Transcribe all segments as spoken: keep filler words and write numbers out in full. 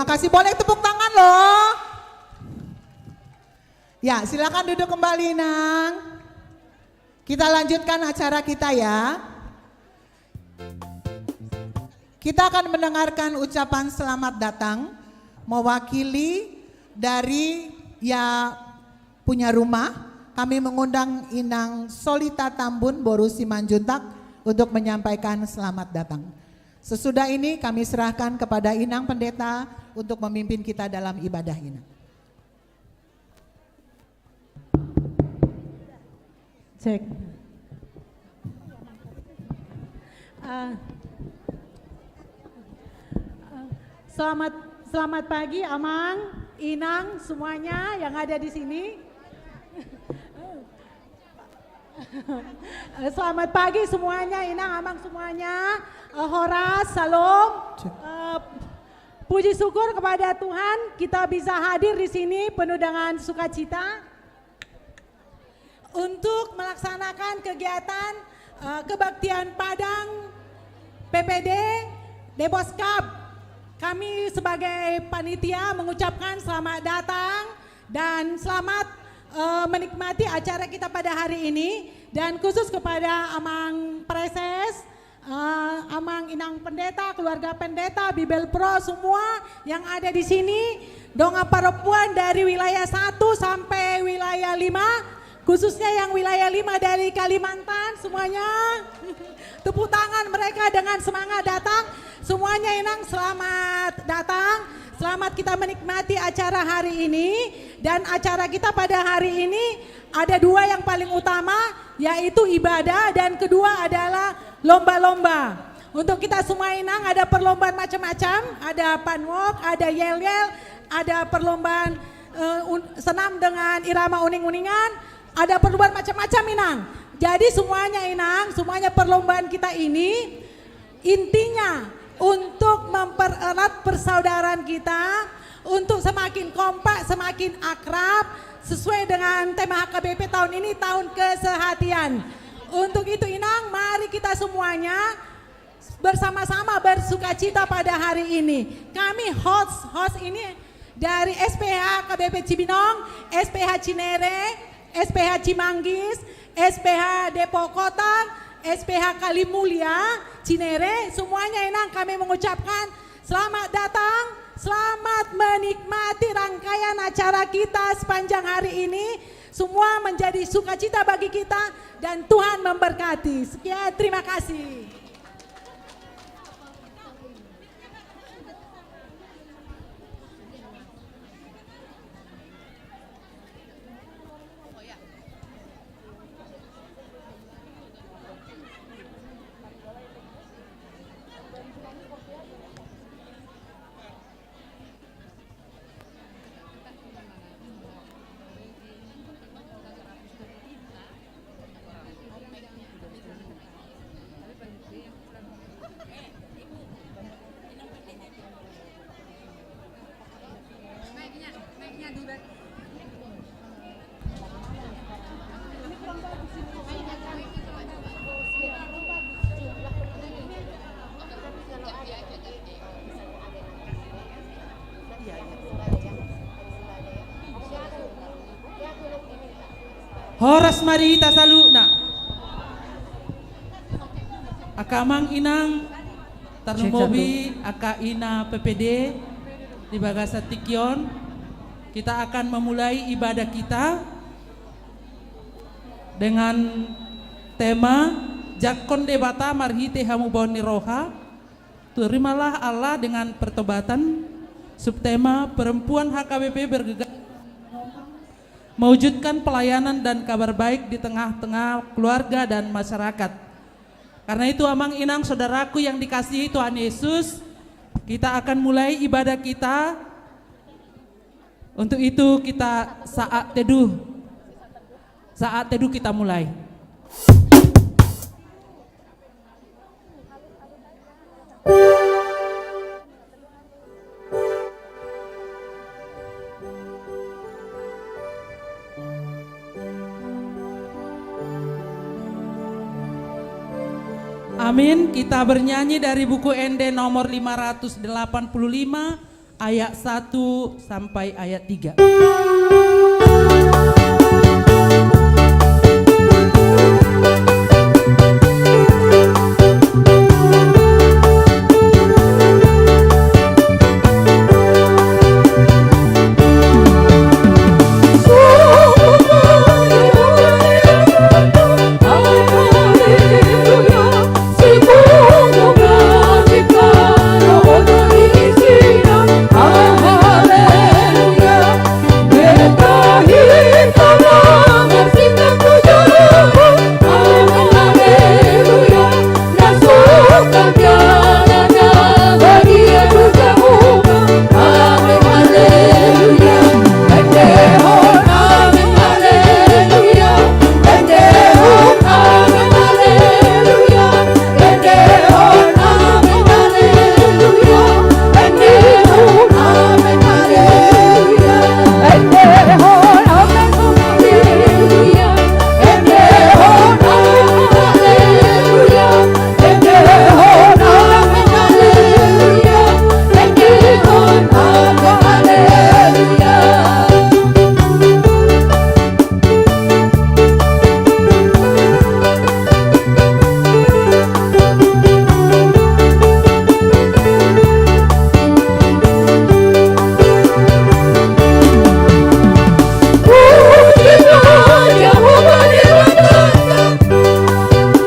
Kasih boleh tepuk tangan loh. Ya, silakan duduk kembali, Nang. Kita lanjutkan acara kita ya. Kita akan mendengarkan ucapan selamat datang mewakili dari ya punya rumah. Kami mengundang Inang Solita Tambun, Boru Simanjuntak, untuk menyampaikan selamat datang. Sesudah ini kami serahkan kepada Inang Pendeta untuk memimpin kita dalam ibadah ini. Cek. Ah. Ah. Selamat, selamat pagi, Amang, Inang, semuanya yang ada di sini. Eh, selamat pagi semuanya, Inang, Amang semuanya. Eh, horas, salam. Cek. Eh, puji syukur kepada Tuhan, kita bisa hadir di sini penuh dengan sukacita untuk melaksanakan kegiatan, eh, kebaktian Padang P P D Depos Cup. Kami sebagai panitia mengucapkan selamat datang dan selamat, eh, menikmati acara kita pada hari ini. Dan khusus kepada Amang Praeses, eh, Amang Inang Pendeta, keluarga Pendeta, Bibelvrouw, semua yang ada di sini, dongan parompuan dari wilayah satu sampai wilayah lima, khususnya yang wilayah lima dari Kalimantan, semuanya. Tepuk tangan mereka dengan semangat datang. Semuanya, Inang, selamat datang. Selamat kita menikmati acara hari ini. Dan acara kita pada hari ini ada dua yang paling utama, yaitu ibadah, dan kedua adalah lomba-lomba. Untuk kita semua, Inang, ada perlombaan macam-macam, ada fun walk, ada yel-yel, ada perlombaan, eh, un-, senam dengan irama uning-uningan, ada perlombaan macam-macam, Inang. Jadi semuanya, Inang, semuanya perlombaan kita ini intinya untuk mempererat persaudaraan kita, untuk semakin kompak, semakin akrab, sesuai dengan tema H K B P tahun ini, tahun kesehatian. Untuk itu, Inang, mari kita semuanya bersama-sama bersukacita pada hari ini. Kami host, host ini dari S P H K B P Cibinong, S P H Cinere, S P H Cimanggis, S P H Depok Kota, S P H Kalimulia, Cinere, semuanya, Inang, kami mengucapkan selamat datang, selamat menikmati rangkaian acara kita sepanjang hari ini. Semua menjadi sukacita bagi kita dan Tuhan memberkati. Sekian, terima kasih. Horas ma di hita saluhutna. Angka amang inang, tarlumobi angka ina P P D di bagasan tingki on, kita akan memulai ibadah kita dengan tema Jangkon Debata marhite hamubaon ni roha. Terimalah Allah dengan pertobatan. Subtema, perempuan H K B P bergegas mewujudkan pelayanan dan kabar baik di tengah-tengah keluarga dan masyarakat. Karena itu, amang inang saudaraku yang dikasihi Tuhan Yesus, kita akan mulai ibadah kita. Untuk itu, kita saat teduh. Saat teduh kita mulai. Amin. Kita bernyanyi dari buku Ende nomor lima ratus delapan puluh lima, Ayat satu sampai ayat tiga.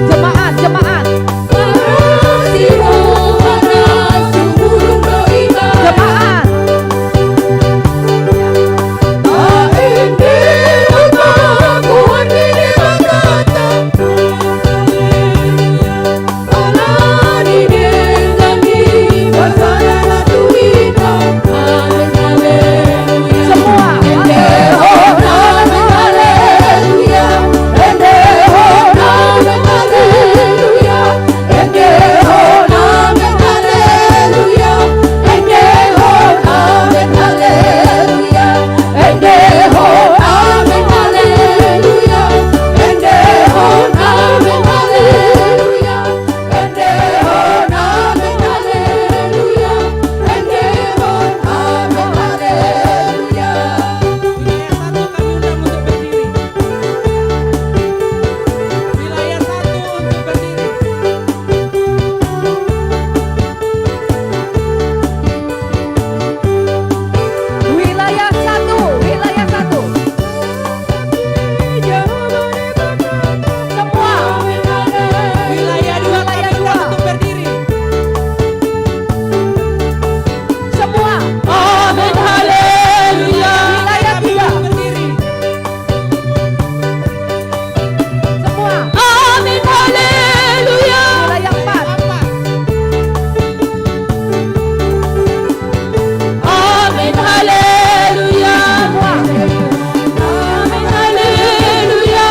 Jemaat, jemaat. Jemaat. Wilayah satu kami undang untuk berdiri. Wilayah satu untuk berdiri. Wilayah satu, wilayah satu. Semua. Wilayah dua, wilayah dua, untuk berdiri. Semua. Amin, haleluya. Wilayah tiga. Berdiri. Semua. Amin, haleluya. Wilayah empat. Amin, haleluya. Semua. Amin, haleluya.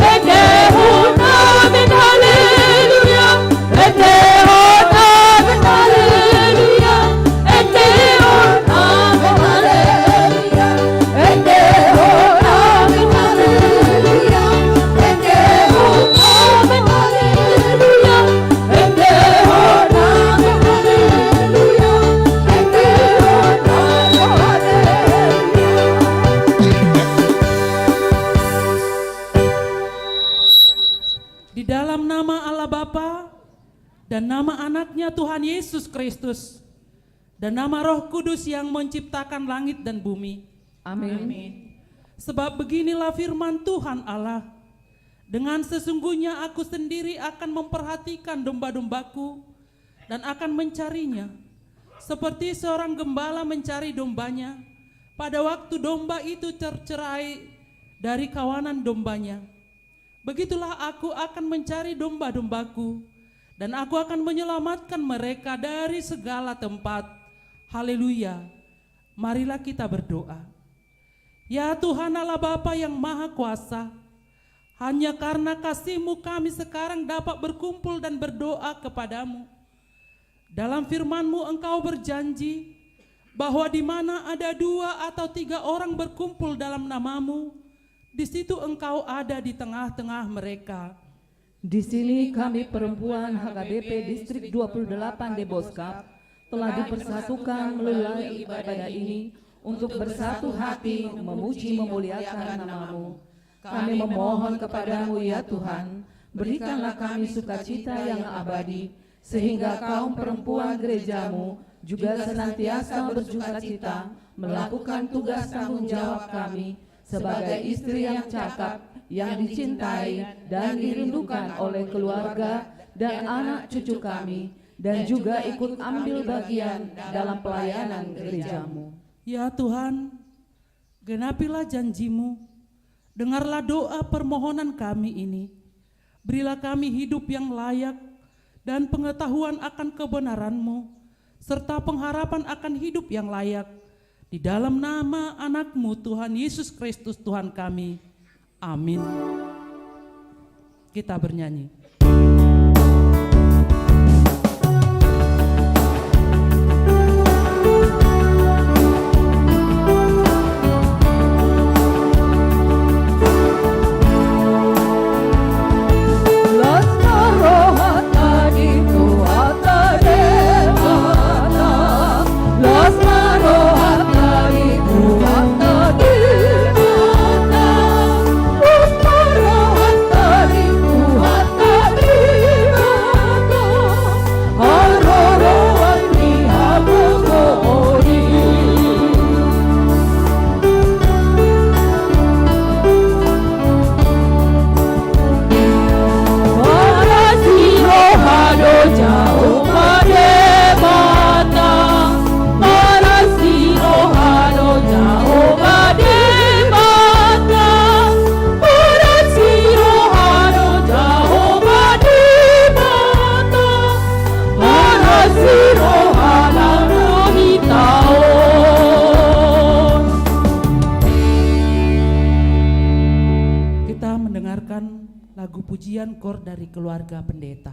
Endehon, amin, haleluya. Endehon, amin, haleluya. Endehon, amin, haleluya. Endehon, amin, haleluya. Endehon, amin, haleluya. Endehon, amin, haleluya. Endehon, amin, haleluya. Di dalam nama Allah Bapa, dan nama Anaknya Tuhan Yesus Kristus, dan nama Roh Kudus yang menciptakan langit dan bumi. Amin. Amin. Sebab beginilah firman Tuhan Allah, "Dengan sesungguhnya aku sendiri akan memperhatikan domba-dombaku dan akan mencarinya, seperti seorang gembala mencari dombanya, pada waktu domba itu tercerai dari kawanan dombanya." Begitulah aku akan mencari domba-dombaku, dan aku akan menyelamatkan mereka dari segala tempat. Haleluya. Marilah kita berdoa. Ya Tuhan Allah Bapa yang Maha Kuasa, hanya karena kasih-Mu kami sekarang dapat berkumpul dan berdoa kepada-Mu. Dalam firman-Mu Engkau berjanji bahwa di mana ada dua atau tiga orang berkumpul dalam nama-Mu, di situ Engkau ada di tengah-tengah mereka. Di sini kami perempuan H K B P Distrik dua puluh delapan Deboskap telah dipersatukan melalui ibadah ini untuk bersatu hati memuji memuliakan nama-Mu. Kami memohon kepada-Mu, ya Tuhan, berikanlah kami sukacita yang abadi, sehingga kaum perempuan gereja-Mu juga senantiasa bersukacita melakukan tugas tanggung jawab kami sebagai istri yang cakap, yang dicintai dan dirindukan oleh keluarga dan anak cucu kami, dan juga ikut ambil bagian dalam pelayanan gereja-Mu. Ya Tuhan, genapilah janji-Mu, dengarlah doa permohonan kami ini. Berilah kami hidup yang layak dan pengetahuan akan kebenaran-Mu, serta pengharapan akan hidup yang layak. Di dalam nama Anak-Mu, Tuhan Yesus Kristus, Tuhan kami. Amin. Kita bernyanyi. Kita mendengarkan lagu pujian kor dari keluarga pendeta.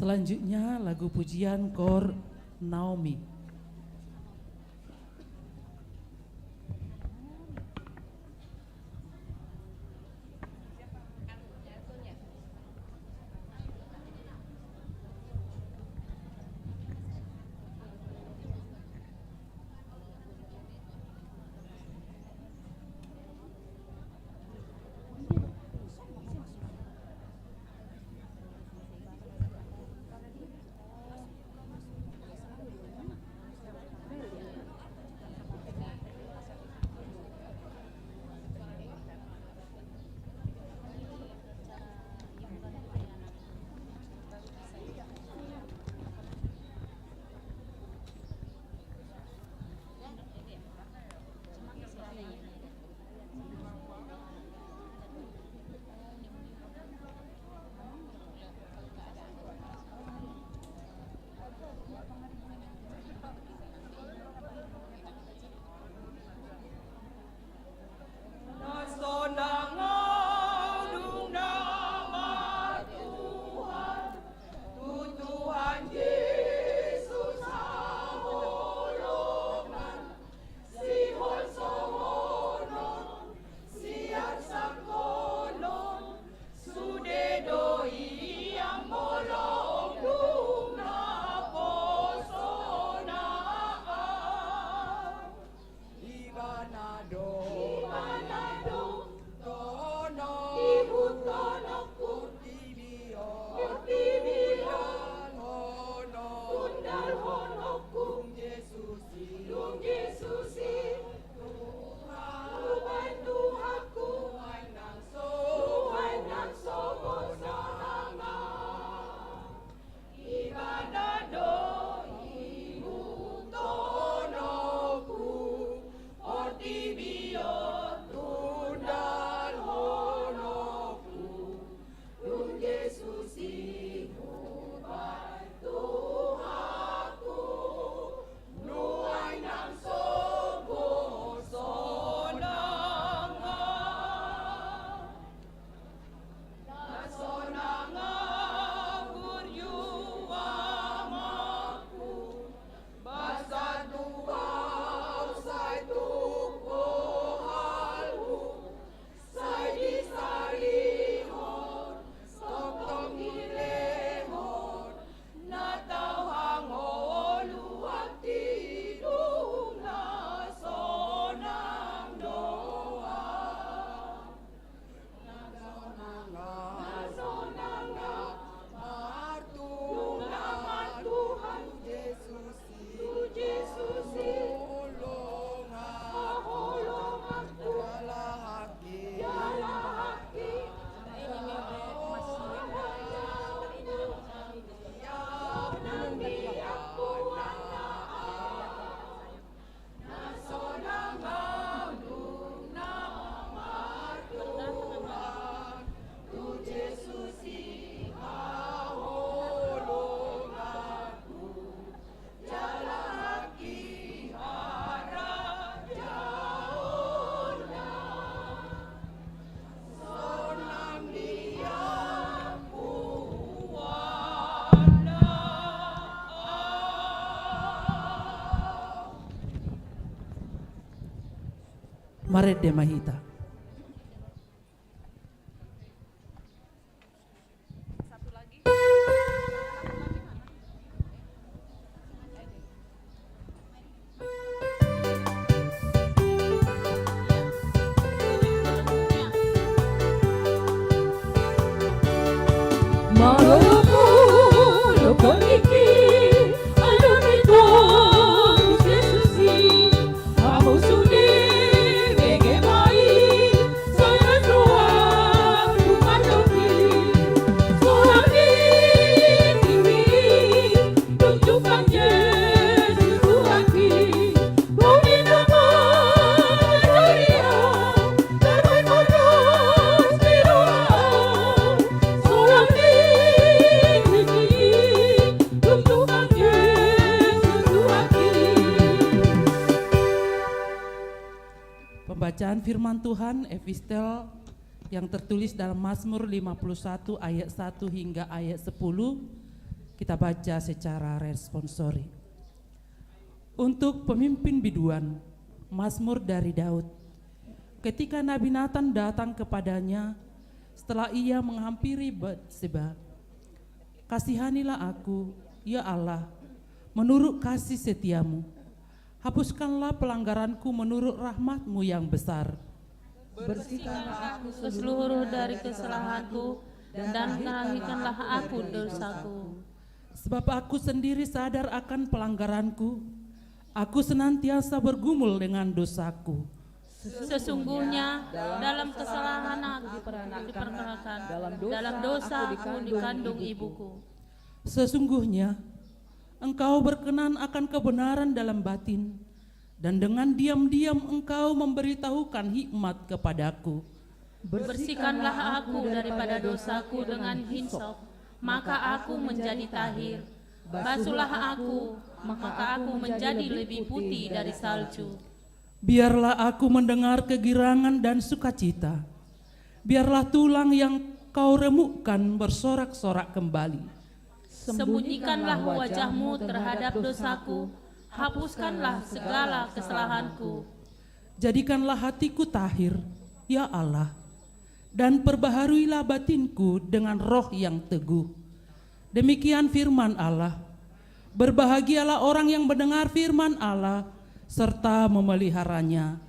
Selanjutnya lagu pujian Kor Naomi. Sihol songonon, sian sangkonon, sude do i amolong dung na poso na au. Ibana do, ibana do, tono, ihuthononku, portibi on, portibi on, tundalhononku, tundalhononku, Jesus. Dung Jesus i Tuhan, Tuhanku, Tuhan nang so, Tuhan nang so poso na au. Ibana do ihuthononku, portibi on tundalhononku. Dung Jesus i hubaen Tuhanku, nuaeng nang so poso na au. Na sonang au burju amanku, basa tu au sai tuk bohalhu. Sai disarihon, tongtong dilehon, na tau hangoluan, dung na sonang do au. Na sonang au, na sonang au, martuhan, martuhan tu Jesus. Tu Jesus i. Haholongan. Haholongan. Jala haki. Jala haki. Na sonang au dung na martuhan tu Jesus i haholonganku. Marende ma hita. Pembacaan firman Tuhan, epistel yang tertulis dalam Mazmur lima puluh satu ayat satu hingga ayat sepuluh. Kita baca secara responsori. Untuk pemimpin biduan, Mazmur dari Daud. Ketika Nabi Natan datang kepadanya setelah ia menghampiri Batseba, "Kasihanilah aku, ya Allah, menurut kasih setiamu. Hapuskanlah pelanggaranku menurut rahmatmu yang besar." Bersihkanlah aku seluruh dari kesalahanku, dan tahirkanlah aku dosaku. Sebab aku sendiri sadar akan pelanggaranku, aku senantiasa bergumul dengan dosaku. Sesungguhnya dalam kesalahan aku diperanakan, dalam dosa aku dikandung ibuku. Sesungguhnya Engkau berkenan akan kebenaran dalam batin, dan dengan diam-diam Engkau memberitahukan hikmat kepadaku. Bersihkanlah aku daripada dosaku dengan hisop, maka aku menjadi tahir. Basuhlah aku, maka aku menjadi lebih putih dari salju. Biarlah aku mendengar kegirangan dan sukacita. Biarlah tulang yang kau remukkan bersorak-sorak kembali. Sembunyikanlah wajahmu terhadap dosaku, hapuskanlah segala kesalahanku. Jadikanlah hatiku tahir, ya Allah, dan perbaharuilah batinku dengan roh yang teguh. Demikian firman Allah. Berbahagialah orang yang mendengar firman Allah serta memeliharanya.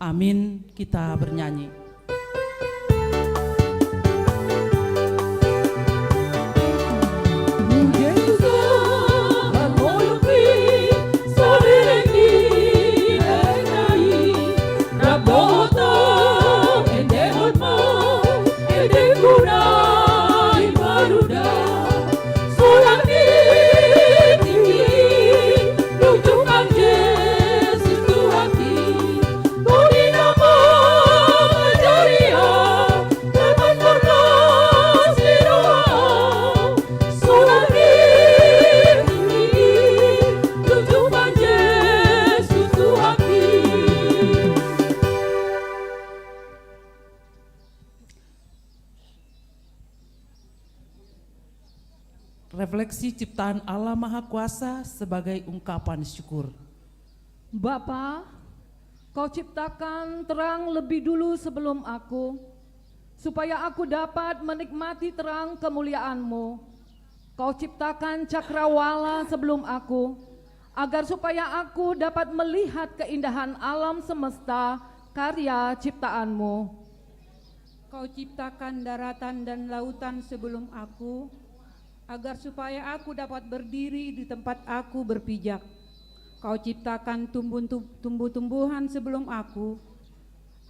Amin. Kita bernyanyi. Refleksi ciptaan Allah Mahakuasa sebagai ungkapan syukur. Bapa, Kau ciptakan terang lebih dulu sebelum aku, supaya aku dapat menikmati terang kemuliaan-Mu. Kau ciptakan cakrawala sebelum aku, agar supaya aku dapat melihat keindahan alam semesta karya ciptaan-Mu. Kau ciptakan daratan dan lautan sebelum aku, agar supaya aku dapat berdiri di tempat aku berpijak. Kau ciptakan tumbuh-, tumbuh-tumbuhan sebelum aku,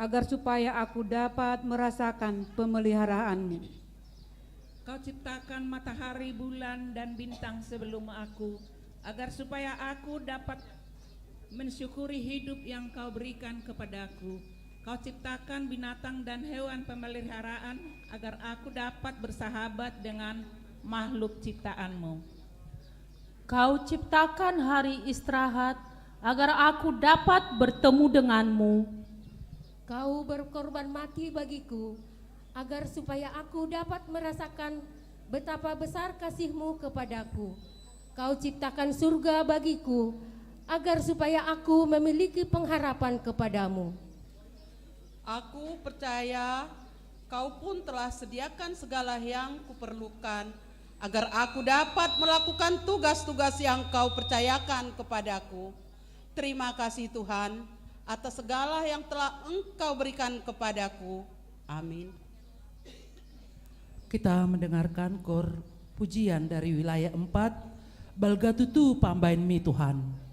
agar supaya aku dapat merasakan pemeliharaan-Mu. Kau ciptakan matahari, bulan, dan bintang sebelum aku, agar supaya aku dapat mensyukuri hidup yang Kau berikan kepadaku. Kau ciptakan binatang dan hewan pemeliharaan, agar aku dapat bersahabat dengan makhluk ciptaan-Mu. Kau ciptakan hari istirahat, agar aku dapat bertemu denganmu. Kau berkorban mati bagiku, agar supaya aku dapat merasakan betapa besar kasih-Mu kepadaku. Kau ciptakan surga bagiku, agar supaya aku memiliki pengharapan kepada-Mu. Aku percaya Kau pun telah sediakan segala yang kuperlukan, agar aku dapat melakukan tugas-tugas yang Kau percayakan kepadaku. Terima kasih, Tuhan, atas segala yang telah Engkau berikan kepadaku. Amin. Kita mendengarkan kor pujian dari wilayah empat, Balga tutu pambaen-Mi, Tuhan.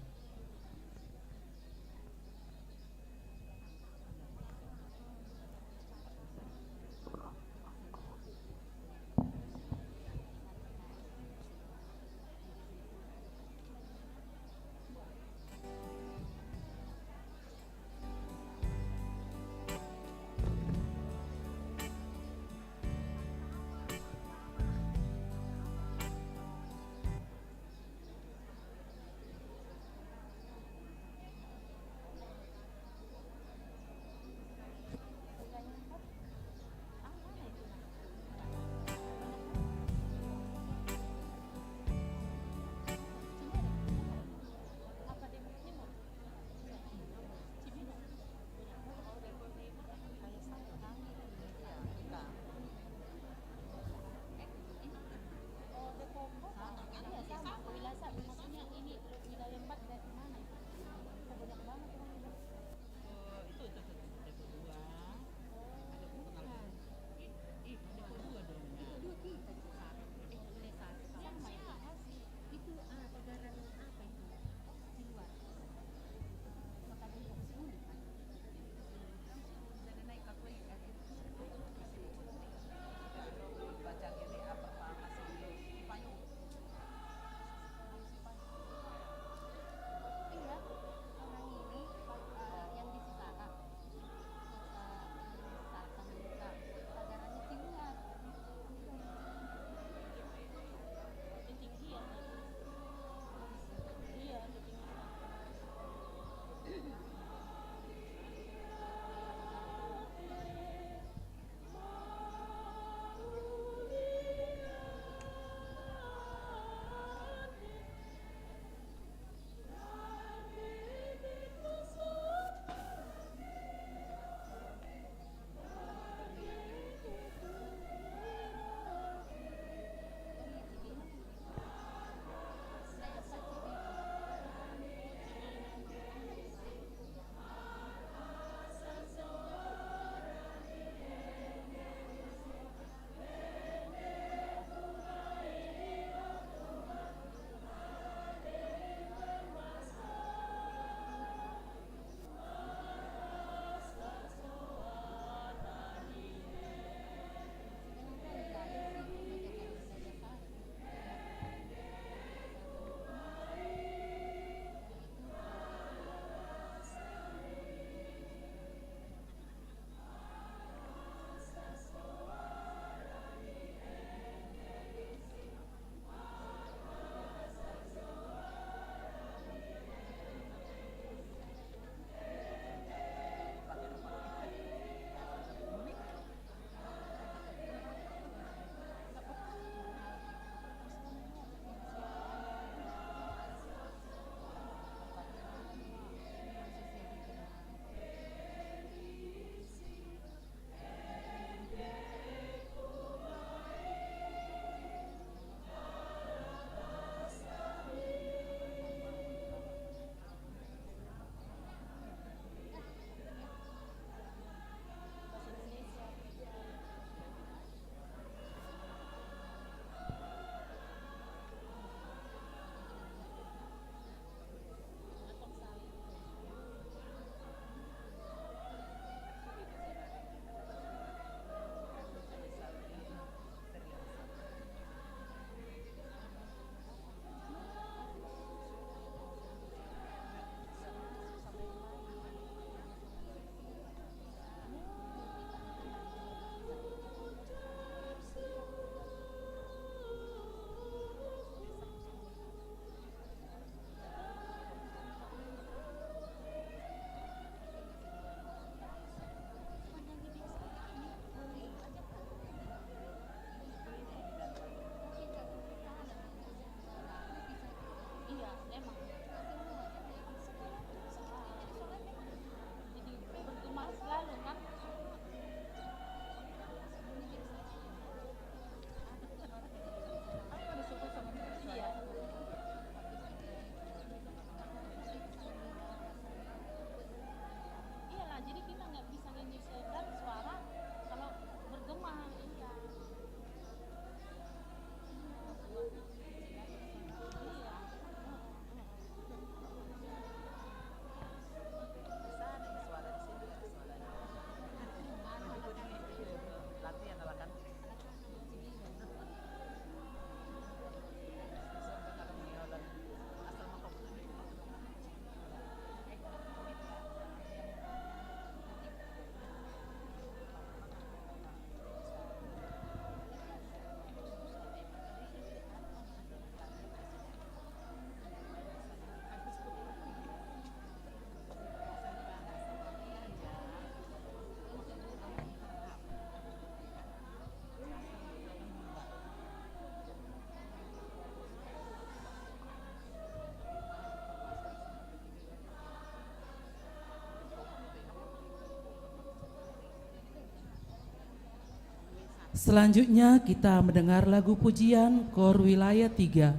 Selanjutnya kita mendengar lagu pujian Kor Wilayah tiga,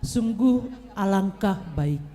Sungguh Alangkah Baik.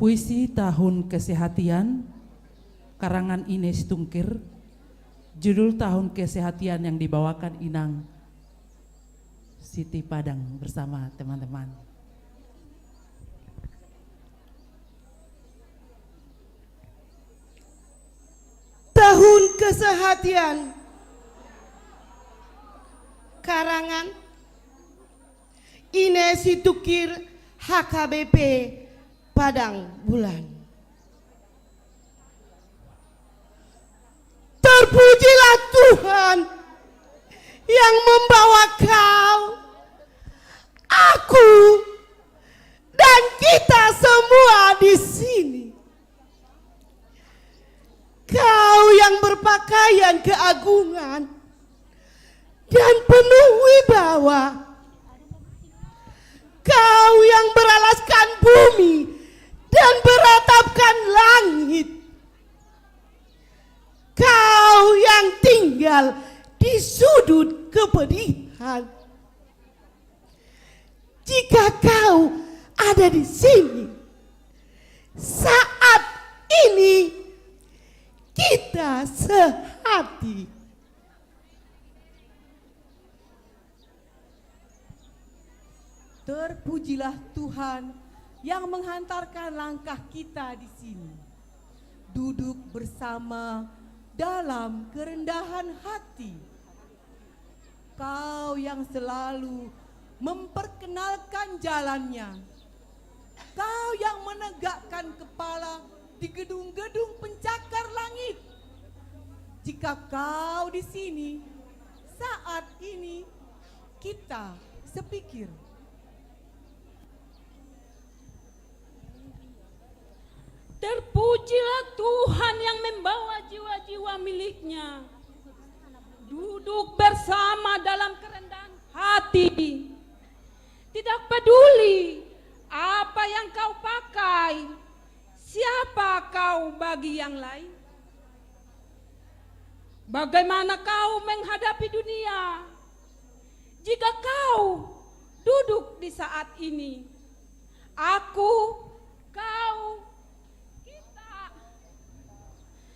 Puisi Tahun Kesehatian, karangan Ine Situngkir, judul Tahun Kesehatian yang dibawakan Inang Siti Padang bersama teman-teman. Tahun Kesehatian, karangan Ine Situngkir, H K B P Padang Bulan. Terpujilah Tuhan yang membawa kau, aku, dan kita semua di sini. Kau yang berpakaian keagungan dan penuh wibawa. Kau yang beralaskan bumi dan beratapkan langit. Kau yang tinggal di sudut kepedihan. Jika kau ada di sini, saat ini kita sehati. Terpujilah Tuhan yang menghantarkan langkah kita di sini. Duduk bersama dalam kerendahan hati. Kau yang selalu memperkenalkan jalannya. Kau yang menegakkan kepala di gedung-gedung pencakar langit. Jika kau di sini, saat ini, kita sepikir. Terpujilah Tuhan yang membawa jiwa-jiwa miliknya duduk bersama dalam kerendahan hati. Tidak peduli apa yang kau pakai, siapa kau bagi yang lain. Bagaimana kau menghadapi dunia jika kau duduk di saat ini? Aku, kau, kita.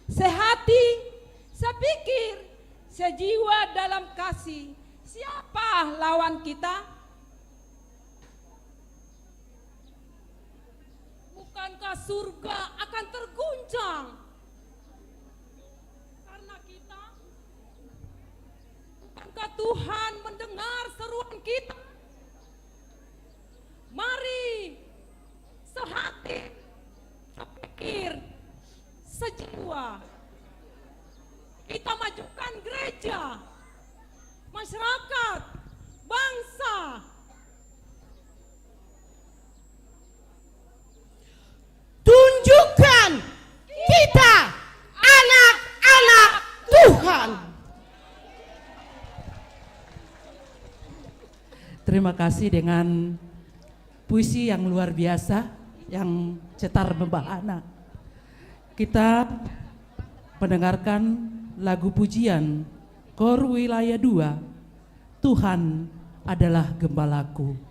Sehati, sepikir, sejiwa dalam kasih. Siapa lawan kita? Bukankah surga akan terguncang karena kita? Bukankah Tuhan mendengar seruan kita? Mari, sehati, sepikir, sejiwa. Kita majukan gereja, masyarakat, bangsa. Tunjukkan kita anak-anak Tuhan. Terima kasih dengan puisi yang luar biasa, yang cetar membahana. Kita mendengarkan lagu pujian Kor Wilayah dua, Tuhan Adalah Gembalaku.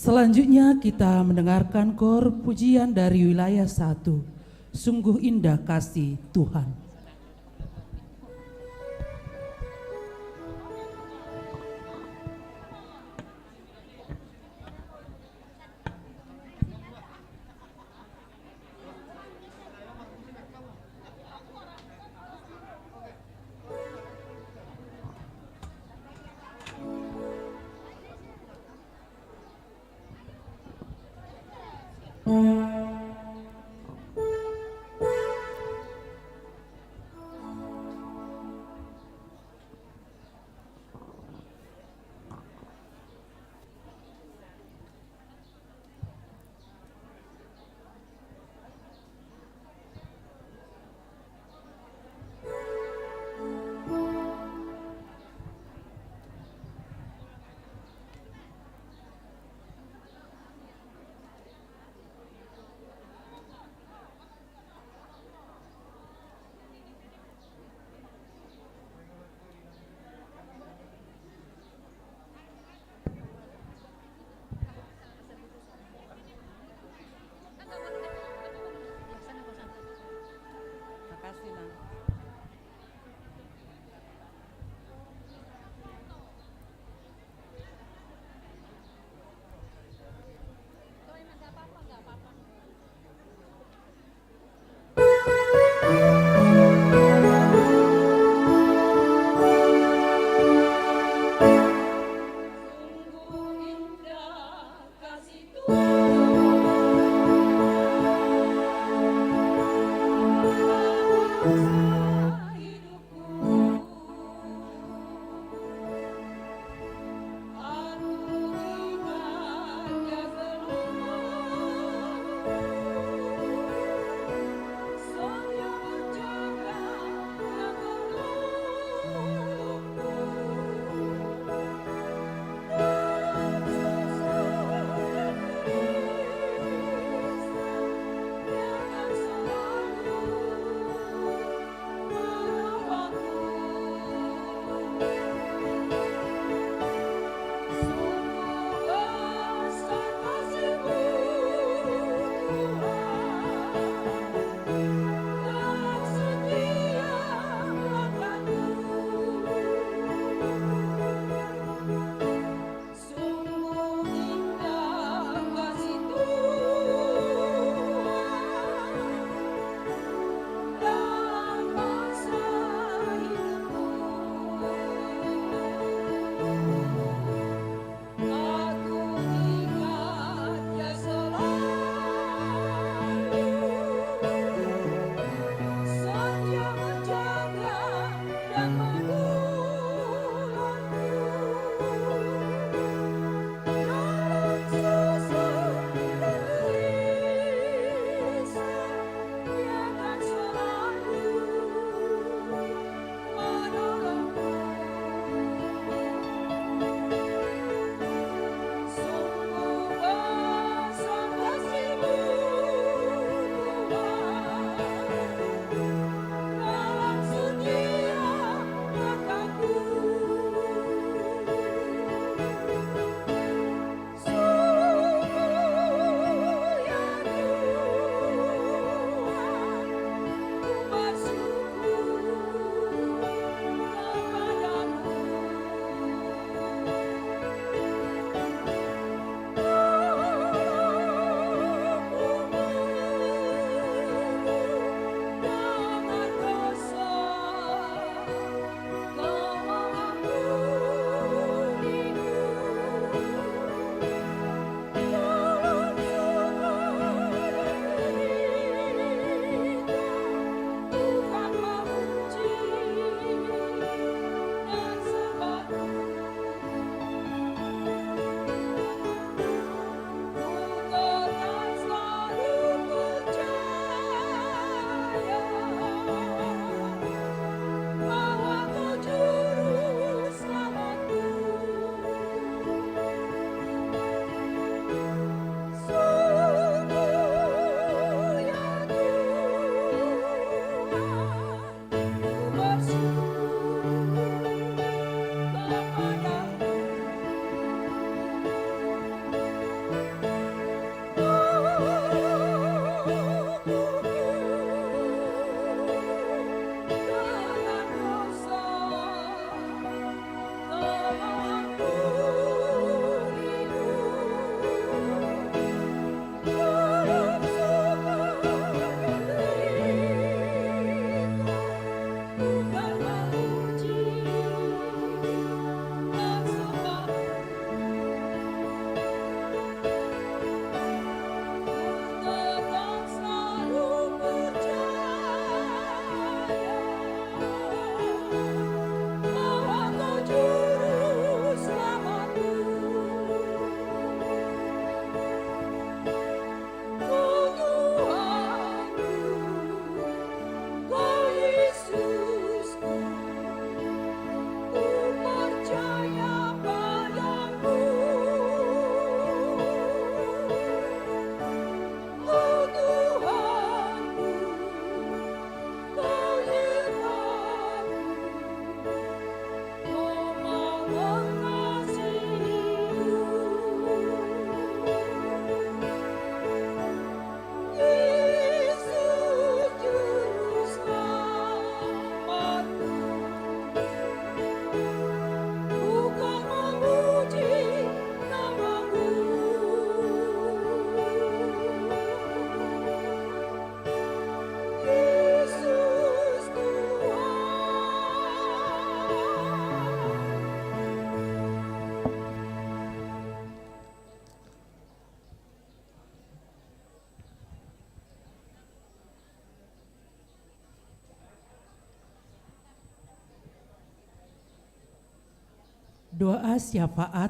Selanjutnya kita mendengarkan kor pujian dari wilayah satu. Sungguh indah kasih Tuhan. Doa syafaat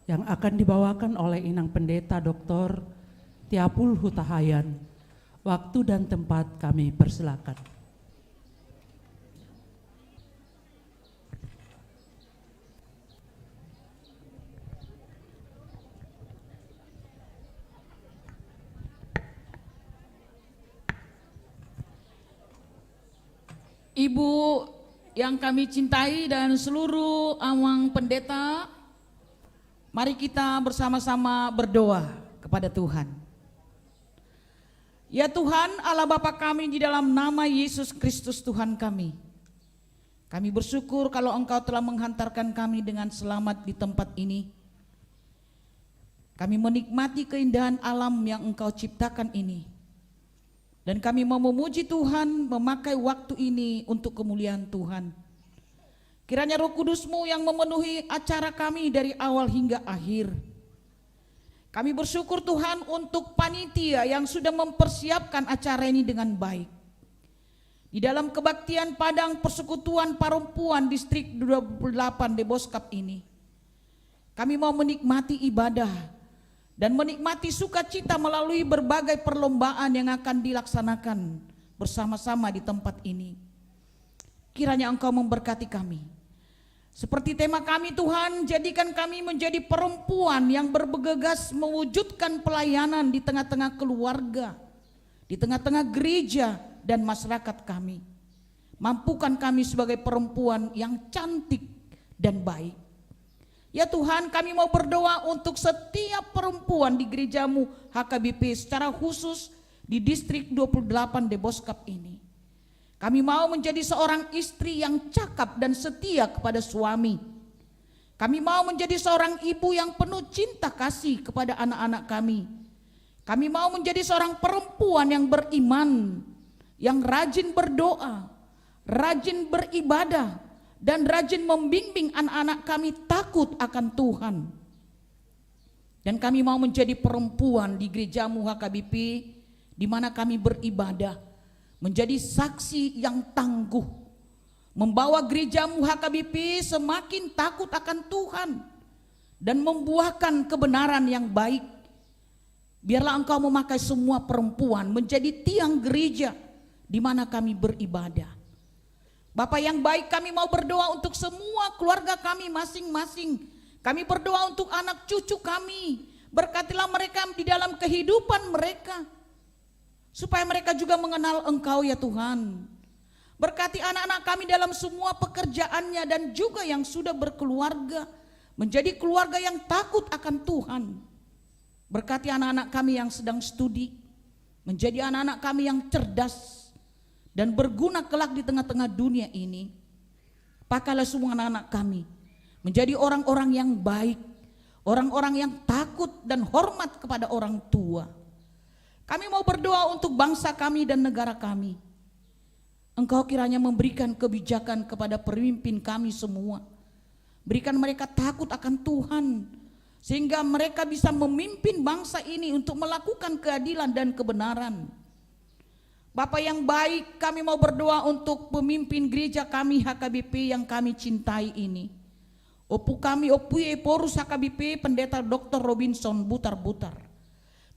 yang akan dibawakan oleh Inang Pendeta Doktor Tiapul Hutahayan. Waktu dan tempat kami persilakan. Ibu yang kami cintai dan seluruh amang pendeta, mari kita bersama-sama berdoa kepada Tuhan. Ya Tuhan, Allah Bapa kami, di dalam nama Yesus Kristus Tuhan kami, kami bersyukur kalau Engkau telah menghantarkan kami dengan selamat di tempat ini. Kami menikmati keindahan alam yang Engkau ciptakan ini. Dan kami mau memuji Tuhan, memakai waktu ini untuk kemuliaan Tuhan. Kiranya Roh Kudus-Mu yang memenuhi acara kami dari awal hingga akhir. Kami bersyukur, Tuhan, untuk panitia yang sudah mempersiapkan acara ini dengan baik. Di dalam kebaktian Padang Persekutuan Perempuan Distrik dua puluh delapan Deboskap ini, kami mau menikmati ibadah dan menikmati sukacita melalui berbagai perlombaan yang akan dilaksanakan bersama-sama di tempat ini. Kiranya Engkau memberkati kami. Seperti tema kami, Tuhan, jadikan kami menjadi perempuan yang bergegas mewujudkan pelayanan di tengah-tengah keluarga, di tengah-tengah gereja dan masyarakat kami. Mampukan kami sebagai perempuan yang cantik dan baik. Ya Tuhan, kami mau berdoa untuk setiap perempuan di gereja-Mu H K B P, secara khusus di Distrik dua puluh delapan Deboskap ini. Kami mau menjadi seorang istri yang cakap dan setia kepada suami. Kami mau menjadi seorang ibu yang penuh cinta kasih kepada anak-anak kami. Kami mau menjadi seorang perempuan yang beriman, yang rajin berdoa, rajin beribadah, dan rajin membimbing anak-anak kami takut akan Tuhan. Dan kami mau menjadi perempuan di gereja-Mu H K B P, di mana kami beribadah, menjadi saksi yang tangguh, membawa gereja-Mu H K B P semakin takut akan Tuhan dan membuahkan kebenaran yang baik. Biarlah Engkau memakai semua perempuan menjadi tiang gereja di mana kami beribadah. Bapa yang baik, kami mau berdoa untuk semua keluarga kami masing-masing. Kami berdoa untuk anak cucu kami. Berkatilah mereka di dalam kehidupan mereka, supaya mereka juga mengenal Engkau, ya Tuhan. Berkati anak-anak kami dalam semua pekerjaannya dan juga yang sudah berkeluarga, menjadi keluarga yang takut akan Tuhan. Berkati anak-anak kami yang sedang studi, menjadi anak-anak kami yang cerdas dan berguna kelak di tengah-tengah dunia ini. Pakailah semua anak-anak kami Menjadi orang-orang yang baik, orang-orang yang takut dan hormat kepada orang tua. Kami mau berdoa untuk bangsa kami dan negara kami. Engkau kiranya memberikan kebijakan kepada pemimpin kami semua. Berikan mereka takut akan Tuhan, sehingga mereka bisa memimpin bangsa ini untuk melakukan keadilan dan kebenaran. Bapa yang baik, kami mau berdoa untuk pemimpin gereja kami H K B P yang kami cintai ini. Ompu kami, Ompu Ephorus H K B P, Pendeta Doktor Robinson Butarbutar.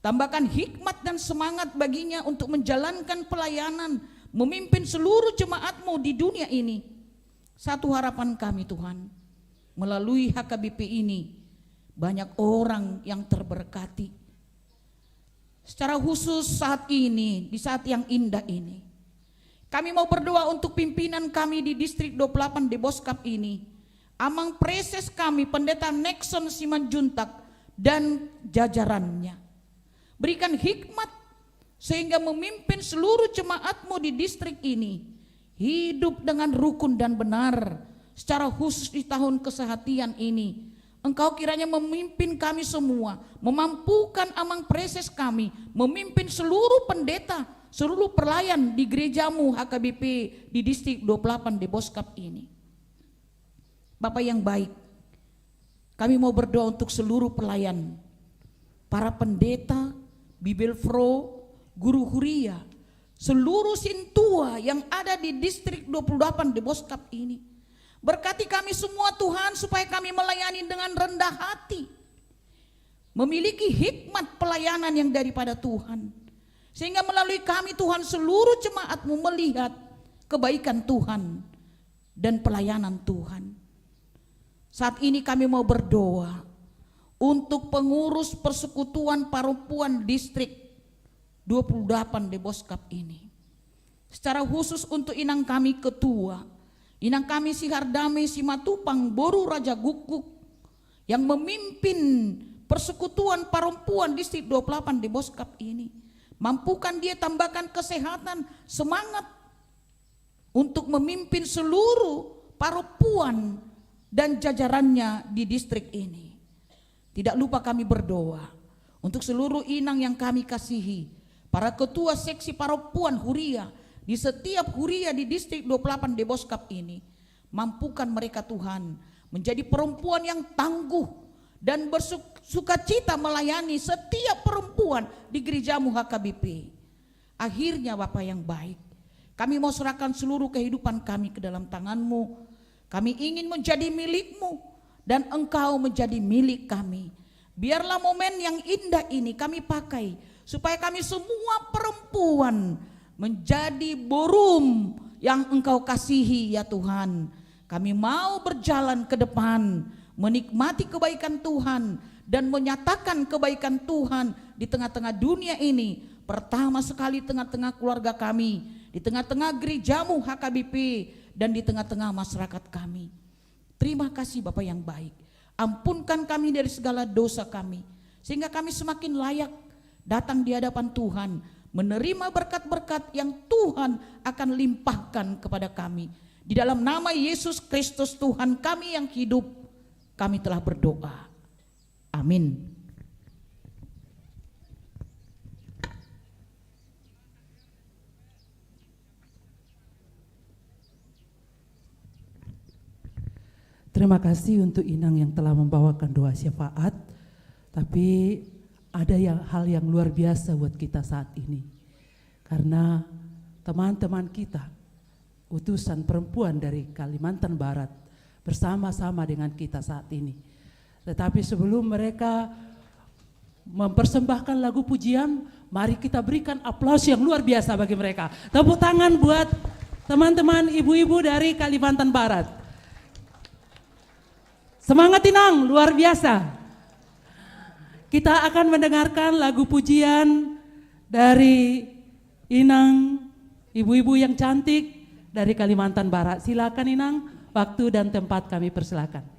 Tambahkan hikmat dan semangat baginya untuk menjalankan pelayanan, memimpin seluruh jemaat-Mu di dunia ini. Satu harapan kami, Tuhan, melalui H K B P ini, banyak orang yang terberkati. Secara khusus saat ini, di saat yang indah ini, kami mau berdoa untuk pimpinan kami di Distrik dua puluh delapan Deboskap ini, Amang Praeses kami, Pendeta Nexon Simanjuntak, dan jajarannya. Berikan hikmat sehingga memimpin seluruh jemaat-Mu di distrik ini hidup dengan rukun dan benar, secara khusus di tahun kesehatian ini. Engkau kiranya memimpin kami semua, memampukan Amang Praeses kami, memimpin seluruh pendeta, seluruh pelayan di gereja-Mu H K B P di Distrik dua puluh delapan Deboskap ini. Bapa yang baik, kami mau berdoa untuk seluruh pelayan, para pendeta, bibelvrouw, guru huria, seluruh sintua yang ada di Distrik dua puluh delapan Deboskap ini. Berkati kami semua, Tuhan, supaya kami melayani dengan rendah hati, memiliki hikmat pelayanan yang daripada Tuhan, sehingga melalui kami, Tuhan, seluruh jemaat-Mu melihat kebaikan Tuhan dan pelayanan Tuhan. Saat ini kami mau berdoa untuk pengurus Persekutuan Perempuan Distrik dua puluh delapan Deboskap ini. Secara khusus untuk inang kami ketua, inang kami Sihardame Simatupang boru Rajagukguk, yang memimpin Persekutuan Perempuan Distrik dua puluh delapan Deboskap ini. Mampukan dia, tambahkan kesehatan, semangat untuk memimpin seluruh perempuan dan jajarannya di distrik ini. Tidak lupa kami berdoa untuk seluruh inang yang kami kasihi, para ketua seksi perempuan huria di setiap huria di Distrik dua puluh delapan Deboskap ini. Mampukan mereka, Tuhan, menjadi perempuan yang tangguh dan bersukacita melayani setiap perempuan di gereja-Mu H K B P. Akhirnya, Bapa yang baik, kami mau serahkan seluruh kehidupan kami ke dalam tangan-Mu. Kami ingin menjadi milik-Mu, dan Engkau menjadi milik kami. Biarlah momen yang indah ini kami pakai, supaya kami semua perempuan menjadi boru-M yang Engkau kasihi, ya Tuhan. Kami mau berjalan ke depan, menikmati kebaikan Tuhan, dan menyatakan kebaikan Tuhan di tengah-tengah dunia ini. Pertama sekali tengah-tengah keluarga kami, di tengah-tengah gereja-Mu H K B P, dan di tengah-tengah masyarakat kami. Terima kasih, Bapa yang baik. Ampunkan kami dari segala dosa kami, sehingga kami semakin layak datang di hadapan Tuhan, menerima berkat-berkat yang Tuhan akan limpahkan kepada kami. Di dalam nama Yesus Kristus, Tuhan kami yang hidup, kami telah berdoa. Amin. Terima kasih untuk inang yang telah membawakan doa syafaat. Tapi ada yang, hal yang luar biasa buat kita saat ini. Karena teman-teman kita, utusan perempuan dari Kalimantan Barat, bersama-sama dengan kita saat ini. Tetapi sebelum mereka mempersembahkan lagu pujian, mari kita berikan aplaus yang luar biasa bagi mereka. Tepuk tangan buat teman-teman ibu-ibu dari Kalimantan Barat. Semangat, Inang, luar biasa. Kita akan mendengarkan lagu pujian dari Inang, ibu-ibu yang cantik dari Kalimantan Barat. Silakan, Inang, waktu dan tempat kami persilakan.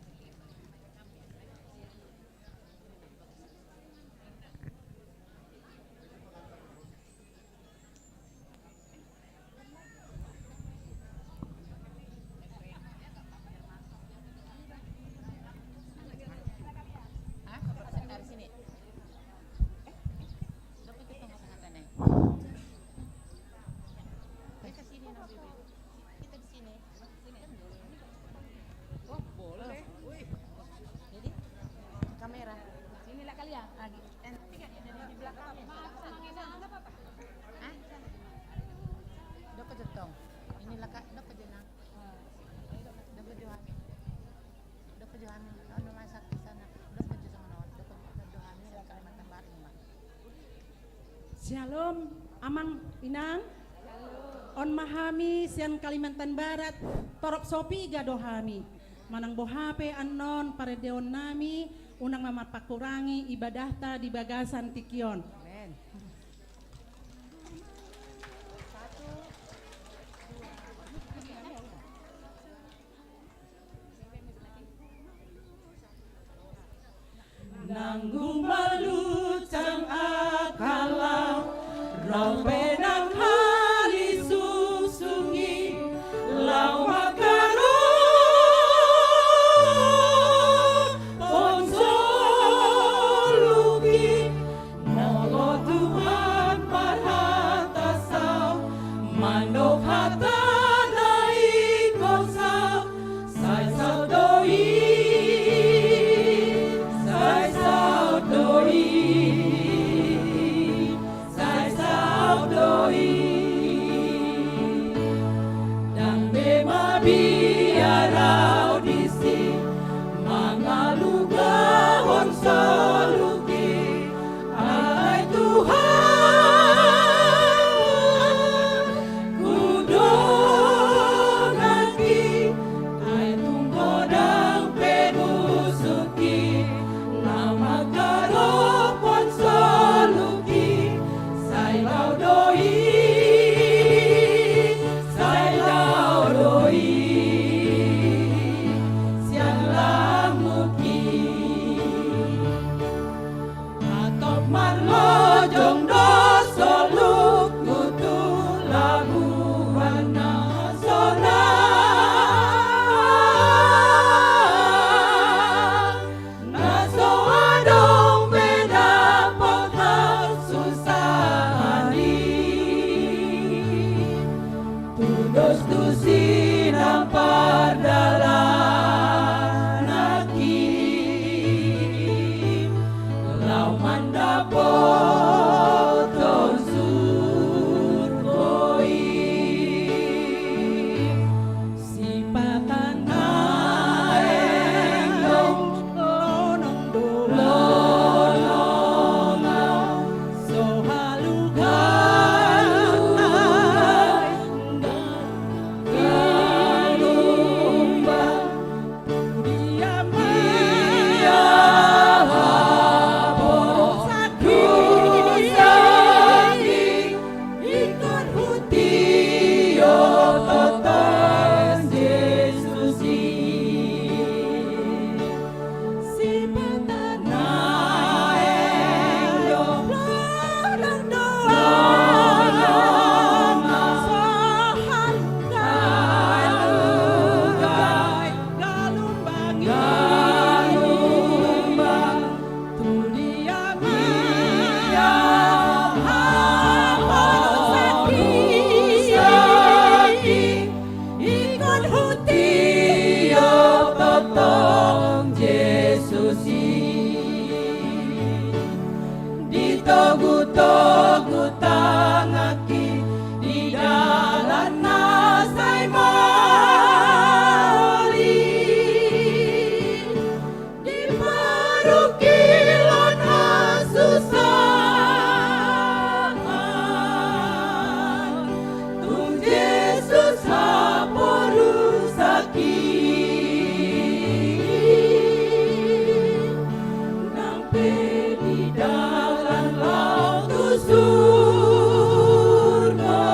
Syalom, Amang, Inang. On ma hami sian Kalimantan Barat, torop so piga do hami. Manang boha pe annon parendeon nami, unang ma marpangkurangi ibadahta di bagasan tingki on. Amen. Nanggung malucang akal au, rau pe nang hali susungi, laho mangkarophon soluki. Molo Tuhan marhata saut, mandok hata na ingkon saut, sai saut do i, sai saut do i, sai saut do i. Ndang be mabiar au disi, mangalugahon soluki. Ai Tuhan, hudongani, ai tung godang pe musuhki, na mangkarophon soluki, sai laho do i, sai laho do i, sian lambungki. Hatop marlojong do soluku tu labuan na sonang, na so adong be dapot hasusahan i. Tudos tusi na pardalananki, laho mandapothon surgo i. Sipata naeng do lonong do, lonong do, so halugaon galumbang. Dia ma, dia ma, hapodusangki, ingkon hutiop tongtong Jesus i. Sipata naeng do, lonong do, lonong do, so halugaon galumbang i, galumbang. Tu dia ma, dia ma, hapodusangki, ingkon hutiop tongtong Jesus i. Ditogutogu tanganki di dalan na sai moli, di parungkilon hasusaan, tung Jesus hapodusangki. Nang pe di dalan laho tu surgo,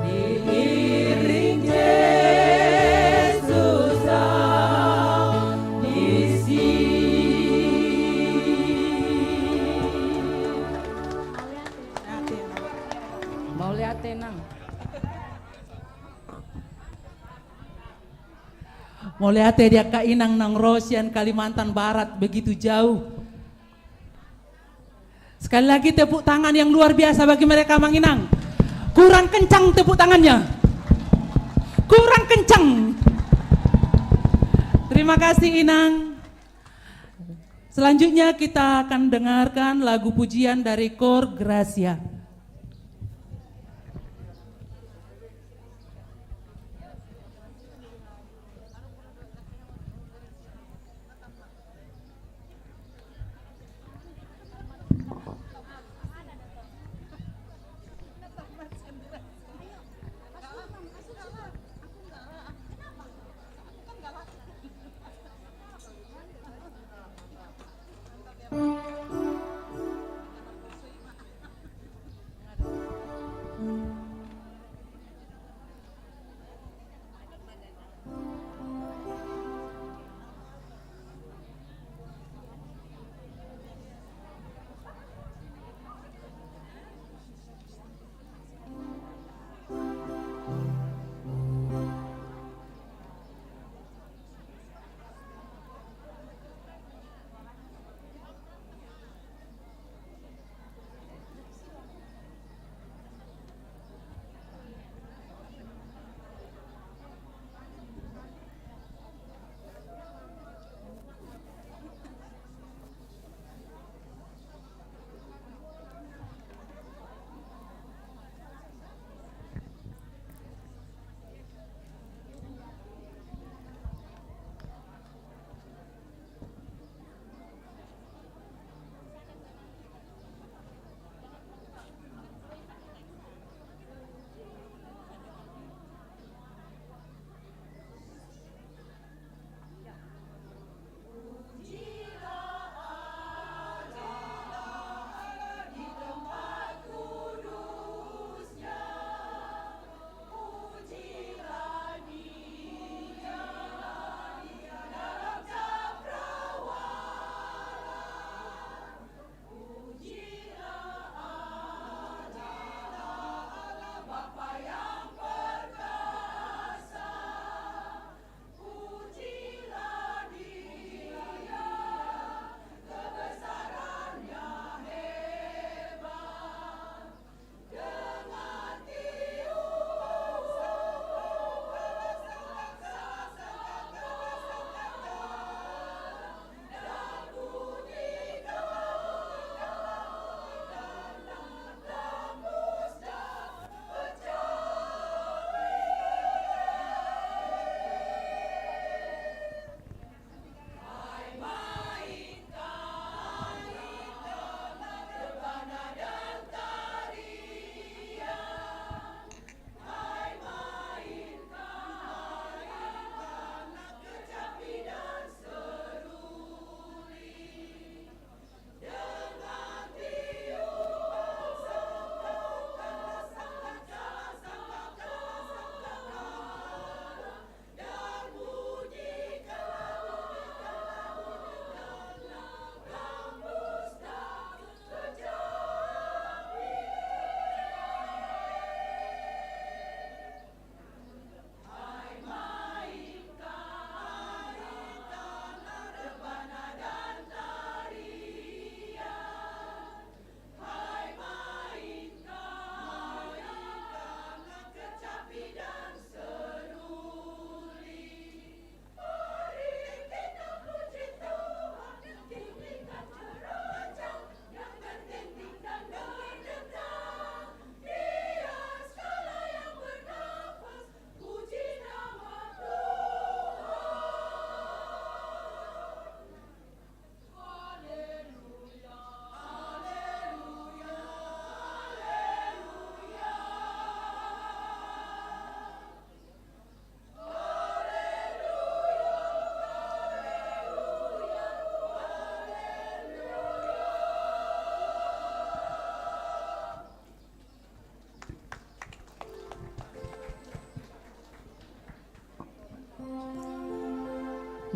diiring Jesus au disi. Mauliate, Nang. Mauliate di angka inang naung ro sian Kalimantan Barat, begitu jauh. Sekali lagi tepuk tangan yang luar biasa bagi mereka, Amang Inang. Kurang kencang tepuk tangannya. Kurang kencang. Terima kasih, Inang. Selanjutnya kita akan dengarkan lagu pujian dari Koor Gratia.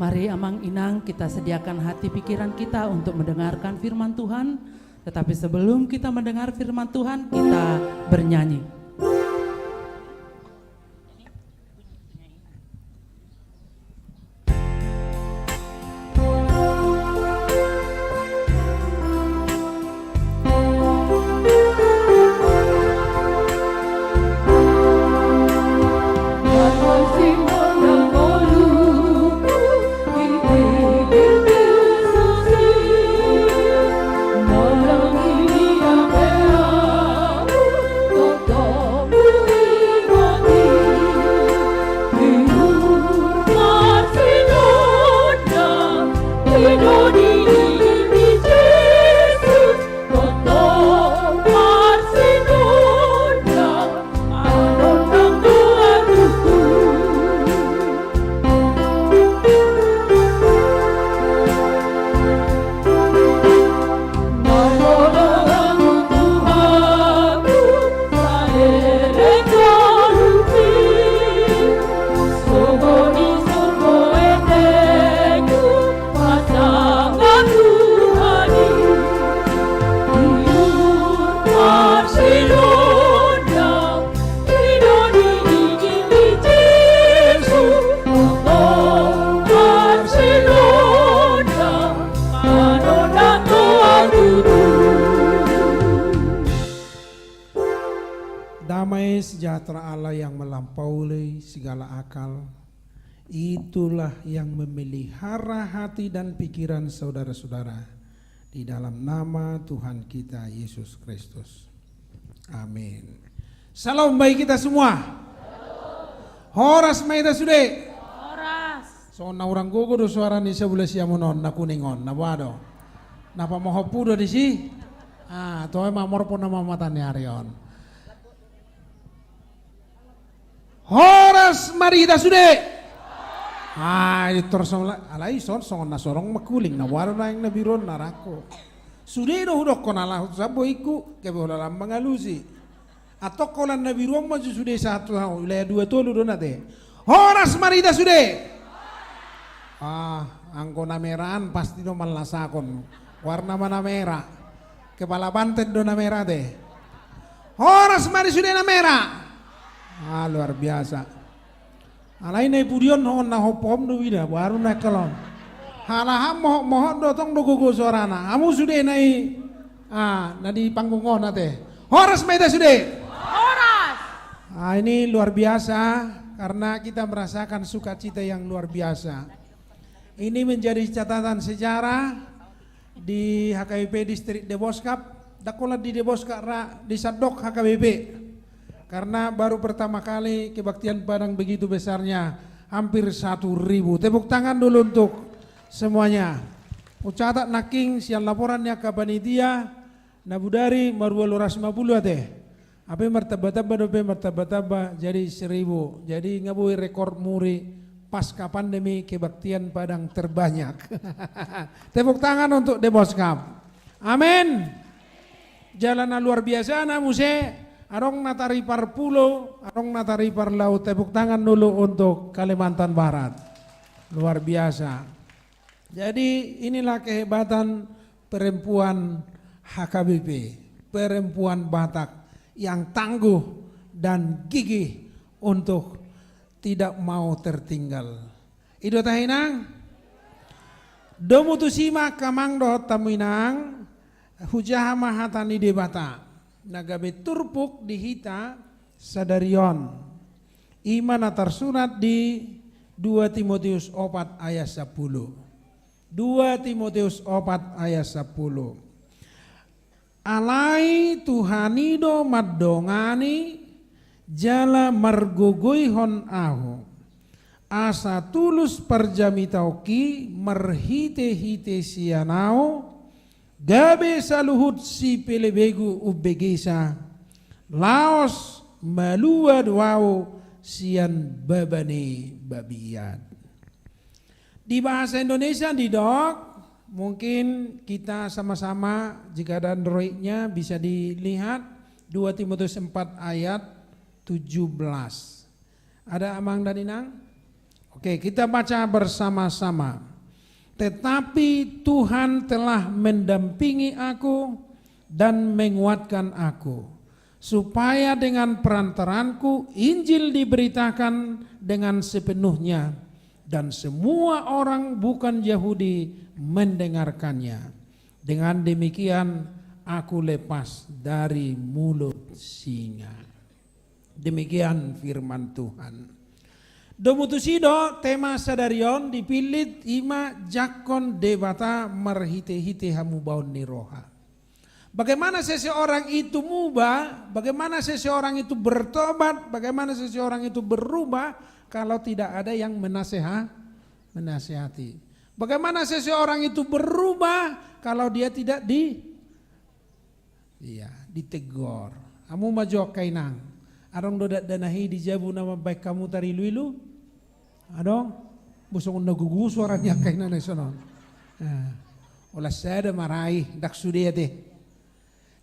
Mari, Amang Inang, kita sediakan hati pikiran kita untuk mendengarkan firman Tuhan. Tetapi sebelum kita mendengar firman Tuhan, kita bernyanyi. Damai sejahtera Allah yang melampaui segala akal, itulah yang memelihara hati dan pikiran saudara-saudara di dalam nama Tuhan kita Yesus Kristus. Amin. Syalom bagi kita semua. Horas ma hita sude. Horas. Songon na hurang gogo do suara ni sabula siamun on, na kuning on, na boha do? Na pamohompu do disi? Ah, toe ma morpon nama mata ni ari on. Horas ma di hita sude. Ah, i tor songon la-, alai son, songon na sorong ma kuling, na boha do naeng na biru on na rangko. Sude do hudokkon ala tu sambo ingku, gabe holan mangalusi. Antong holan na biru on ma jo sude sahat tu hau, wilayah dua tolu do na te. Horas ma di hita sude. Ah, anggo na merah an pasti do mallasakon. Warna ma na merah? Kepala banten do na merah te. Horas ma di sude na merah. Ah, luar biasa. Alai na i pudi on songon na hompohom do ida, baru na kelon. Halahan mohot-mohot do tong do gogo suarana. Hamu sude na i, ah, na di panggung on ate. Horas ma hita sude. Horas. Ah, ini luar biasa karena kita merasakan sukacita yang luar biasa. Ini menjadi catatan sejarah di H K B P Distrik Deboskap, ndang holan di Deboskap ra, di sandok H K B P. Karena baru pertama kali kebaktian Padang begitu besarnya, hampir satu ribu. Tepuk tangan dulu untuk semuanya. Hucatat nangkin sian laporan ni angka panitia, na bodari marualu ratus lima puluh ate. Hape martamba-tamba dope, martamba-tamba jadi seribu. Jadi nga boi rekor muri pasca pandemi kebaktian Padang terbanyak. Tepuk tangan untuk Deboskap. Amin. Jala na luar biasana muse, adong na taripar pulo, adong na taripar laut. Tepuk tangan dulu untuk Kalimantan Barat. Luar biasa. Jadi inilah kehebatan perempuan H K B P, perempuan Batak yang tangguh dan gigih untuk tidak mau tertinggal. I do tahe inang? Domu tusi ma angka amang dohot hamu inang, hujaha ma hata ni Debata na gabe turpuk di hita sadari on. I ma na tarsurat di dua Timoteus opat ayat sapulu. Dua Timoteus opat ayat sapulu. Alai Tuhan i do mandongani jala margogoihon ahu, asa tulus parjamitaonki marhite-hite sian ahu, gabe saluhut sipelebegu umbegesa, laos malua do ahu sian baba ni babiat. Di bahasa Indonesia didok, mungkin kita sama-sama, jika ada Androidnya bisa dilihat, dua Timoteus empat ayat tujuh belas. Ada amang dan inang? Oke, kita baca bersama-sama. Tetapi Tuhan telah mendampingi aku dan menguatkan aku, supaya dengan perantaranku Injil diberitakan dengan sepenuhnya, dan semua orang bukan Yahudi mendengarkannya. Dengan demikian, aku lepas dari mulut singa. Demikian firman Tuhan. Domu tusi do tema sadari on dipillit, ima jangkon Debata marhite-hite hamubaon ni roha. Bagaimana seseorang itu muba, bagaimana seseorang itu bertobat, bagaimana seseorang itu berubah kalau tidak ada yang menaseha-, menasehati. Bagaimana seseorang itu berubah kalau dia tidak di-, iya, ditegor. Hamu ma jo angka inang. Adong do dakdanak i di jabu na mambahen hamu tarilu-ilu? Adong? Bo songon na gogo suara ni angka inang na i sonon. Nah, olas sada ma ra i, ndang sude ate.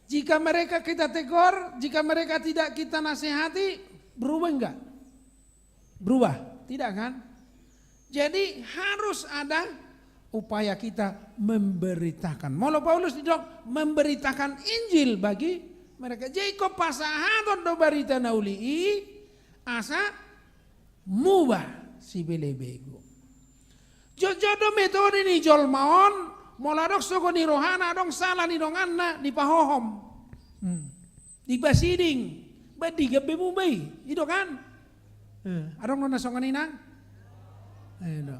Jika mereka kita tegur, jika mereka tidak kita nasihati, berubah enggak? Berubah? Tidak kan? Jadi harus ada upaya kita memberitakan. Molo Paulus didok memberitakan Injil bagi mereka. Jadi ingkon pasahaton do barita na uli i asa muba sibelebegu. Jotjot do metode ni jolma on, molo adong sogo ni rohana, adong sala ni donganna, dipahohom. Hmm. Dipasiding. Ba digan be muba i, i do kan? Eh, adong do na songon i nang? Eh, do.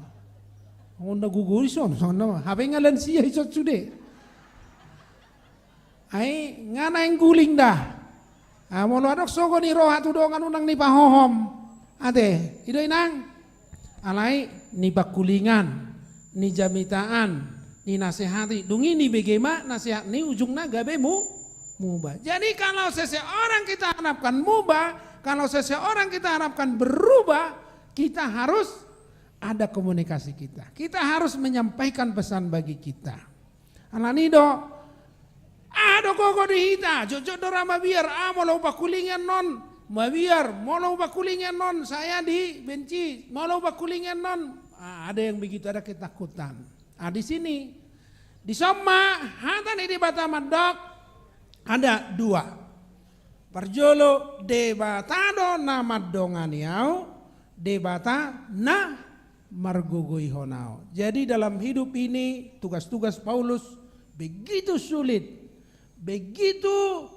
Songon na gogo i son, songon na, hape nga lansia i son sude. Ai nga naeng guling da. Ah, molo adong sogo ni roha tu dongan unang nipahohom. Ate, i do inang? Alai nipangkulingan, nijamitaan, ninasehati. Dung i nibege ma nasehat ni ujungna gabe mu-, muba. Jadi kalau seseorang kita harapkan muba, kalau seseorang kita harapkan berubah, kita harus ada komunikasi kita. Kita harus menyampaikan pesan bagi kita. Alani do, aha do gogo di hita, jotjot do ra mabiar, ah, molo hupangkulingi annon, mabiar, molo hupangkulingi annon, saya dibenci, molo hupangkulingi annon, ah, ada yang begitu, ada ketakutan. Ah, di sini, dison ma, hata ni Debata mandok, ada dua. Parjolo, Debata do na mandongani ahu, Debata na margogoihon ahu. Jadi dalam hidup ini, tugas-tugas Paulus begitu sulit, begitu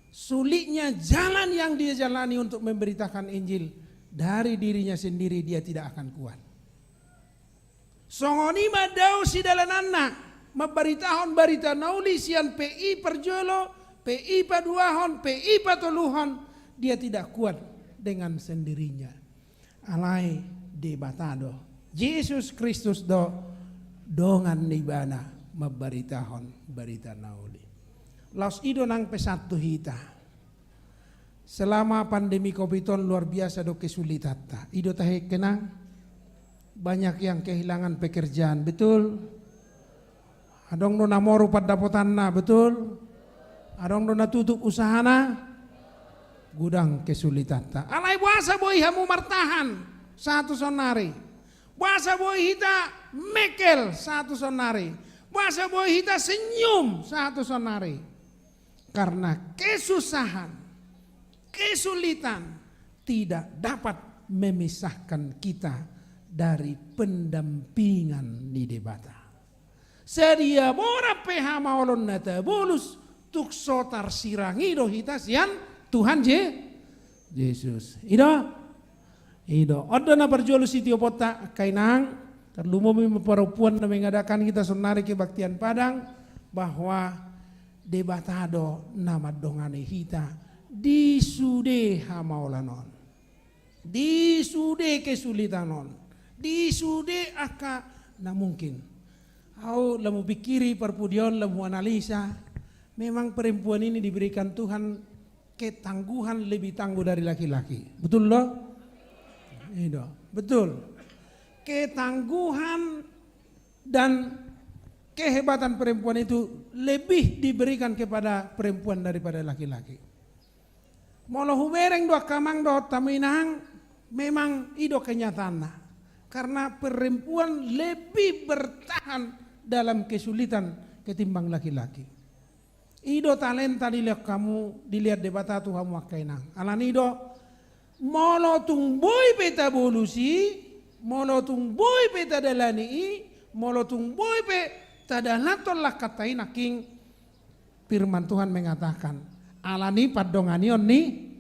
sulitnya jalan yang dia jalani untuk memberitakan Injil, dari dirinya sendiri dia tidak akan kuat. Songon i ma dao sidalananna, mambaritahon barita na uli sian P I parjolo, P I paduahon, P I patoluhon, dia tidak kuat dengan sendirinya. Alai Debata do, Jesus Kristus do, dongan ni ibana mambaritahon barita na uli. Laos i do nang pesan tu hita. Selama pandemi covid on luar biasa do kesulitanta. I do tahe angka inang, banyak yang kehilangan pekerjaan, betul? Adong do na moru pandapotanna, betul? Adong do na tutup usahana, godang kesulitanta. Alai boasa boi hamu martahan sahat tu saonnari? Boasa boi hita mengkel sahat tu saonnari? Boasa boi hita senyum sahat tu saonnari? Karena kesusahan, kesulitan tidak dapat memisahkan kita dari pendampingan ni Debata. Sadia borat pe hamaolon na tabolus, tung so tarsirang i do hita sian Tuhan Je-, Jesus. I do? I do. On do na parjolo sitioponta, angka inang, tarlumobi ma parompuan na mengadakan hita saonnari kebaktian Padang, bahwa Debata do na mandongani hita di sude hamaolon on, di sude kesulitan on, di sude angka na mungkin. Au lam hupingkiri parpudi on, lam huanalisa, memang perempuan ini diberikan Tuhan ketangguhan lebih tangguh dari laki-laki. Betul do? I do. Betul. Ketangguhan dan kehebatan perempuan itu lebih diberikan kepada perempuan daripada laki-laki. Molo hubereng do angka amang dohot hamu inang, memang i do kenyataanna. Karena perempuan lebih bertahan dalam kesulitan ketimbang laki-laki. I do talenta dilehon hamu, dilehon Debata tu hamu angka inang. Alani i do, molo tung boi pe tabolus i, molo tung boi pe tadalani i, molo tung boi pe tadalanhon langkanta i, nangkin Firman Tuhan mengatakan, alani pandonganion ni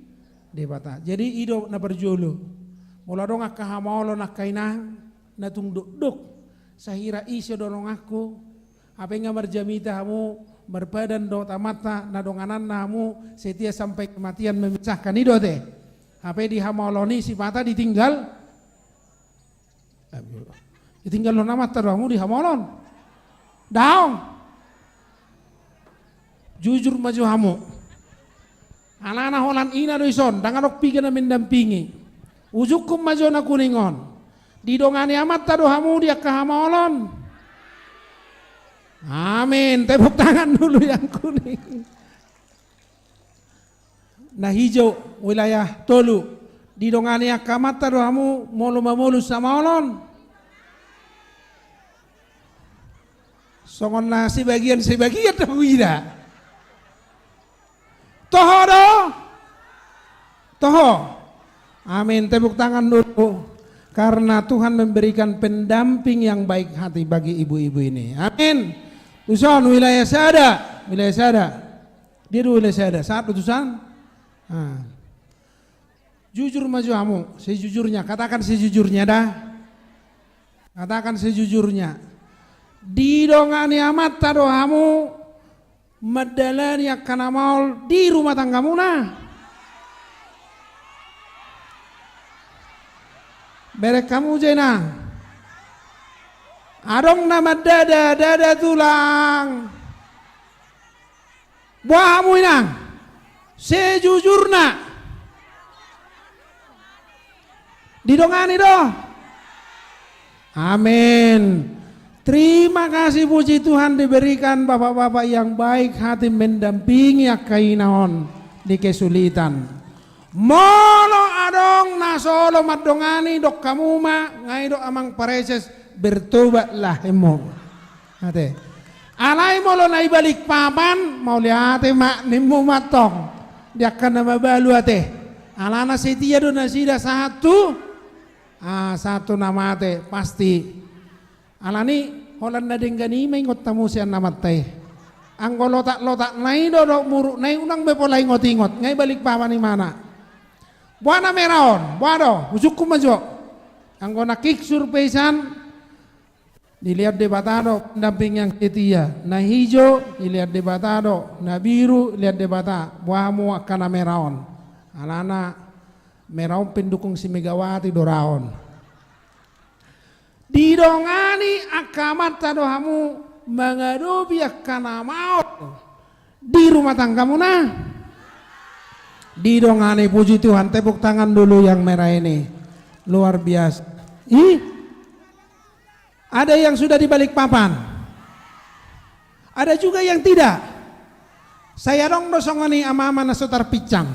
Debata. Jadi i do na parjolo. Molo adong angka hamaolon angka inang, na tung dokdok, sahira ise do donganku, hape nga marjamita hamu, marpadan dohot Amanta, na dongananna hamu, setia sampai kematian memisahkan, i do ate. Hape di hamaolon i sipata ditinggal, ditinggalhon Amanta do hamu di hamaolon? Daong. Jujur ma jo hamu. Alana holan ina do ison, ndang adong piga na mendampingi. Ujungkun ma jo na kuning on. Didongani Amanta do hamu di angka hamaolon? Amin. Tepuk tangan dulu yang kuning. Na hijau, wilayah tolu. Didongani angka Amanta do hamu molo mamolus hamaolon? Songon na sebagian-sebagian do huida. Toho do? Toho. Amin. Tepuk tangan dulu. Karena Tuhan memberikan pendamping yang baik hati bagi ibu-ibu ini. Amin. Tuson, wilayah sada. Wilayah sada. Dia dua wilayah sada. Satu tuson. Nah. Jujur ma jo hamu, sejujurnya. Katakan sejujurnya da. Katakan sejujurnya. Didongani Amanta do hamu mandalani angka na maol di rumah tanggamuna? Bereng hamu jo inang. Adong na mandada, dada tulang. Boha hamu inang? Sejujurna. Didongani do? Amin. Terima kasih, puji Tuhan, diberikan bapak-bapak yang baik hati mendampingi angka ina on di kesulitan. Molo adong na so olo mandongani, dok hamu ma, nga i do amang pareses, bertobatlah, emmo. Ate. Alai molo na i Balikpapan, mauliate ma nimmu ma tong. Di angka na mabalu ate. Alana setia do nasida sahat tu, ah, sahat tu na mate, pasti. Alani, holan na denggan i ma ingot hamu sian Amanta i. Anggo lotak-lotakna i do dohot murukna i unang be pola ingot-ingot, nga i Balikpapan imana. Boha na merah on, boha do, hujungkun ma jo. Anggo nangkin survei san, dilehon Debata do pendamping yang setia. Na hijau, dilehon Debata do, na biru, dilehon Debata. Boha hamu angka na merah on? Alana merah on pendukung si Megawati do ra on. Didongani angka Amanta do hamu mangadopi angka na maol di rumah tanggamuna? Didongani, puji Tuhan, tepuk tangan dulu yang merah ini. Luar biasa. Ih. Ada yang sudah di Balikpapan. Ada juga yang tidak. Sai adong do songon i ama-ama na so tarpinsang.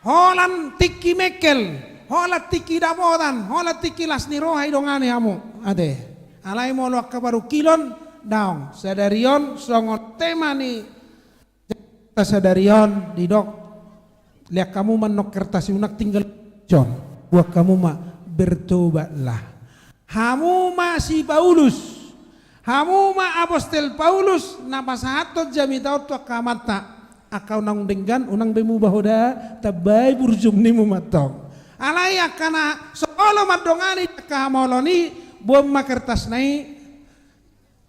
Holan tingki mengkel, holan tingki dapotan, holan tingki las ni roha didongani hamu. Ate. Alai molo angka parungkilon, daong. Sadari on songon tema ni sadari on didok, lehon hamu ma annon kertas i, unang tinggal dison. Buat hamu ma, bertobatlah. Hamu ma si Paulus. Hamu ma Apostel Paulus na pasahathon jamita on tu angka amanta. Angka unang denggan, unang be muba ho da, tambai burjum nimu ma tong. Alai angka na so olo mandongani angka hamaolon i, boan ma kertasna i,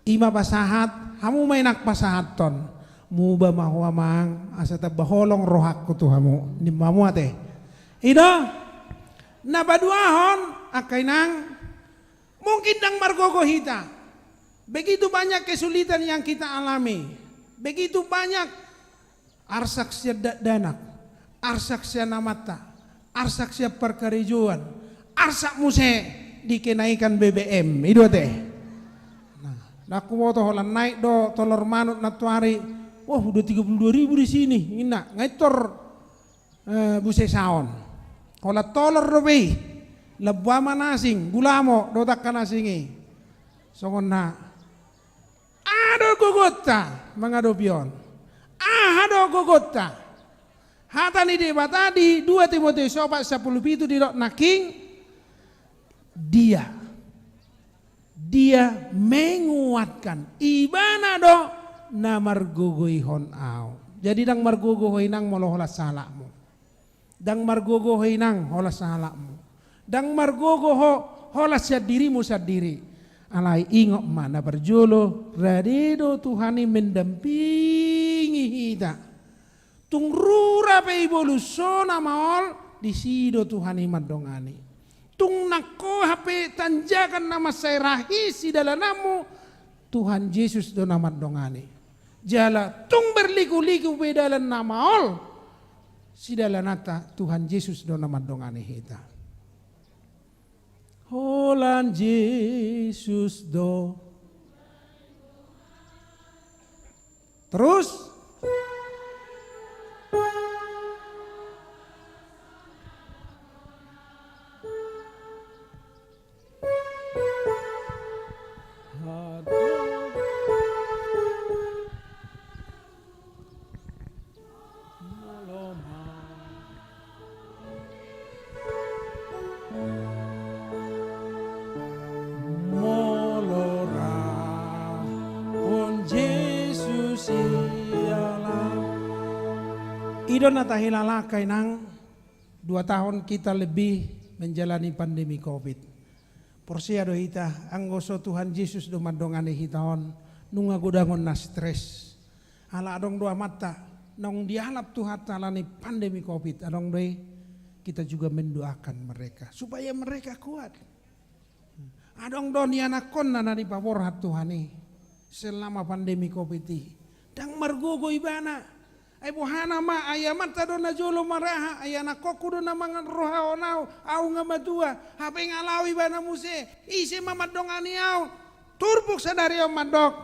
i ma pasahat, hamu ma inang pasahathon. Muba ma ho amang, asa tamba holong rohangku tu hamu. Ninna hamu ate. I do, na paduahon, angka inang, mungkin ndang margogo hita. Begitu banyak kesulitan yang kita alami. Begitu banyak arsak sian dakdanak, arsak sian amanta, arsak sian parkarejoan, arsak muse di kenaikan B B M, i do ate. Nah, ndang huboto holan naik do tolor manuk nantoari, wah, udah tiga puluh dua ribu di sini, ninna, nga i tor, eh, busesaon. Holan tolor dope i. Lampu ama na asing, gulamo dohot angka na asing i. Songon na aha do gogonta mangadopi on? Aha do gogonta? Hata ni Debata di dua Timoteus opat sampulu pitu didok nangkin, Dia, Dia menguatkan, Ibana do na margogoihon ahu. Jadi ndang margogo ho inang molo holan sahalakmu. Ndang margogo ho inang holan sahalakmu. Ndang margogo ho holan sian dirimu sandiri. Alai ingot ma na parjolo, rade do Tuhan i mendampingi hita. Tung rura pe ibolus ho na maol, disi do Tuhan i mandongani. Tung nangkohap pe tanjakan na mansai rahis sidalananmu, Tuhan Jesus do na mandongani. Jala tung berliku-liku pe dalan na maol sidalananta, Tuhan Jesus do na mandongani hita. Holan Jesus do. Terus. Molo ra on Jesus i ala. I do na tahilala angka inang, dua tahun kita lebih menjalani pandemi covid. Porsea do hita, anggo so Tuhan Jesus do mandongani hita on, nunga godang on na stres. Ala adong do amanta naung dialap Tuhanta ala ni pandemi covid, adong do i, kita juga mendoakan mereka supaya mereka kuat. Adong do nianakkonna na dipaborhat Tuhan i selama pandemi covid i. Ndang margogo ibana. Ai bohana ma, ai amanta do na jolo maraha, ai anakkonku do na mangan rohahon ahu, ahu nga matua, hape nga lao ibana muse, ise ma mandongani ahu? Turpuk sadari on mandok,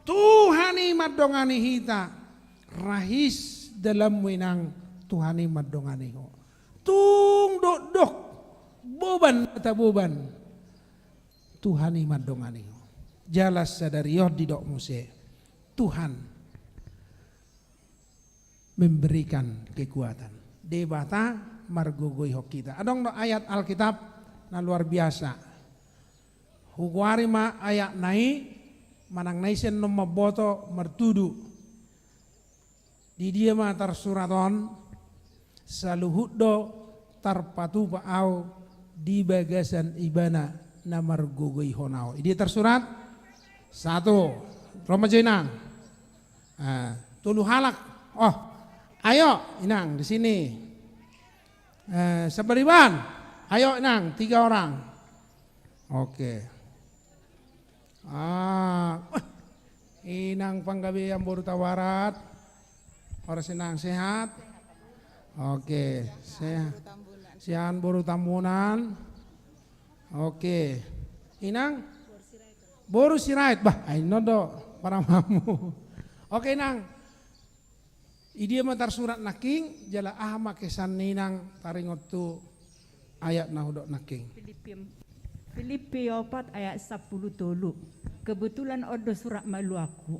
Tuhan i mandongani hita. Rahis dalanmu inang, Tuhan i mandongani ho. Tung dokdok, boban ma taboban, Tuhan i mandongani ho. Jala sadari on didok muse, Tuhan memberikan kekuatan. Debata margogoihon hita. Adong do ayat Alkitab na luar biasa. Hugoari ma ayatna i, manang na ise annon mamboto martudu. Di dia ma tarsurat on, saluhut do tarpatupa ahu di bagasan Ibana na margogoihon ahu. Di dia tarsurat? Satu. Ro ma jo inang. Ah, tolu halak. Oh, ayo inang di sini. Eh, Sabariban. Ayo inang, tiga orang. Oke. Ah, inang Panggabean Boru Tabarat. Horas inang, sehat? Oke, sehat. Sian Boru Tambunan. Oke. Inang? Boru Sirait. Bah, ai annon do paramamu. Oke, inang. Di dia ma tarsurat nangkin, jala aha ma kesan ni inang taringot tu ayat na hudok nangkin? Pilippi, Pilippi opat ayat sampulu tolu. Kebetulan on do surat maluangku.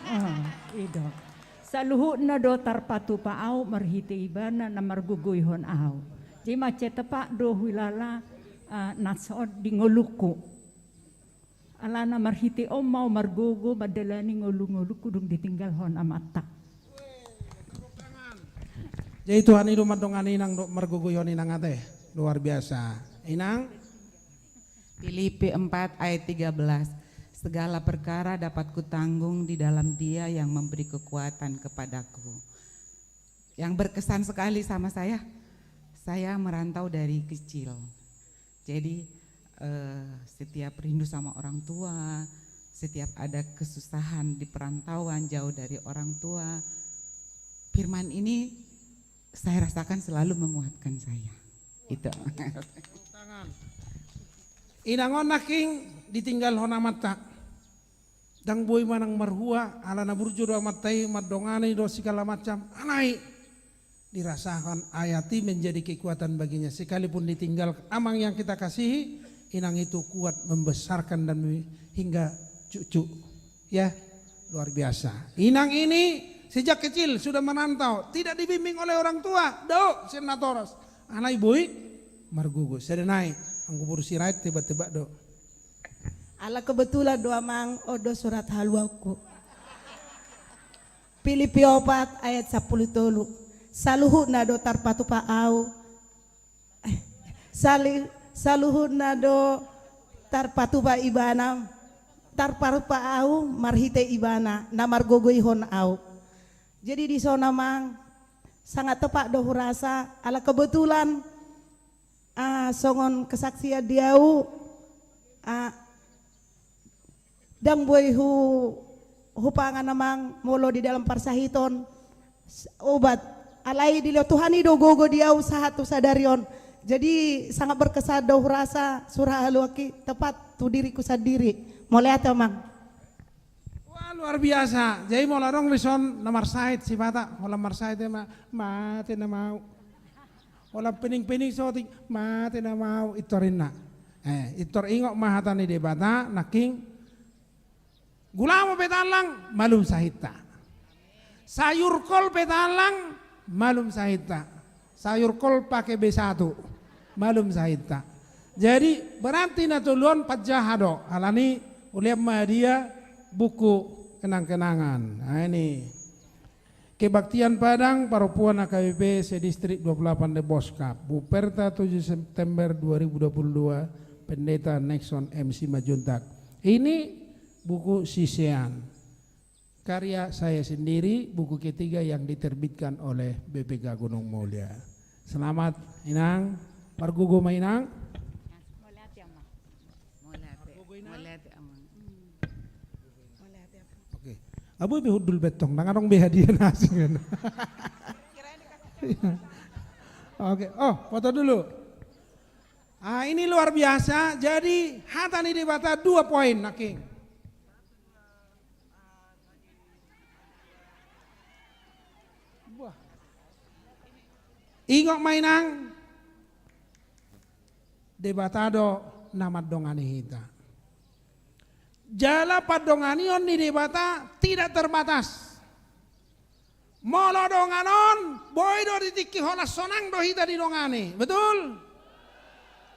Ah, i do. Saluhutna do tarpatupa ahu marhite Ibana na margogoihon ahu. Jadi mansai tepat do huilala, ah, nas on di ngolungku. Alana marhite on ma ahu margogo mandalani ngolu-ngolungku dung ditinggalhon amanta. Jadi Tuhan i do mandongani inang dohot margogoihon inang ate. Luar biasa. Inang? Filipi empat ayat tiga belas. Segala perkara dapat kutanggung di dalam Dia yang memberi kekuatan kepadaku. Yang berkesan sekali sama saya, saya merantau dari kecil. Jadi, eh, setiap rindu sama orang tua, setiap ada kesusahan di perantauan, jauh dari orang tua, firman ini saya rasakan selalu menguatkan saya. Itu. Inang on nangkin ditinggalhon amanta. Ndang boi manang marhua, ala na burju do amanta i, mandongani do segala macam. Alai Dirasakan ayat i menjadi kekuatan baginya. Sekalipun ditinggal amang yang kita kasihi, inang itu kuat membesarkan dan hingga cucu. Ya, luar biasa. Inang ini sejak kecil sudah merantau, tidak dibimbing oleh orang tua. Dao sian natoras. Alai boi margogo. Sada nai, anggo boru Sirait tebak-tebak do. Ala kebetulan do amang, on do surat haluaonku. Pilipi opat ayat sampulu tolu. Saluhutna do tarpatupa au. Sali-, saluhutna do tarpatupa ibana. Tarpatupa au marhite ibana, na margogoihon au. Jadi dison amang, sangat tepat do hurasa, ala kebetulan, ah, songon kesaksian di au, ah, ndang boi hu-, hupangan amang molo di dalam parsahiton, s-, obat. Alai dilehon Tuhan i do gogo di au sahat tu sadari on. Jadi sangat berkesan do hurasa surat haluaonki tepat tu diriku sandiri. Mauliate amang. Wah, luar biasa. Jadi molo adong dison na marsahit sipata, holan marsahit ima, mate nama au. Holan pening-pening sotik, mate nama au, i do ninna. Eh, i do, ingot ma hata ni Debata, nangkin. Gulamo pe tallang, malum sahitta. Sayur kol pe tallang, malum sahitta. Sayur kol pake B satu, malum sahitta. Jadi berarti na tolu on panjaha do, alani i hulean ma dia buku kenang-kenangan. Nah, ini. Kebaktian Padang, Parompuan A K B P se-Distrik dua puluh delapan Deboskap, Buperta tujuh September dua ribu dua puluh dua, Pendeta Nexon M Simanjuntak. Ini buku Sisean, karya saya sendiri, buku ketiga yang diterbitkan oleh B P K Gunung Mulia. Selamat, Inang. Margogo ma, Inang. Mauliate, Amang. Mauliate. Mauliate, Amang. Oke. Abu be hundul betong, nang adong be hadiah na asing. Oke. Oh, foto dulu. Ah, ini luar biasa. Jadi, hata ni Debata dua poin, nangkin. Wah. Ingot ma, Inang. Debata do na mandongani hita. Jala pandonganion ni Debata tidak terbatas. Molo dongan on, boi do di tingki holan sonang do hita didongani. Betul?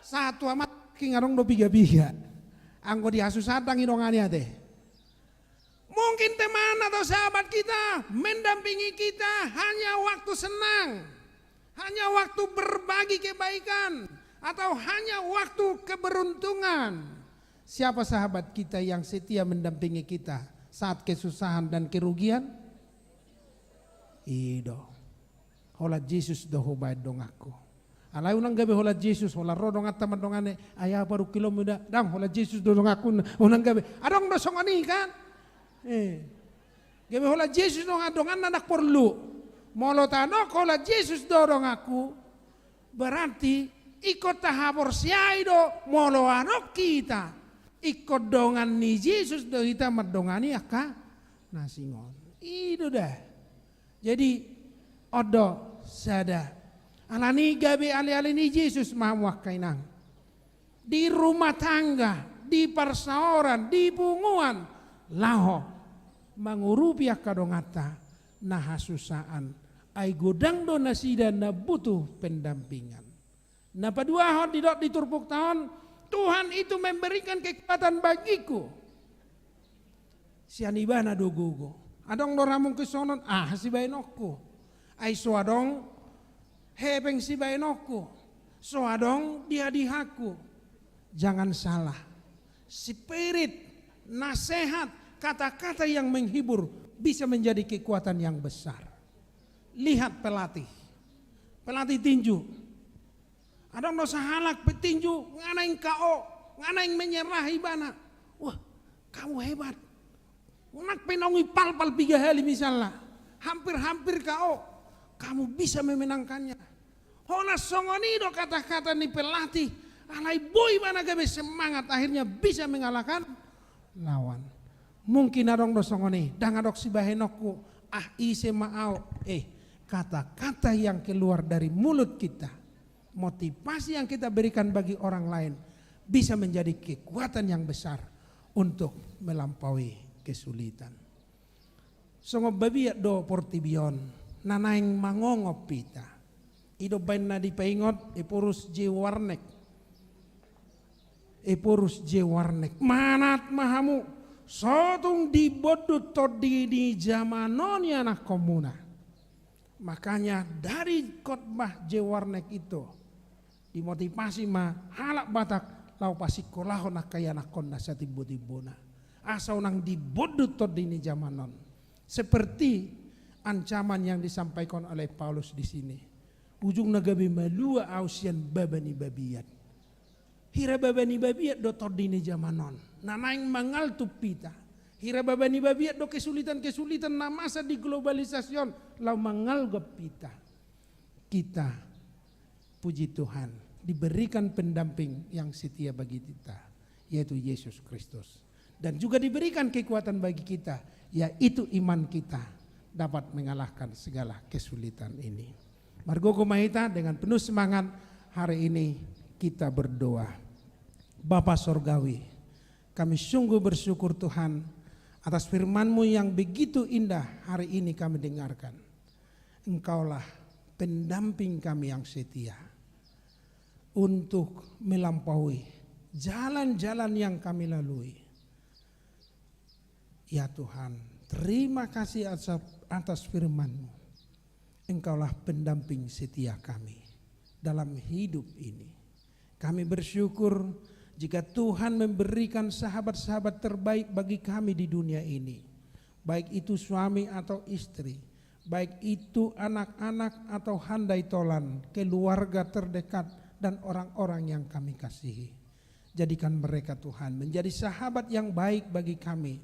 Sahat tu amanking adong do piga-piga. Anggo di hasusahan ndang didongani ate. Mungkin teman atau sahabat kita mendampingi kita hanya waktu senang, hanya waktu berbagi kebaikan, atau hanya waktu keberuntungan. Siapa sahabat kita yang setia mendampingi kita saat kesusahan dan kerugian? I do. Holan Jesus do hubahen donganku. Alai unang gabe holan Jesus, holan ro donganta mandongani, ai aha parungkilonmu da, ndang, holan Jesus do donganku, unang gabe. Adong do songon i kan? Eh. Gabe holan Jesus dongan, donganna ndang porlu. Molo tadok holan Jesus do donganku, berarti ingkon tahaporseai do molo adong hita. Ingkon dongan ni Jesus do hita mandongani angka na asing on. I do da. Jadi, on do sada. Alani gabe ale-ale ni Jesus ma hamu angka inang. Di rumah tangga, di parsaoran, di punguan, laho mangurupi angka donganta na hasusaan. Ai godang do nasida na butuh pendampingan. Na paduahon didok di turpukta on, Tuhan itu memberikan kekuatan bagiku. Sian ibana do gogo. Adong do ra mungkin songon aha sibahenonku. Ai so adong hepeng sibahenonku. So adong diha-dihaku. Jangan salah. Spirit, nasehat, kata-kata yang menghibur bisa menjadi kekuatan yang besar. Lihat pelatih. Pelatih tinju. Adong do sahalak petinju, nga naeng K O, nga naeng menyerah ibana. Wah, kamu hebat. Nang pe naung ipalpal piga hali misalna, hampir-hampir K O, kamu bisa memenangkannya. Holan songon i do kata-kata ni pelatih, alai boi ibana gabe semangat, akhirnya bisa mengalahkan lawan. Mungkin adong do songon i, ndang adong sibahenonku, ah, ise ma au. Eh, kata-kata yang keluar dari mulut kita, motivasi yang kita berikan bagi orang lain bisa menjadi kekuatan yang besar untuk melampaui kesulitan. Songon babiat do portibi on, na naeng mangongopi hita. I do umbaen na dipaingot Ephorus J. Warneck. Ephorus J. Warneck. Manat ma hamu, so tung dibondut Tondi ni Jaman On ianakhonmuna. Makanya dari khotbah J. Warneck itu, dimotivasi ma halak Batak laho pasingkolahon angka ianakhonna satimbo-timbona. Asa unang dibondut Tondi ni Jaman On. Seperti ancaman yang disampaikan oleh Paulus di sini. Ujungna gabe malua ahu sian baba ni babiat. Hira baba ni babiat do Tondi ni Jaman On na naeng mangaltup hita. Hira baba ni babiat do kesulitan-kesulitan na masa di globalisasi on laho mangalgop hita. Kita, puji Tuhan, diberikan pendamping yang setia bagi kita, yaitu Yesus Kristus. Dan juga diberikan kekuatan bagi kita, yaitu iman kita dapat mengalahkan segala kesulitan ini. Margogo ma hita dengan penuh semangat hari ini kita berdoa. Bapa Sorgawi, kami sungguh bersyukur Tuhan atas firman-Mu yang begitu indah hari ini kami dengarkan. Engkaulah pendamping kami yang setia untuk melampaui jalan-jalan yang kami lalui. Ya Tuhan, terima kasih atas, atas firman-Mu. Engkaulah pendamping setia kami dalam hidup ini. Kami bersyukur jika Tuhan memberikan sahabat-sahabat terbaik bagi kami di dunia ini. Baik itu suami atau istri, baik itu anak-anak atau handai tolan, keluarga terdekat, dan orang-orang yang kami kasihi. Jadikan mereka, Tuhan, menjadi sahabat yang baik bagi kami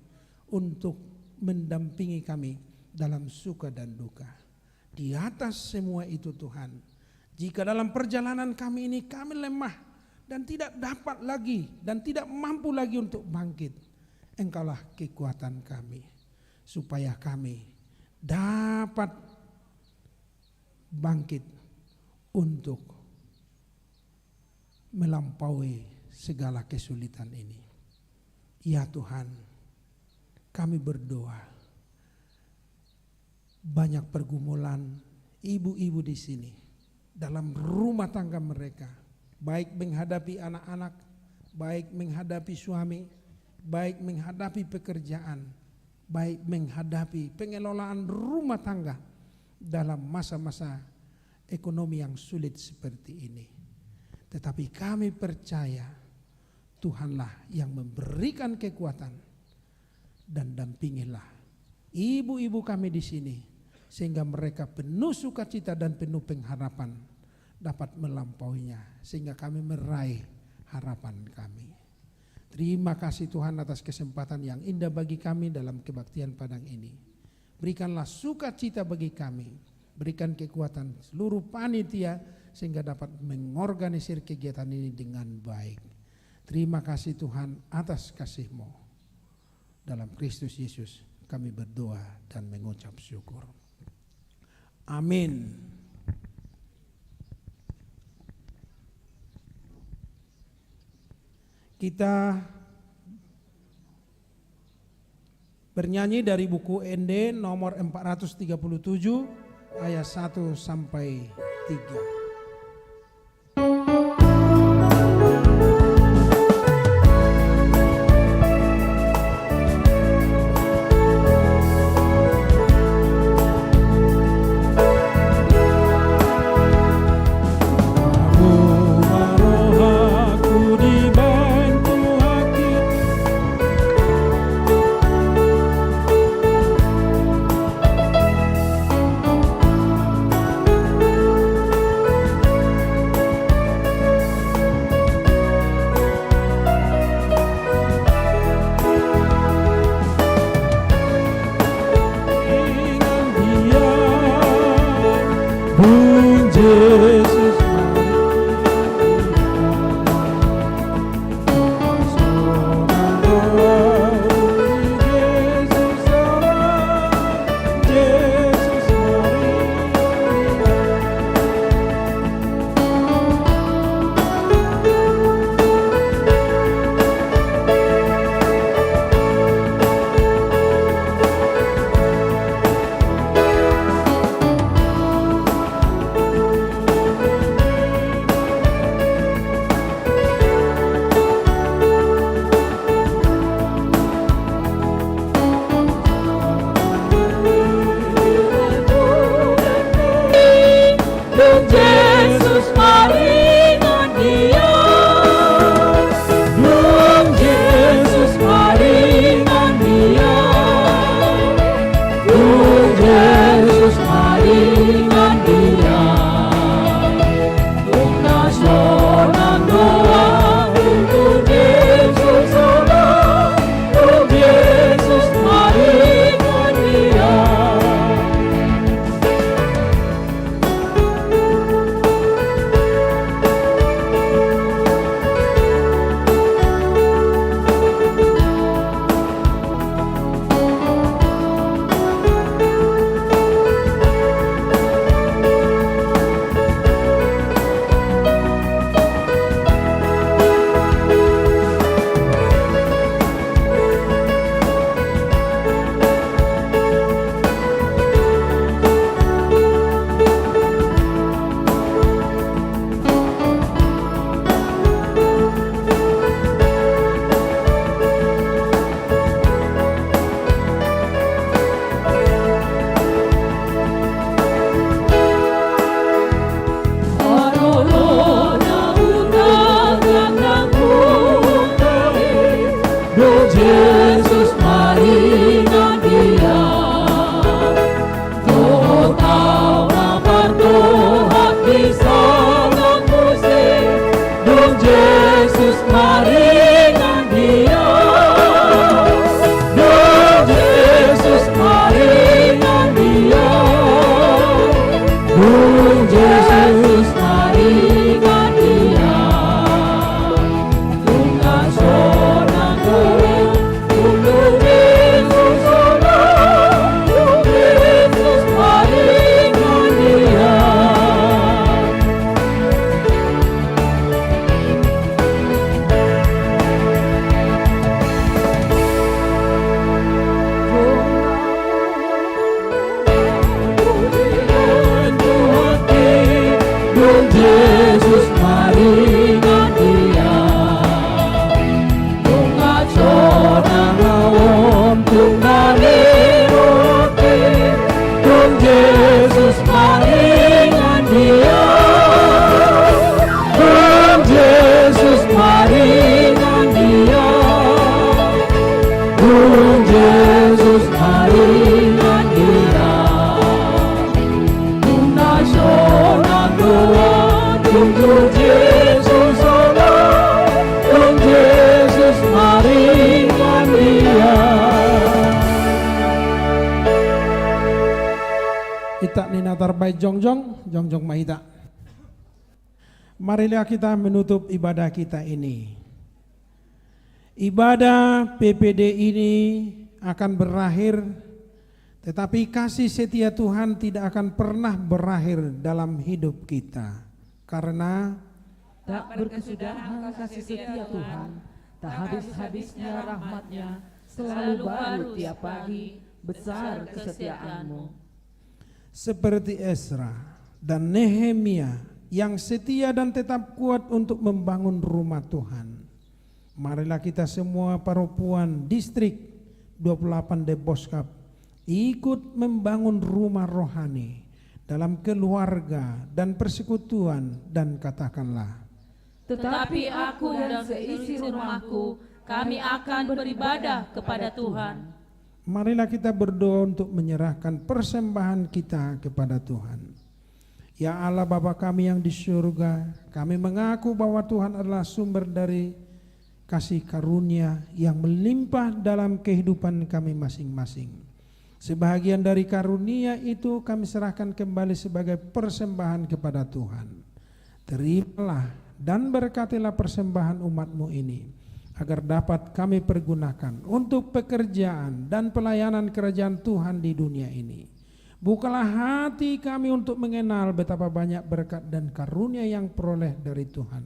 untuk mendampingi kami dalam suka dan duka. Di atas semua itu, Tuhan, jika dalam perjalanan kami ini kami lemah dan tidak dapat lagi dan tidak mampu lagi untuk bangkit, Engkaulah kekuatan kami, supaya kami dapat bangkit untuk melampaui segala kesulitan ini. Ya Tuhan, kami berdoa, banyak pergumulan ibu-ibu di sini dalam rumah tangga mereka, baik menghadapi anak-anak, baik menghadapi suami, baik menghadapi pekerjaan, baik menghadapi pengelolaan rumah tangga dalam masa-masa ekonomi yang sulit seperti ini. Tetapi kami percaya Tuhanlah yang memberikan kekuatan dan dampingilah ibu-ibu kami di sini, sehingga mereka penuh sukacita dan penuh pengharapan dapat melampauinya, sehingga kami meraih harapan kami. Terima kasih Tuhan atas kesempatan yang indah bagi kami dalam kebaktian Padang ini. Berikanlah sukacita bagi kami. Berikan kekuatan seluruh panitia sehingga dapat mengorganisir kegiatan ini dengan baik. Terima kasih Tuhan atas kasih-Mu. Dalam Kristus Yesus kami berdoa dan mengucap syukur. Amin. Kita bernyanyi dari buku Ende nomor empat ratus tiga puluh tujuh, ayat satu sampai tiga. Jesus maringan Ia. Dohot au na mardohot di songon muse, dung Jesus maringan Ia. Dung Jesus maringan Ia. Dung Jesus maringan Ia. Dung Jesus maringan Ia. Dung sonang au on tung na niroti. Dung Jesus maringan Ia. Dung Jesus maringan Ia. Dung Jesus maringan Ia. Dung na sonang do au tung tu Jesus sonang, tung Jesus maringan Ia. Hita ninna tarbaen jongjong, jongjong ma hita. Marilah kita menutup ibadah kita ini. Ibadah P P D ini akan berakhir, tetapi kasih setia Tuhan tidak akan pernah berakhir dalam hidup kita. Karena tak berkesudahan kasih setia Tuhan, tak habis-habisnya rahmat-Nya, selalu baru tiap pagi, besar kesetiaan-Mu. Seperti Esra dan Nehemia yang setia dan tetap kuat untuk membangun rumah Tuhan. Marilah kita semua parompuan distrik dua puluh delapan Demboskap ikut membangun rumah rohani dalam keluarga dan persekutuan, dan katakanlah, "Tetapi aku dan seisi rumahku, kami akan beribadah kepada Tuhan." Marilah kita berdoa untuk menyerahkan persembahan kita kepada Tuhan. Ya Allah, Bapa kami yang di surga, kami mengaku bahwa Tuhan adalah sumber dari kasih karunia yang melimpah dalam kehidupan kami masing-masing. Sebahagian dari karunia itu kami serahkan kembali sebagai persembahan kepada Tuhan. Terimalah dan berkatilah persembahan umat-Mu ini, agar dapat kami pergunakan untuk pekerjaan dan pelayanan kerajaan Tuhan di dunia ini. Bukalah hati kami untuk mengenal betapa banyak berkat dan karunia yang peroleh dari Tuhan,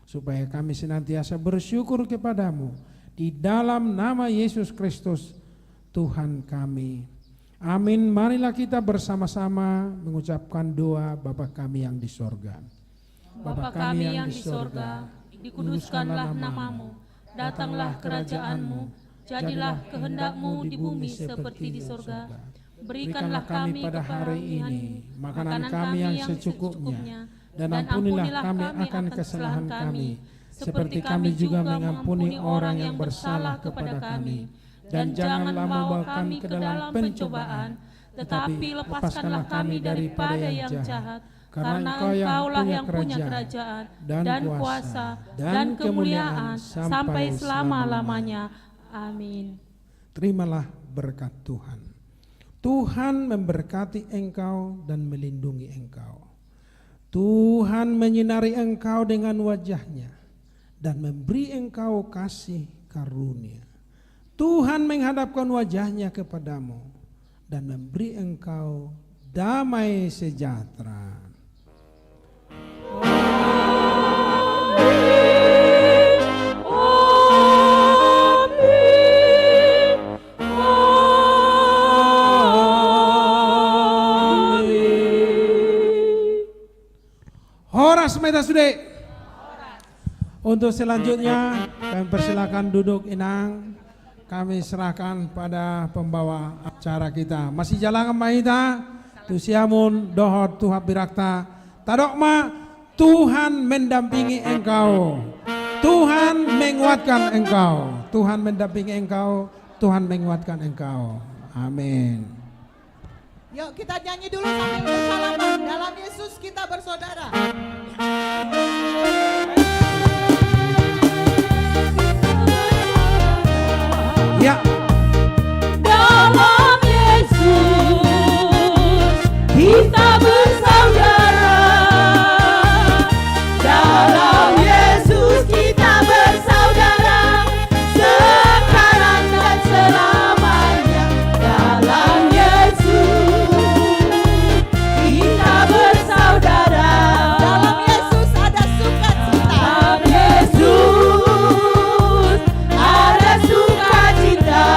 supaya kami senantiasa bersyukur kepada-Mu di dalam nama Yesus Kristus, Tuhan kami. Amin. Marilah kita bersama-sama mengucapkan doa Bapa kami yang di sorga. Bapa kami yang di sorga, dikuduskanlah nama-Mu, datanglah kerajaan-Mu, jadilah kehendak-Mu di bumi seperti di sorga. Berikanlah kami pada hari ini makanan kami yang secukupnya, dan ampunilah kami akan kesalahan kami, seperti kami juga mengampuni orang yang bersalah kepada kami. Dan janganlah membawa kami ke dalam pencobaan, tetapi lepaskanlah kami daripada yang jahat. Karena Engkaulah yang punya kerajaan, dan kuasa, dan kemuliaan sampai selama-lamanya. Amin. Terimalah berkat Tuhan. Tuhan memberkati engkau dan melindungi engkau. Tuhan menyinari engkau dengan wajah-Nya dan memberi engkau kasih karunia. Tuhan menghadapkan wajah-Nya kepadamu dan memberi engkau damai sejahtera. Horas ma hita sude. Untuk selanjutnya, kami persilakan duduk, Inang. Kami serahkan pada pembawa acara kita. Masijalangan ma hita tu siamun dohot tu hambirangta. Tadok ma, Tuhan mendampingi engkau. Tuhan menguatkan engkau. Tuhan mendampingi engkau. Tuhan menguatkan engkau. Amin. Yuk, kita nyanyi dulu sambil bersalaman. Dalam Yesus kita bersaudara. Ya. Dalam Yesus kita bersaudara. Dalam Yesus kita bersaudara. Sekarang dan selamanya dalam Yesus kita bersaudara. Dalam Yesus ada sukacita. Dalam Yesus ada sukacita.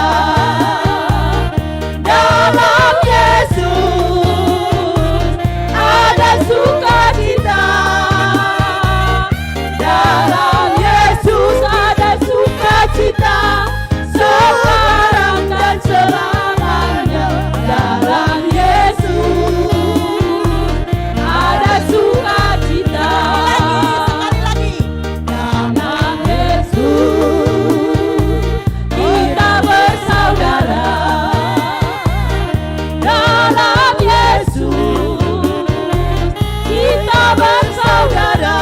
Dalam Yesus ada sukacita. Dalam Yesus ada sukacita, sekarang dan selamanya. Dalam Yesus ada sukacita. Sekali lagi, sekali lagi. Dalam Yesus kita bersaudara. Dalam Yesus kita bersaudara.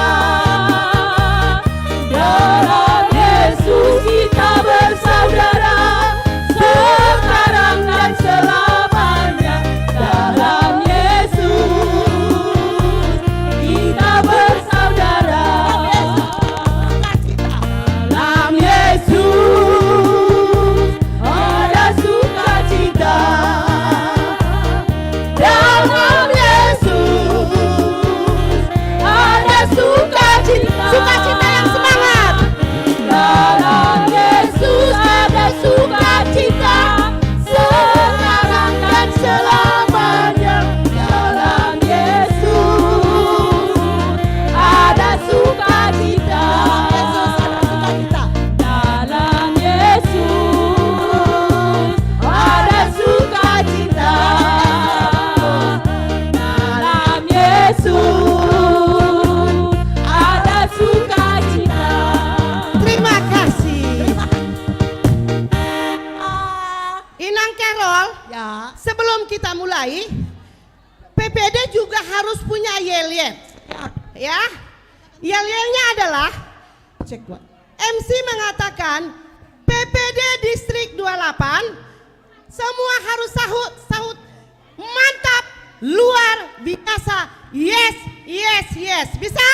Dalam Yesus kita bersaudara. Sekarang dan selamanya. Dalam Yesus kita bersaudara. Dalam Yesus ada sukacita. Dalam Yesus ada sukacita. Sukacita yang semangat. Dalam Yesus ada sukacita. Sekarang dan selamanya. Dalam Yesus ada sukacita. Dalam Yesus ada sukacita. Dalam Yesus ada sukacita. Dalam Yesus ada sukacita. Terima kasih. Inang Carol, ya. Sebelum kita mulai, P P D juga harus punya yel-yel. Ya. Ya. Yel-yelnya adalah, cek gua. M C mengatakan, P P D Distrik dua delapan, semua harus sahut, sahut. Mantap, luar biasa. Yes, yes, yes. Bisa?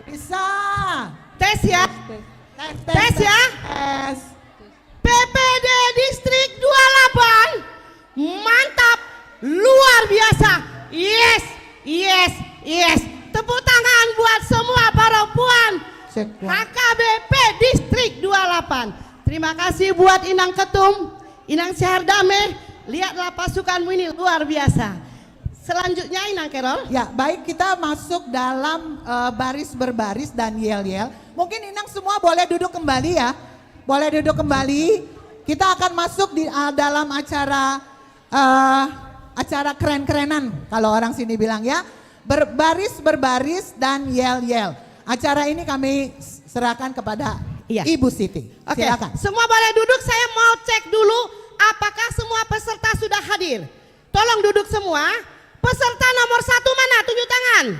Bisa. Tes ya. Tes, tes, tes, tes ya. Tes. P P D Distrik dua delapan, mantap, luar biasa. Yes, yes, yes. Tepuk tangan buat semua perempuan. Cek, wah. H K B P Distrik dua delapan. Terima kasih buat Inang Ketum, Inang Sihardame. Lihatlah pasukanmu ini luar biasa. Selanjutnya, Inang Carol. Ya, baik, kita masuk dalam, eh, baris berbaris dan yel-yel. Mungkin Inang semua boleh duduk kembali ya. Boleh duduk kembali. Kita akan masuk di, eh, dalam acara, eh, acara keren-kerenan, kalau orang sini bilang ya. Berbaris, berbaris, dan yel-yel. Acara ini kami s-, serahkan kepada, iya, Ibu Siti. Oke, silakan. Semua boleh duduk, saya mau cek dulu apakah semua peserta sudah hadir. Tolong duduk semua. Peserta nomor satu mana? Tunjuk tangan.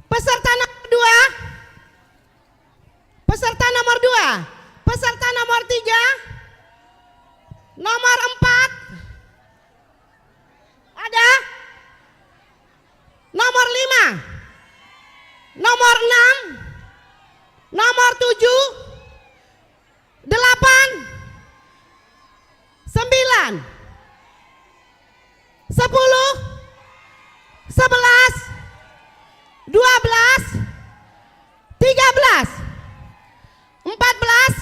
Peserta nomor dua. Peserta nomor dua. Peserta nomor tiga. Nomor empat. Ada? Nomor lima. Nomor enam. Nomor tujuh. Delapan, sembilan, sepuluh, sebelas, dua belas, tiga belas, empat belas,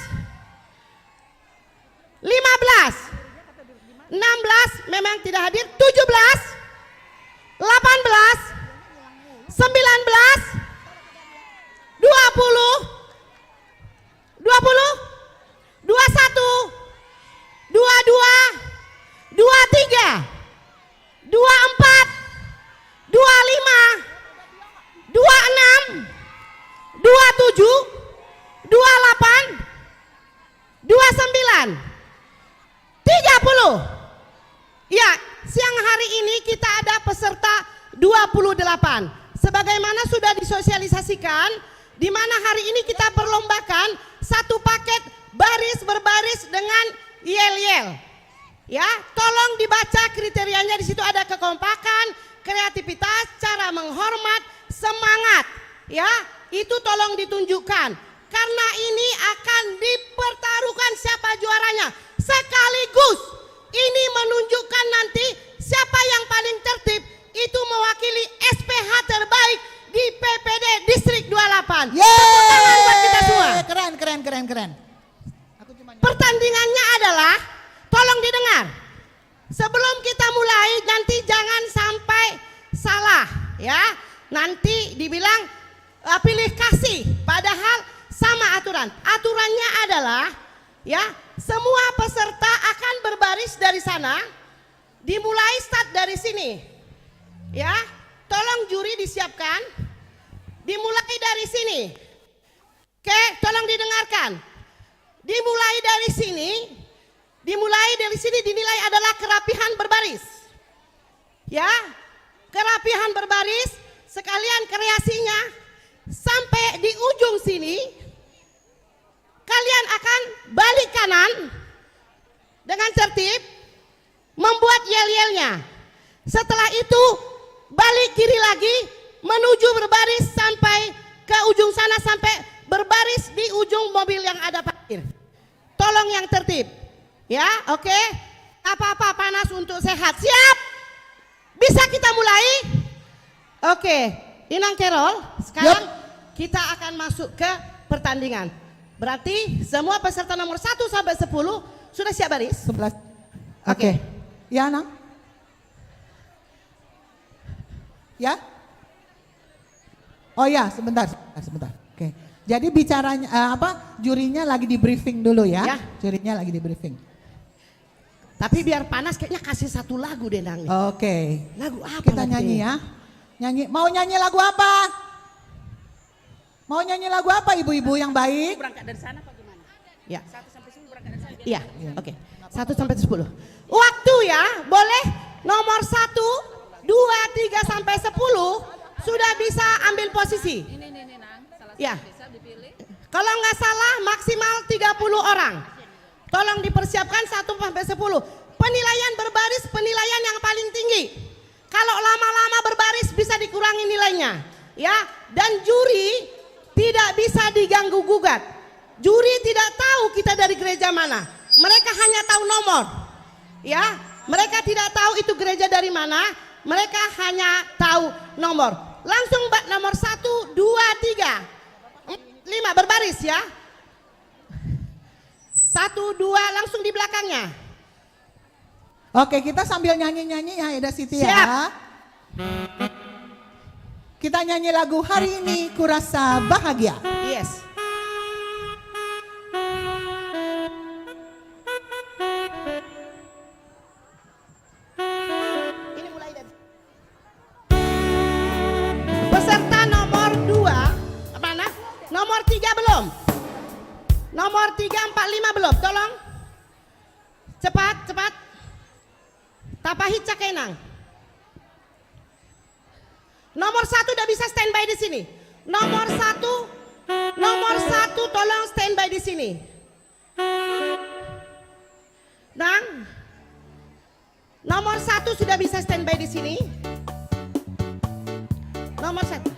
lima belas, enam belas memang tidak hadir, tujuh belas, delapan belas, sembilan belas, dua puluh, dua puluh, dua satu, dua dua, dua tiga, dua empat, dua lima, dua enam, dua tujuh, Ya, siang hari ini kita ada peserta dua puluh delapan. Sebagaimana sudah disosialisasikan, di mana hari ini kita perlombakan satu paket baris berbaris dengan yel-yel. Ya, tolong dibaca kriterianya, di situ ada kekompakan, kreativitas, cara menghormat, semangat. Ya, itu tolong ditunjukkan. Karena ini akan dipertaruhkan siapa juaranya. Sekaligus ini menunjukkan nanti siapa yang paling tertib, itu mewakili S P H terbaik di P P D Distrik dua puluh delapan. Yeay! Tepuk tangan buat kita semua. Keren, keren, keren, keren. Pertandingannya adalah, tolong didengar. Sebelum kita mulai, nanti jangan sampai salah, ya. Nanti dibilang, eh, pilih kasih, padahal sama aturan. Aturannya adalah, ya, semua peserta akan berbaris dari sana, dimulai start dari sini. Ya, tolong juri disiapkan. Dimulai dari sini. Oke, tolong didengarkan. Dimulai dari sini, dimulai dari sini dinilai adalah kerapihan berbaris. Ya, kerapihan berbaris, sekalian kreasinya, sampai di ujung sini, kalian akan balik kanan dengan tertib, membuat yel-yelnya. Setelah itu, balik kiri lagi menuju berbaris sampai ke ujung sana, sampai berbaris di ujung mobil yang ada parkir. Tolong yang tertib. Ya, oke. Apa-apa, panas untuk sehat. Siap? Bisa kita mulai? Oke, Inang Kerol, sekarang, yap, kita akan masuk ke pertandingan. Berarti semua peserta nomor satu sampai sepuluh sudah siap baris? Sebelas. Oke. Oke. Ya, Nang? Ya? Oh ya, sebentar, sebentar, sebentar. Oke. Jadi bicaranya, eh, apa, jurinya lagi di briefing dulu ya. Ya. Jurinya lagi di briefing. Tapi biar panas, kayaknya kasih satu lagu deh, Nang. Oke. Lagu apa, kita nanti nyanyi ya. Nyanyi, mau nyanyi lagu apa? Mau nyanyi lagu apa, ibu-ibu yang baik? Berangkat dari sana apa gimana? Ya. Satu sampai sepuluh berangkat dari sana. Iya, oke. Satu sampai sepuluh. Waktu ya, boleh nomor satu, dua, tiga sampai sepuluh sudah bisa ambil posisi. Ini, ini, ini, Nang. Salah satu bisa dipilih. Ya. Kalau nggak salah, maksimal tiga puluh orang. Tolong dipersiapkan satu sampai sepuluh. Penilaian berbaris, penilaian yang paling tinggi. Kalau lama-lama berbaris, bisa dikurangi nilainya, ya. Dan juri tidak bisa diganggu gugat. Juri tidak tahu kita dari gereja mana. Mereka hanya tahu nomor, ya. Mereka tidak tahu itu gereja dari mana. Mereka hanya tahu nomor. Langsung, Mbak, nomor satu, dua, tiga, lima, berbaris, ya. Satu, dua, langsung di belakangnya. Oke, kita sambil nyanyi-nyanyi ya, Eda Siti ya. Siap. Kita nyanyi lagu Hari Ini Ku Rasa Bahagia. Yes. Ini mulai dari peserta nomor dua, mana? Nomor tiga belum. Nomor tiga, empat, lima belum. Tolong. Cepat, cepat. Tapahica, Kenang. Nomor satu udah bisa standby di sini. Nomor satu, nomor satu tolong standby di sini. Nang. Nomor satu sudah bisa standby di sini. Nomor satu.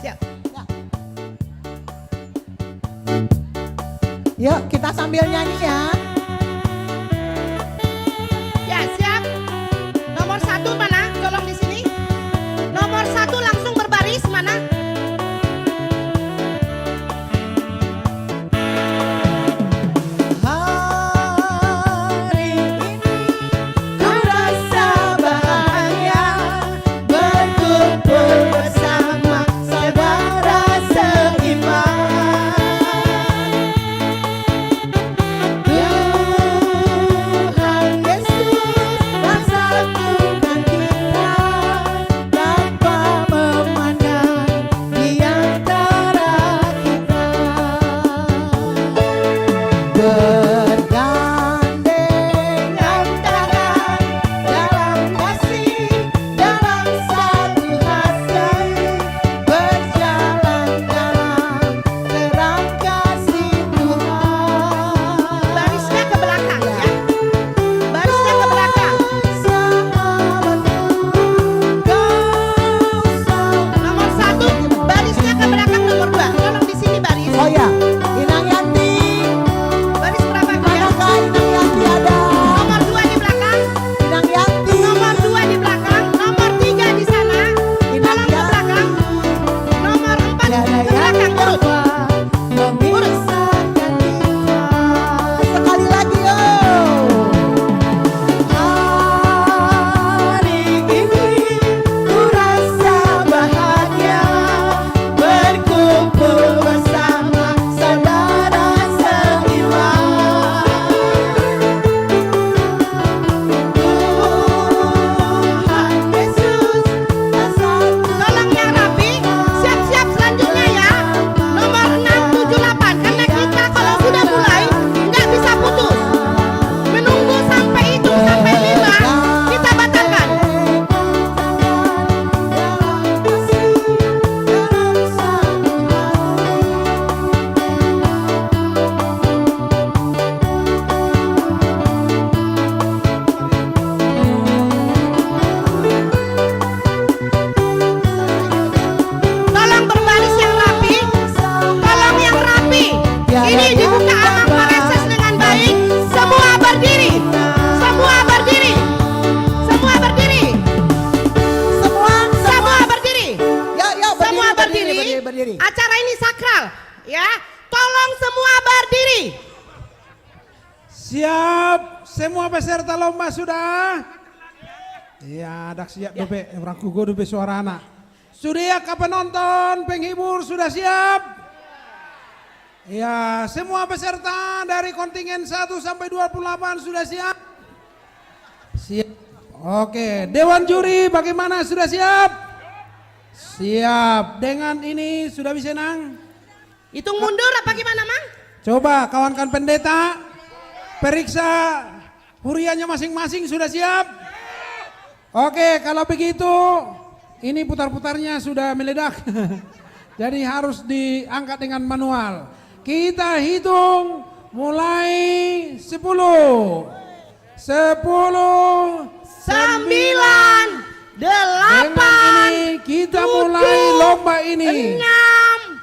Siap. Ya. Yuk, kita sambil nyanyi ya. Ya, siap. Nomor satu mana? Tolong di sini. Nomor satu langsung berbaris mana? Hari ini ku rasa bahagia. Berkumpul bersama saudara seiman. Tuhan Yesus telah satukan kita. Berdiri. Acara ini sakral, ya. Tolong semua berdiri. Siap, semua peserta lomba sudah? Iya, ndang siap dope, orang kugo dope suarana. Sudah ya, penonton, penghibur sudah siap? Ya, semua peserta dari kontingen satu sampai dua puluh delapan sudah siap? Siap. Oke, dewan juri bagaimana, sudah siap? Siap. Dengan ini sudah bisa, Nang? Hitung mundur apa gimana, Mang? Coba kawan-kawan pendeta periksa hurianya masing-masing, sudah siap? Oke, kalau begitu, ini putar-putarnya sudah meledak. Jadi harus diangkat dengan manual. Kita hitung mulai sepuluh. Sepuluh, sembilan, delapan, tujuh, enam, tiga, dua, satu. Sembilan, delapan, sembilan. Dengan ini kita mulai lomba ini.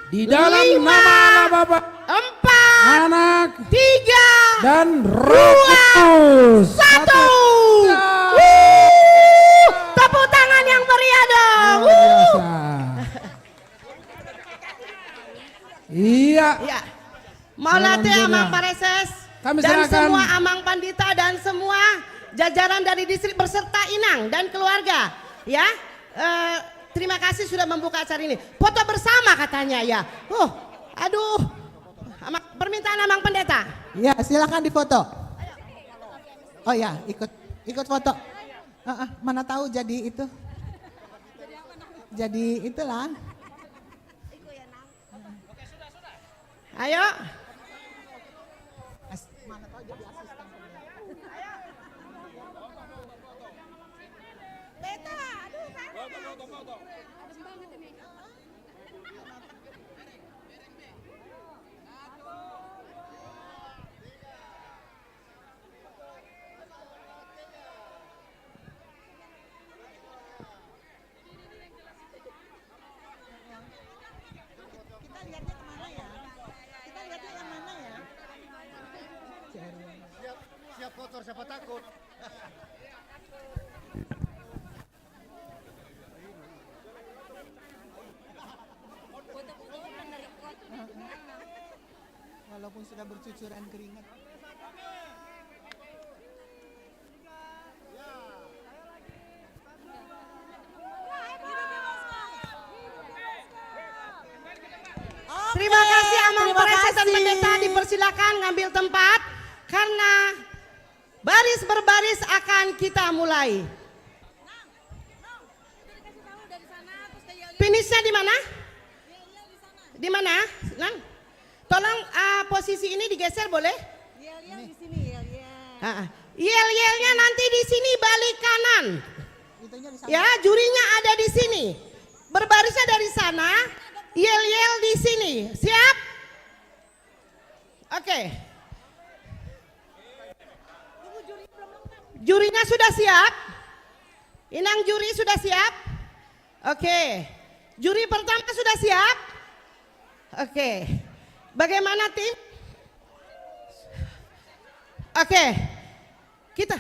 Di dalam nama Allah Bapa, Anak, dan Roh Kudus. Satu. Wuh, tepuk tangan yang meriah dong. Luar biasa. Wuh. Iya. Iya. Mauliate, Amang Pareses, dan semua Amang Pandita dan semua jajaran dari distrik beserta Inang dan keluarga, ya. Eh, terima kasih sudah membuka acara ini. Foto bersama katanya, ya. Oh, aduh. Ama-, permintaan Amang Pendeta. Ya, silakan difoto. Oh ya, ikut, ikut foto. Heeh, mana tahu jadi itu. Jadi itulah. Ayo. As-, mana tahu jadi asisten. Beta, aduh, kan? Kita lihatnya kemana ya? Kita lihatnya yang mana ya? Siap, siap kotor, siapa takut? Walaupun sudah bercucuran keringat. Terima kasih, Amang Preses dan Pendeta, dipersilakan ngambil tempat karena baris berbaris akan kita mulai. Finishnya di mana? Di mana, Nang? Tolong, ah, posisi ini digeser, boleh? Yel-yel di sini, yel-yel. Ah, ah. Yel-yelnya nanti di sini, balik kanan. Ya, jurinya ada di sini. Berbarisnya dari sana, yel-yel di sini. Siap? Oke. Jurinya sudah siap? Inang juri sudah siap? Oke. Juri pertama sudah siap? Oke. Bagaimana, tim? Oke. Kita.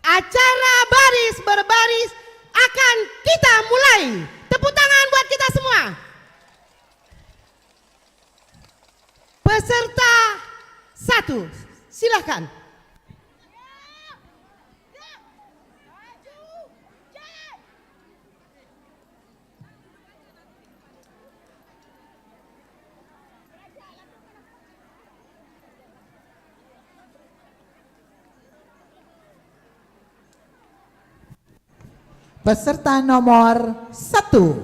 Acara baris berbaris akan kita mulai. Tepuk tangan buat kita semua. Peserta satu, silahkan. Peserta nomor satu.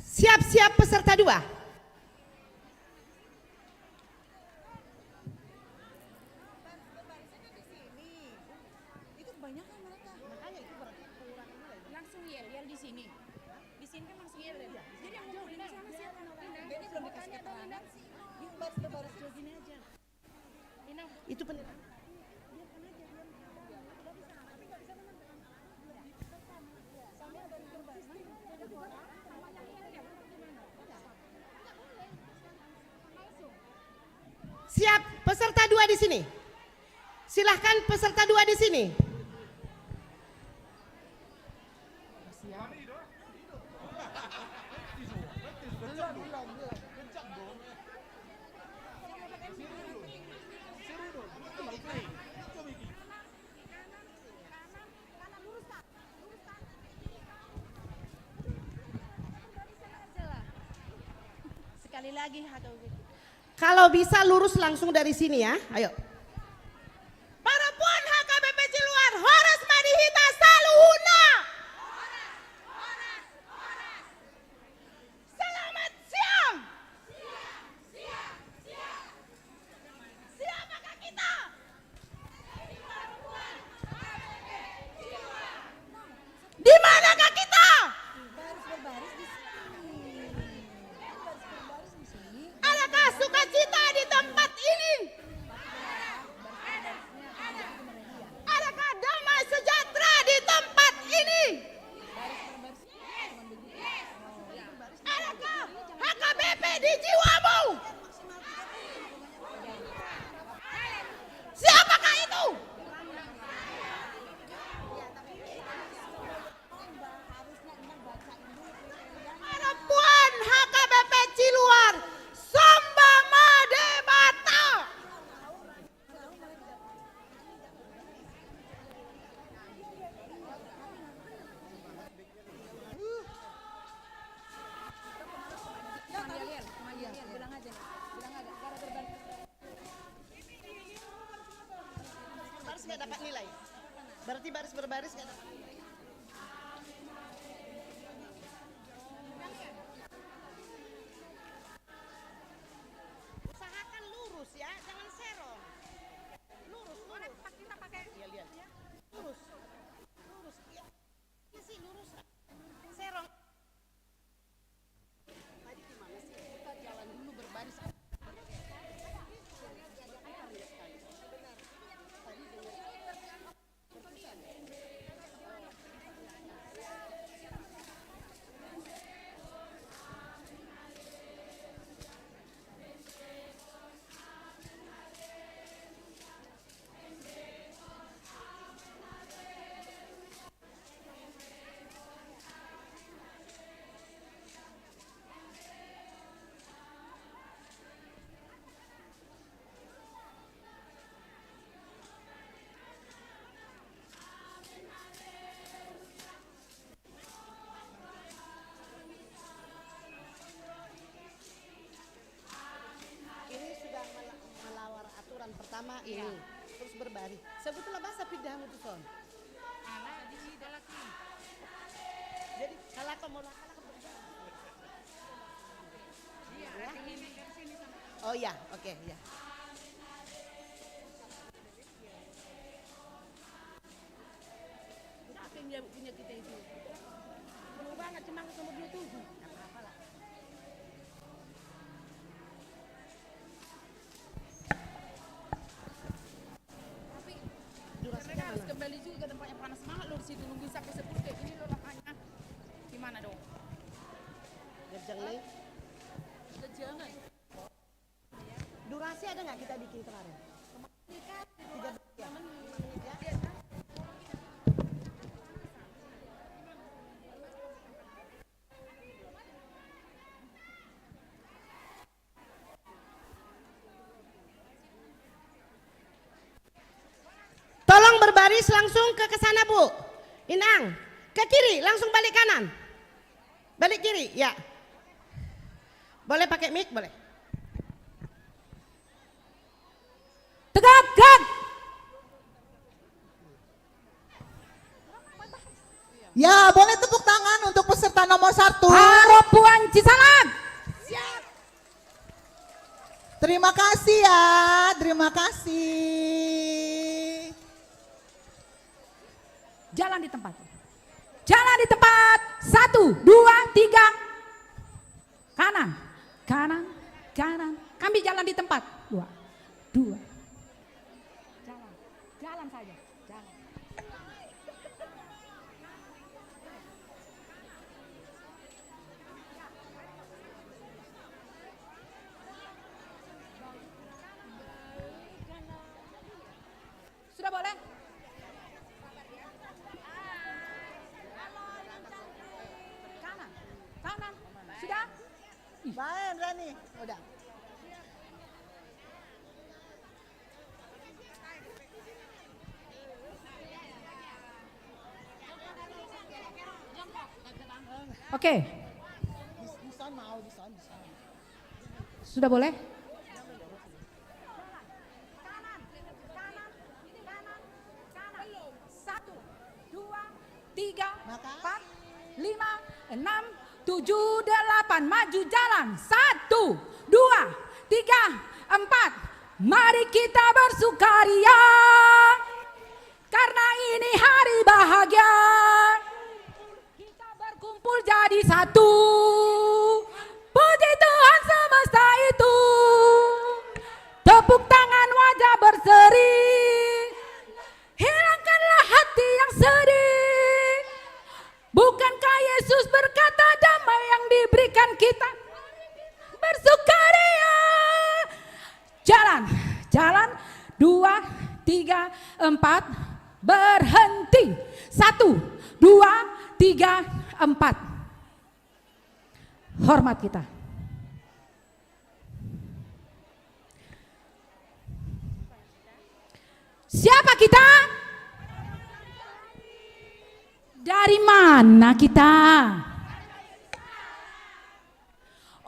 Siap-siap peserta dua. Langsung yel, yel di sini. Di sini kan langsung yel, ya? Jadi yang mau pindah sana siapa? Pindah. Ini belum dikasih keterangan. Yuk, baris, baris, baris. Itu penilaian. Siap, peserta dua di sini. Silahkan peserta dua di sini. Sekali lagi, H K B P. Kalau bisa lurus langsung dari sini ya. Ayo. Parompuan H K B P Ciluar, horas ma di hita saluhutna. Selamat siang. Siapakah kita? Di manakah kita? Adakah sukacita di tempat ini? Adakah damai sejahtera di tempat ini? Adakah H K B P di jiwamu? Siapakah itu? Parompuan H K B P Ciluar, somba ma Debata. Baris nggak dapat nilai. Berarti baris berbaris nggak dapat nilai. Usahakan lurus ya, jangan serong. Lurus, lurus. Iya, lihat. Lurus. Lurus. Iya. Iya sih, lurus. Serong. Tadi gimana sih? Kita jalan dulu berbaris. Ini sudah mela-, melawar aturan pertama ini. Iya. Terus berbaris. Sebetulnya bahasa pindah mutuson. Ala di dalaki. Jadi kalau kamu lakukan berbaris. Iya, ini dari sini sama. Oh iya, oke, iya. Siapa yang dia punya kita itu? Penuh banget, cuma nomor dua puluh tujuh. Tapi durasinya harus kembali juga ke tempatnya, panas banget loh di situ, nungguin sampai sepuluh kayak gini loh, makanya gimana dong? Jangan. Durasi ada nggak kita bikin kemarin? Tiga belas, ya? Lima menit, ya? Tolong berbaris langsung ke, ke sana, Bu. Inang, ke kiri, langsung balik kanan. Balik kiri, ya. Boleh pakai mic, boleh. Tegak, tegak. Ya, boleh tepuk tangan untuk peserta nomor satu. Parompuan Cisalak. Siap. Terima kasih ya, terima kasih. Jalan di tempat. Jalan di tempat. Satu, dua, tiga. Kanan, kanan, kanan. Kami jalan di tempat. Dua, dua. Jalan, jalan saja. Jalan. Main, Rani. Udah. Oke. Sudah boleh? Kanan, kanan, kanan, kanan. Satu, dua, tiga, empat, lima, enam, tujuh, delapan. Maju jalan. Satu, dua, tiga, empat. Mari kita bersukaria, karena ini hari bahagia. Kita berkumpul jadi satu. Puji Tuhan semesta itu. Tepuk tangan wajah berseri. Hilangkanlah hati yang sedih. Bukankah Yesus berkata damai yang diberikan kita? Bersukaria. Jalan, jalan, dua, tiga, empat, berhenti. Satu, dua, tiga, empat. Hormat kita. Siapa kita? Dari mana kita?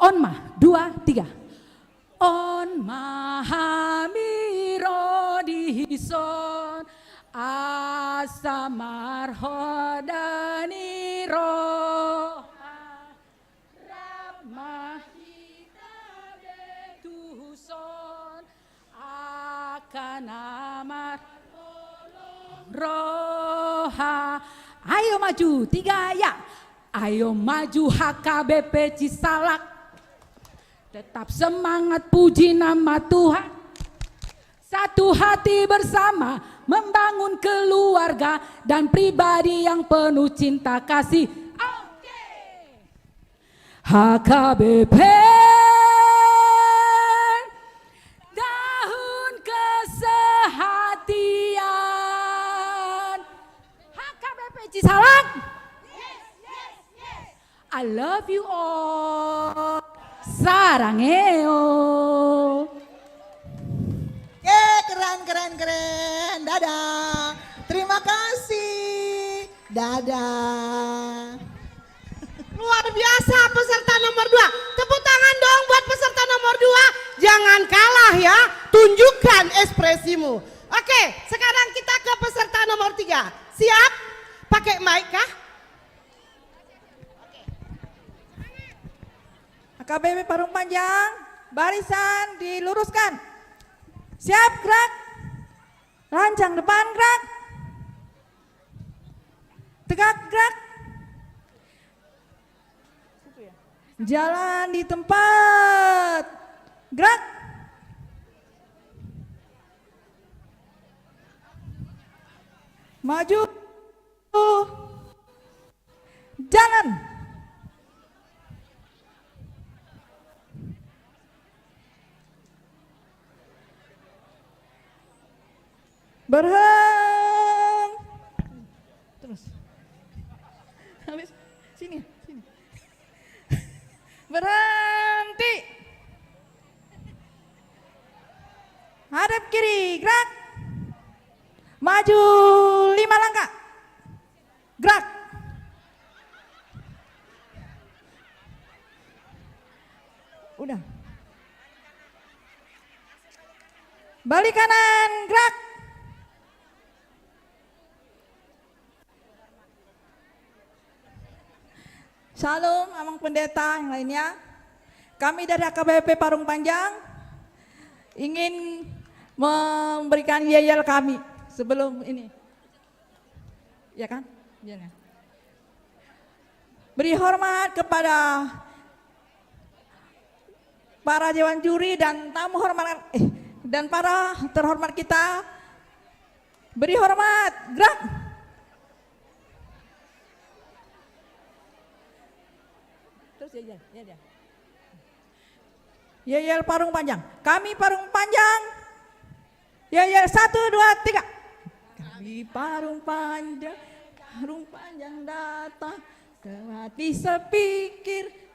On ma, dua, tiga. On ma hami ro dison, asa marhoda ni roha. Rap ma hita be tuson, angka na marholong roha. Ayo maju, tiga ya. Ayo maju H K B P Cisalak. Tetap semangat, puji nama Tuhan. Satu hati bersama membangun keluarga dan pribadi yang penuh cinta kasih. Oke. H K B P, tahun kesehatian. H K B P Cisalak. I love you all. Sarangeo. Oke, keren, keren, keren. Dadah. Terima kasih. Dadah. Luar biasa peserta nomor dua. Tepuk tangan dong buat peserta nomor dua. Jangan kalah ya. Tunjukkan ekspresimu. Oke, sekarang kita ke peserta nomor tiga. Siap? Pakai mic kah? H K B P Parung Panjang, barisan diluruskan. Siap, gerak. Lancang depan, gerak. Tegak, gerak. Jalan di tempat. Gerak. Maju. Jalan. Berhenti. Terus. Habis. Sini, sini. Berhenti. Hadap kiri, gerak. Maju lima langkah. Gerak. Udah. Balik kanan, gerak. Shalom, Amang Pendeta, yang lainnya. Kami dari H K B P Parung Panjang ingin memberikan yel-yel kami sebelum ini. Ya kan? Iya, kan? Beri hormat kepada para dewan juri dan tamu hormat, eh, dan para terhormat kita. Beri hormat, gerak. Terus ya, ya, ya, ya. Yel-yel Parung Panjang. Kami Parung Panjang. Yel-yel, satu, dua, tiga. Kami Parung Panjang, Parung Panjang datang. Semati sepikir,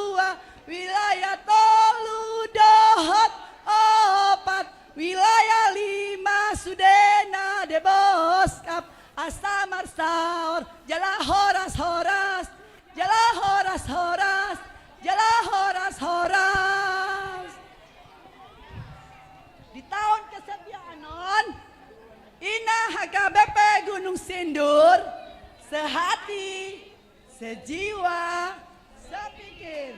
dua, wilayah tolu dohot opat, wilayah lima sudena deboskap, asa marsaor jala horas-horas, jala horas-horas, jala horas-horas. Di taon kesetiaan on, ina H K B P Gunung Sindur, sehati, sejiwa, sepikir.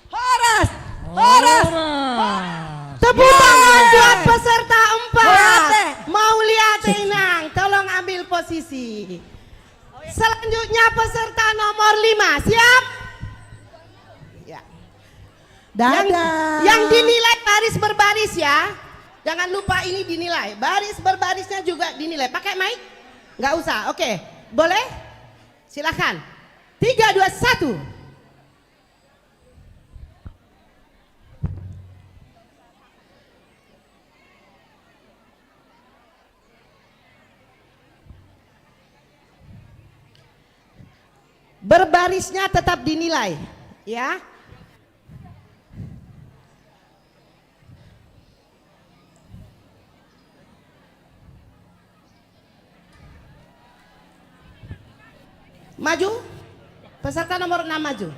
Horas, horas, horas. Tepuk tangan buat peserta empat. Mauliate. Mauliate, Inang, tolong ambil posisi. Selanjutnya peserta nomor lima, siap? Ya. Dadah. Yang, yang dinilai baris berbaris ya. Jangan lupa ini dinilai. Baris berbarisnya juga dinilai. Pakai mic? Nggak usah. Oke. Boleh? Silakan. Tiga, dua, satu. Berbarisnya tetap dinilai, ya. Maju. Peserta nomor enam maju.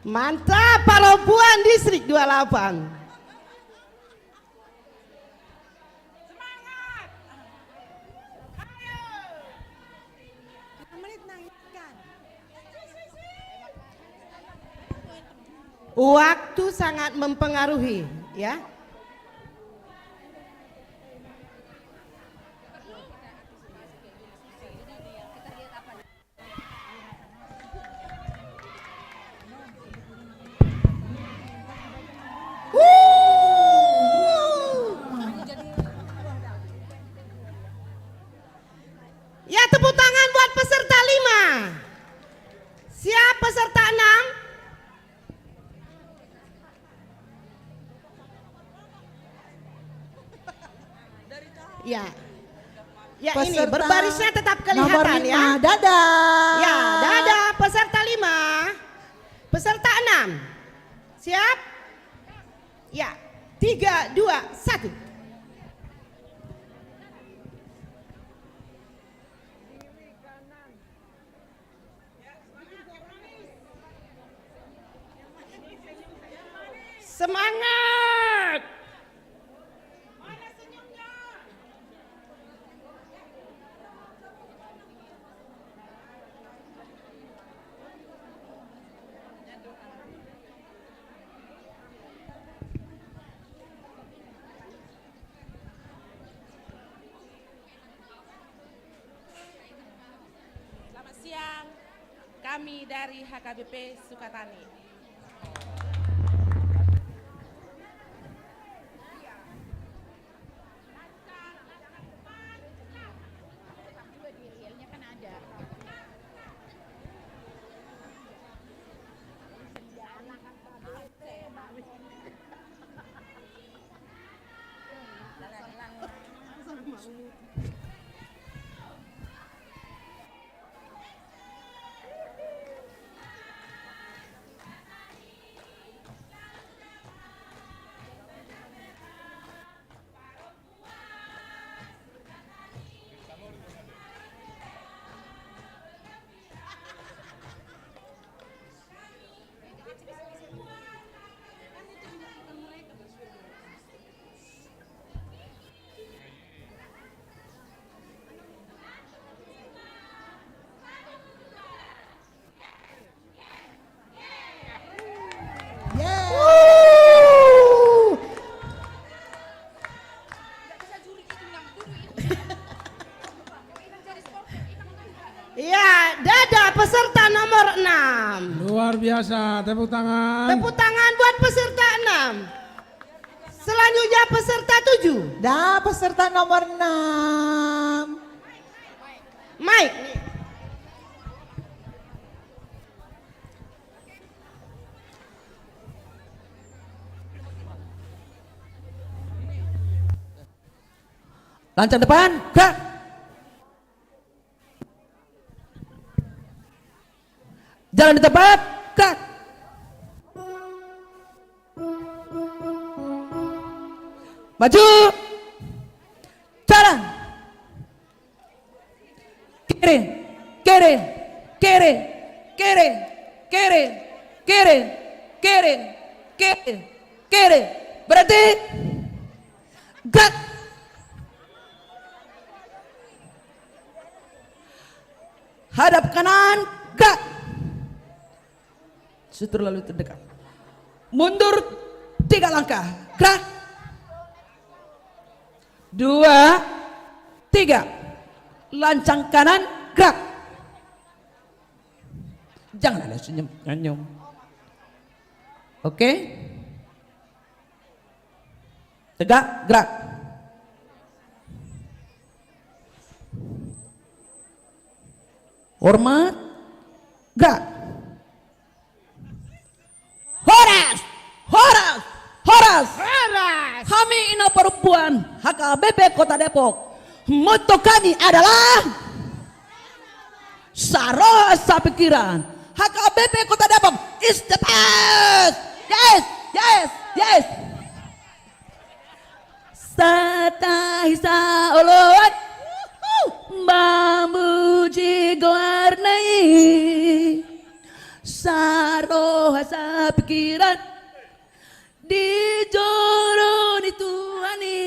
Mantap, Parompuan Distrik dua delapan. Semangat. Ayo. Lima menit, Nang, ikan. Waktu sangat mempengaruhi, ya. Ya, tepuk tangan buat peserta lima. Siap peserta enam? Ya. Ya, ini peserta berbarisnya tetap kelihatan, nomor lima, ya. Dadah. Ya, dadah peserta lima. Peserta enam. Siap? Ya. Tiga, dua, satu. Semangat! Selamat siang, kami dari H K B P Sukatani. Ya, dadah peserta nomor enam. Luar biasa, tepuk tangan. Tepuk tangan buat peserta enam. Selanjutnya peserta tujuh. Dah, peserta nomor enam. Mike. Lancang depan, gerak. Jalan di tempat, gerak. Maju. Jalan. Kiri, kiri, kiri, kiri, kiri. Berhenti. Gerak. Hadap kanan, gerak. Sudah terlalu terdekat. Mundur tiga langkah. Gerak. Dua, tiga. Lancang kanan, gerak. Jangan ada senyum-senyum. Oke. Tegak, gerak. Hormat, gerak. Horas! Horas! Horas! Horas! Hami Ina Parompuan H K B P Kota Depok. Moto kami adalah saroha sapikiran. H K B P Kota Depok is the best. Yes, yes, yes. Satahi saoloan mamuji goarna i. Saroha sapikiran di jolo ni Tuhan i.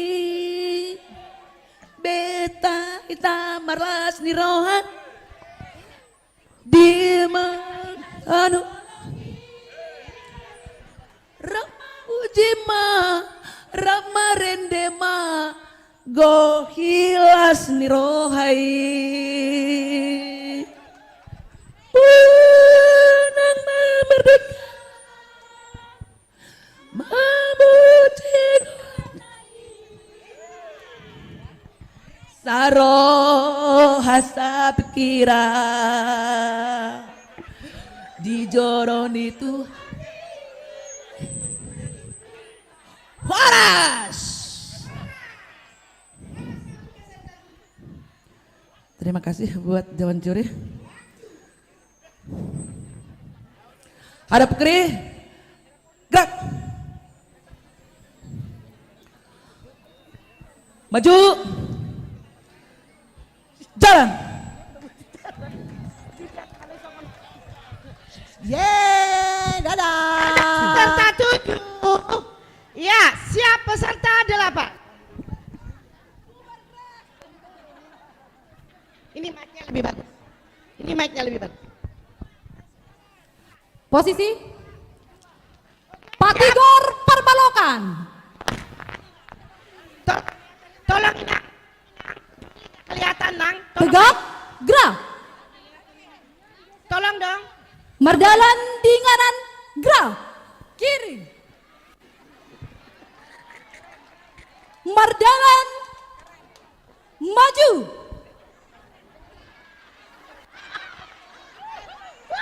Beta hita marlas ni roha. Di ma-, anu. Jima rap marende ma gohi las ni roha i. Unang ma merdeka. Mamuji saroha sapingkiran di joro ni Tuhan. Horas. Terima kasih buat Dewan Juri. Hadap kiri. Gerak. Maju. Jalan. Ye, dadah. Peserta tujuh. Ya, siap peserta delapan. Ini mic-nya lebih bagus. Ini mic-nya lebih bagus. Posisi. Patigor Parbalokan. To-, tolong, Inang. Kelihatan, Nang. Tolong. Tegak, gerak. Tolong dong. Mardalan di inganan, gerak. Kiri. Mardalan. Maju.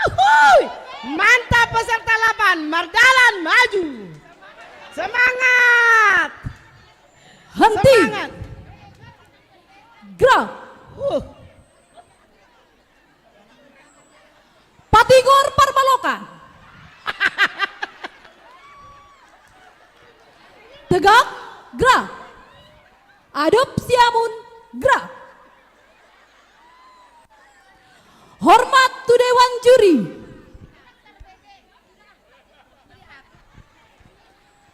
Uhuy. Mantap peserta delapan, mardalan maju. Semangat. Henti. Semangat. Gerak. Uh. Patigor Parbalokan. Tegak, gerak. Adop siamun, gerak. Hormat tu Dewan Juri.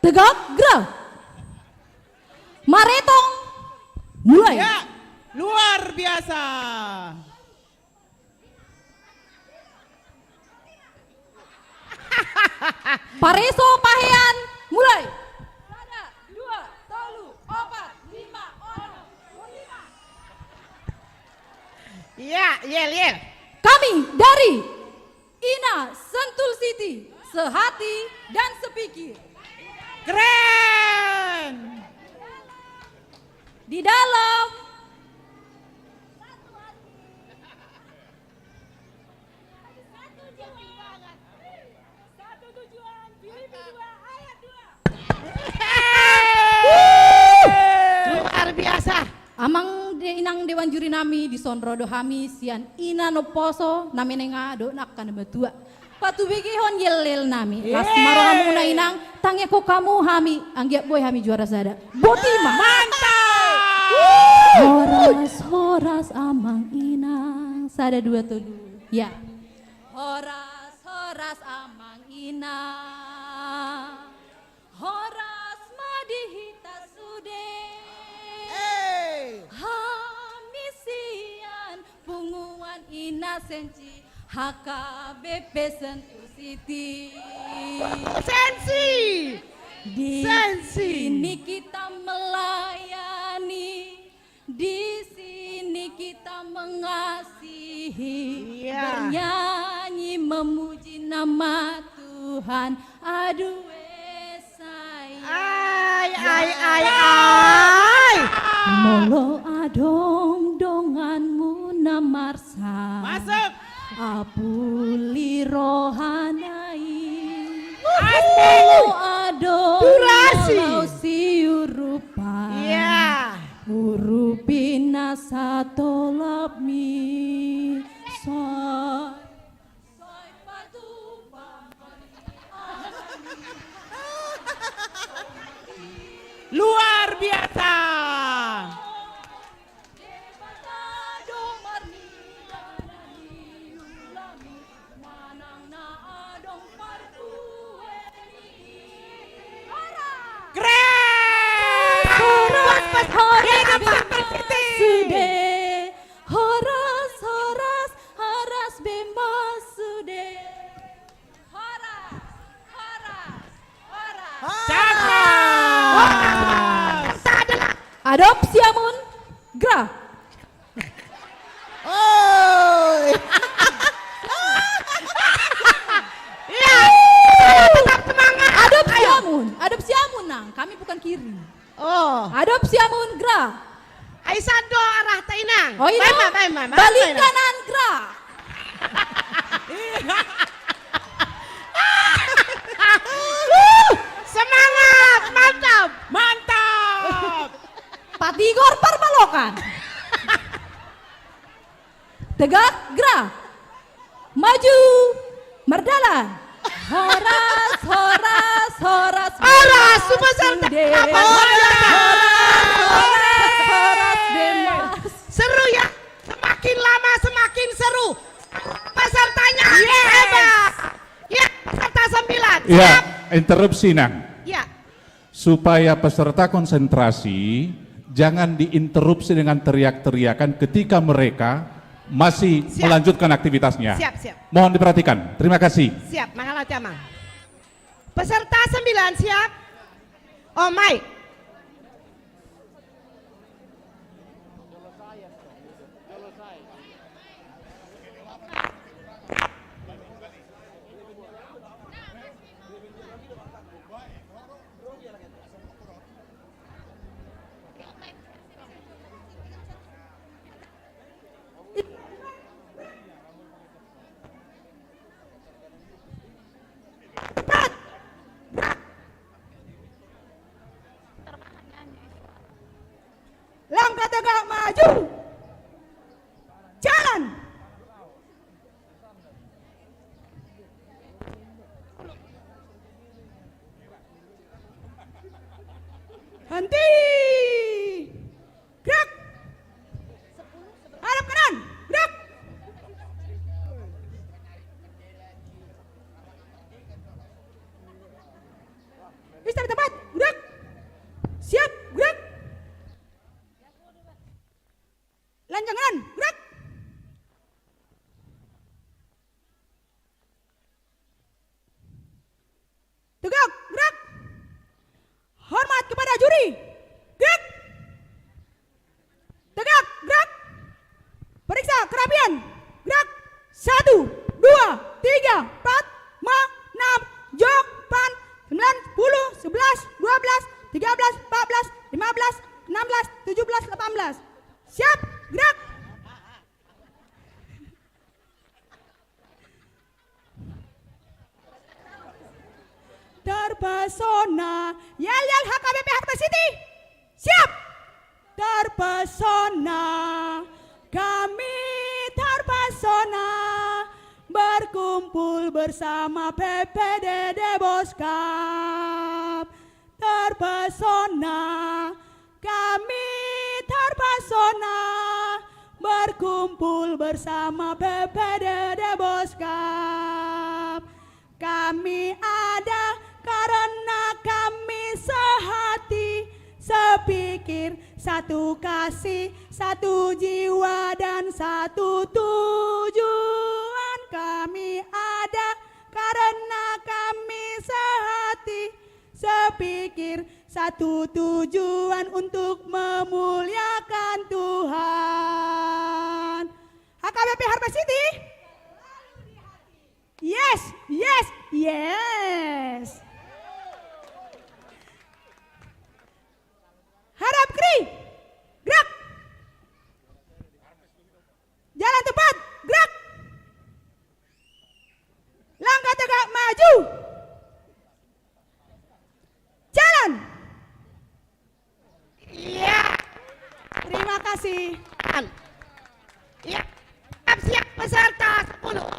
Tegak, gerak. Maretong, mulai. Ya, luar biasa. Pareso pahean, mulai. Sada, dua, tolu, opat, lima, onom, lima. Iya, Yel, Yel. Kami dari Ina Sentul City, sehati dan sepikir. Keren. Di dalam. Satu tujuan, pilih dua, ayat dua. Luar biasa. Amang de-, inang dewan juri nami, dison ro do hami sian ina na umposo, na menenga dohot angka na matua. Patubegehon yelyel nami. Las ma rohamuna inang, tangihon hamu hami, anggiat boi hami juara sada. Boti ma. Mantap. Horas, horas amang inang. Sada, dua, tolu. Ya. Horas, horas amang inang. Horas ma di hita sude. Hei. Hami sian punguan Ina Sensi, H K B P Sentul City. Sensi. Di sini kita melayani. Di sini kita mengasihi, iya, bernyanyi memuji nama Tuhan. Aduh, eh, sayang. Ai, ai, ai, ai. Molo adong donganmu na marsa. Masuk. Apuli rohana i. Asik. Molo adong, durasi, laho siurupan. Iya. Urupi na satolapmi. Sai, sai patupa. Luar biasa. Keren! Horas, horas, horas, sude. Horas, horas, horas be ma sude. Horas, horas, horas. Cakep. Adop siamun, gerak. Oi. Iya. Tetap semangat. Adop siamun, adop siamun, Nang. Kami bukan kiri. Oh. Adop siamun, gerak. Ai sandok arah ta, Inang. Oh, Inang. Baen ma, baen ma, baen ma, Inang. Balik kanan, gerak. Semangat, mantap. Mantap. Patigor parbalokan. Tegak, gerak. Maju, mardalan. Horas, horas, horas. Horas, Mas Arta. Horas, horas, horas, horas, Demas. Seru ya. Semakin lama semakin seru. Pesertanya hebat. Ya, peserta sembilan. Ya, siap. Interupsi, Nang. Ya. Supaya peserta konsentrasi, jangan diinterupsi dengan teriak-teriakan ketika mereka masih melanjutkan aktivitasnya. Siap, siap. Mohon diperhatikan. Terima kasih. Siap, mangala ti amang. Peserta sembilan siap? Oh, Mike. Langkah tegak maju. Jalan. Henti. Gerak. Hadap kanan. Gerak. Bisa di tempat. Gerak. Siap. Gerak. Lanjang kanan. Gerak. Tegak, gerak. Hormat kepada juri. Gerak. Tegak, gerak. Periksa kerapian. Gerak. Satu, dua, tiga, empat, lima, enam, tujuh, delapan, sembilan, sepuluh, sebelas, dua belas, tiga belas, empat belas, lima belas, enam belas, tujuh belas, delapan belas. Siap, gerak. Terpesona. Yel, yel, H K B P Harvest City. Siap. Terpesona. Kami terpesona. Berkumpul bersama P P D D Boskap. Terpesona. Kami terpesona berkumpul bersama P P D D Boskap. Kami ada karena kami sehati, sepikir, satu kasih, satu jiwa, dan satu tujuan. Kami ada karena kami sehati, sepikir, satu tujuan untuk memuliakan Tuhan. H K B P Harvest City. Yes, yes, yes. Hadap kiri. Gerak. Jalan tepat. Gerak. Langkah tegak maju. Jalan. Iya. Terima kasih. Iya. Siap, siap, peserta sepuluh.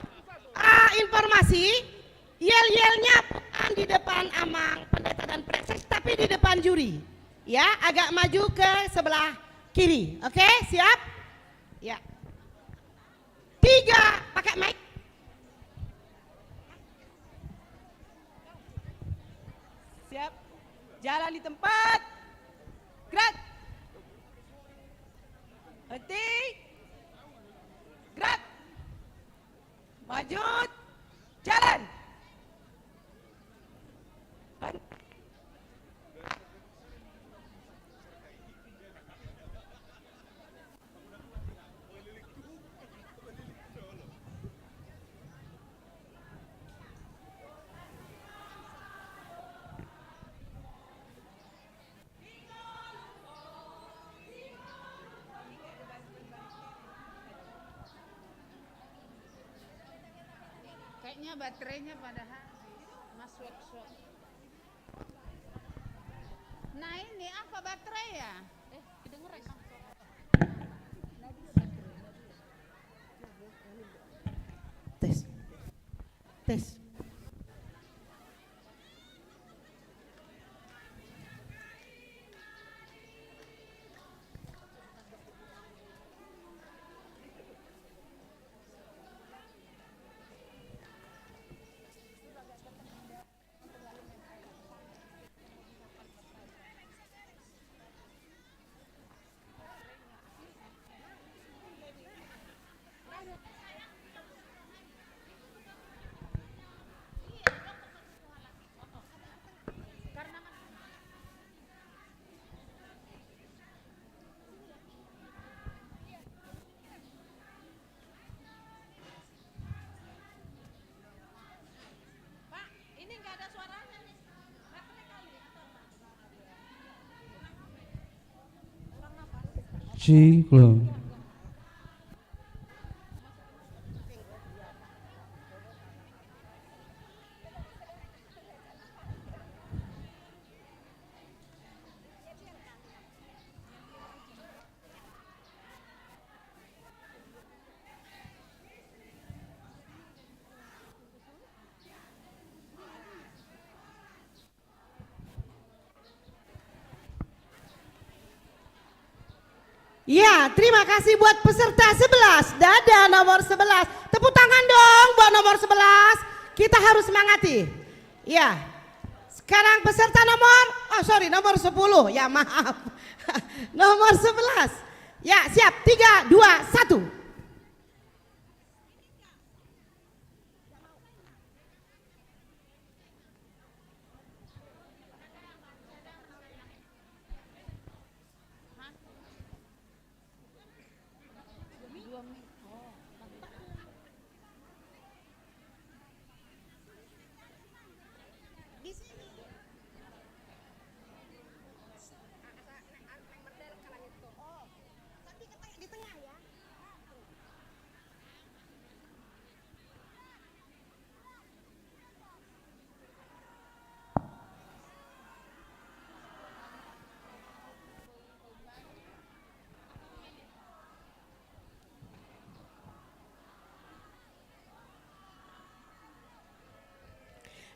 Ah, informasi, yel-yelnya bukan di depan amang pendeta dan praeses, tapi di depan juri. Ya, agak maju ke sebelah kiri. Oke, siap? Ya. Tiga, pakai mic. Siap. Jalan di tempat. Gerak. Henti. Gerak. Maju. Jalan. Henti. Nya baterainya padahal mas workshop. Nah, ini apa baterai ya? Eh, kedengeran. Tes. Tes. Pak, ini nggak ada suaranya nih. Baterai kali atau apa? Kurang apa? Ciklo. Ya, terima kasih buat peserta sebelas. Dada nomor sebelas. Tepuk tangan dong buat nomor sebelas. Kita harus semangati. Ya. Sekarang peserta nomor, oh, sorry, nomor sepuluh. Ya, maaf. Nomor sebelas. Ya, siap. Tiga, dua, satu.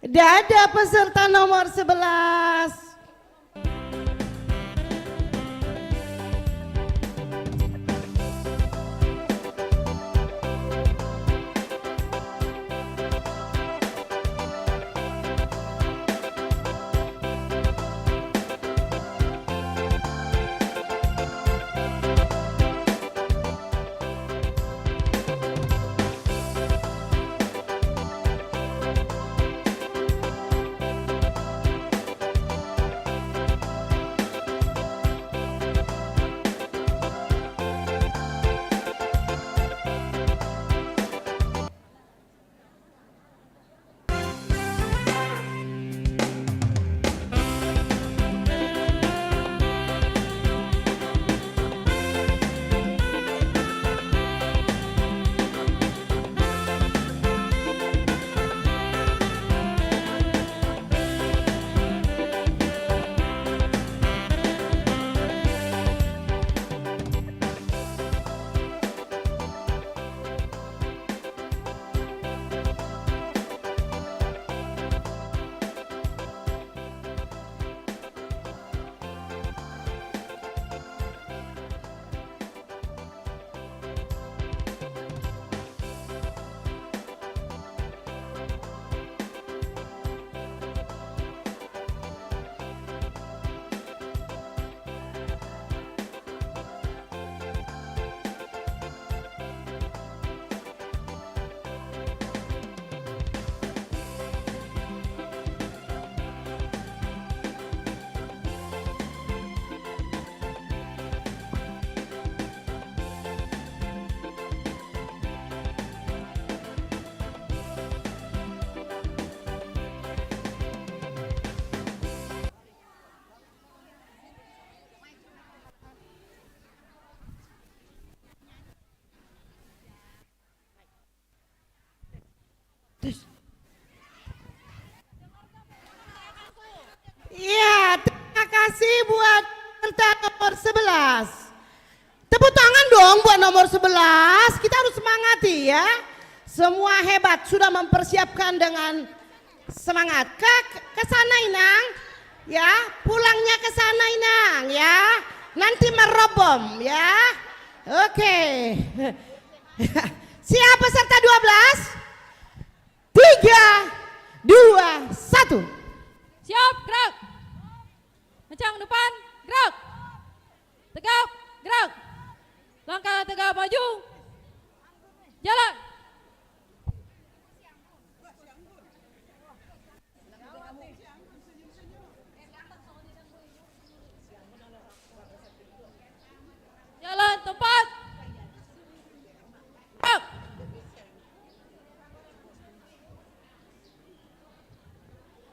Dada peserta nomor sebelas. Tes. peserta nomor sebelas. Tepuk tangan dong buat nomor sebelas. Kita harus semangati ya. Semua hebat, sudah mempersiapkan dengan semangat. Ke, ke sana, Inang. Ya, pulangnya ke sana, Inang, ya. Nanti merobom, ya. Oke. Siap peserta dua belas? Tiga, dua, satu. Siap, gerak. Kencang depan, gerak. Tegap, gerak. Langkah tegap maju. Jalan. Jalan tempat. Gerak.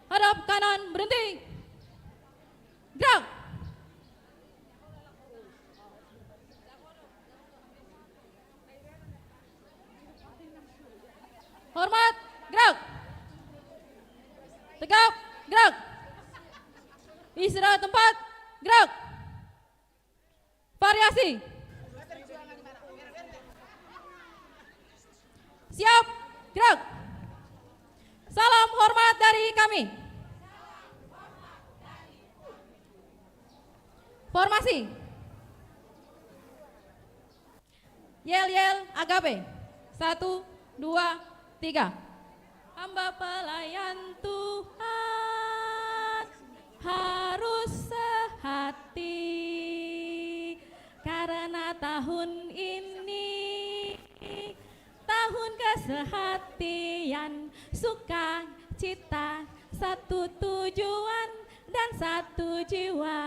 Hadap kanan, berhenti. Gerak. Hormat, gerak. Tegap, gerak. Istirahat tempat, gerak. Variasi. Siap, gerak. Salam hormat dari kami. Formasi. Yel, yel, agape. Satu, dua, tiga. Hamba pelayan Tuhan harus sehati, karena tahun ini tahun kesehatian, sukacita, satu tujuan dan satu jiwa.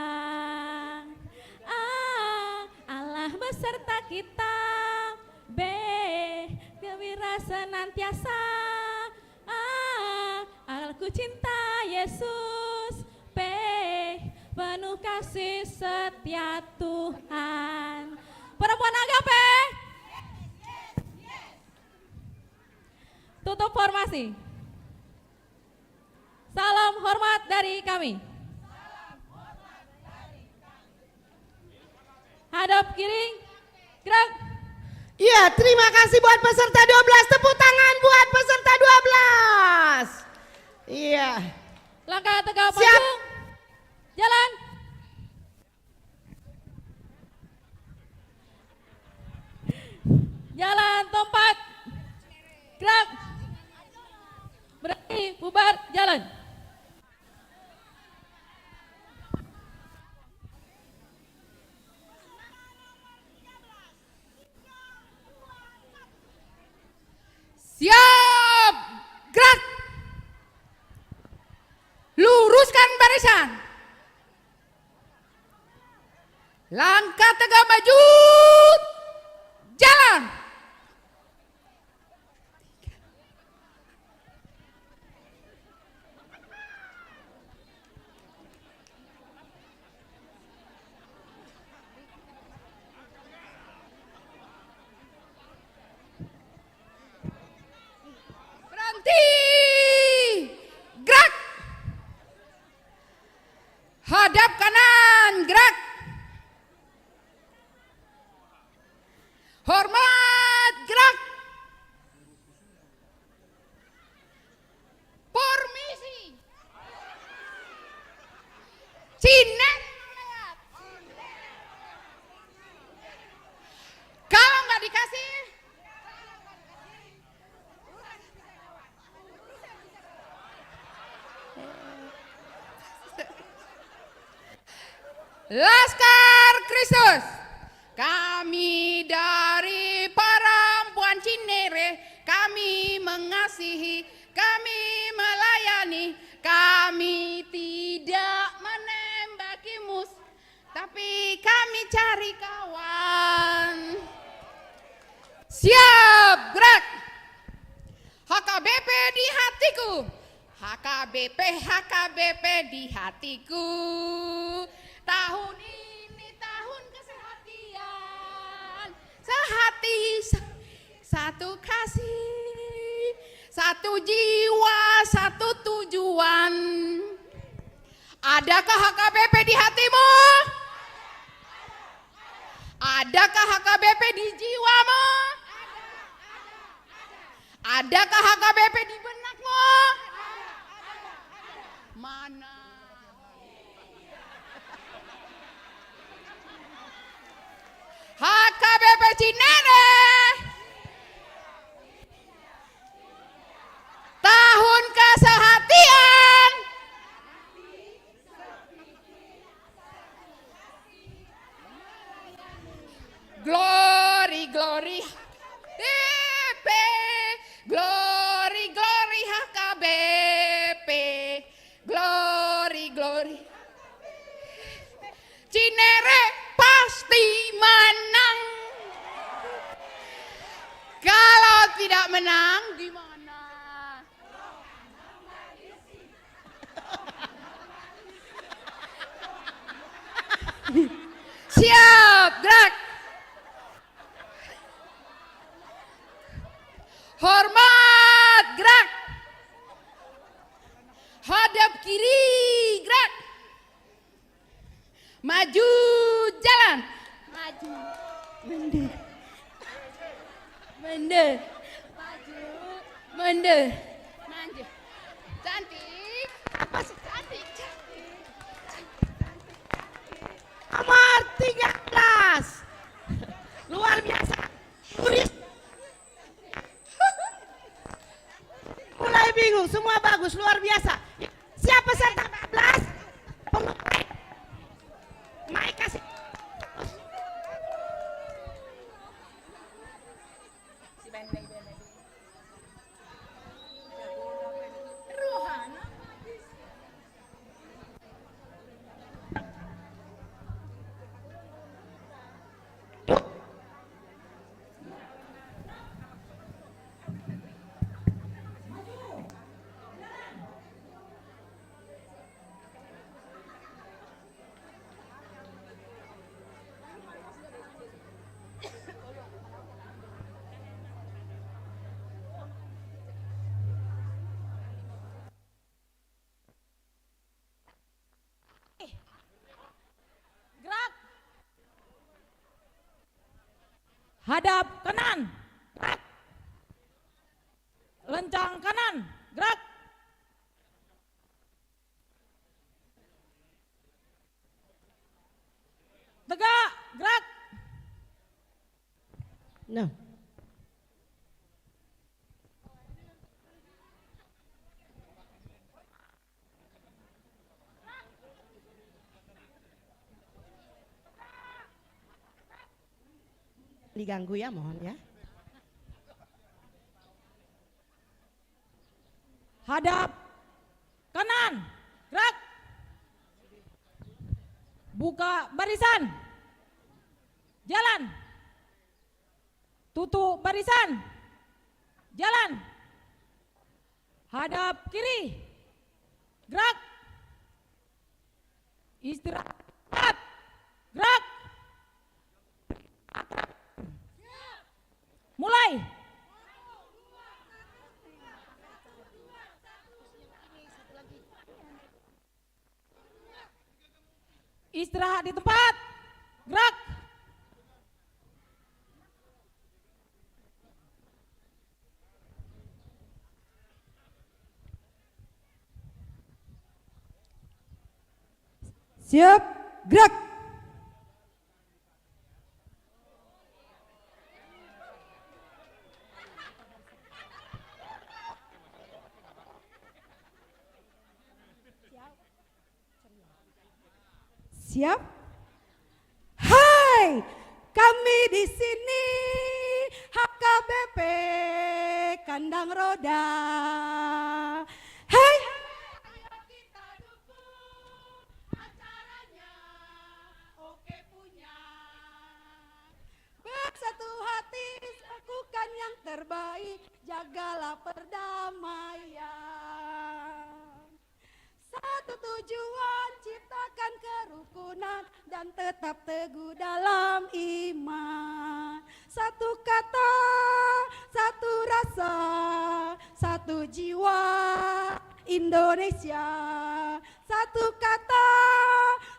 Ah, Allah beserta kita, be, gembira senantiasa. Ah, aku cinta Yesus, pe, penuh kasih setia Tuhan. Perempuan Agape. Tutup formasi. Salam hormat dari kami. Hadap kiri, gerak. Iya, terima kasih buat peserta dua belas. Tepuk tangan buat peserta dua belas. Iya. Langkah tegap maju. Siap. Jalan. Jalan tempat. Gerak. Berhenti, bubar, jalan. Siap. Gerak. Luruskan barisan. Langkah tegak maju. Jalan. Berhenti. Gerak. Hadap kanan, gerak. Hormat, gerak. Permisi. Cine. Kalau nggak dikasih, Laskar Kristus, kami dari perempuan Cinere, kami mengasihi, kami melayani, kami tidak menembaki musuh. Tapi kami cari kawan. Siap, gerak. H K B P di hatiku. H K B P, H K B P di hatiku. Tahun ini tahun kesehatian. Sehati, se- Satu kasih, satu jiwa, satu tujuan. Adakah H K B P di hatimu? Adakah H K B P di jiwamu? Adakah H K B P di benakmu? Mana? H K B P Cinere. Tahun kesehatian. Glory, glory, H K B P. Glory, glory, H K B P. Glory, glory. Cinere pasti menang. Kalau tidak menang, gimana? Siap, gerak. Hormat, gerak. Hadap kiri, gerak. Maju, jalan. Maju. Mundur. Mundur. Maju. Mundur. Maju. Cantik. Apa sih? Cantik, cantik. Nomor tiga belas. Luar biasa. Turis. Mulai bingung, semua bagus, luar biasa. Siap peserta empat belas? Mai kasih. Gerak. Hadap kanan. Gerak. Lencang kanan. Gerak. Tegak. Gerak. Nah. Diganggu ya, mohon ya. Hadap kanan, gerak. Buka barisan. Jalan. Tutup barisan. Jalan. Hadap kiri. Gerak. Istirahat. Gerak. Mulai. Istirahat di tempat. Gerak. Siap, gerak. Siap? Hai, kami di sini H K B P Kandang Roda. Hai, hai, ayo kita dukung acaranya. Oke punya. Bersatu hati lakukan yang terbaik, jagalah perdamaian. Satu tujuan, ciptakan kerukunan dan tetap teguh dalam iman. Satu kata, satu rasa, satu jiwa Indonesia. Satu kata,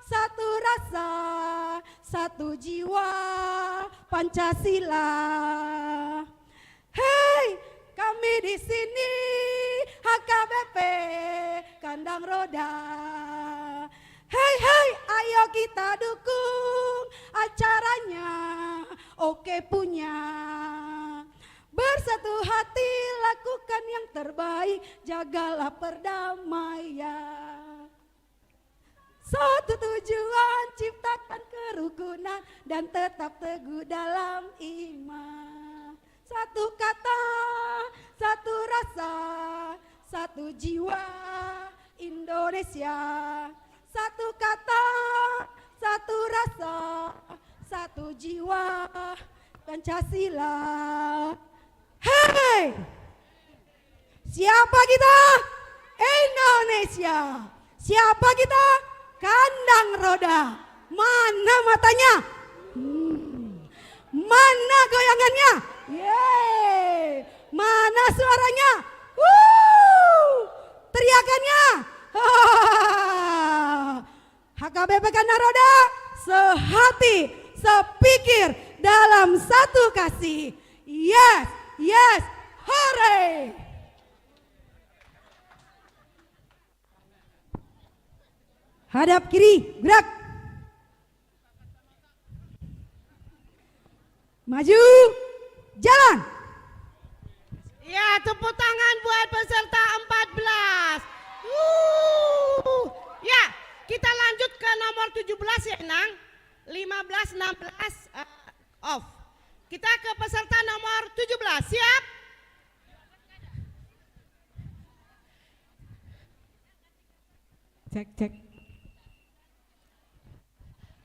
satu rasa, satu jiwa Pancasila. Hei, kami di sini H K B P Kandang Roda. Hei, hei, ayo kita dukung acaranya. Oke punya. Bersatu hati lakukan yang terbaik, jagalah perdamaian. Satu tujuan ciptakan kerukunan dan tetap teguh dalam iman. Satu kata, satu rasa, satu jiwa Indonesia. Satu kata, satu rasa, satu jiwa Pancasila. Hei! Siapa kita? Indonesia. Siapa kita? Kandang Roda. Mana matanya? Hmm. Mana goyangannya? Yeay. Mana suaranya? Wuh. Teriakannya? H K B P Kandang Roda, sehati, sepikir, dalam satu kasih. Yes, yes, hore! Hadap kiri, gerak. Maju, jalan. Ya, tepuk tangan buat peserta empat belas. Wuh. Ya, kita lanjut ke nomor tujuh belas ya, Nang. Lima belas, enam belas, eh, off. Kita ke peserta nomor tujuh belas. Siap? Cek, cek.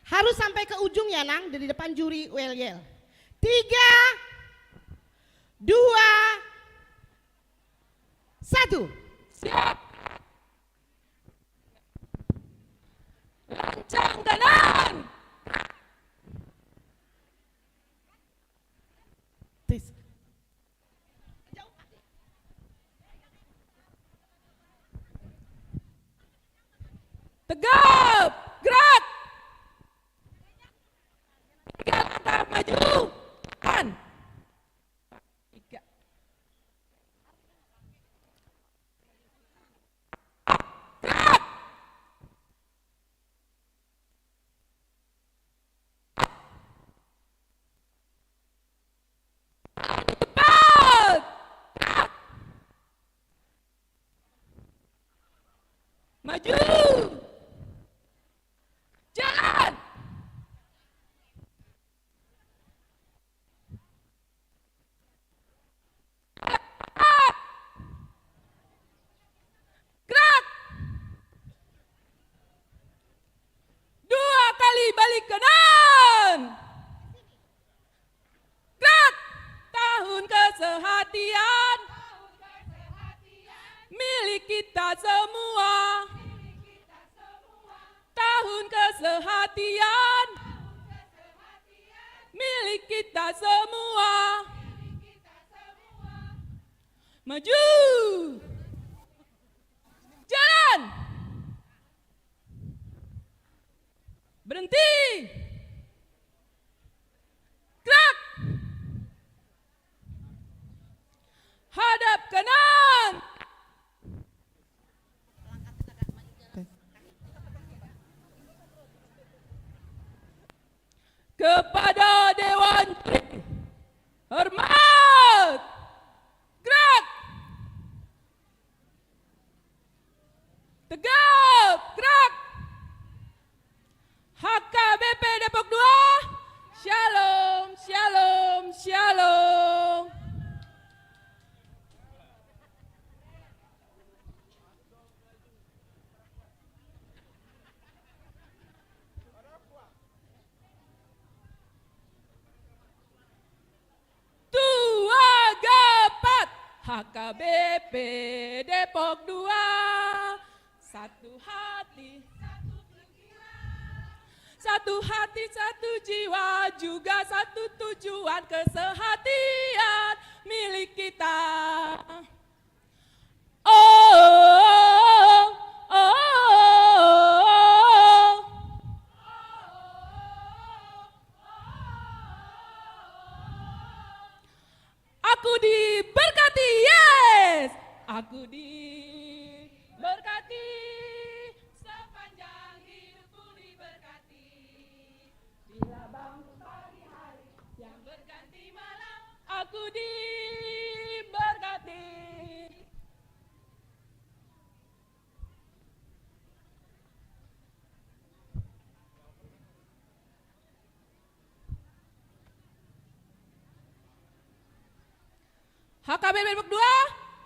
Harus sampai ke ujung ya, Nang, dari depan juri, well, yel. Tiga, dua, satu. Siap. Lancang kanan. Tes. Tegap, gerak. Tiga langkah maju. Kan. Tiga. Gerak. Cepat. Maju. Jalan. Gerak. Dua kali balik kanan. Gerak. Tahun kesehatian milik kita semua. Tahun kesehatian milik kita semua. Maju. Jalan. Berhenti. Gerak. Hadap kanan. Kepada Dewan Juri, hormat. Gerak. Tegap, gerak. H K B P Depok dua. Shalom, shalom, shalom. Tuagapat H K B P Depok dua. Satu hati, satu pikiran, satu hati, satu jiwa, juga satu tujuan, kesehatian milik kita. Oh, oh, oh, oh, oh. Aku diberkati. H K B P Depok dua,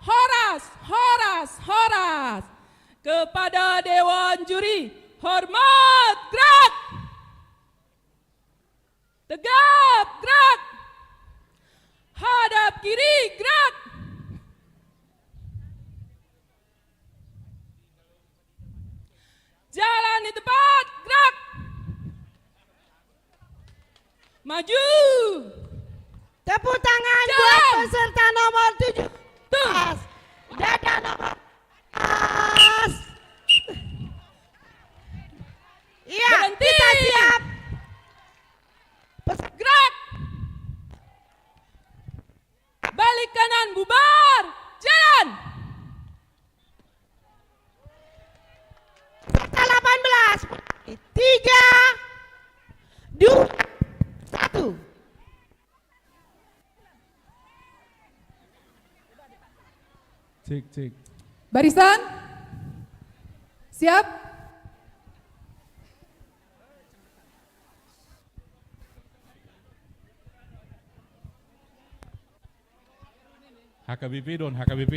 horas, horas, horas. Kepada Dewan Juri, hormat, gerak. Tegap, gerak. Hadap kiri, gerak. Jalan di tempat, gerak. Maju. Tepuk tangan buat peserta nomor tujuh belas. Dada nomor empat belas. Iya, berhenti. Kita siap. Gerak. Balik kanan, bubar. Jalan. Peserta delapan belas. Tiga, dua, satu. Cek, cek. Barisan? Siap? H K B P don, H K B P.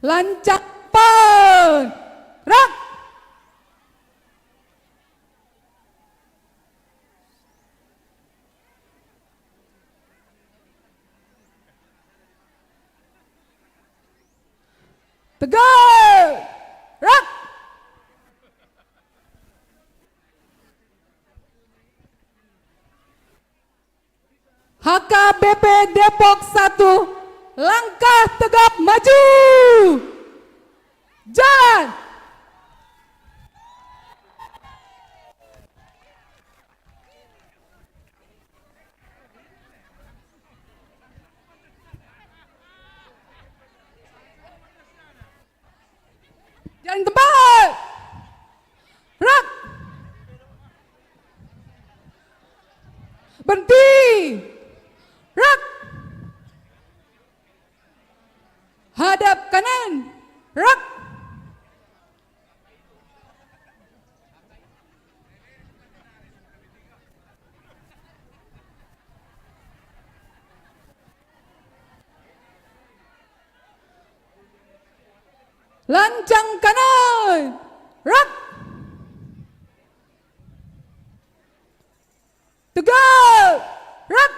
Lancang pon. Rak. Tegak. Rak. H K B P Depok satu, langkah tegap maju. Jalan. Jalan tempat. Rak. Berhenti. Rak. Hadap kanan. Rak. Lancang kanan. Rak. Tegak. Rak.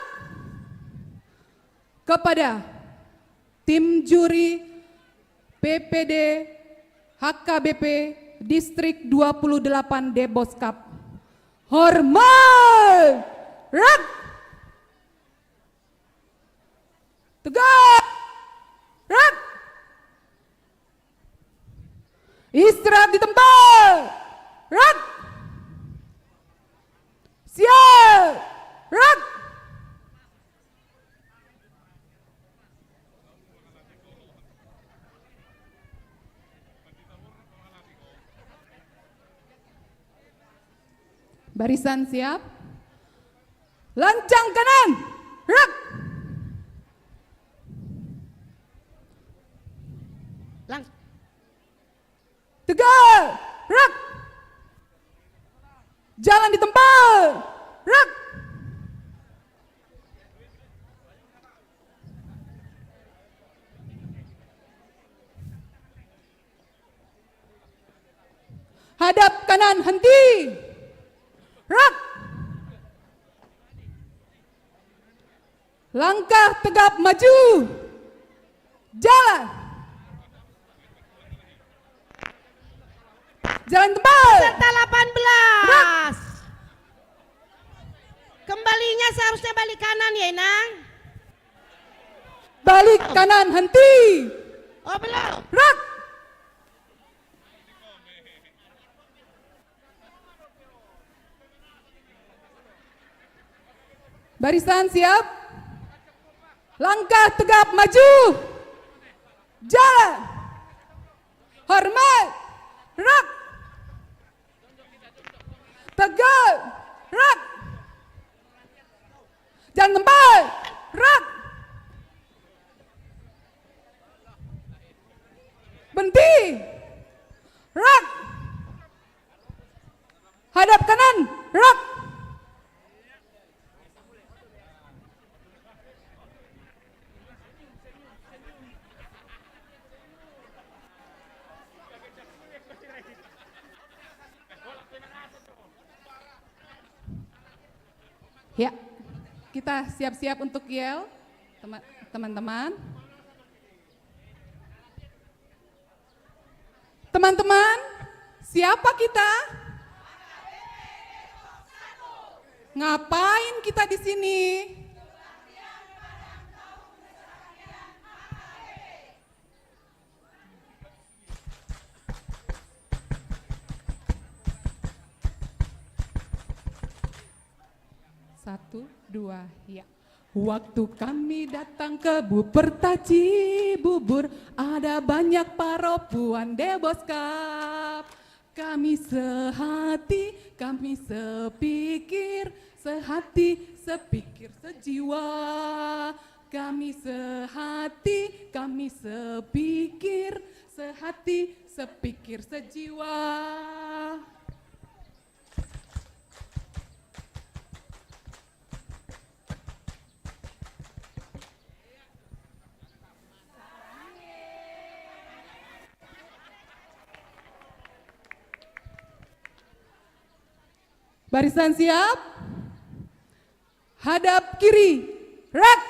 Kepada tim juri P P D H K B P Distrik dua puluh delapan Deboskap. Hormat. Rak. Tegak. Rak. Istirahat di tempat. Rak. Siap. Rak. Barisan siap. Lancang kanan. Rak. Lang- Tegak. Rak. Jalan di tempat. Rak. Hadap kanan, henti. Rak. Langkah tegap maju. Jalan. Jalan tempat. Peserta delapan belas. Rak. Kembalinya seharusnya balik kanan ya, Inang. Balik kanan, henti. Oh, belum. Rak. Barisan siap. Langkah tegap maju. Jalan. Hormat. Rak. Tegak. Rak. Hadap kanan, gerak. Ya, kita siap-siap untuk yel, tema-, teman-teman. Teman-teman, siapa kita? Ngapain kita di sini? Satu, dua, ya. Waktu kami datang ke Buperta Cibubur, ada banyak parompuan deboskap. Kami sehati, kami sepikir, sehati, sepikir, sejiwa. Kami sehati, kami sepikir, sehati, sepikir, sejiwa. Barisan siap? Hadap kiri, gerak!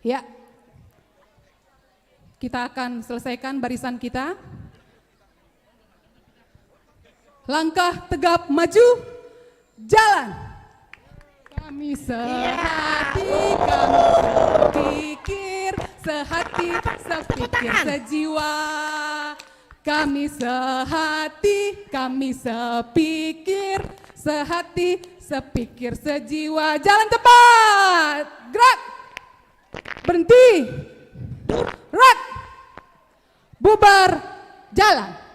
Ya. Kita akan selesaikan barisan kita. Langkah tegap maju, jalan. Kami sehati, kami sepikir, sehati, sepikir, sejiwa. Kami sehati, kami sepikir, sehati, sepikir, sejiwa. Jalan cepat. Gerak. Berhenti. Gerak. Bubar. Jalan.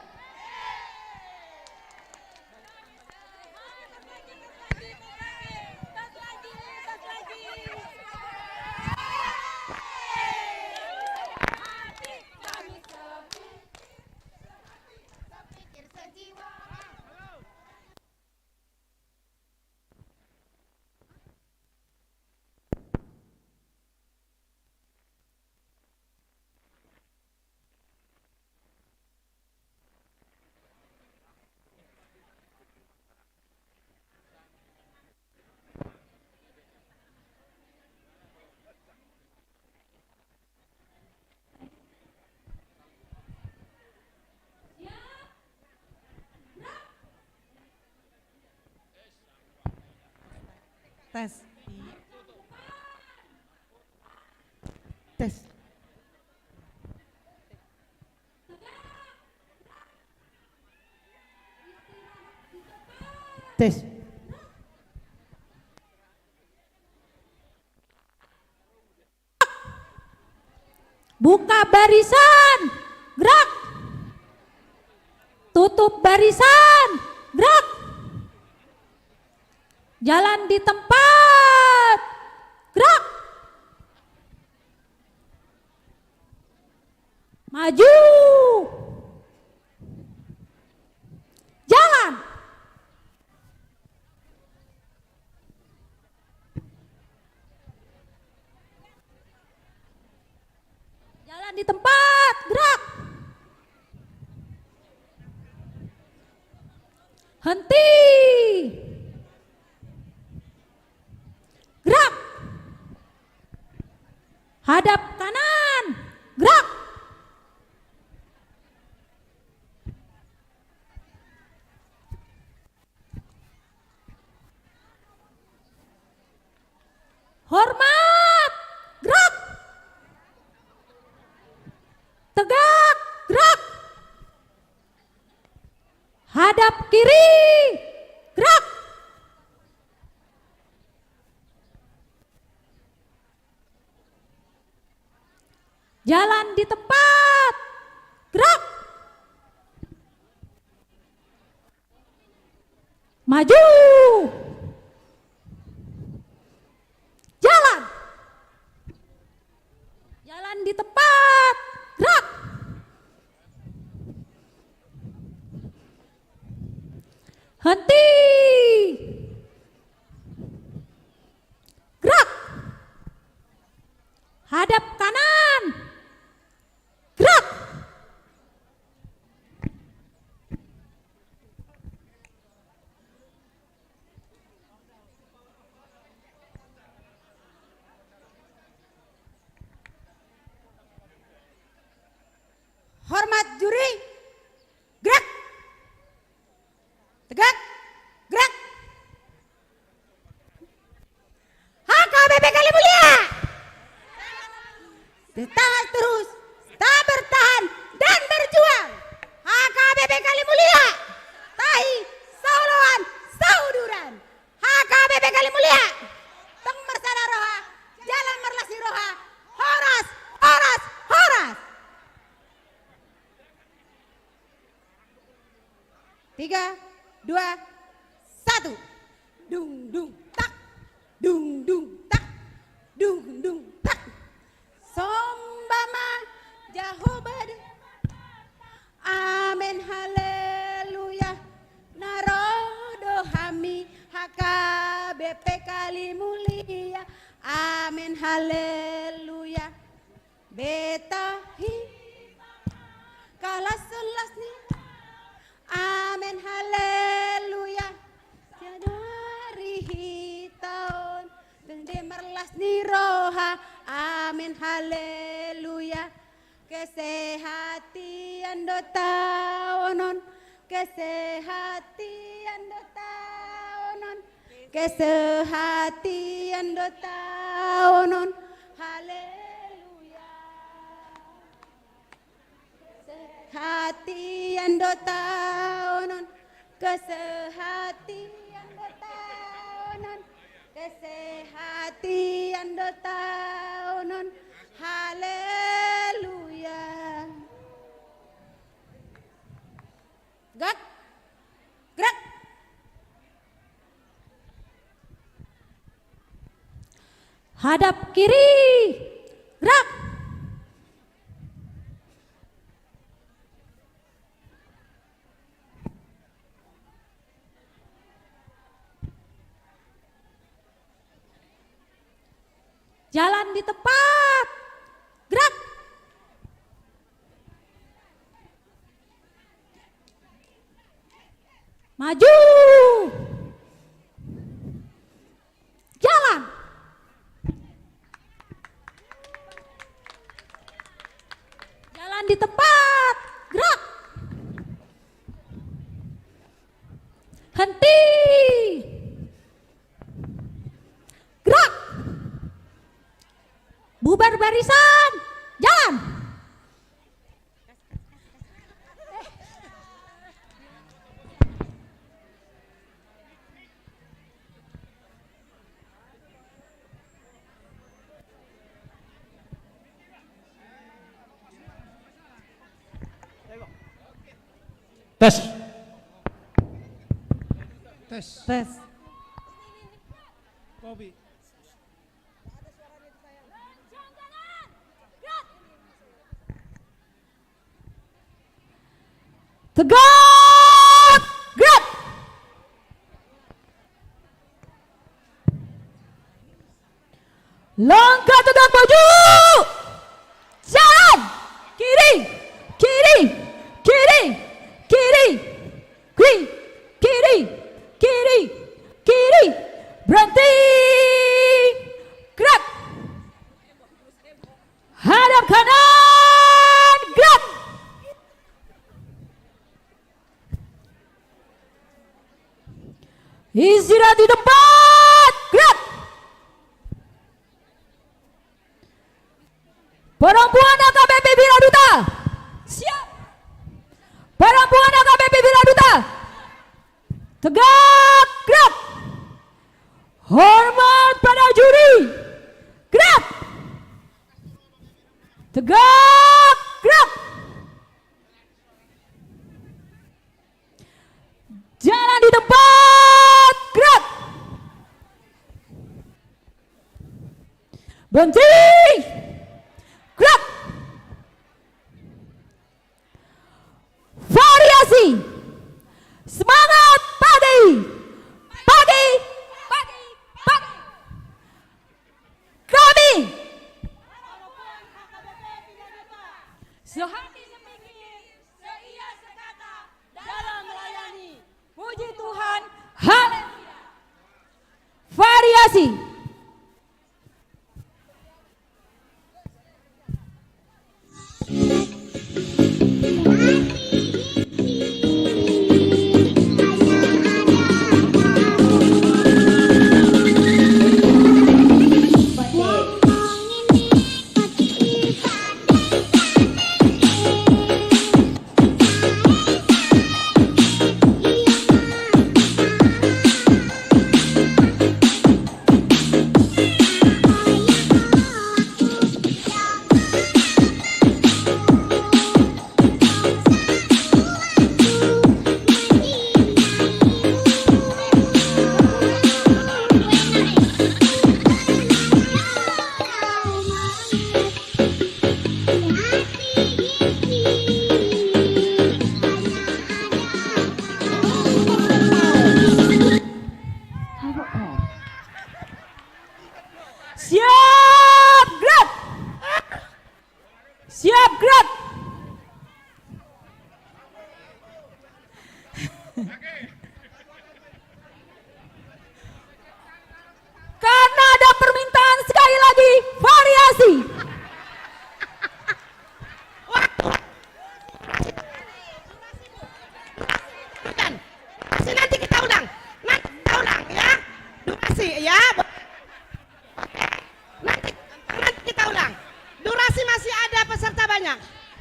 Tes. Tes. Tes. Buka barisan, gerak. Tutup barisan, gerak. Jalan di tempat, gerak. Maju. Jalan. Jalan di tempat, gerak. Henti. Gerak. Hadap kanan, gerak. Hormat, gerak. Tegak, gerak. Hadap kiri, gerak. Jalan di tempat, gerak. Maju. Jalan. Dung, dung, tak. Dung, dung, tak. Dung, dung, tak. Somba ma Jahowa de. Amen, haleluya. Na ro do hami H K B P Kalimulia. Amen, haleluya. Beta hi kalas las ni. Amen, haleluya. Sadari hita on, dende marlas ni roha. Amen, haleluya. Kesehatian do taonon, kesehatian do taonon, kesehatian do taonon. Haleluya. Kesehatian do taonon, kesehatian do taonon, kesehatian do taonon. Haleluya. Gerak. Gerak. Hadap kiri. Gerak. Jalan di tempat. Gerak. Maju. Jalan. Jalan di tempat. Gerak. Henti. Gerak. Bubar barisan. Jalan. Tes. Tes. Tes. Kopi. Tegak, gerak. Langkah tegak maju. Jalan. Kiri, kiri, kiri, kiri, kiri, kiri, kiri, kiri. Berhenti. Gerak. Hadap kanan, gerak. Istirahat di tempat, gerak. Perempuan H K B P Wiraduta. Siap. Perempuan H K B P Wiraduta. Tegak, gerak. Hormat pada juri. Gerak. Tegak, gerak. Jalan di tempat, gerak. Berhenti. Gerak. Variasi. Semangat pagi. Pagi. Pagi. Pagi. Kami. Sehati sepikir, seia sekata dalam melayani. Puji Tuhan. Haleluya. Variasi.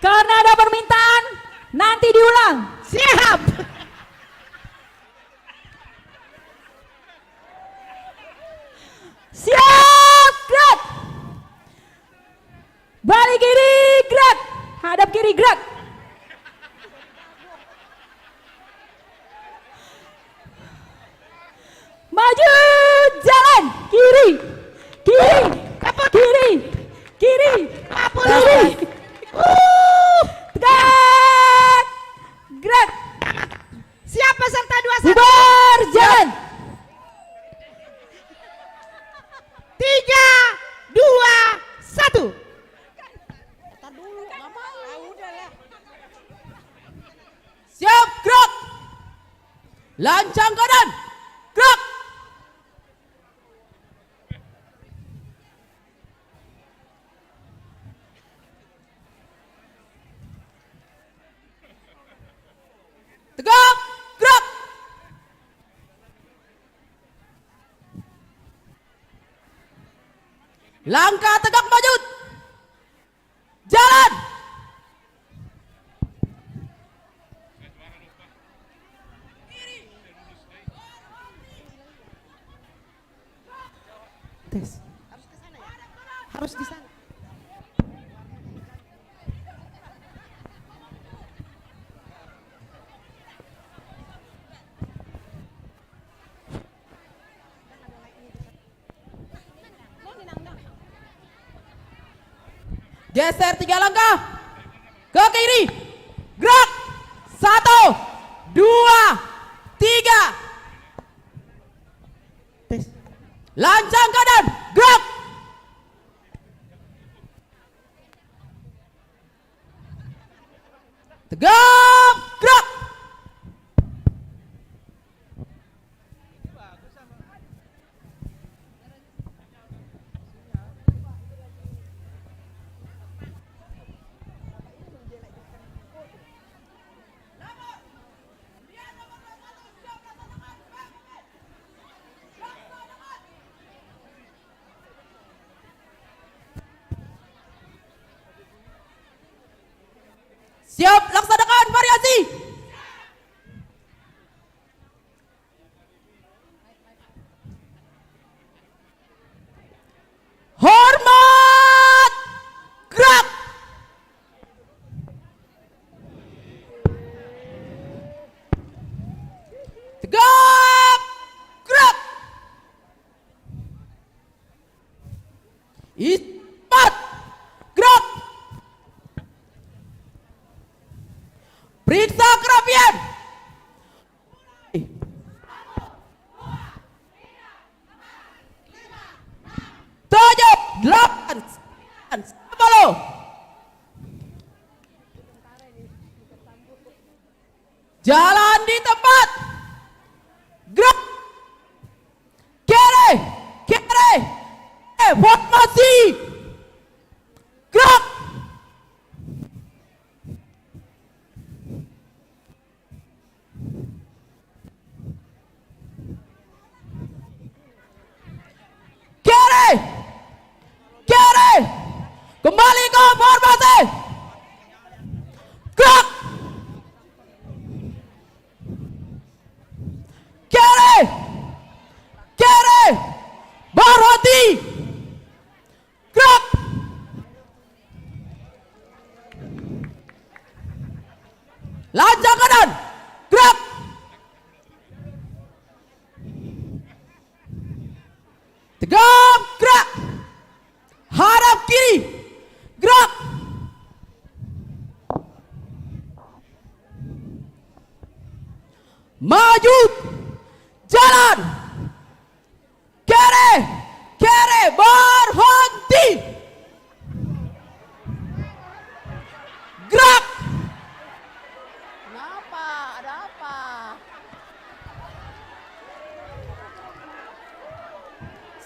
Karena ada permintaan, nanti diulang. Siap. Siap, gerak. Balik kiri, gerak. Hadap kiri, gerak. Maju, jalan, kiri, kiri, kiri, kiri, kiri. Tegak, gerak. Siap peserta dua satu. Bubar, jalan. Tiga, dua, satu. Siap, gerak. Lancang kanan. Gerak. Tegak, gerak. Langkah tegak maju. Jalan. Tes. Harus di sana. Geser tiga langkah. Ke kiri. Gerak. Satu, dua, tiga. Tes. Lancang kanan. Gerak. Tegak, gerak. Siap, laksanakan variasi. Hormat, gerak. Tegak, gerak. Ispat, gerak. Periksa kerapian. Tujuh, delapan, sembilan, sepuluh. Jalan di tempat. Gerak. Kiri, kiri. Eh, formasi. Gerak. Kiri! Kiri! Kembali ke formasi! Gerak! Kiri! Kiri! Berhenti! Gerak! Lancang kanan. Gerak. Tegak. Gerak. Hadap kiri. Gerak. Maju. Jalan. Kiri, kiri, berhenti. Gerak. Kenapa? Ada apa?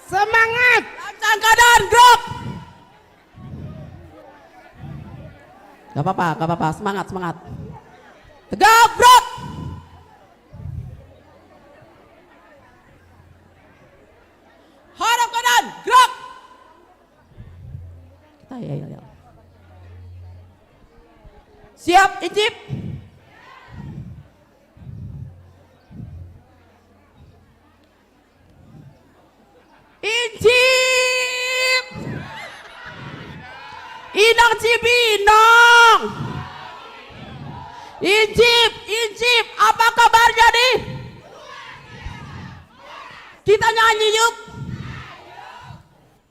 Semangat. Lancang kanan, gerak. Gak apa-apa, gak apa-apa. Semangat, semangat. Tegak, gerak. Hadap kanan, gerak. Kita, ya, ya, ya. Siap, Injip. Injip. Inang Cibinong. Injip, Injip, apa kabarnya nih? Kita nyanyi yuk.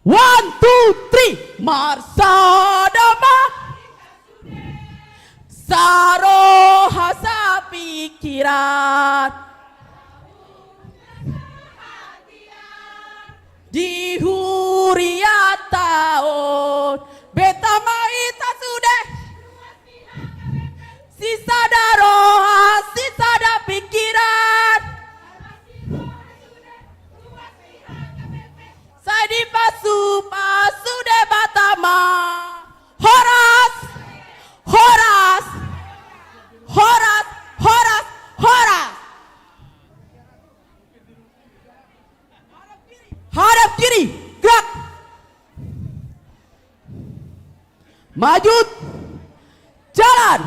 One, two, three. Marsada ma. Saroha sapingkiran. Di hurianta on. Beta ma hita sude. Sisada roha, sisada pingkiran. Sai dipasupasu Debata ma. Horas! Horas! Horas! Horas! Horas! Hadap kiri, gerak! Maju. Jalan.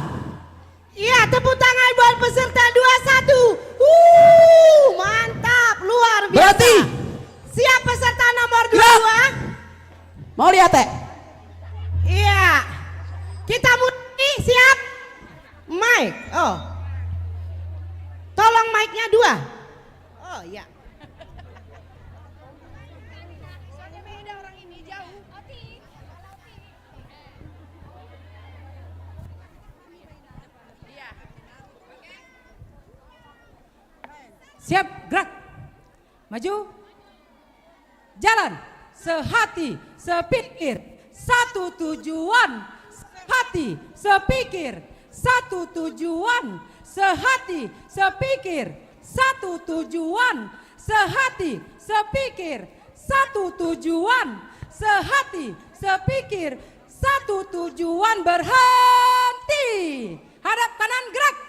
Iya, tepuk tangan buat peserta dua satu. Wuh, mantap, luar biasa. Berarti. Siap peserta nomor dua dua? Mau lihat, eh? Iya. Kita mulai, siap? Mic. Oh. Tolong mic-nya dua. Oh, iya. Siap, gerak. Maju. Jalan. Sehati, sepikir, satu tujuan. Sehati, sepikir, satu tujuan. Sehati, sepikir, satu tujuan. Sehati, sepikir, satu tujuan. Sehati, sepikir, satu tujuan. Berhenti. Hadap kanan, gerak.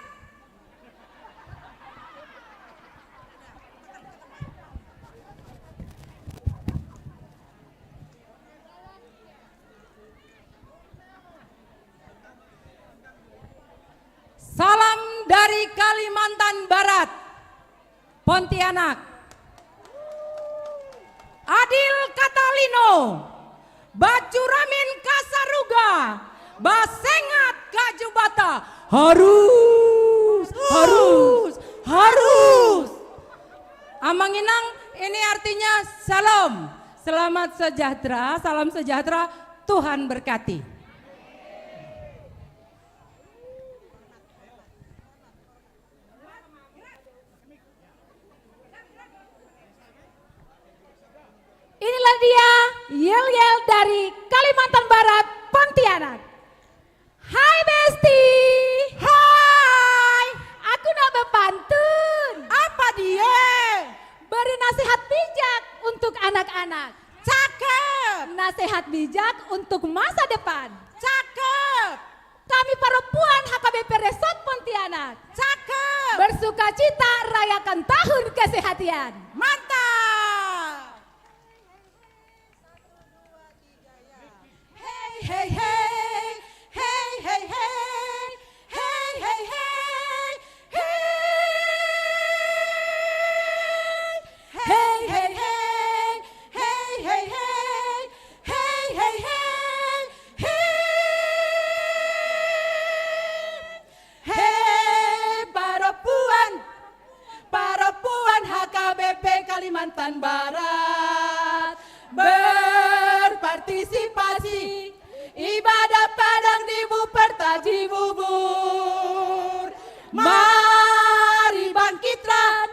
Salam dari Kalimantan Barat. Pontianak. Adil Katalino, Bajuramin Kasaruga, Basengat Kajubata, harus, harus, harus. Amang Inang, ini artinya salam, selamat sejahtera, salam sejahtera, Tuhan berkati. Inilah dia, Yel Yel dari Kalimantan Barat, Pontianak. Hai Besti. Hai. Aku nak berpantun. Apa dia? Beri nasihat bijak untuk anak-anak. Cakep. Nasihat bijak untuk masa depan. Cakep. Kami perempuan H K B P Resort Pontianak. Cakep. Bersukacita rayakan tahun kesehatian. Mantap. Hei, hei, hei. Hei, hei, hei. Hei, hei, hei. Hei, hei, hei. Hei, hei, hei. Hei, hei, hei. Hei. Hei, parompuan. Parompuan H K B P Kalimantan Barat. Berpartisipasi. Ibadah Padang di Buperta Cibubur. Mari bangkitkan.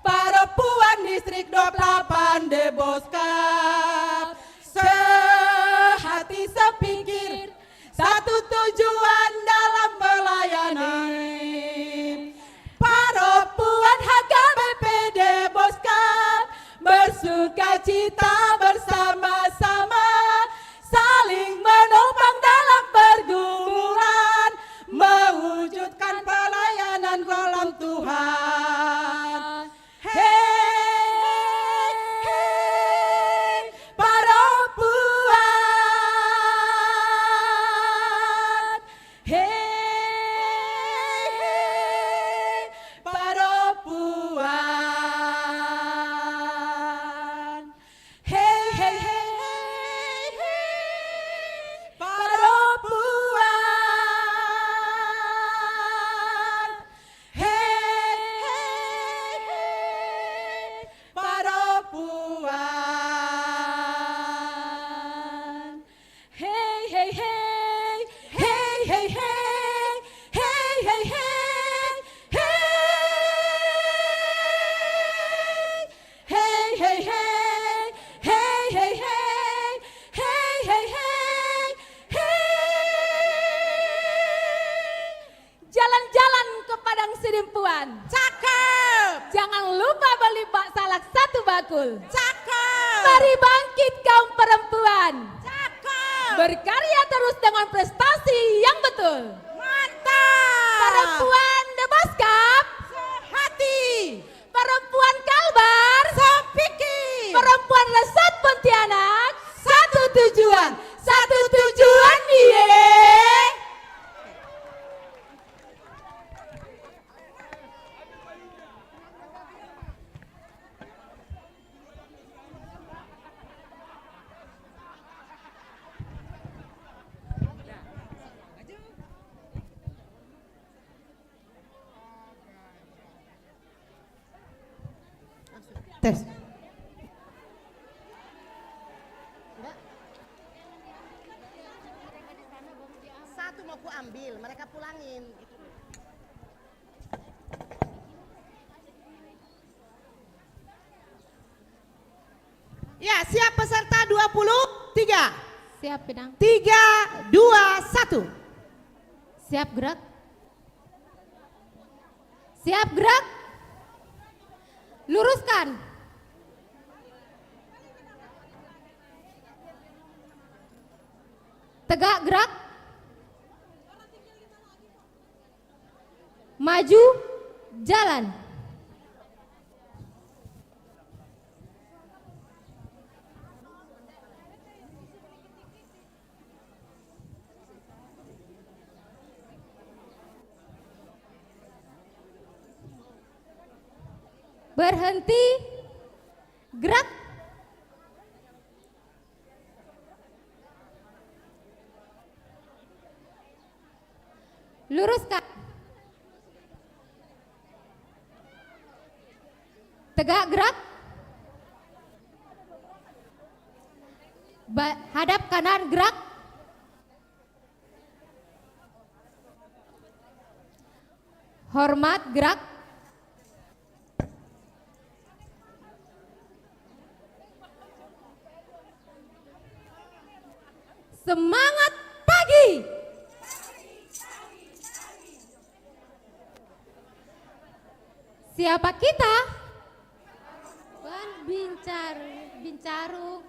Parompuan Distrik dua puluh delapan Deboskap, sehati sepikir, satu tujuan dalam melayani. Parompuan H K B P Deboskap, bersukacita bersama-sama, saling menopang dalam pergumulan, mewujudkan pelayanan dalam Tuhan. Hei, hei, parompuan. Hei. Cakep. Mari bangkit kaum perempuan. Cakep. Berkarya terus dengan prestasi yang betul. Mantap. Perempuan Debos Cup. Sehati. Perempuan Kalbar. Sepikir. Perempuan Resort Pontianak. Satu tujuan. Satu tujuan, ye. Tes. Satu mau ku ambil, mereka pulangin. Ya, siap peserta dua puluh tiga. Siap, Inang. Tiga, dua, satu. Siap gerak. Siap gerak. Luruskan. Tegak gerak. Maju, jalan. Berhenti, gerak. Luruskan. Tegak, gerak. Ba-, hadap kanan, gerak. Hormat, gerak. Semangat pagi. Siapa kita? Perempuan Bincar-, Bincarung.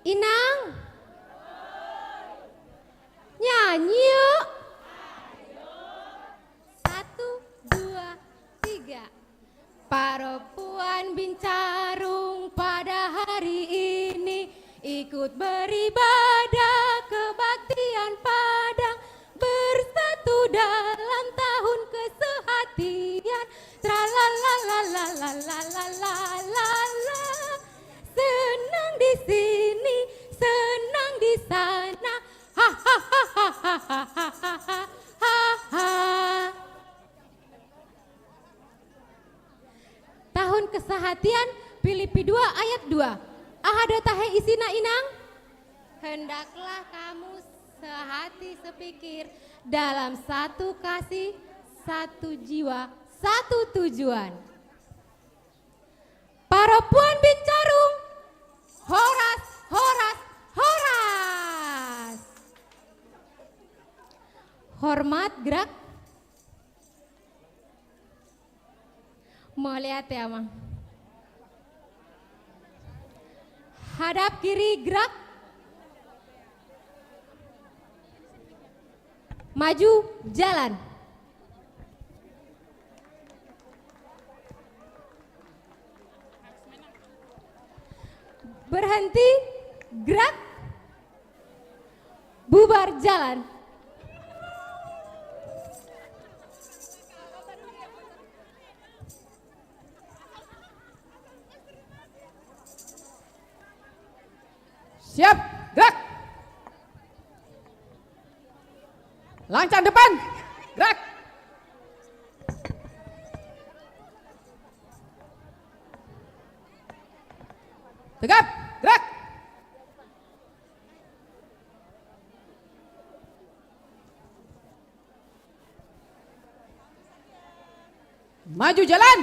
Inang. Nyanyi yuk. Satu, dua, tiga. Perempuan Bincarung pada hari ini ikut beribadah kebaktian Padang. Bersatu dalam tahun kesehatian. Tralalalalalalala. Senang di sini, senang di sana. Hahaha. Tahun kesehatian, Filipi dua ayat dua. Aha do tahe isina, Inang? Hendaklah kamu sehati sepikir dalam satu kasih, satu jiwa, satu tujuan. Perempuan Bincarung, horas, horas, horas. Hormat, gerak. Mauliate, Amang. Hadap kiri, gerak. Maju, jalan. Berhenti, gerak. Bubar, jalan. Siap, gerak. Lancang depan, gerak. Tegap, gerak. Maju, jalan.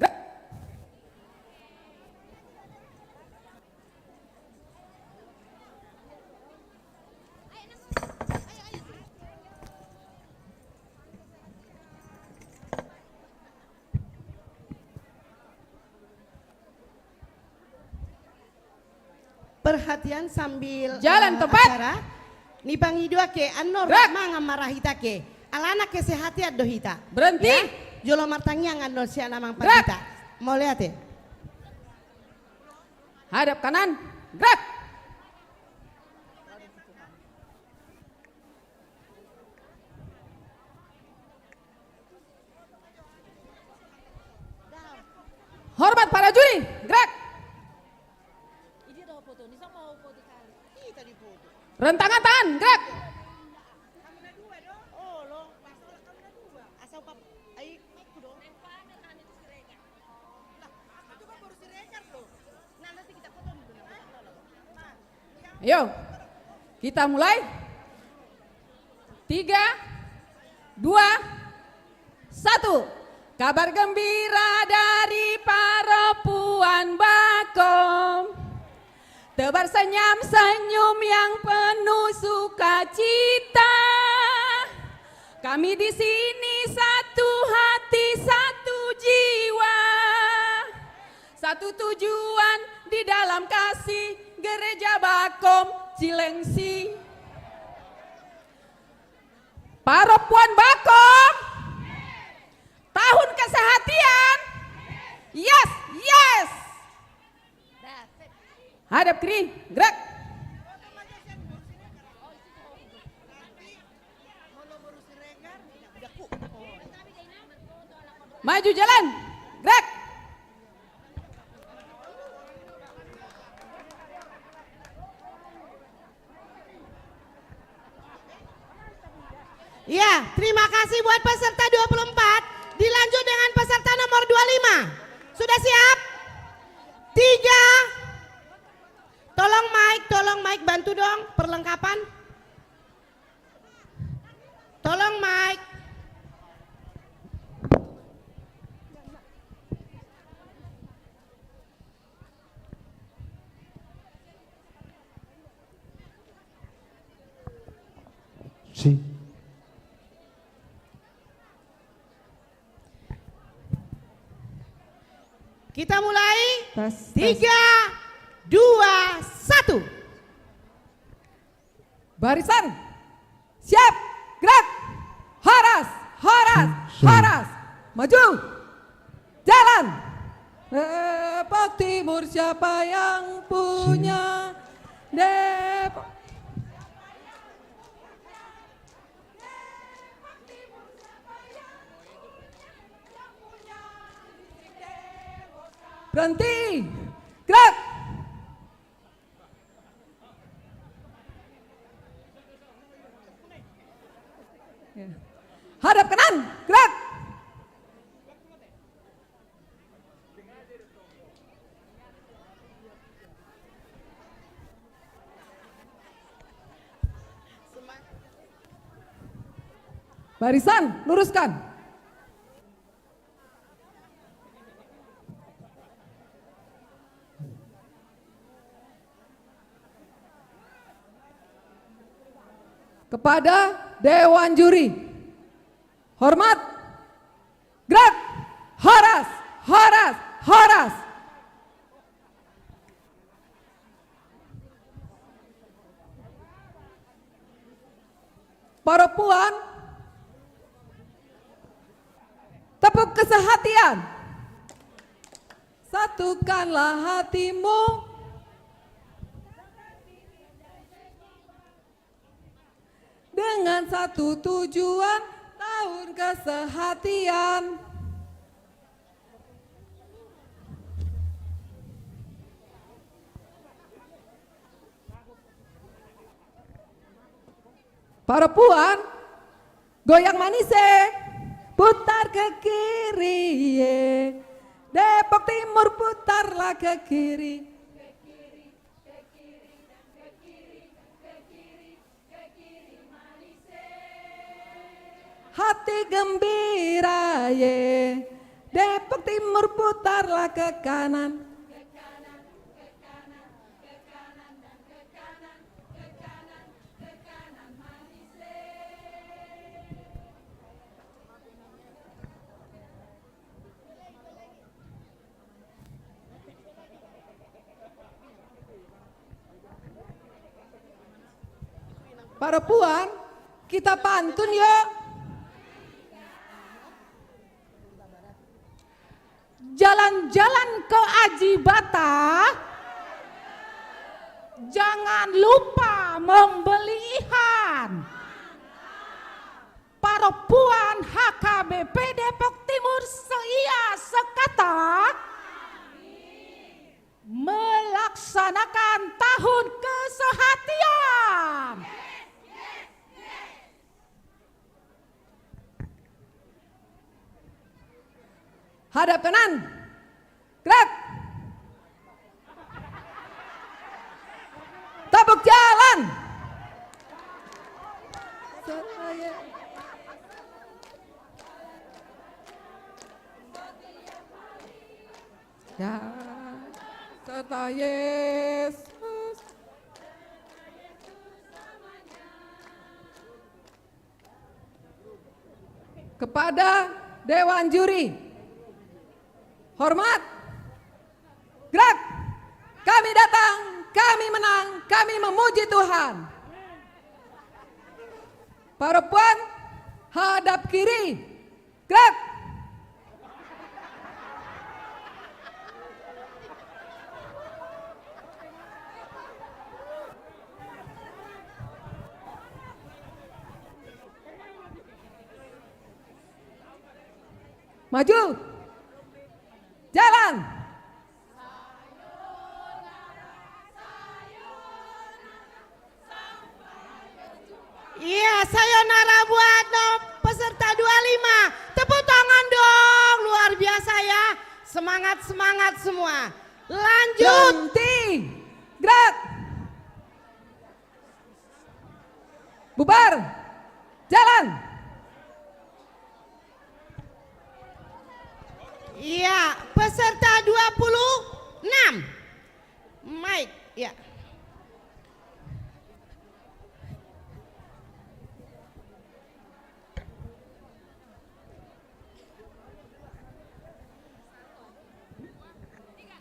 Gerak. Perhatian sambil, jalan, eh, tempat. Acara. Nipangido ake, annon, gerak, mangan ma ra hita ake. Alana kesehatan do hita. Berhenti. Ya? Jolo martangiang annon sian amang, gerak, pangkita. Mauliate. Hadap kanan. Gerak. Hormat para juri, gerak. Rem tangan, tangan, gerak. Ayo, kita mulai. Tiga, dua, satu. Kabar gembira dari parompuan Bakom. Tebar senyum-senyum yang penuh sukacita. Kami di sini satu hati, satu jiwa. Satu tujuan di dalam kasih, Gereja Bakom Cilengsi. Parompuan Bakom, tahun kesehatian. Yes, yes. Hadap kiri, gerak. Maju jalan. Gerak. Iya, terima kasih buat peserta dua puluh empat. Dilanjut dengan peserta nomor dua lima. Sudah siap? Tiga. Tolong mic, tolong mic, bantu dong perlengkapan. Tolong mic. Si. Kita mulai. Tes, tes. Tiga, dua, satu. Barisan. Siap. Gerak. Horas. Horas. Horas. Maju. Jalan. Depok Timur siapa yang punya? Depok. Berhenti. Gerak. Ya. Hadap kanan, gerak. Barisan, luruskan. Kepada Dewan Juri. Hormat. Gerak. Horas. Horas. Horas. Perempuan, tepuk kesehatian. Satukanlah hatimu dengan satu tujuan, tahun kesehatian. Perempuan, goyang manis, eh. Putar ke kiri, eh. Depok Timur, putarlah ke kiri. Hati gembira, ye. Depok Timur, putarlah ke kanan. Parompuan, kita pantun yuk. Jalan-jalan ke Ajibata, jangan lupa membeli ihan. Parompuan H K B P Depok Timur seia sekata melaksanakan tahun kesehatian. Hadap kanan. Gerak. Tepuk jalan. Ya, serta Yesus. Kepada Dewan Juri. Hormat. Gerak. Kami datang, kami menang, kami memuji Tuhan. Parompuan, hadap kiri. Gerak. Maju. Jalan. Iya, sayonara buat no peserta dua lima. Tepuk tangan dong, luar biasa ya. Semangat, semangat semua. Lanjut. Berhenti. Gerak. Bubar. Jalan. Iya, peserta dua puluh enam. Mike, ya.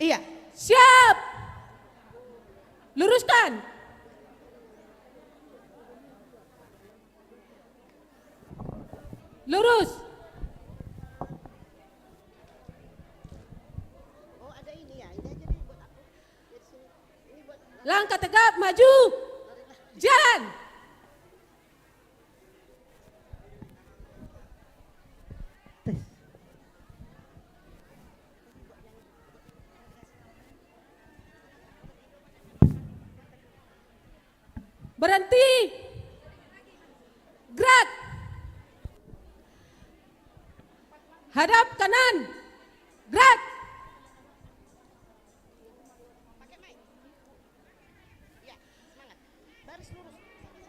Iya. Siap. Luruskan. Lurus. Langkah tegap, maju. Jalan. Tes. Berhenti. Gerak. Hadap kanan. Gerak.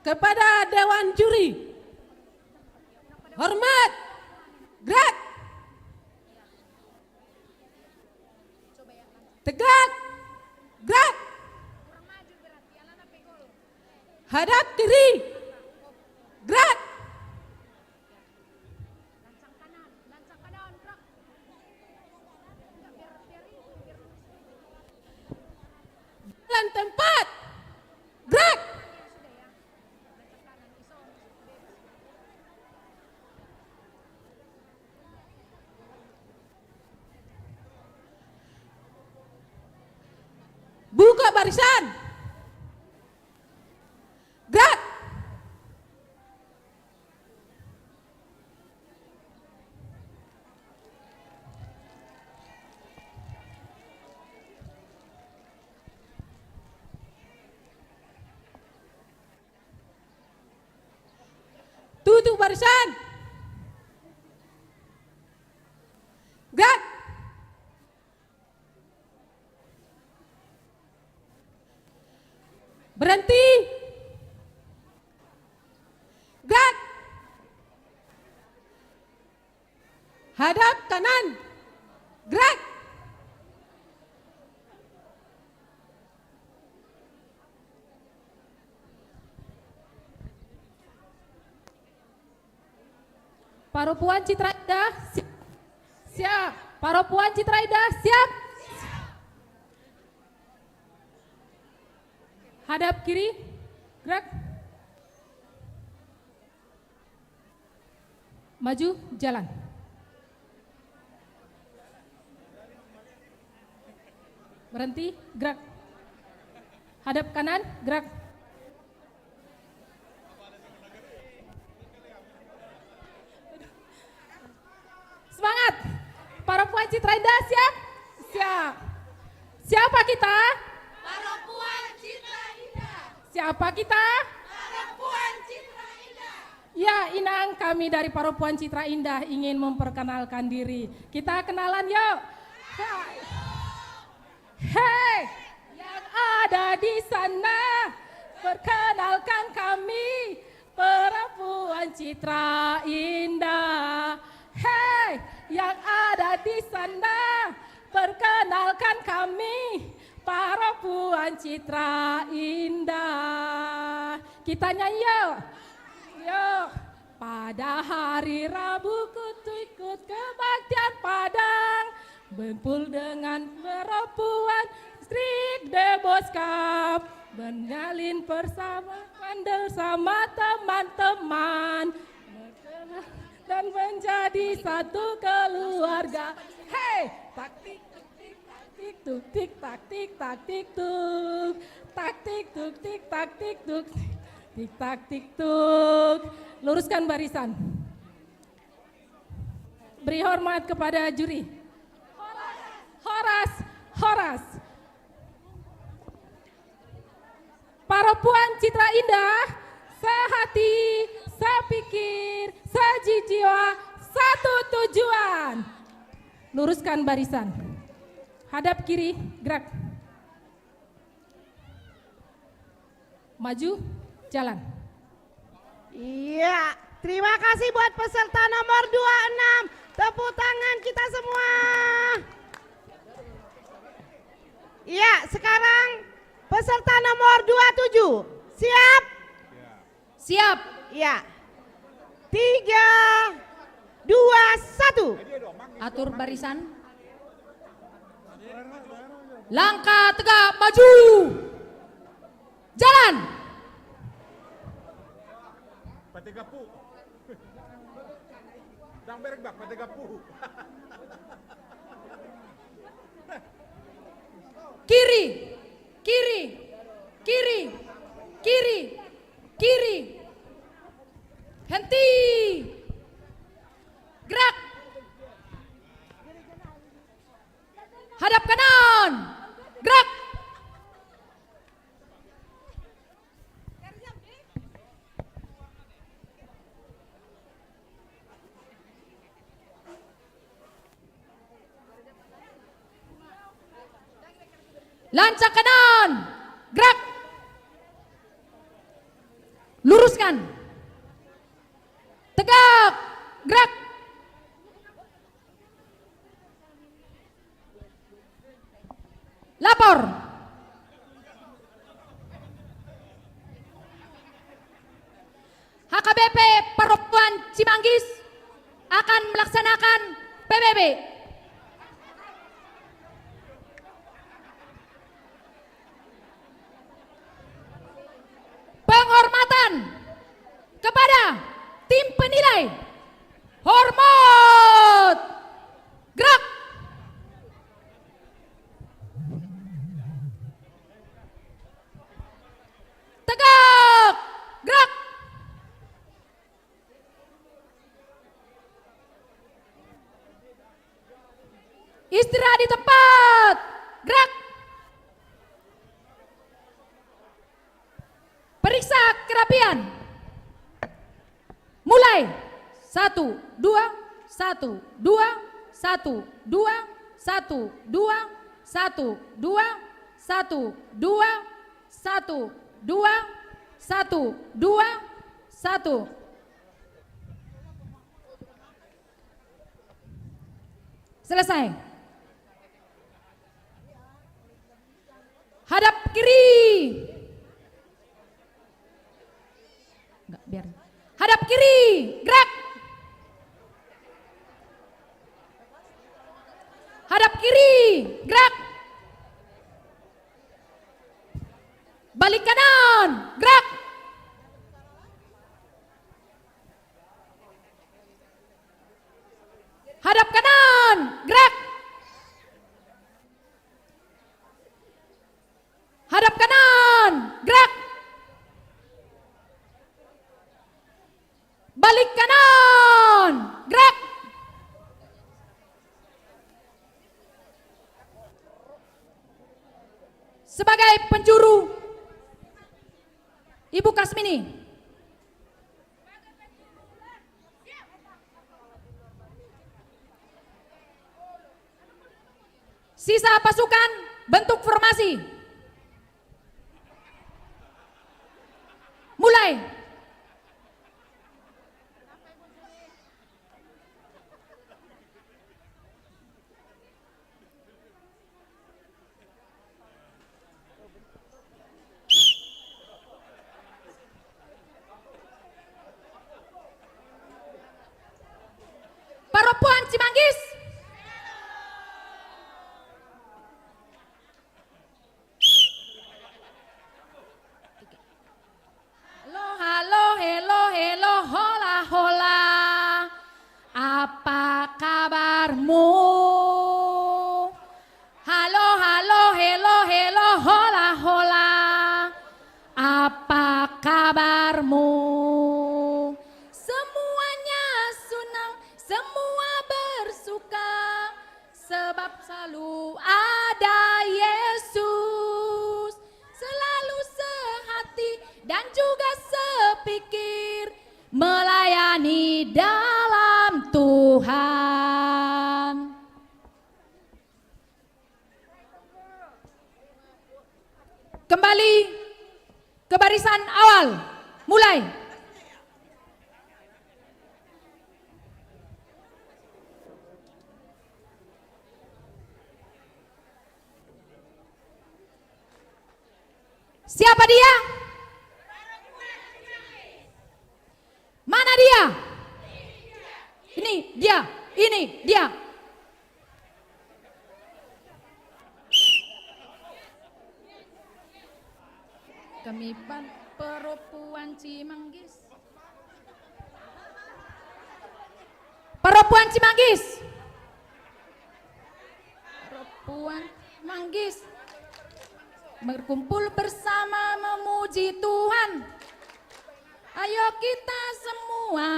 Kepada Dewan Juri. Hormat. Gerak. Tegak. Gerak. Hadap kiri. Gerak. Jalan tempat. Gerak. Buka barisan. Gerak. Tutup barisan. Gerak. Berhenti. Gerak. Hadap kanan. Gerak. Parompuan Citra Indah, si-, siap. Parompuan Citra Indah, siap. Hadap kiri, gerak. Maju, jalan. Berhenti, gerak. Hadap kanan, gerak. Semangat. Perempuan Citra Indah, siap? Siap. Siapa kita? Perempuan Citra Indah. Siapa kita? Perempuan Citra Indah. Ya, Inang, kami dari Perempuan Citra Indah ingin memperkenalkan diri. Kita kenalan, yuk. Hai. Hei, yang ada di sana, perkenalkan kami, Perempuan Citra Indah. Hei, yang ada di sana, perkenalkan kami, Perempuan Citra Indah. Kita nyanyi, yuk. Yuk. Pada hari Rabu ku ikut kebaktian Padang, berkumpul dengan perempuan Strik Debos Cup, menjalin persamaan bersama teman-teman, dan menjadi satu keluarga. Hei, taktik, taktik, taktik, tuk, tik, taktik, tuk. Taktik, tuk, tik, taktik, tuk. Tik, tak, tik, tuk. Luruskan barisan. Beri hormat kepada juri. Horas, horas. Perempuan Citra Indah, sehati, sepikir, sejiwa, satu tujuan. Luruskan barisan. Hadap kiri, gerak. Maju, jalan. Iya, terima kasih buat peserta nomor dua enam. Tepuk tangan kita semua. Iya, sekarang peserta nomor dua tujuh. Siap? Siap. Iya. Tiga, dua, satu. Atur barisan. Langkah tegak maju. Jalan. Pategapu. Dang berek bak, pategapu. Kiri, kiri, kiri, kiri, kiri. Henti. Gerak. Hadap kanan. Gerak. Lancang kanan. Gerak. Luruskan. Tegak. Gerak. Lapor. H K B P Perempuan Cimanggis akan melaksanakan P B B. Penghormatan kepada tim penilai. Hormat! Gerak! Tegak! Gerak! Istirahat di tempat! Gerak! Periksa kerapian. Mulai. Satu, dua, satu, dua, satu, dua, satu, dua, satu, dua, satu, dua, satu, dua, satu, dua, satu. Selesai. Hadap kiri. Enggak, biar. Hadap kiri, gerak. Hadap kiri, gerak. Balik kanan, gerak. Hadap kanan, gerak. Hadap kanan, gerak. Balik kanan, gerak. Sebagai penjuru, Ibu Kasmini. Sisa pasukan, bentuk formasi. Mulai. Parompuan Cimanggis. Halo, halo, helo, helo, hola, hola. Apa kabarmu? Halo, halo, helo, helo, hola, hola. Apa kabarmu? Semuanya senang, semua bersuka. Sebab selalu ada Yesus, selalu sehati dan juga sepikir, melayani dalam Tuhan. Kembali ke barisan awal. Mulai. Siapa dia? Mana dia? Ini dia, ini dia. Kami pan perempuan Cimanggis. Perempuan Cimanggis. Perempuan Manggis. Berkumpul bersama memuji Tuhan. Ayo kita semua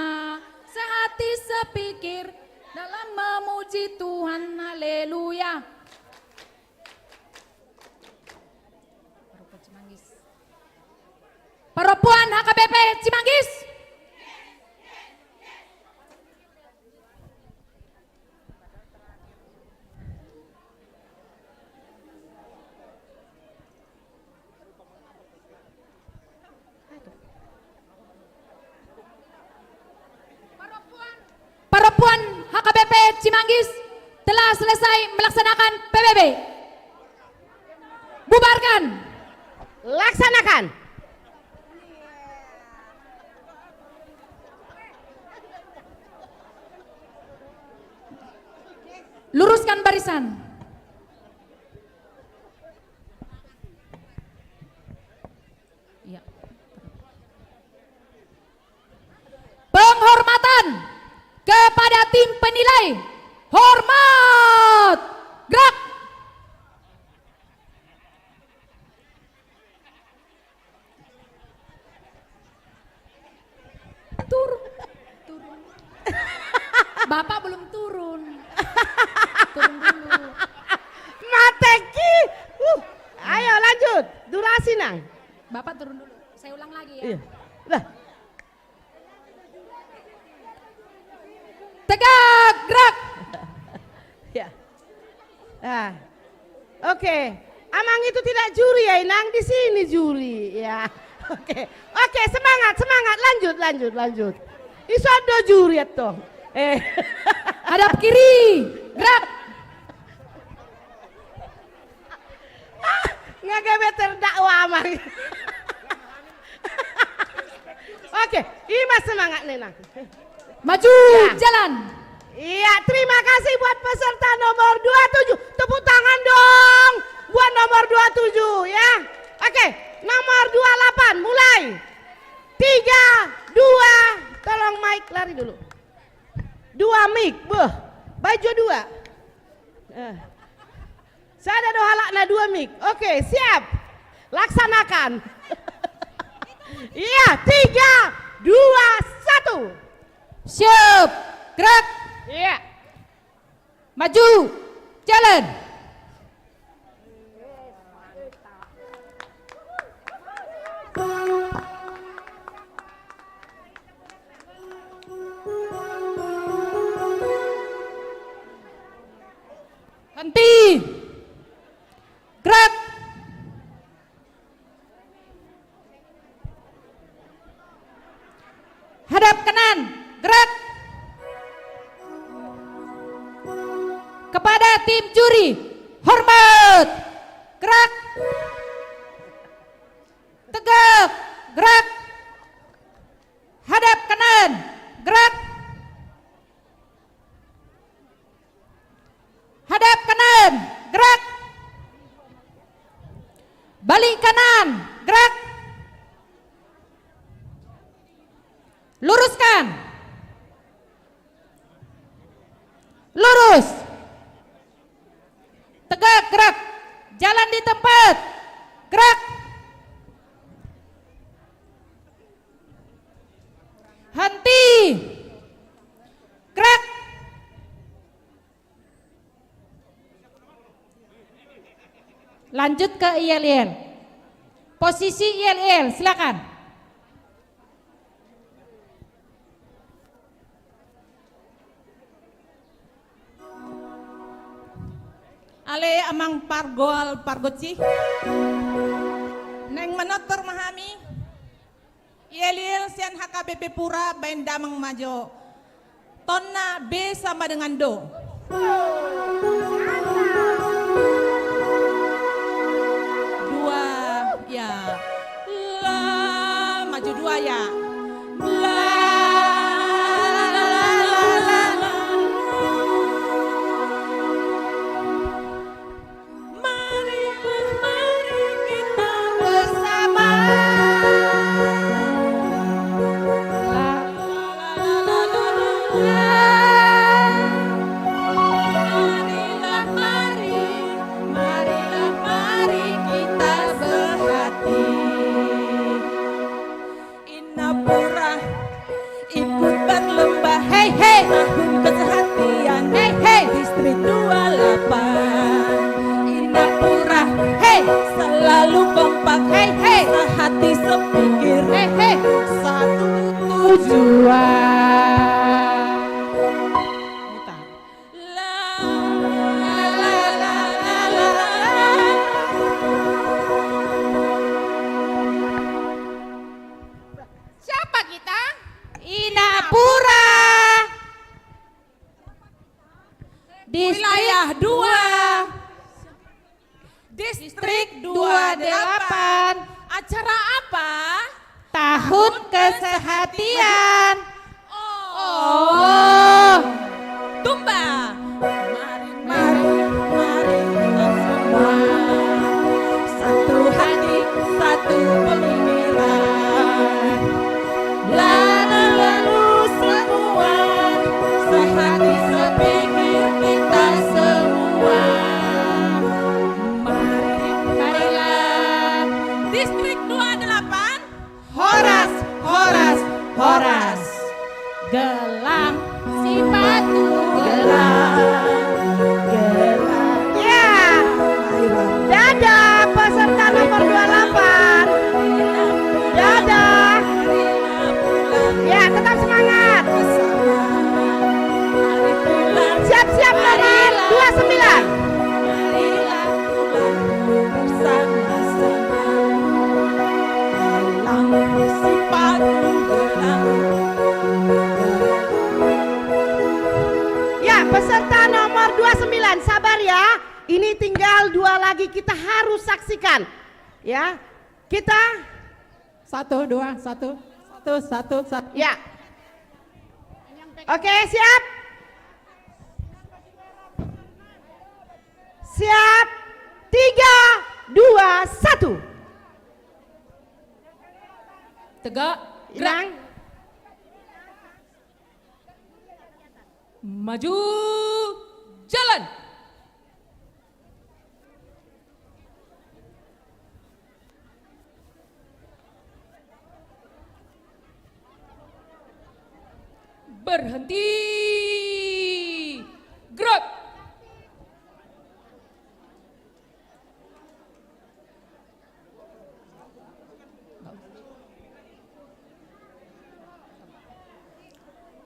sehati sepikir dalam memuji Tuhan. Haleluya. Parompuan H K B P Cimanggis. Parompuan H K B P Cimanggis telah selesai melaksanakan P B B. Bubarkan. Laksanakan. Luruskan barisan. Iya. Penghormatan kepada tim penilai. Hormat. Gerak. Turun. Turun. Bapak belum turun. Turun dulu. Mateki. Uh. Ayo lanjut. Durasi, Nang. Bapak turun dulu. Saya ulang lagi ya. Iya. Lah. Tegak, gerak. Ya. Ah. Oke. Amang itu tidak juri ya, Inang, di sini juri ya. Oke. Oke, semangat, semangat. Lanjut, lanjut, lanjut. Isodo juri atau? Eh. Hadap kiri, gerak. Ah, nggak gabe terdakwa, Amang. Oke, ima semangat, Nenang. Maju, ya. Jalan. Iya, terima kasih buat peserta nomor dua tujuh. Tepuk tangan dong buat nomor dua tujuh, ya. Oke, nomor dua delapan, mulai. Tiga, dua, tolong mic lari dulu. Dua mic, beuh. Maju dua. Eh. Sada do halak na dua mik. Oke, siap. Laksanakan. Iya, tiga, dua, satu. Siap. Gerak. Iya. Maju. Jalan. Henti. Gerak. Hadap kanan, gerak. Kepada tim juri, hormat. Gerak. Tegak, gerak. Hadap kanan, gerak. Hadap kanan, gerak. Balik kanan, gerak. Luruskan. Lurus. Tegak, gerak. Jalan di tempat. Gerak. Henti. Gerak. Lanjut ke yel-yel. Posisi yel-yel, silakan. Ale amang pargol pargonsi. Naeng manortor ma hami. Yel-yel sian H K B P Pura baen damang ma jo. Tonna B sama dengan do. Dua, ya. La, maju dua, ya. La, la, la, la, la, la. Mari, mari kita bersama. Marilah, mari, marilah, mari kita sehati. Inapura ikut berlomba, hei, hei, tahun kesehatian, hei, hei, Distrik dua delapan. Inapura, hei, selalu kompak, hei, hei, sehati sepikir, hei, hei, satu tujuan. La, la, la, la, la, la. Siapa kita? Inapura. Distrik wilayah dua. Distrik dua delapan. Acara apa? Tahun kesehatian. Oh. Tumba. Mari, mari, mari kita semua. Satu hati, satu pemikiran. Lalu semua sehati sepikir kita semua. Mari, marilah. Distrik dua delapan. Horas, horas, horas. Gelang, sipatu, gelang, gelang. Ya. Dadah peserta nomor dua delapan. Dadah. Ya, tetap semangat. Siap-siap nomor dua sembilan. Ya, peserta nomor dua sembilan, sabar ya. Ini tinggal dua lagi, kita harus saksikan. Ya, kita. Satu, dua, satu. Satu, satu, satu. Ya. Oke, siap? Siap. Tiga, dua, satu. Tegak. Inang. Gerak. Maju. jalan. Berhenti. Gerak.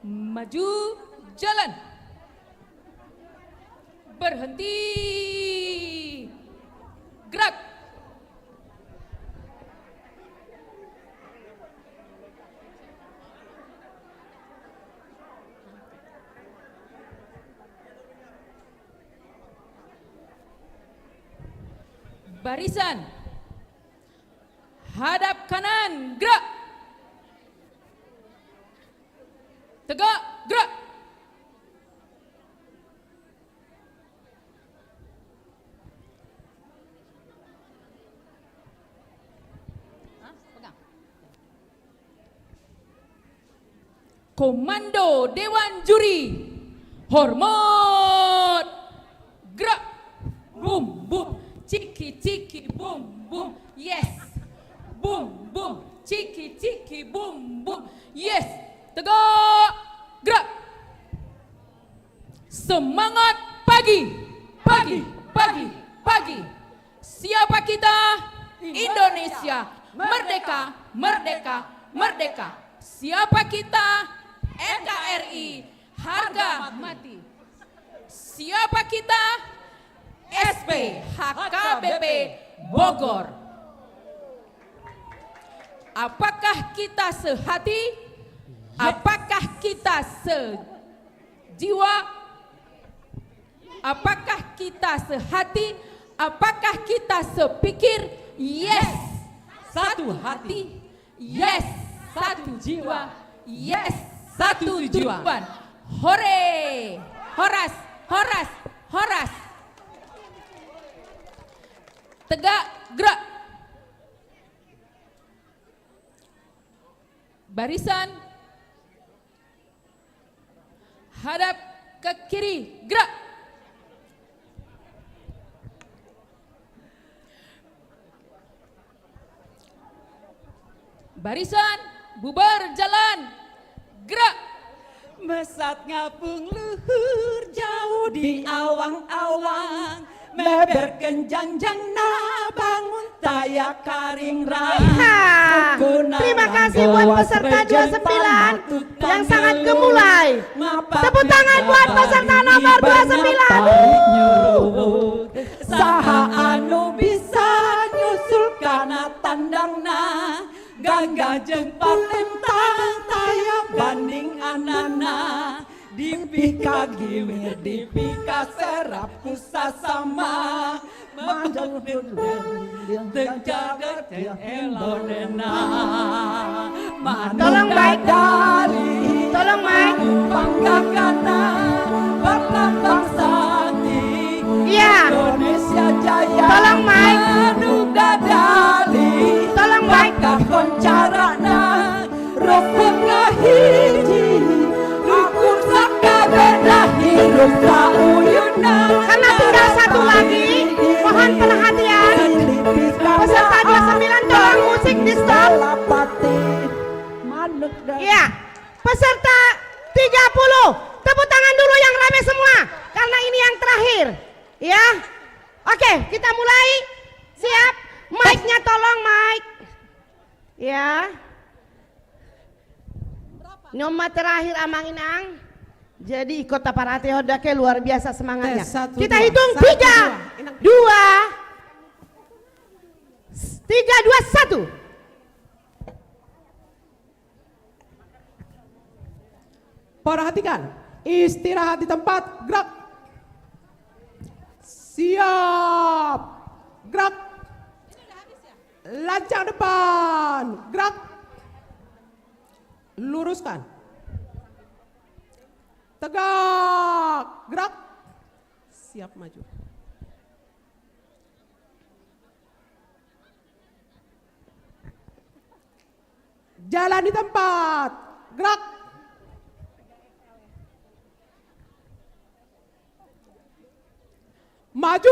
Maju, jalan. Berhenti. Gerak. Barisan. Hadap kanan, gerak. Tegak, gerak. Hah? Pegang. Komando Dewan Juri. Hormat. Gerak. Bum, bum. Ciki, ciki, bum, bum. Yes. Bum, bum. Ciki, ciki, bum, bum. Yes. Tegak. Gerak. Semangat pagi, pagi, pagi, pagi. Siapa kita? Indonesia. Merdeka, merdeka, merdeka. Siapa kita? N K R I. Harga mati. Siapa kita? S P H K B P Bogor. Apakah kita sehati? Apakah kita sejiwa? Apakah kita sehati? Apakah kita sepikir? Yes. Satu hati. Yes. Satu jiwa. Yes. Satu tujuan. Hore. Horas. Horas. Horas. Tegak, gerak. Barisan. Hadap ke kiri, gerak. Barisan, bubar jalan, gerak. Mesat ngapung luhur jauh di awang-awang. Meber kenjangjang na bangun taya karing rai. Iya. Terima kasih buat peserta dua sembilan yang sangat gemulai. Tepuk tangan buat peserta nomor dua sembilan. Saha anu bisa nyusul kana tandangna. Gangga jeng palem tang taya banding anana. Dipika giwir, dipika serap, husa sama. Manjang dendeng, dendeng jagar, dendeng elonena. Tolong mic. Tolong mic. Panggangana, berlambang sakti. Iya. Indonesia Jaya. Tolong mic. Anu dadali. Tolong mic. Bakahon carana. Rukun na hiji, rukun sakabenahi, rukun sauyunna. Karena tinggal satu lagi, mohon perhatian. Peserta dua sembilan, tolong musik di stop. Iya, peserta tiga puluh, tepuk tangan dulu yang rame semua, karena ini yang terakhir. Ya, oke, kita mulai. Siap, mic-nya tolong, mic. Ya. Noma terakhir, Amang Inang. Jadi ikut aparate oda ke luar biasa semangatnya. Tes, satu, dua. Kita hitung, satu, tiga, dua. Dua. Tiga, dua, satu. Perhatikan, istirahat di tempat, gerak. Siap, gerak. Lancang depan, gerak. Luruskan. Tegak, gerak. Siap maju. Jalan di tempat. Gerak. Maju!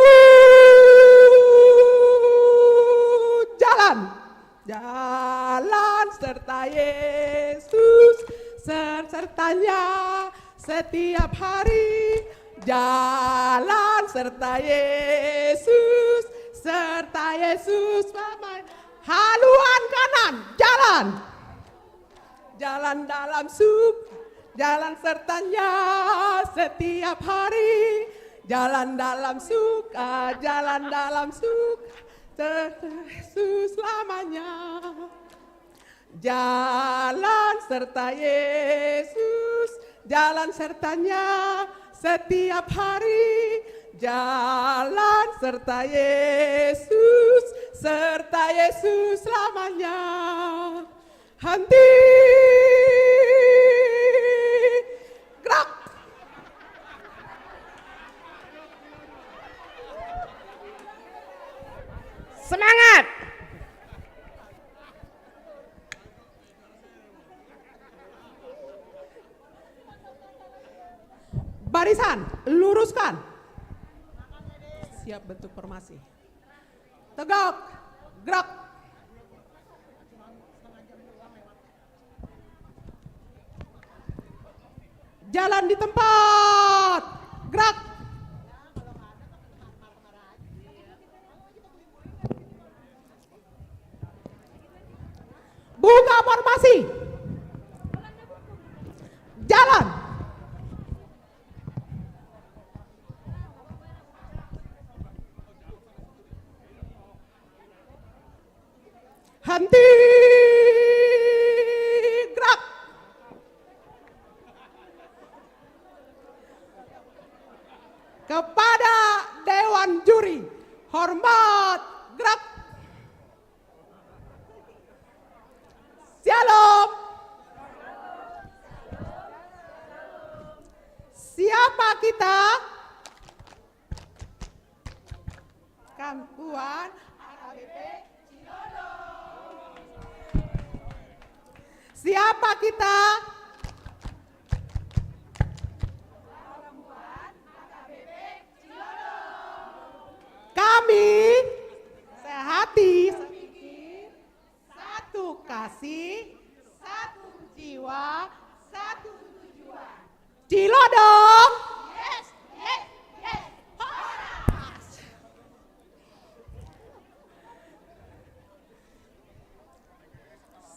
Jalan! Jalan serta Yesus, ser-, sertanya setiap hari. Jalan serta Yesus, serta Yesus selamanya. Haluan kanan, jalan. Jalan dalam suka, jalan sertanya setiap hari. Jalan dalam suka, jalan dalam suka, ter-, ter-, selamanya. Jalan serta Yesus, jalan sertanya setiap hari. Jalan serta Yesus, serta Yesus selamanya. Henti! Gerak! Semangat! Barisan, luruskan. Siap bentuk formasi. Tegak, gerak. Jalan di tempat, gerak. Buka formasi. Jalan. Henti, gerak. Kepada Dewan Juri, hormat, gerak. Syalom. Siapa kita? Kampuan A K B P Cilodong. Siapa kita? Kampuan A K B P Cilodong. Kami sehati, sepikir, satu kasih, satu jiwa, satu tujuan. Cilodong! Yes, yes, yes! Horas!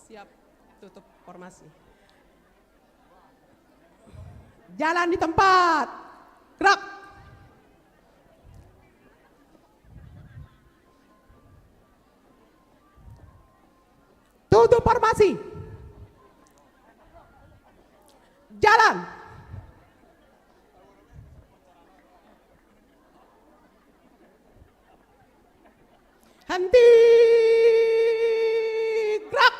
Siap, tutup formasi. Jalan di tempat. Gerak. Tutup formasi. Jalan. Henti, gerak.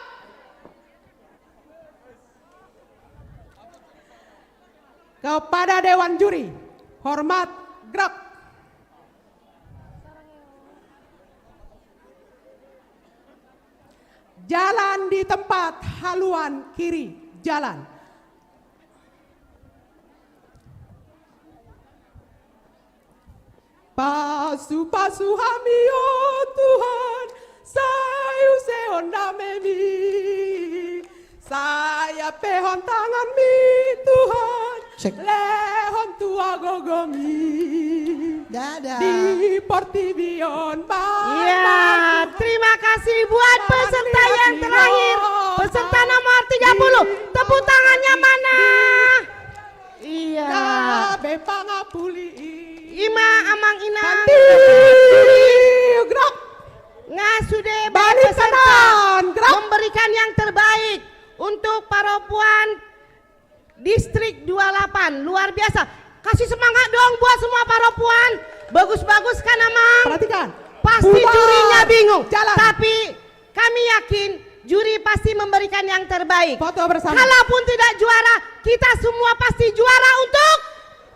Kepada Dewan Juri, hormat, gerak. Jalan di tempat, haluan kiri, jalan. Pasu-pasu hami, o Tuhan, sai usehon damemi, sai ampehon tanganmi, Tuhan, cek, lehon tu hagogomi. Dadah. Di portibi on. Iya, terima kasih buat peserta yang terakhir. Peserta nomor tiga puluh. Tepuk tangannya mana? Iya. Ima amang inang. Henti, gerak. Nga sude baen peserta memberikan yang terbaik untuk parompuan Distrik dua lapan. Luar biasa. Kasih semangat dong buat semua parompuan. Bagus-bagus kan, amang? Perhatikan. Pasti jurinya bingung. Jalan. Tapi kami yakin juri pasti memberikan yang terbaik. Foto bersama. Kalaupun tidak juara, kita semua pasti juara untuk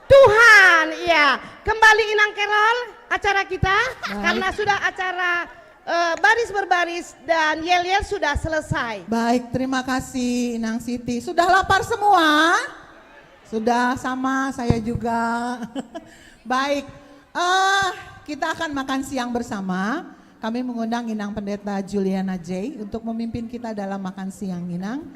Tuhan. Iya. Kembali, Inang Kerol, acara kita. Baik. Karena sudah acara, eh, baris berbaris dan yel-yel sudah selesai. Baik, terima kasih, Inang Siti. Sudah lapar semua? Sudah, sama saya juga. Baik. Eh, Kita akan makan siang bersama. Kami mengundang Inang Pendeta Juliana J untuk memimpin kita dalam makan siang, Inang.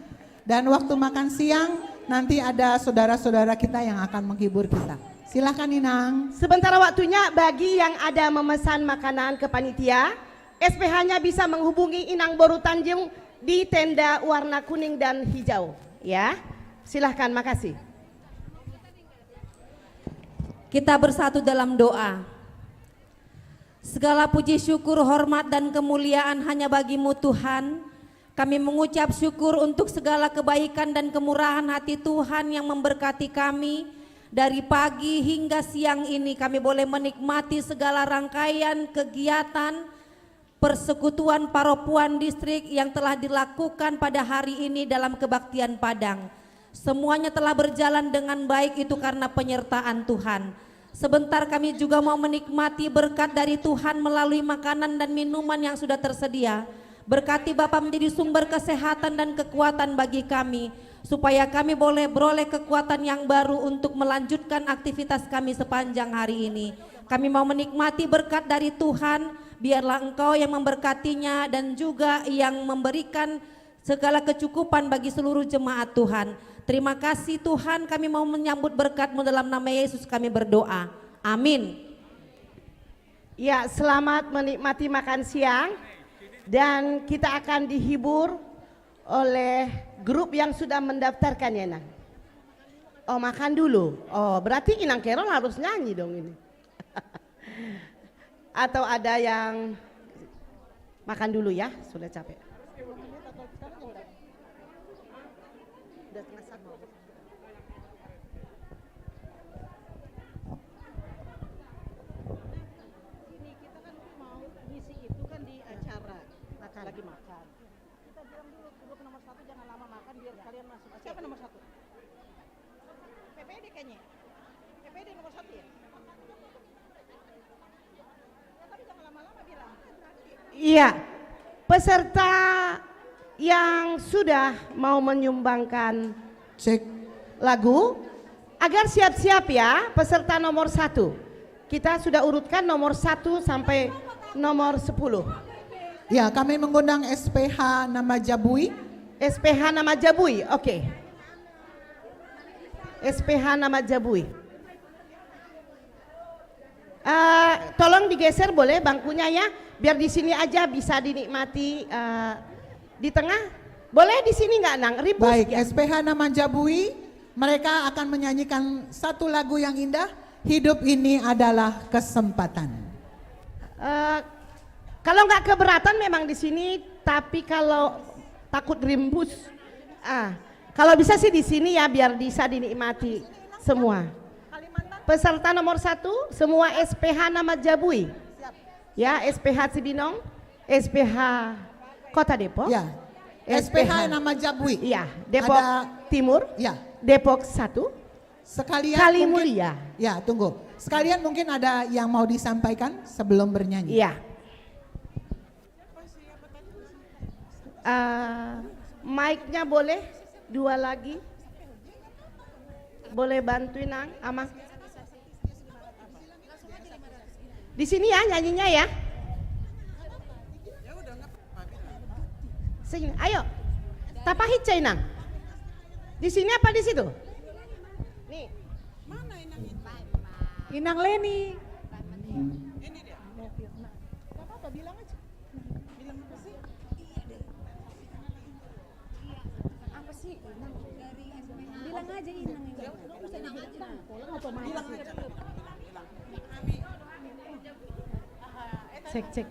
Dan waktu makan siang, nanti ada saudara-saudara kita yang akan menghibur kita. Silakan, Inang. Sementara waktunya, bagi yang ada memesan makanan ke panitia, S P H-nya bisa menghubungi Inang Boru Tanjung di tenda warna kuning dan hijau, ya. Silahkan, makasih. Kita bersatu dalam doa. Segala puji syukur, hormat, dan kemuliaan hanya bagi-Mu, Tuhan. Kami mengucap syukur untuk segala kebaikan dan kemurahan hati Tuhan yang memberkati kami. Dari pagi hingga siang ini kami boleh menikmati segala rangkaian kegiatan Persekutuan Paropuan Distrik yang telah dilakukan pada hari ini dalam kebaktian Padang. Semuanya telah berjalan dengan baik, itu karena penyertaan Tuhan. Sebentar kami juga mau menikmati berkat dari Tuhan melalui makanan dan minuman yang sudah tersedia. Berkati Bapa menjadi sumber kesehatan dan kekuatan bagi kami, supaya kami boleh beroleh kekuatan yang baru untuk melanjutkan aktivitas kami sepanjang hari ini. Kami mau menikmati berkat dari Tuhan, biarlah Engkau yang memberkatinya dan juga yang memberikan segala kecukupan bagi seluruh jemaat Tuhan. Terima kasih Tuhan, kami mau menyambut berkat-Mu, dalam nama Yesus kami berdoa. Amin. Ya, selamat menikmati makan siang. Dan kita akan dihibur oleh grup yang sudah mendaftarkan, ya, Nang. Oh, makan dulu. Oh, berarti Inang Kerol harus nyanyi dong ini. Atau ada yang makan dulu ya, sudah capek. Udah setengah satu. Ini kita kan mau ngisi itu kan di acara. Makan. Lagi makan. Kita bilang dulu, duduk nomor satu, jangan lama makan, biar kalian masuk. Siapa nomor satu? P P D kayaknya. P P D nomor satu ya? Ya, tapi jangan lama-lama bilang. Iya. Peserta yang sudah mau menyumbangkan Cek. lagu, agar siap-siap ya, peserta nomor satu. Kita sudah urutkan nomor satu sampai nomor sepuluh. Ya, kami mengundang S P H Nama Jabui. S P H Nama Jabui, oke. S P H Nama Jabui. Eh, tolong digeser boleh bangkunya ya, biar di sini aja bisa dinikmati, eh, di tengah. Boleh di sini nggak, Nang? Rebus Baik, ya? S P H Nama Jabui, mereka akan menyanyikan satu lagu yang indah, Hidup Ini Adalah Kesempatan. Eh, kalau nggak keberatan memang di sini, tapi kalau takut rimbus, ah, kalau bisa sih di sini ya, biar bisa dinikmati semua. Peserta nomor satu, semua S P H Nama Jabui. Ya, S P H Cibinong, S P H Kota Depok, Ya. S P H Nama Jabui. Iya, Depok Ada Timur, Ya. Depok satu, Sekalian Kali mungkin, Mulia. Ya, tunggu. Sekalian mungkin ada yang mau disampaikan sebelum bernyanyi. Iya. Eh, mic-nya boleh dua lagi. Boleh bantuin, Nang, Amang. Di sini ya nyanyinya ya. Sini, ayo. Tapahit, Inang. Di sini apa di situ? Nih. Inang Leni. Ini dia. Gak apa-apa, bilang aja. Bilang apa sih? Apa sih? Bilang aja Inang. Cek, cek.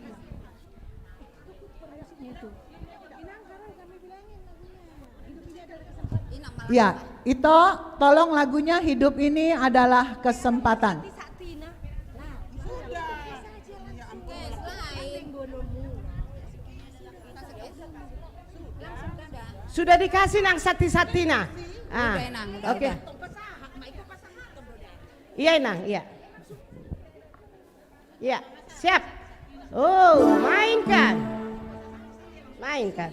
Ya, Ito, tolong lagunya Hidup Ini Adalah Kesempatan. Sudah dikasih, Nang, santi-santina. Ah, Udah, Nang, udah, oke. udah. Iya, Nang, iya. Iya, siap. Oh, mainkan. Mainkan.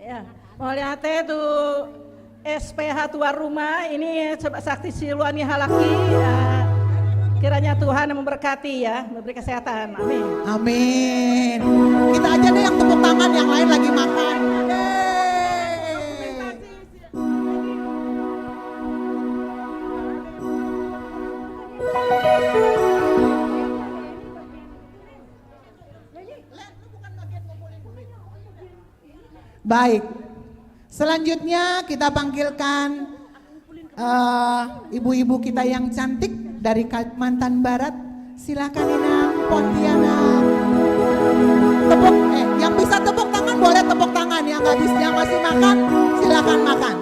Ya, mauliate tu S P H tuan rumah, ini coba sakti siluani halaki, ya. Kiranya Tuhan memberkati ya, memberi kesehatan. Amin. Amin. Kita aja deh yang tepuk tangan, yang lain lagi makan. Yeay. Baik. Selanjutnya kita panggilkan, eh, ibu-ibu kita yang cantik dari Kalimantan Barat. Silahkan Inang Pontiana. Tepuk, eh, yang bisa tepuk tangan boleh tepuk tangan, yang nggak bisa, yang masih makan, silahkan makan.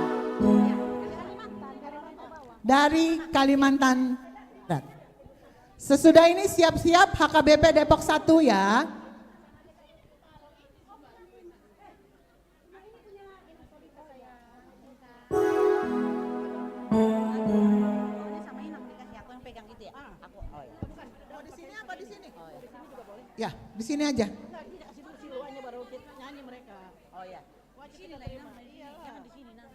Dari Kalimantan Barat. Sesudah ini siap-siap H K B P Depok satu ya. Ini sama Inang dikasih, aku yang pegang itu ya? Ah. Aku, oh ya. Bukan. Mau di sini apa di sini? Oh ya. Di sini juga boleh. Ya, di sini aja. Enggak, kita kasih dulu siluannya, baru kita nyanyi mereka. Oh ya. Wajib kita terima. Di sini lah, Inang. Iya. Jangan di sini, Nang.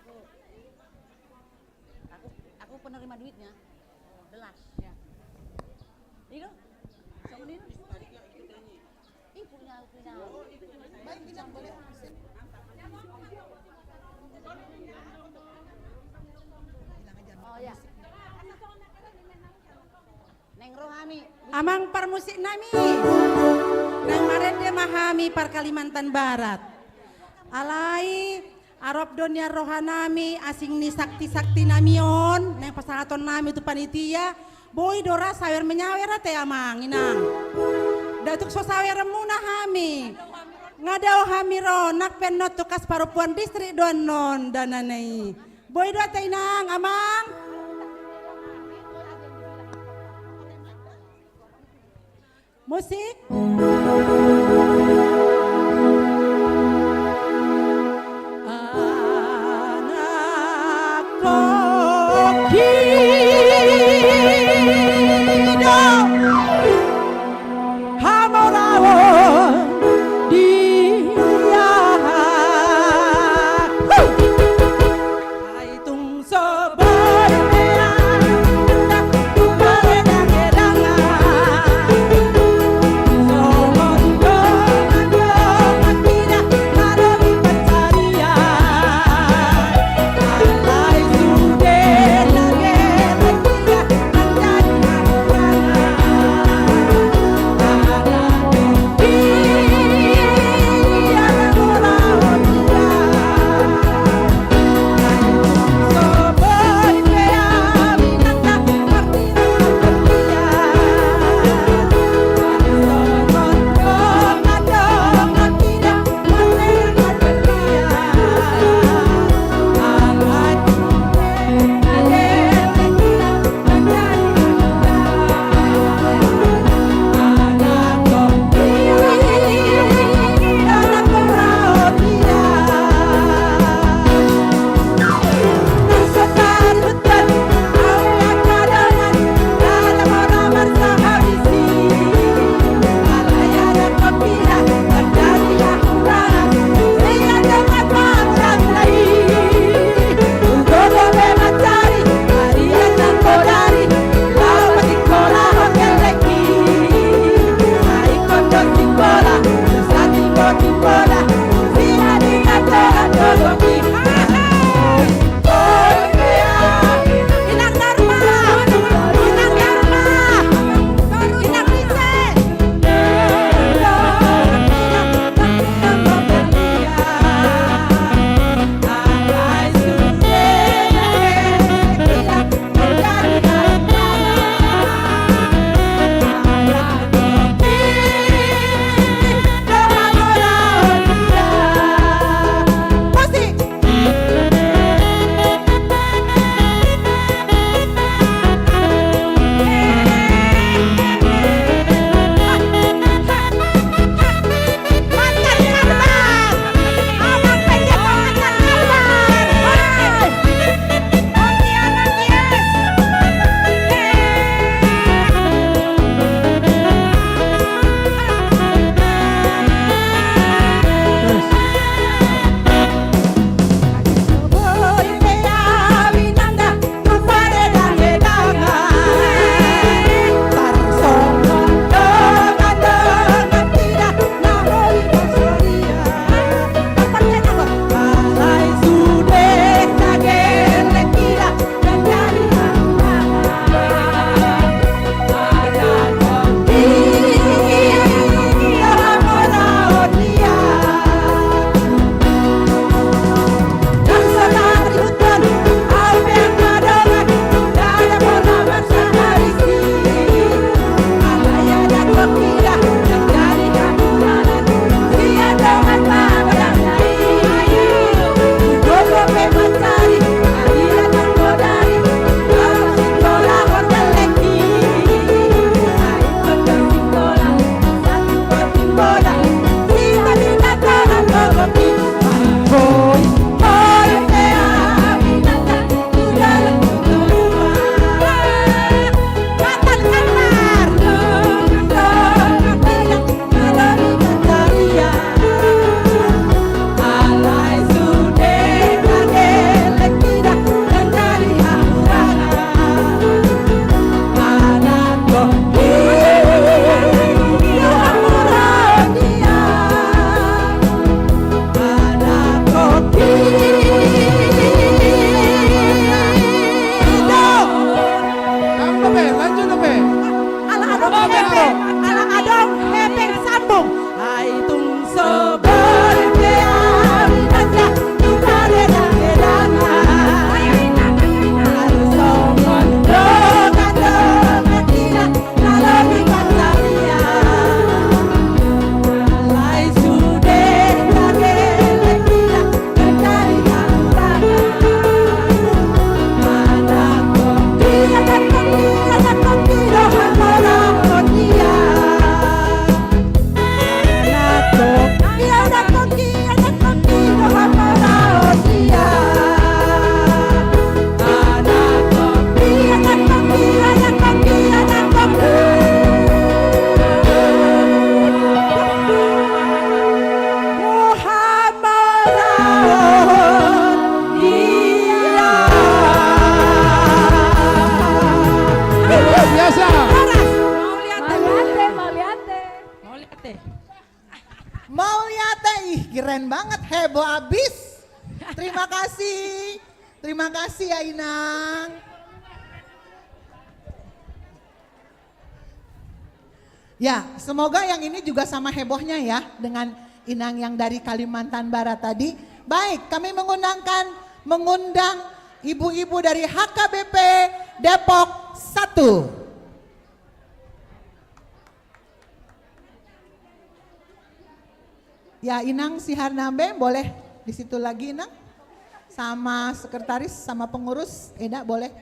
Aku, aku, aku penerima duitnya. Jelas. Ya. Itu. Sama ini. Amang parmusik nami, naeng marende ma hami par Kalimantan Barat. Alai arop do nian roha nami asing ni sakti-sakti nami on, naeng pasahaton nami tu panitia. Boi do ra sawer menyawer ate amang inang. Nda tung so saweran muna hami. Nga dao hami ro, nang pe annon tu kas parompuan distrik do annon dana na i. Boi do ate inang, amang. Musik. Anak koki do hamoraon di aha. Ai tung so boi meang. Banget, heboh abis. Terima kasih. Terima kasih ya, Inang. Ya, semoga yang ini juga sama hebohnya ya dengan Inang yang dari Kalimantan Barat tadi. Baik, kami mengundangkan, mengundang ibu-ibu dari H K B P Depok satu. Ya, Inang Siharnambe, boleh di situ lagi, Inang. Sama sekretaris, sama pengurus, Eda, boleh.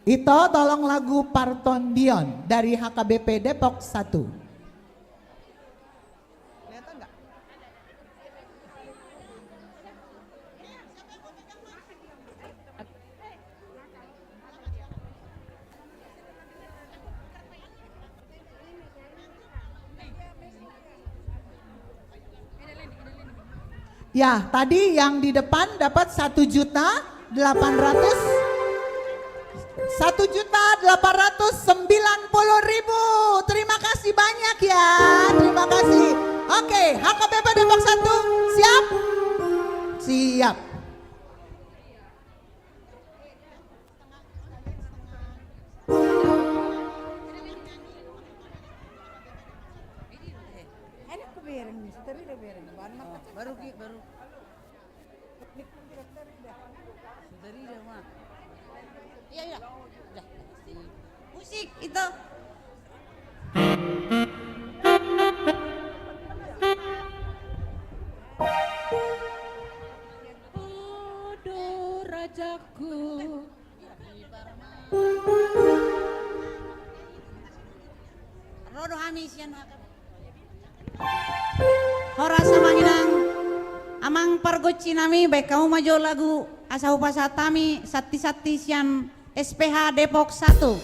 Ito, tolong lagu Partondion dari H K B P Depok satu. Kelihatan nggak? Ya, tadi yang di depan dapat satu juta delapan ratus, satu juta delapan ratus sembilan puluh ribu. Terima kasih banyak ya. Terima kasih. Oke, H K B P Depok satu, siap? Siap. Enak kebereng nih, sudah dia bereng. Baru ki, baru. Sudah dia mah. Iya, iya. Udah. Musik itu. Podo rajaku. Ro do hami sian H K B P. Horas amang inang, amang pargonsi nami, baen hamu ma jo lagu asa hupasahat hami santi-santi sian S P H Depok satu.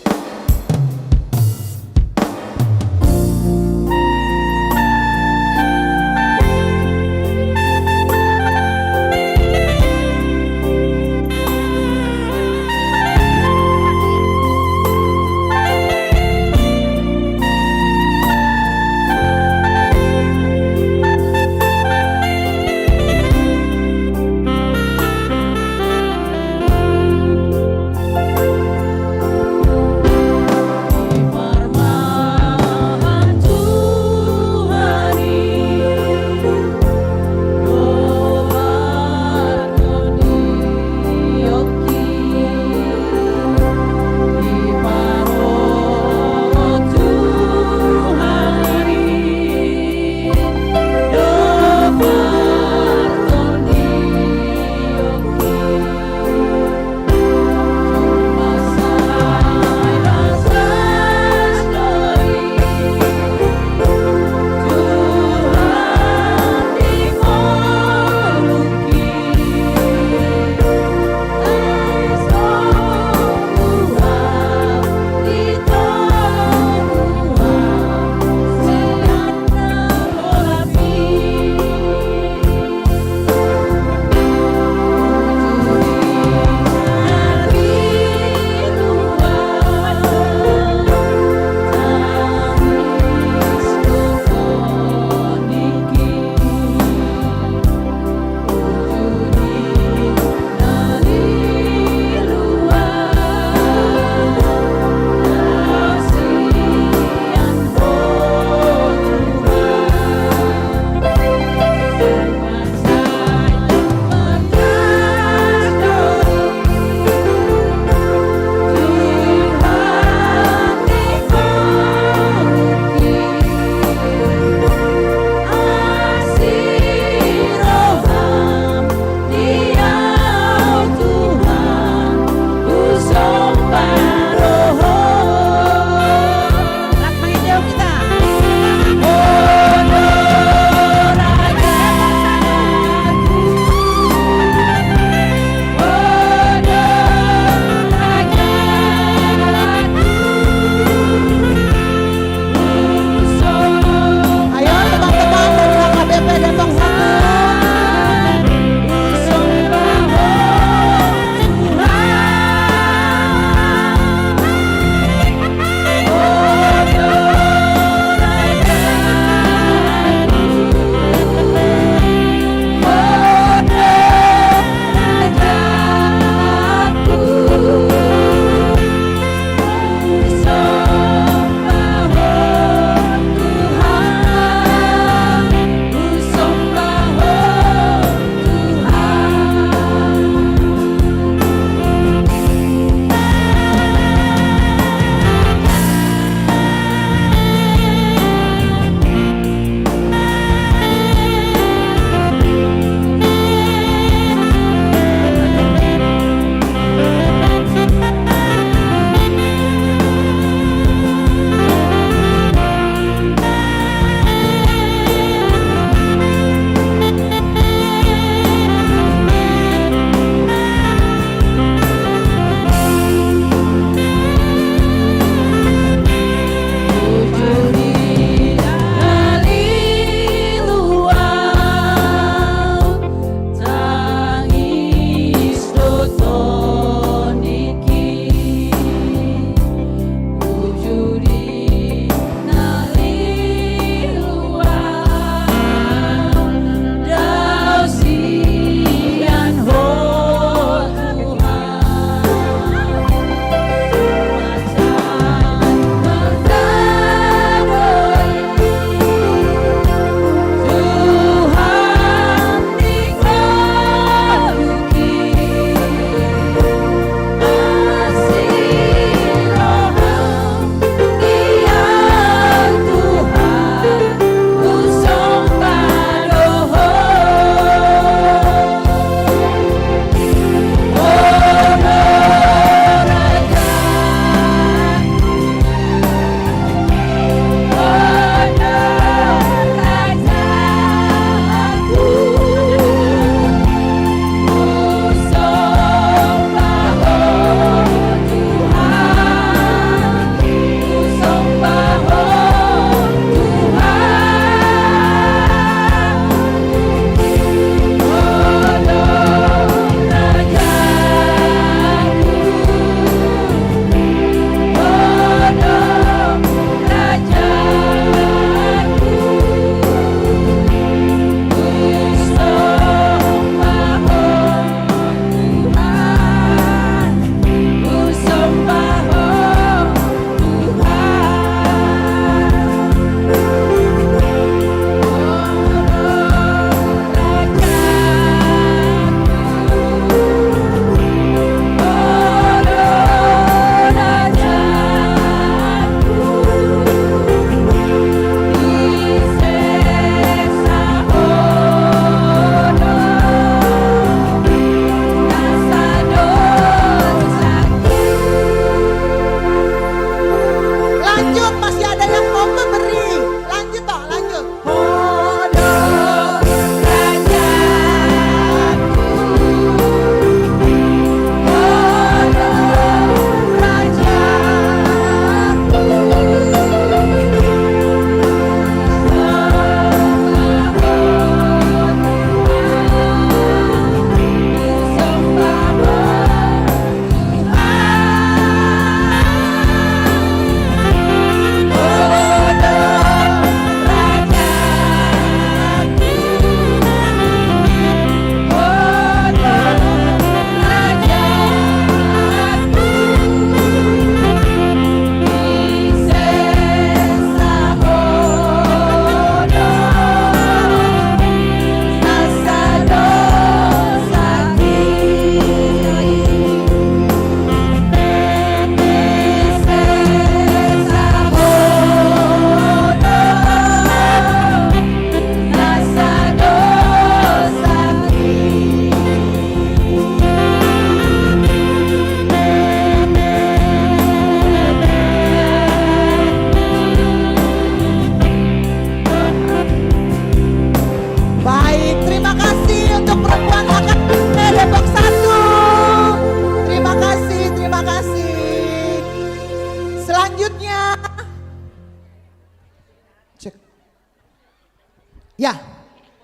Ya,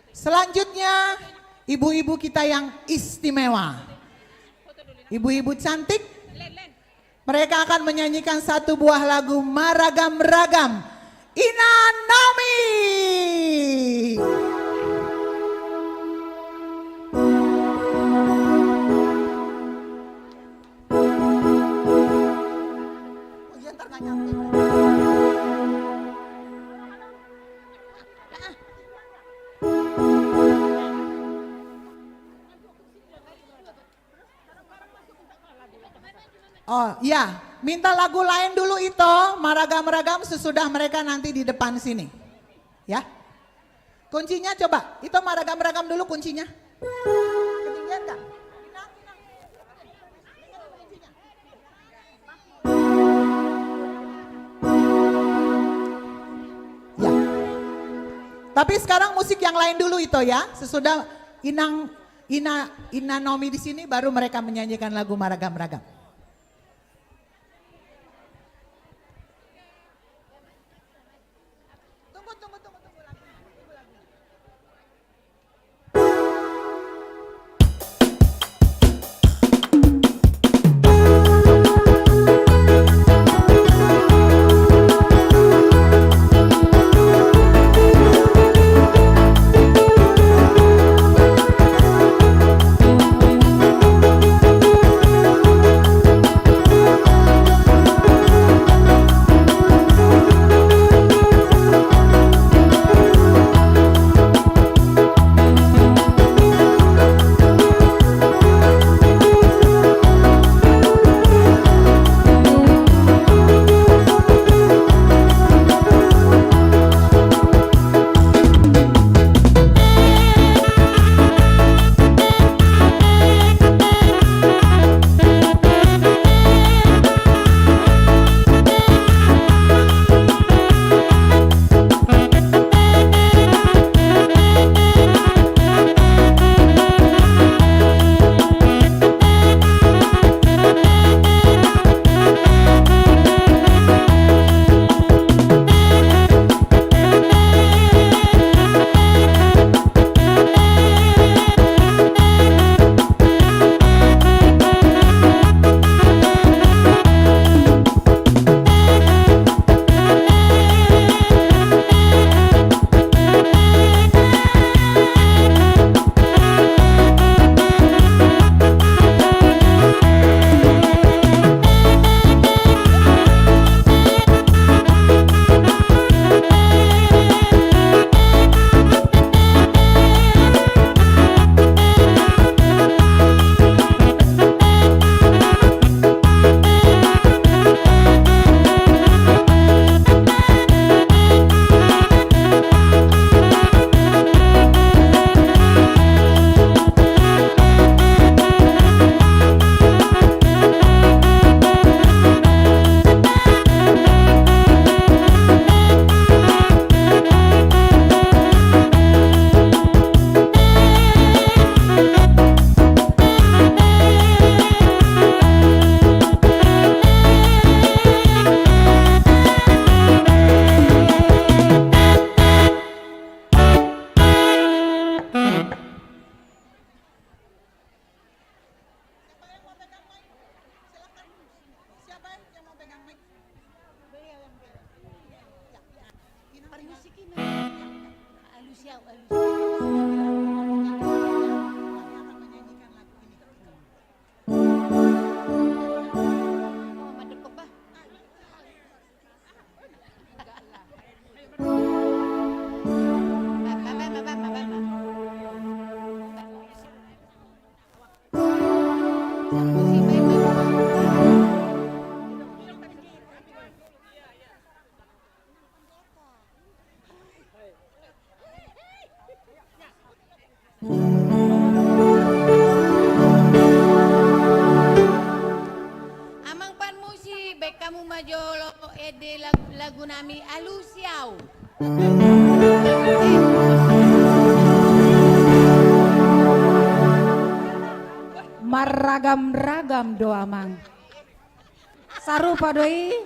selanjutnya ibu-ibu kita yang istimewa. Ibu-ibu cantik, mereka akan menyanyikan satu buah lagu Maragam-ragam. Ina Naomi. Oh, iya. Minta lagu lain dulu, Ito, Maragam-ragam, sesudah mereka nanti di depan sini. Ya. Kuncinya coba, Ito, Maragam-ragam dulu kuncinya. Ketinggian nggak? Ya. Tapi sekarang musik yang lain dulu, Ito, ya. Sesudah Inang, Ina, Ina Naomi di sini, baru mereka menyanyikan lagu Maragam-ragam. Tunggu, tunggu, tunggu, tunggu lagunya. Tunggu lagunya. Siapa yang mau pegang mic? Siapa yang mau pegang mic? Beliau yang pegang. Ya, ya. Permisi, Ki, Mas. Alus ya, alus. Kami akan menyanyikan lagu ini. Oh, madep, Bah. Amang parmusik, baen hamu ma jolo ende lagu, lagu nami Alusi Au. Marragam-ragam do, Amang. Sarupa do i.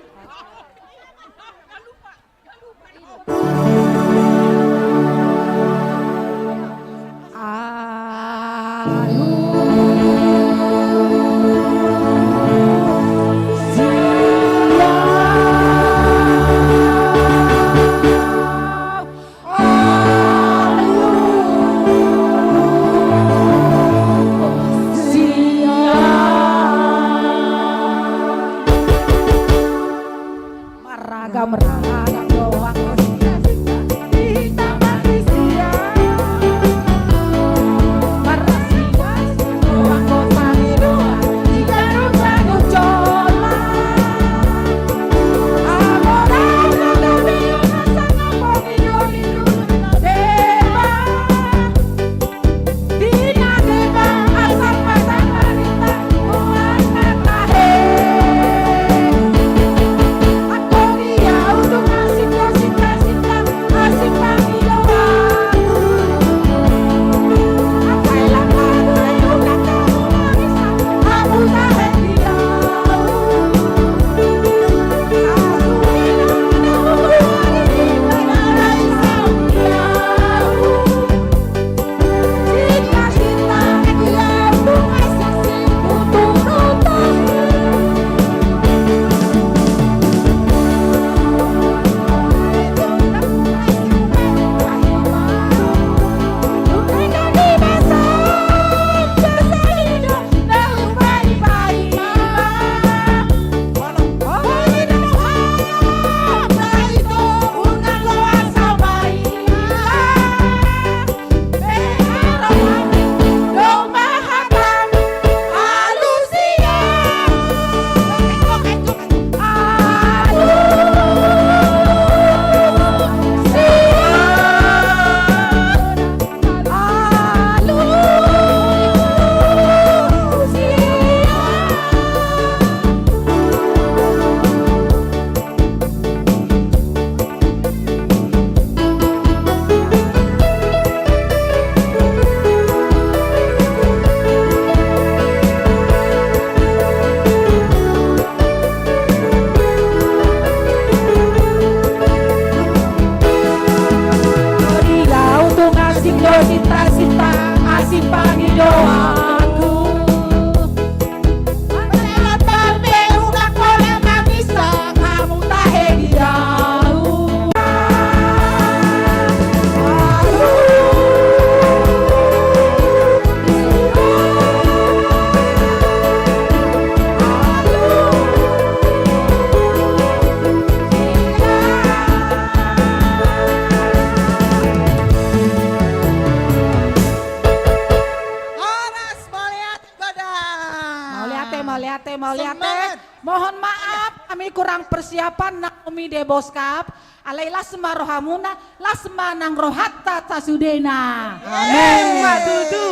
Horas, mauliate godang. Mauliate, mauliate, mauliate. Semangat. Mohon maaf, kami kurang persiapan, Naomi de Boskap. Alai las ma rohamuna, las ma nang rohanta sasudena. Amin. Emma tutu.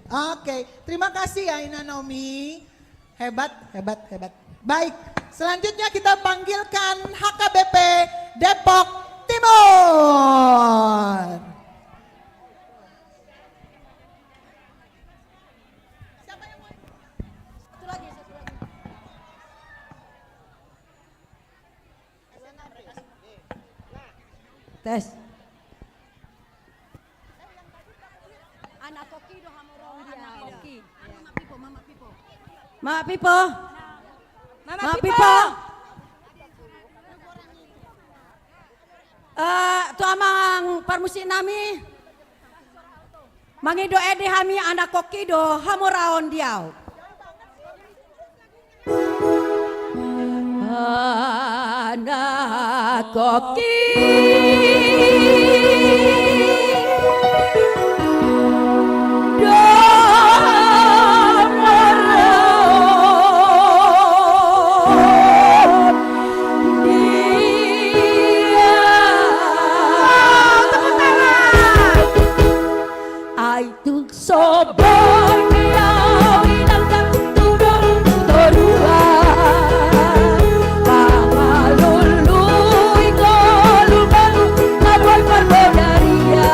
Oke, terima kasih ya, Ina Naomi. Hebat, hebat, hebat. Baik, selanjutnya kita panggilkan H K B P Depok Timur. Tes. Anak koki do hamu ro dia. Anak koki. Mama Pipo, Mama Pipo. Mama Pipo. Mama Pipo. Eh, tu amang parmusik nami. Mangido ende hami, anak koki do hamoraon di au. Anak koki do hamoraon di au. Ai tung so boi be au inangkang tu boru tu toruan, mangalului ngolu-ngolu na boi parbodaria.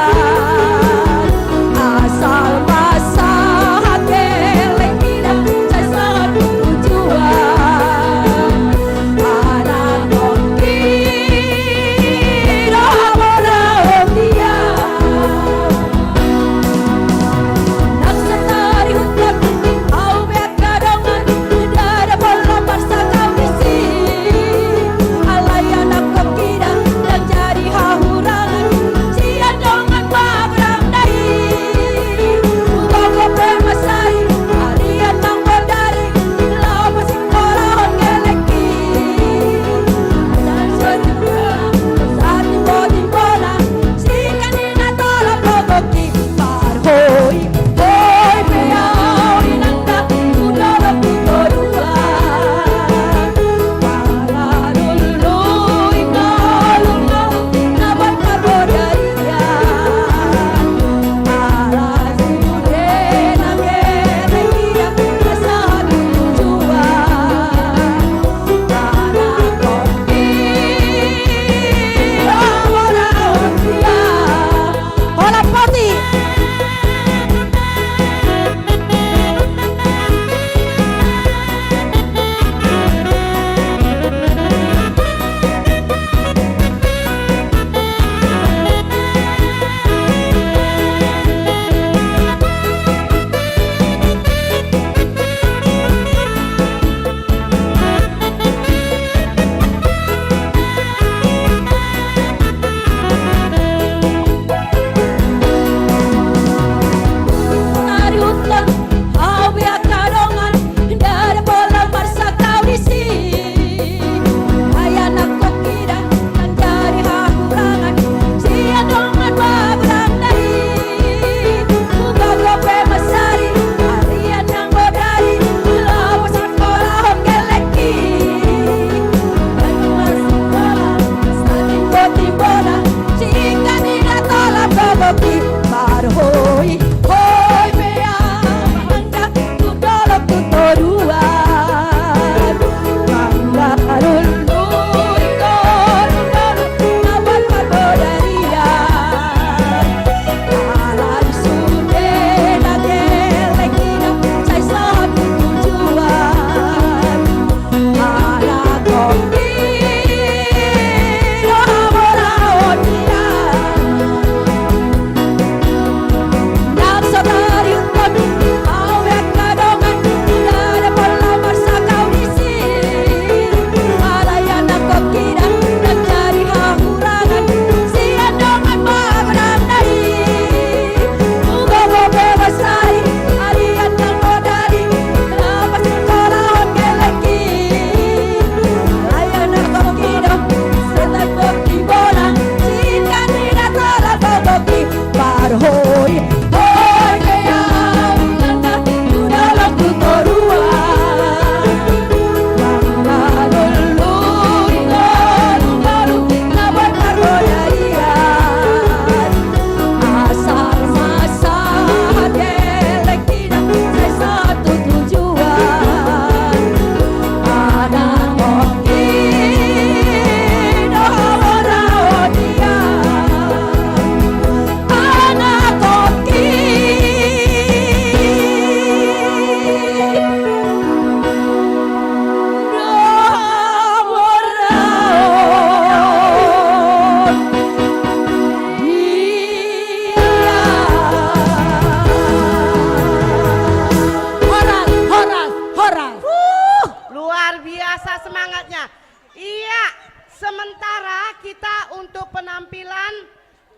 Untuk penampilan,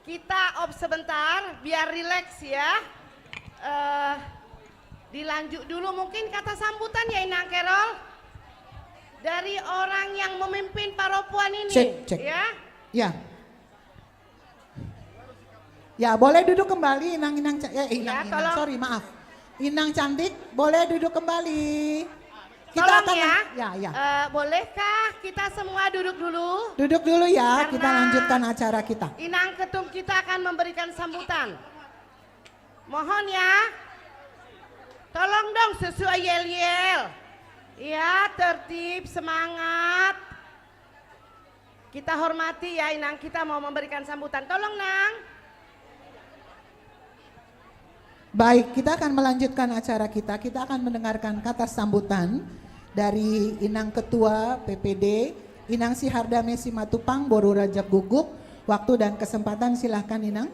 kita off sebentar, biar rileks ya. Eh, dilanjut dulu mungkin kata sambutan ya, Inang Kerol. Dari orang yang memimpin paropuan ini, cek, cek, ya. Ya. Ya, boleh duduk kembali, Inang-inang ca-, eh, Inang, ya, Inang, tolong. Sorry, maaf. Inang cantik, boleh duduk kembali. Kita, tolong akan ya. Ya, ya. Eh, bolehkah kita semua duduk dulu? Duduk dulu ya, karena kita lanjutkan acara kita. Inang Ketum kita akan memberikan sambutan. Mohon ya. Tolong dong sesuai yel-yel. Ya, tertib, semangat. Kita hormati ya, Inang, kita mau memberikan sambutan. Tolong, Nang. Baik, kita akan melanjutkan acara kita. Kita akan mendengarkan kata sambutan dari Inang Ketua P P D, Inang Sihardame Simatupang, Boru Rajab Guguk. Waktu dan kesempatan, silahkan, Inang.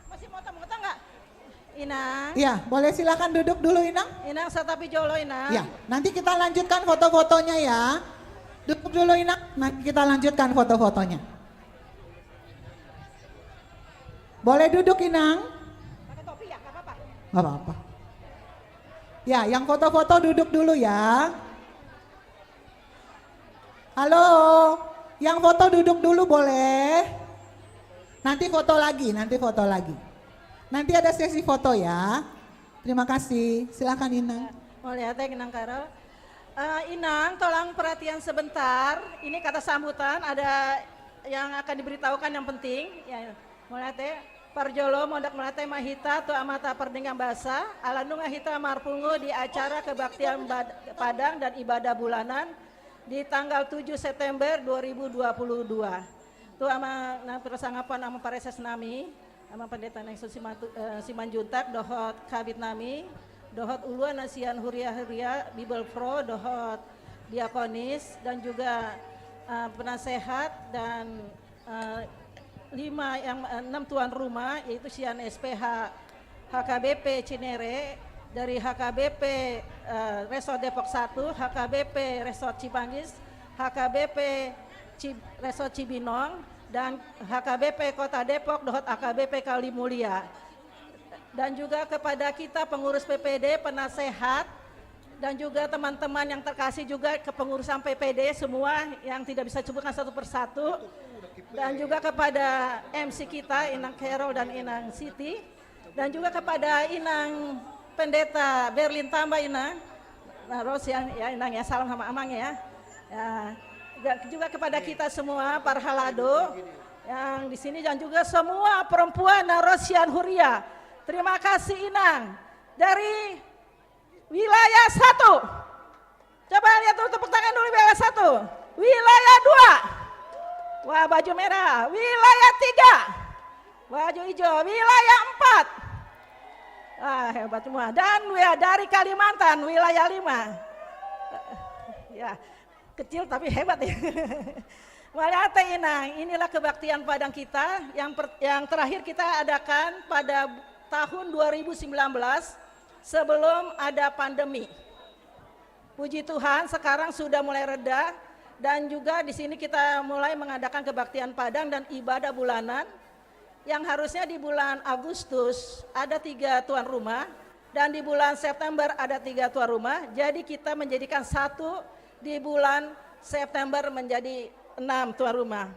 Masih mota-mota nggak? Inang. Iya, boleh silakan duduk dulu, Inang. Inang, santabi jolo, Inang. Iya, nanti kita lanjutkan foto-fotonya ya. Duduk dulu, Inang, nanti kita lanjutkan foto-fotonya. Boleh duduk, Inang? Pakai topi ya, nggak apa-apa. Nggak apa-apa. Ya, yang foto-foto duduk dulu ya. Halo, yang foto duduk dulu boleh? Nanti foto lagi, nanti foto lagi. Nanti ada sesi foto ya. Terima kasih. Silakan, Inang. Mauliate, Inang Kerol. Eh, Inang, tolong perhatian sebentar. Ini kata sambutan, ada yang akan diberitahukan yang penting. Ya, mauliate. Parjolo, mauliate ma hita tu Amanta Pardenggan Basa, ala nunga hita marpungu di acara kebaktian bad-, Padang dan ibadah bulanan di tanggal tujuh September dua ribu dua puluh dua. Tu amang nang pinarsangapan, amang pareses nami, amang Pendeta Nengson Simatu-, eh, Simanjuntak, dohot kabid nami, dohot uluan na sian huria-huria, Bible Pro, dohot diakonis, dan juga, eh, penasehat, dan, eh, lima yang, eh, enam tuan rumah, yaitu sian S P H H K B P Cinere, dari H K B P, eh, Resort Depok satu, H K B P Resort Cimanggis, H K B P Ci-, Resort Cibinong, dan H K B P Kota Depok dohot H K B P Kalimulia. Dan juga kepada kita pengurus P P D, penasehat, dan juga teman-teman yang terkasih juga kepengurusan P P D semua yang tidak bisa disebutkan satu persatu. Dan juga kepada M C kita, Inang Kerol dan Inang Siti. Dan juga kepada Inang Pendeta Berlin Tamba, Inang. Nah, Rosian, ya, Inang, ya, salam sama Amang, ya. Ya, juga, juga kepada kita semua, parhalado, yang di sini, dan juga semua perempuan na ro sian huria. Terima kasih, Inang. Dari wilayah satu. Coba lihat dulu, tepuk tangan dulu, wilayah satu. Wilayah dua. Wah, baju merah. Wilayah tiga. Baju hijau. Wilayah empat. Ah, hebat semua. Dan wi-, dari Kalimantan, wilayah lima. Ya, kecil tapi hebat ya. Mauliate, Inang, inilah kebaktian Padang kita yang per-, yang terakhir kita adakan pada tahun dua ribu sembilan belas, sebelum ada pandemi. Puji Tuhan, sekarang sudah mulai reda, dan juga di sini kita mulai mengadakan kebaktian Padang dan ibadah bulanan yang harusnya di bulan Agustus ada tiga tuan rumah, dan di bulan September ada tiga tuan rumah. Jadi, kita menjadikan satu di bulan September menjadi enam tuan rumah.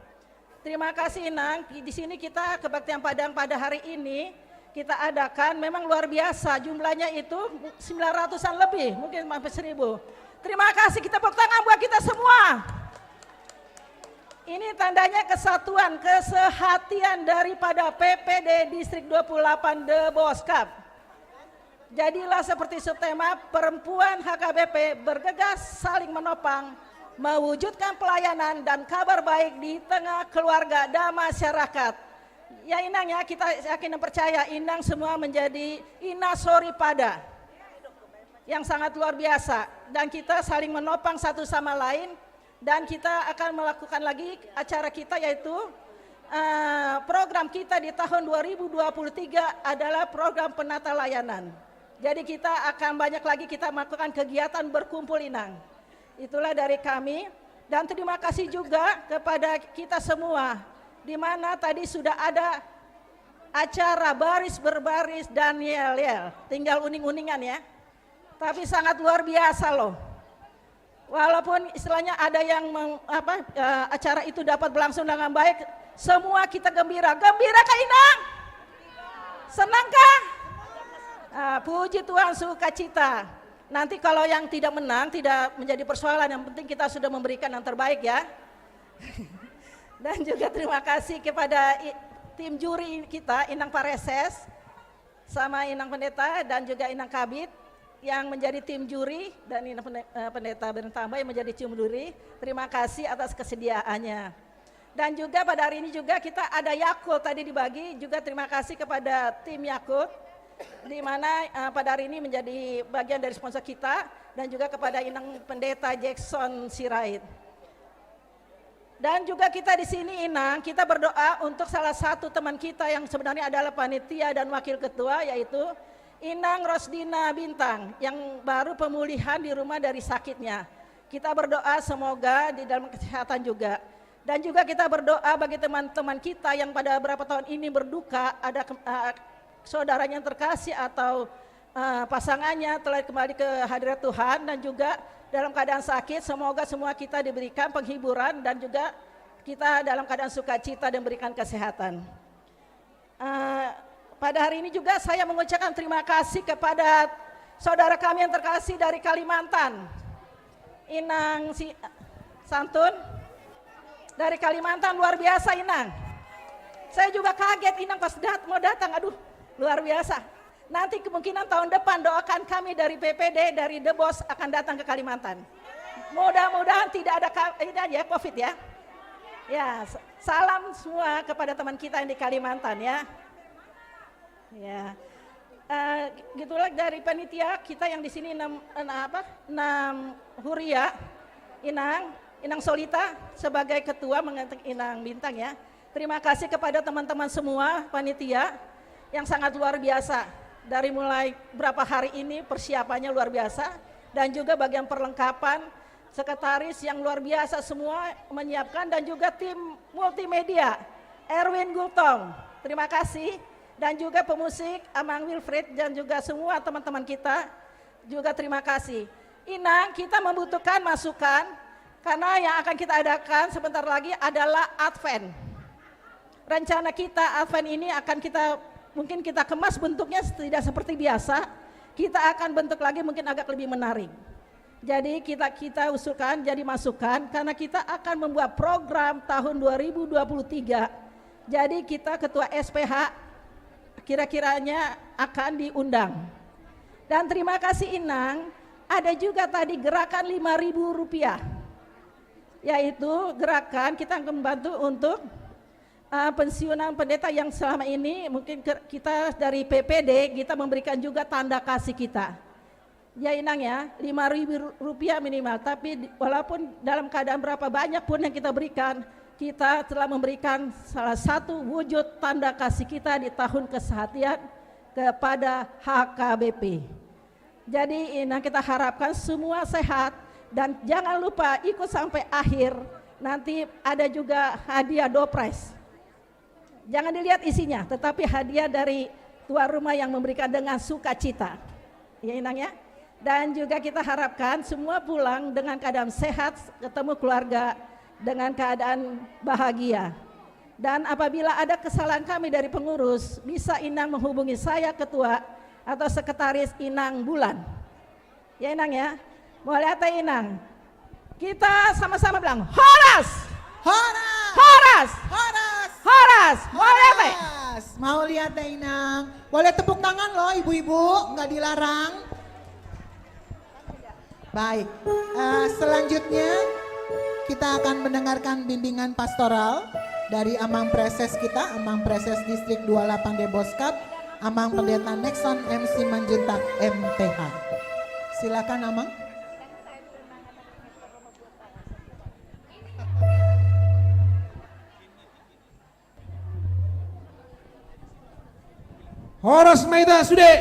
Terima kasih, Inang. Di sini kita kebaktian Padang pada hari ini kita adakan, memang luar biasa, jumlahnya itu sembilan ratusan lebih, mungkin sampai seribu. Terima kasih, kita tepuk tangan buat kita semua. Ini tandanya kesatuan, kesehatian daripada P P D Distrik dua puluh delapan Deboskap. Jadilah seperti subtema, perempuan H K B P bergegas saling menopang, mewujudkan pelayanan dan kabar baik di tengah keluarga dan masyarakat. Ya, Inang, ya, kita yakin dan percaya Inang semua menjadi ina soripada yang sangat luar biasa, dan kita saling menopang satu sama lain. Dan kita akan melakukan lagi acara kita, yaitu Eh, program kita di tahun dua ribu dua puluh tiga adalah program penata layanan. Jadi kita akan banyak lagi kita melakukan kegiatan berkumpul, Inang. Itulah dari kami. Dan terima kasih juga kepada kita semua, di mana tadi sudah ada acara baris berbaris dan yel-yel. Tinggal uning-uningan, ya. Tapi sangat luar biasa, loh. Walaupun istilahnya ada yang meng-, apa, eh, acara itu dapat berlangsung dengan baik, semua kita gembira. Gembira kah, Inang? Senang kah? Ah, puji Tuhan, sukacita. Nanti kalau yang tidak menang, tidak menjadi persoalan. Yang penting kita sudah memberikan yang terbaik, ya. Dan juga terima kasih kepada i-, tim juri kita, Inang Pareses, sama Inang Pendeta dan juga Inang Kabid yang menjadi tim juri, dan Inang Pende-, eh, Pendeta Bernard Tamba yang menjadi tim juri. Terima kasih atas kesediaannya. Dan juga pada hari ini juga kita ada Yakult tadi dibagi, juga terima kasih kepada tim Yakult, di mana, eh, pada hari ini menjadi bagian dari sponsor kita, dan juga kepada Inang Pendeta Jackson Sirait. Dan juga kita di sini, Inang, kita berdoa untuk salah satu teman kita yang sebenarnya adalah panitia dan wakil ketua, yaitu Inang Rosdina Bintang, yang baru pemulihan di rumah dari sakitnya. Kita berdoa semoga di dalam kesehatan juga. Dan juga kita berdoa bagi teman-teman kita yang pada beberapa tahun ini berduka, ada ke-, eh, saudaranya yang terkasih atau eh, pasangannya telah kembali ke hadirat Tuhan, dan juga dalam keadaan sakit, semoga semua kita diberikan penghiburan dan juga kita dalam keadaan sukacita dan berikan kesehatan. Eh, pada hari ini juga saya mengucapkan terima kasih kepada saudara kami yang terkasih dari Kalimantan. Inang si Santun dari Kalimantan, luar biasa, Inang. Saya juga kaget, Inang, pas dat-, mau datang, aduh, luar biasa. Nanti kemungkinan tahun depan doakan kami dari P P D, dari The Boss akan datang ke Kalimantan. Mudah-mudahan tidak ada ka-, ini aja, covid ya. Ya, s-, salam semua kepada teman kita yang di Kalimantan ya. Ya. Eh, gitulah dari panitia kita yang di sini enam, enam apa? Enam huria, Inang, Inang Solita sebagai ketua menggantikan Inang Bintang ya. Terima kasih kepada teman-teman semua panitia yang sangat luar biasa. Dari mulai berapa hari ini persiapannya luar biasa, dan juga bagian perlengkapan, sekretaris yang luar biasa semua menyiapkan, dan juga tim multimedia, Erwin Gultom, terima kasih, dan juga pemusik, Amang Wilfried, dan juga semua teman-teman kita, juga terima kasih. Inang, kita membutuhkan masukan, karena yang akan kita adakan sebentar lagi adalah Advent. Rencana kita, Advent ini akan kita, mungkin kita kemas bentuknya tidak seperti biasa, kita akan bentuk lagi mungkin agak lebih menarik. Jadi kita, kita usulkan jadi masukan, karena kita akan membuat program tahun dua ribu dua puluh tiga. Jadi kita ketua S P H kira-kiranya akan diundang. Dan terima kasih Inang, ada juga tadi gerakan lima ribu rupiah. Yaitu gerakan kita akan membantu untuk, eh, pensiunan pendeta yang selama ini mungkin ke-, kita dari P P D kita memberikan juga tanda kasih kita. Ya Inang ya, lima ribu rupiah minimal. Tapi di-, walaupun dalam keadaan berapa banyak pun yang kita berikan, kita telah memberikan salah satu wujud tanda kasih kita di tahun kesehatan kepada H K B P. Jadi Inang, kita harapkan semua sehat dan jangan lupa ikut sampai akhir. Nanti ada juga hadiah door prize. Jangan dilihat isinya, tetapi hadiah dari tuan rumah yang memberikan dengan sukacita. Ya Inang ya. Dan juga kita harapkan semua pulang dengan keadaan sehat, ketemu keluarga dengan keadaan bahagia. Dan apabila ada kesalahan kami dari pengurus, bisa Inang menghubungi saya, ketua, atau sekretaris Inang Bulan. Ya Inang ya. Mauliate Inang. Kita sama-sama bilang, horas! Horas! Horas! Horas! Horas! Mauliate! Horas! Mauliate Inang. Boleh tepuk tangan loh ibu-ibu, nggak dilarang. Baik, eh, selanjutnya kita akan mendengarkan bimbingan pastoral dari Amang Preses kita, Amang Preses Distrik dua puluh delapan Deboskap, Amang Pendeta Nexon M Simanjuntak M P H. Silakan Amang. Horas ma hita sude.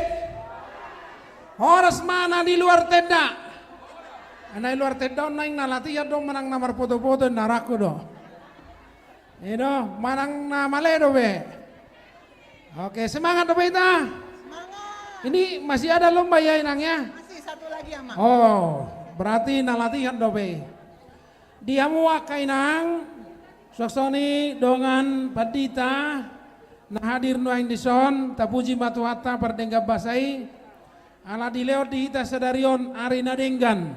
Horas ma na di luar tenda. Na di luar tenda on naeng na latihan do manang na marpoto-poto na rangku do. I do, manang na male dope. Oke, semangat dope hita. Semangat. Ini masih ada lomba ya, Inang, ya? Masih satu lagi, Amang. Oh, berarti na latihan dope. Di hamu angka inang, suang songon i dongan pandita na hadir nuaeng dison, tapuji ma Tuhanta pardenggan basa i, ala dilehon di hita sadari on ari na denggan.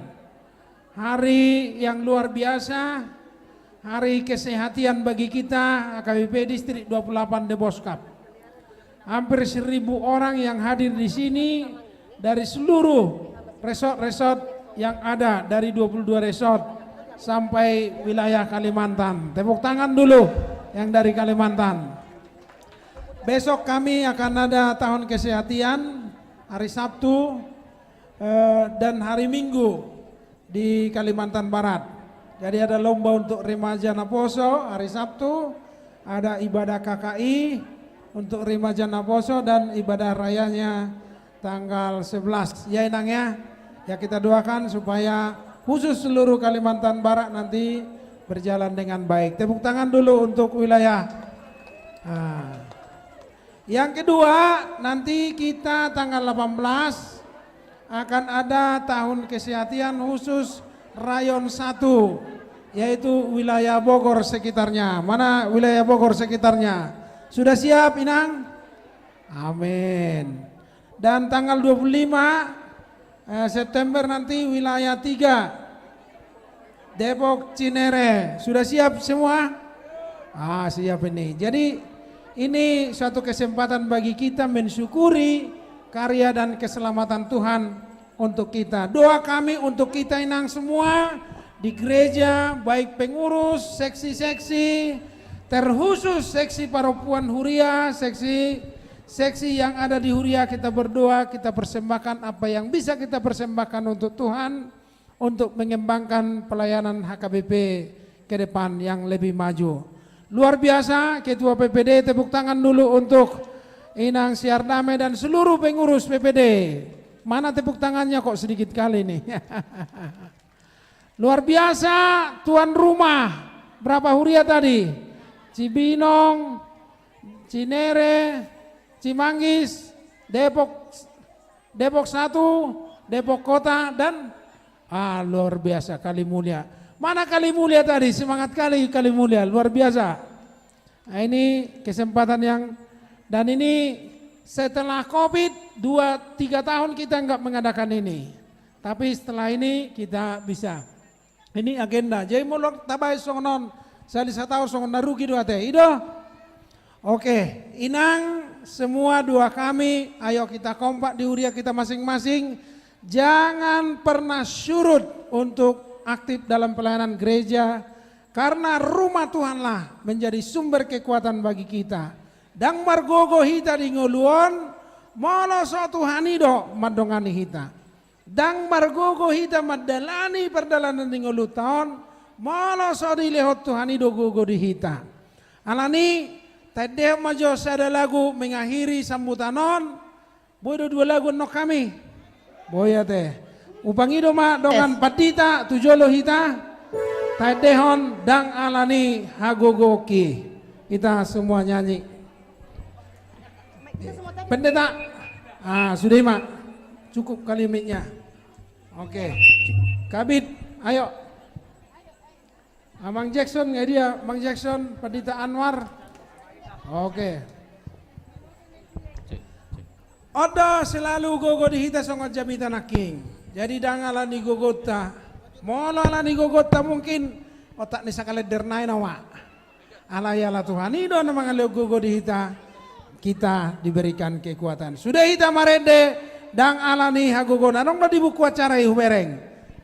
Hari yang luar biasa, hari kesehatan bagi kita H K B P Distrik dua puluh delapan Deboskap. Hampir seribu orang yang hadir di sini dari seluruh resort-resort yang ada, dari dua puluh dua resort sampai wilayah Kalimantan. Tepuk tangan dulu yang dari Kalimantan. Besok kami akan ada tahun kesehatan hari Sabtu, eh, dan hari Minggu di Kalimantan Barat. Jadi ada lomba untuk remaja naposo hari Sabtu, ada ibadah K K I untuk remaja naposo dan ibadah rayanya tanggal sebelas. Ya, Inang, ya. Ya, kita doakan supaya khusus seluruh Kalimantan Barat nanti berjalan dengan baik. Tepuk tangan dulu untuk wilayah. Nah. Yang kedua, nanti kita tanggal delapan belas akan ada tahun kesehatan khusus Rayon satu, yaitu wilayah Bogor sekitarnya. Mana wilayah Bogor sekitarnya? Sudah siap, Inang? Amin. Dan tanggal dua puluh lima, eh, September nanti wilayah tiga, Depok Cinere. Sudah siap semua? Ah, siap ini. Jadi, ini suatu kesempatan bagi kita mensyukuri karya dan keselamatan Tuhan untuk kita. Doa kami untuk kita, Inang, semua di gereja, baik pengurus, seksi-seksi, terkhusus seksi parompuan huria, seksi, seksi yang ada di huria, kita berdoa, kita persembahkan apa yang bisa kita persembahkan untuk Tuhan, untuk mengembangkan pelayanan H K B P ke depan yang lebih maju. Luar biasa, Ketua P P D, tepuk tangan dulu untuk Inang Siardame dan seluruh pengurus P P D. Mana tepuk tangannya, kok sedikit kali nih? Luar biasa, tuan rumah. Berapa huria tadi? Cibinong, Cinere, Cimanggis, Depok, Depok satu, Depok Kota, dan, ah, luar biasa, Kalimulia. Mana Kalimulia tadi? Semangat kali Kalimulia, luar biasa. Nah, ini kesempatan yang, dan ini setelah covid, dua, tiga tahun kita nggak mengadakan ini. Tapi setelah ini kita bisa. Ini agenda. Jadi molo tabaen songon on, sahali sataon songon na rugi do ate. I do? Oke, Inang, semua doa kami, ayo kita kompak di huria kita masing-masing. Jangan pernah surut untuk aktif dalam pelayanan gereja, karena rumah Tuhanlah menjadi sumber kekuatan bagi kita. Ndang margogo hita di ngolu on, molo so Tuhan i do mandongani hita. Ndang margogo hita mandalani pardalanan ni ngolunta on, molo so dilehon Tuhan i do gogo di hita. Alani, taendehon ma jo sada lagu mengakhiri sambutan on. Boi do dua lagu annon hami? Boi ate. Upangido ma dongan pandita tu jolo hita. Taendehon Ndang Alani Hagogoonki. Kita semua nyanyi. Pendeta. Ah, sudah i ma. Cukup kali mic-nya. Oke. Kabid, ayo. Amang Jackson, nga dia, Amang Jackson, Pandita Anwar. Oke. On do selalu gogo di hita songon jamita nangkin. Jadi ndang alani gogonta. Molo alani gogonta mungkin otak ni sakalender nai nama. Alai ala Tuhan i do na mangalehon gogo di hita, kita diberikan kekuatan. Sude hita marende, Ndang Alani Hagogoon. Adong do di buku acara i hubereng.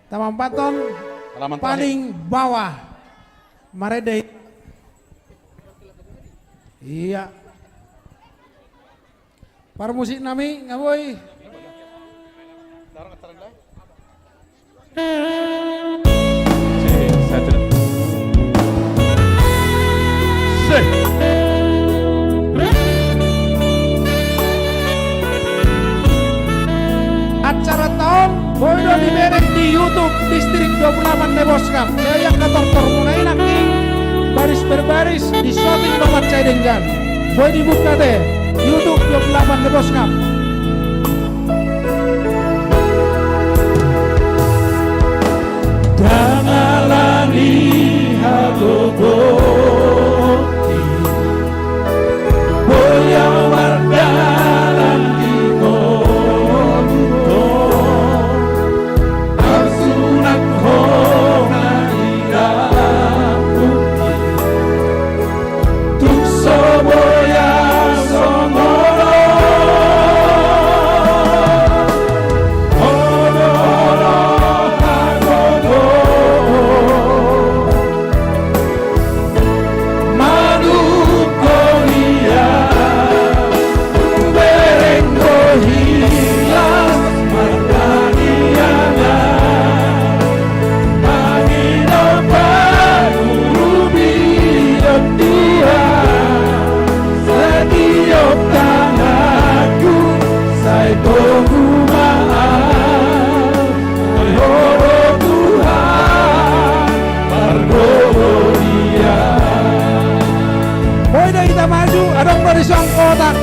Tamampaton paling bawah. Marende. Iya. Parmusik nami, nga boi. YouTube Distrik dua puluh delapan Nebosgab. Jadi angka tortor muna i nangkin baris per baris di shooting do mansai denggan. Boi dibuka ate YouTube dua puluh delapan Nebosgab. Ndang ala ni hagogoon i, boi ahu mardalan di ngolunta, tarsunang hona di lambungki. Tung so boi ahu songon on, olo-olo hagogoon, manungkun i ahu, bereng do hias martangiangan. Mangido pangurupion Tuhan, setiop tanganku sai togu ma ahu. Ai Ho do Tuhan, margogo di ahu. Boi do hita maju, adong do dison kotak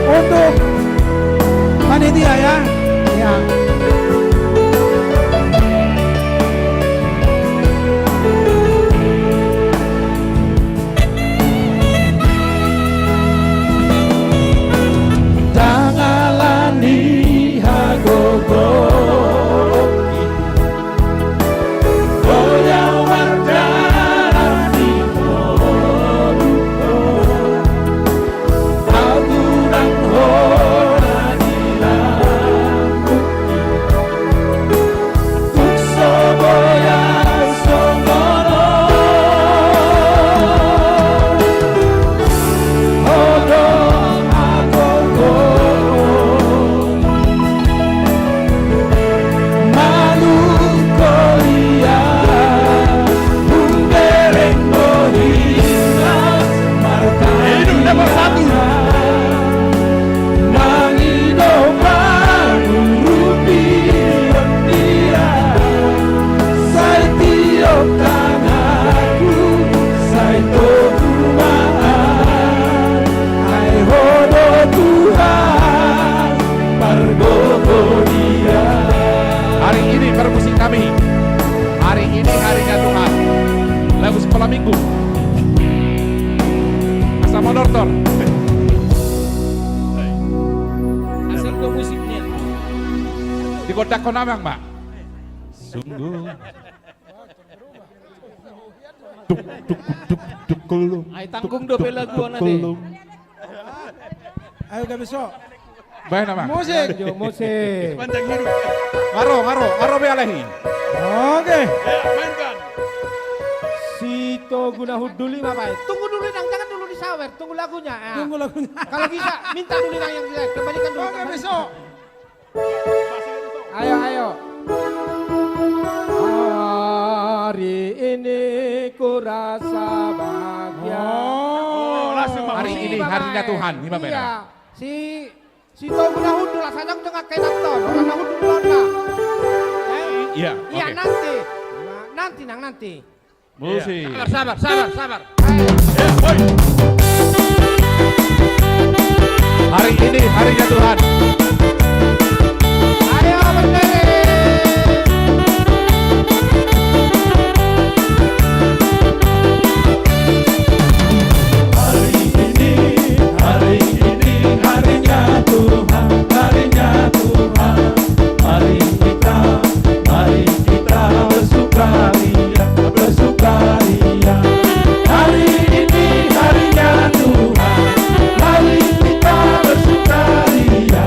untuk panitia, ya. Ya. Ndang ala ni hagogoon i, boi ahu mardalan di ngolunta, tarsunang hona di lambungki. Tung so boi ahu songon on, olo-olo hagogoon, manungkun i ahu, bereng do hias martangiangan. Mangido pangurupion Dia, sai tiop tanganku sai togu ma ahu. Ai Ho do Tuhan, margogo di ahu. Hari ini permusik kami. Hari ini harinya Tuhan. Lagu sekolah minggu. Asa modortor. Asal do musiknya. Digodakkon amang ma. Sungguh. Tuk, tuk, tuk, tuk, kelum. Ai tanggung dope lagu on ate. Ayo gabe so. Baen amang. Musik. Jo, musik. Sepanjang hidup. Nga ro, nga ro, nga ro be alai. Oke. Ya, mainkan. Si Togu na hundul i ma baen. Tunggu dulu, Inang, jangan dulu disawer, tunggu lagunya. Ya. Tunggu lagunya. Kalau bisa, minta dulu, Inang, yang jelek. Kembalikan dulu, oke, kembalikan. Besok. Ayo, ayo. Hari ini ku rasa bahagia. Oh, langsung. Hari ini harinya Tuhan, ima beda. Iya. Si, si Togu na hundul, asa jang tengah kena ton, orang na hundul lona. Eh? Iya, iya, oke. Nanti. Nah, nanti, Nang, nanti. Musik. Sabar, sabar, sabar, sabar. Hari ini harinya Tuhan. Ayo, berdiri. Hari ini, hari ini harinya Tuhan, harinya Tuhan. Mari kita, mari kita bersukaria, bersukaria. Hari ini harinya Tuhan, mari kita bersukaria.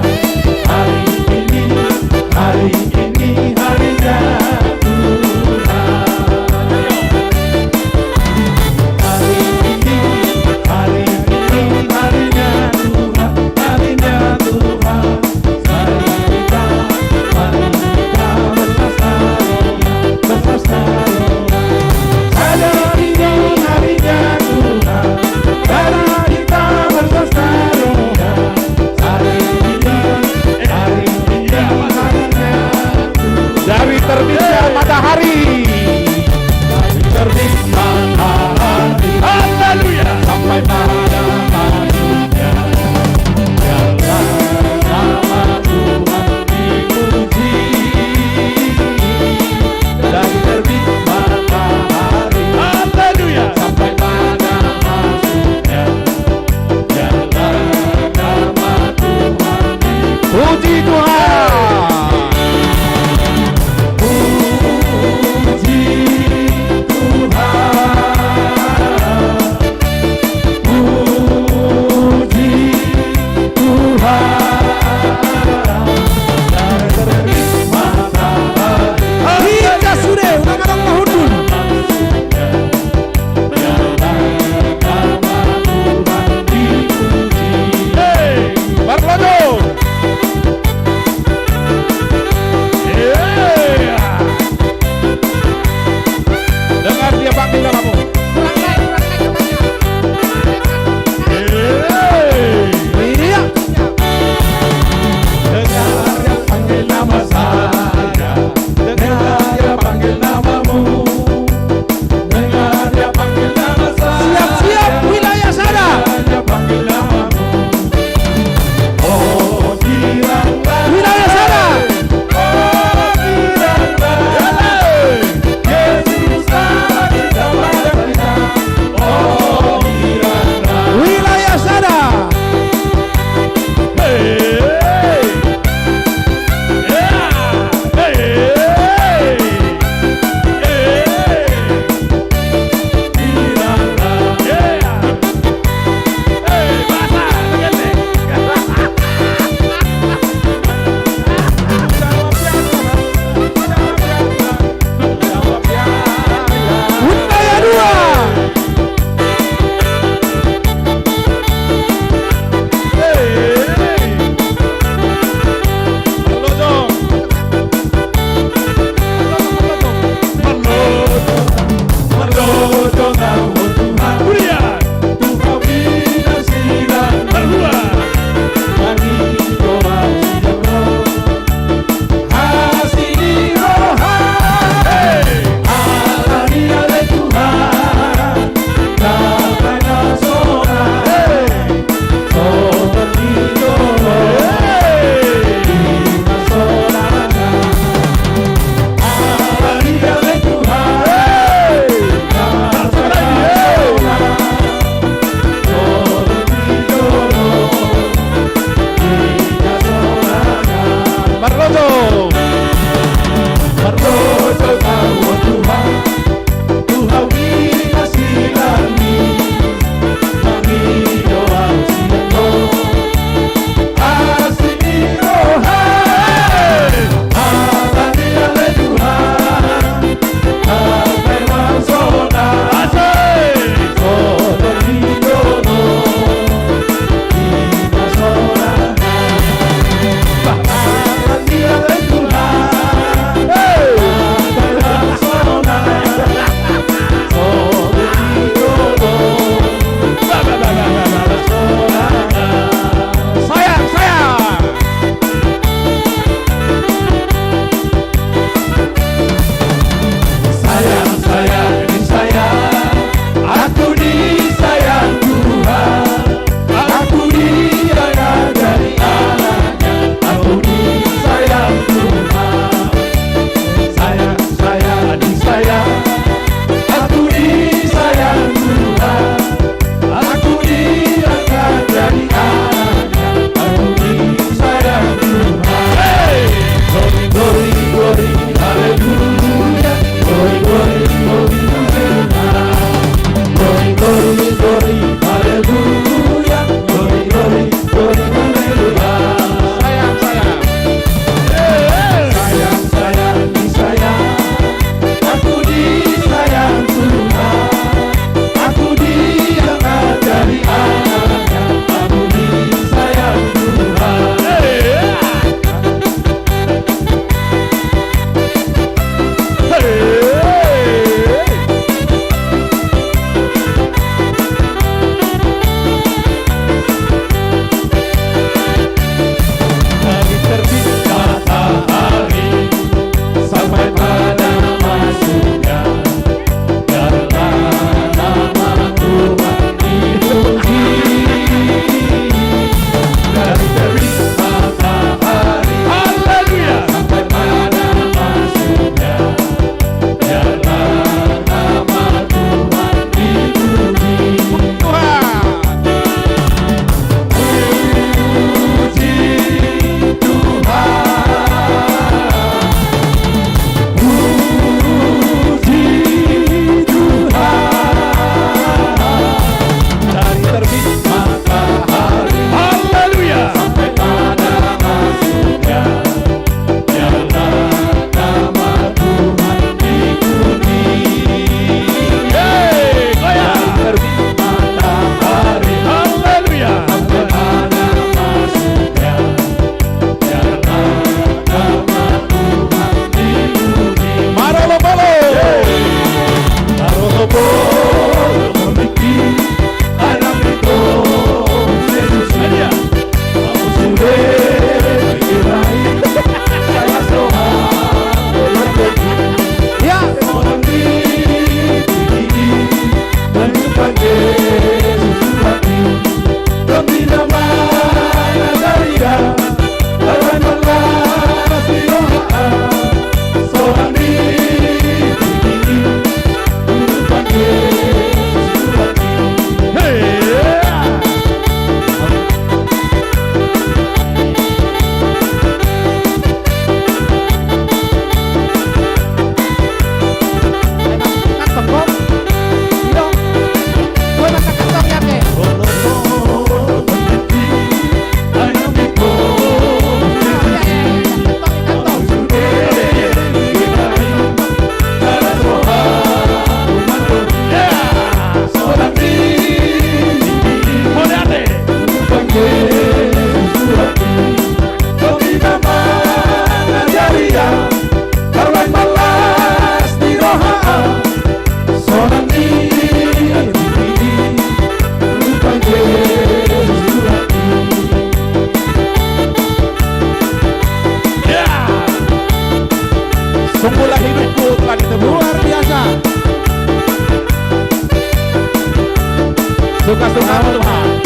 Tugas, tugas, Tuhan.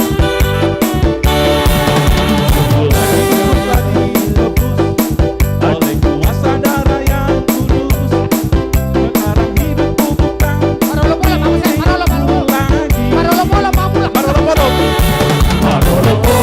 Oleh kuasa darah yang kudus, sekarang hidupku bukan milikku lagi. Marolopolo, Pak Musek, marolopolo. Marolopolo, Pak Musek. Marolopolo. Marolopolo.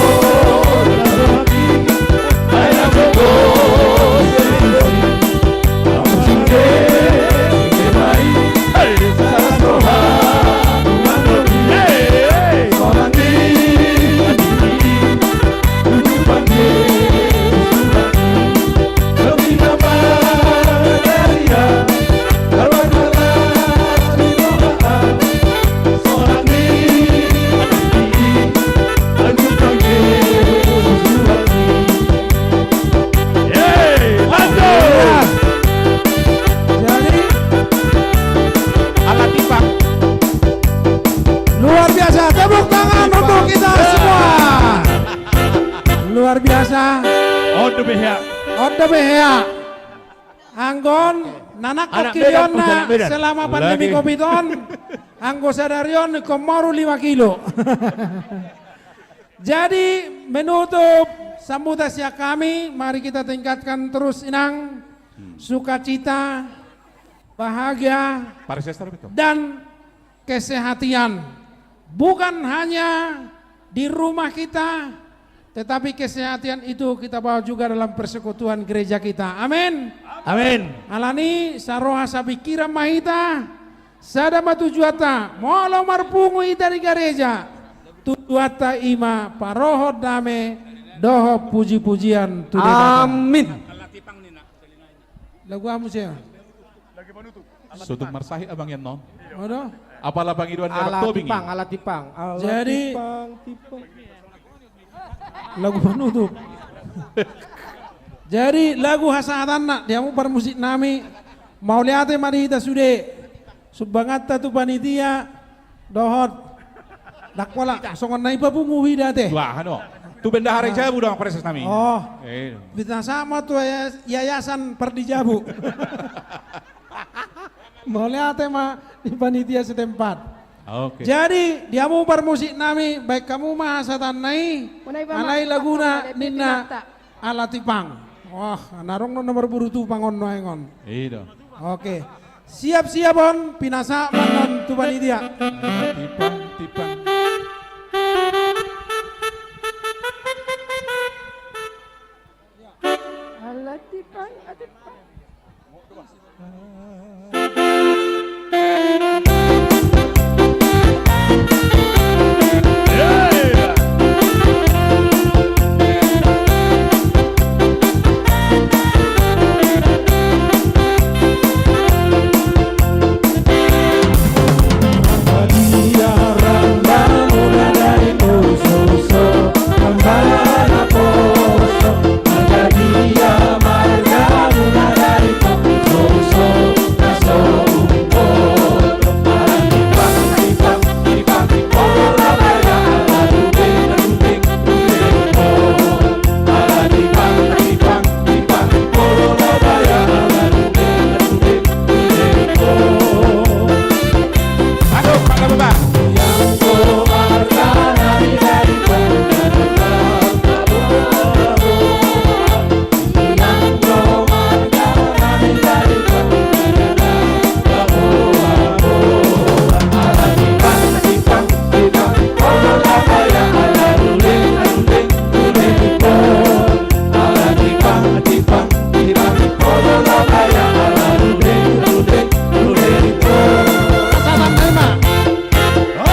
Jadi, Alatipang. Luar biasa, tepuk tangan untuk kita semua. Luar biasa. On dope hea. On dope hea. Anggo on, na nangkok kiri on na selama pandemi covid on, anggo sadari on ingkon moru lima kilo. Jadi, menutup sambutan sian hami, mari kita tingkatkan terus, Inang, sukacita, bahagia, dan kesehatan. Bukan hanya di rumah kita, tetapi kesehatan itu kita bawa juga dalam persekutuan gereja kita. Amin. Amin. Alani, saroha sapingkiran ma hita, sada ma tujuanta, molo marpungu hita di gareja, tujuanta i ma parohon dame dohot puji-pujian tu Debata. Amin. Lagu aha muse? Sotung marsahit abang ian non. Apala pangidoan ni abang Tobing i. Alatipang, alatipang. Jadi, alatipang, tipang. Lagu panutup. Jadi, lagu hasahatanna, di hamu parmusik nami, mauliate ma di hita sude. Sumbanganta tu panitia, dohot. Ndang pola, songon na ipapungu hita ate. Wah, anu. Tu bendahari jabu dong, Presiden nami. Oh. Pinasahat ma tu yayas-, yayasan Pardijabu. Mauliate ma di panitia setempat. Oke. Jadi, di hamu parmusik nami, baen hamu ma hasahatanna i, alai laguna ninna Alatipang. Wah, na adong do na marburu tupang on nuaeng on. I do. Oke. Siap-siap on, pinasahat ma on tu panitia. Alatipang, tipang. Alatipang, alatipang.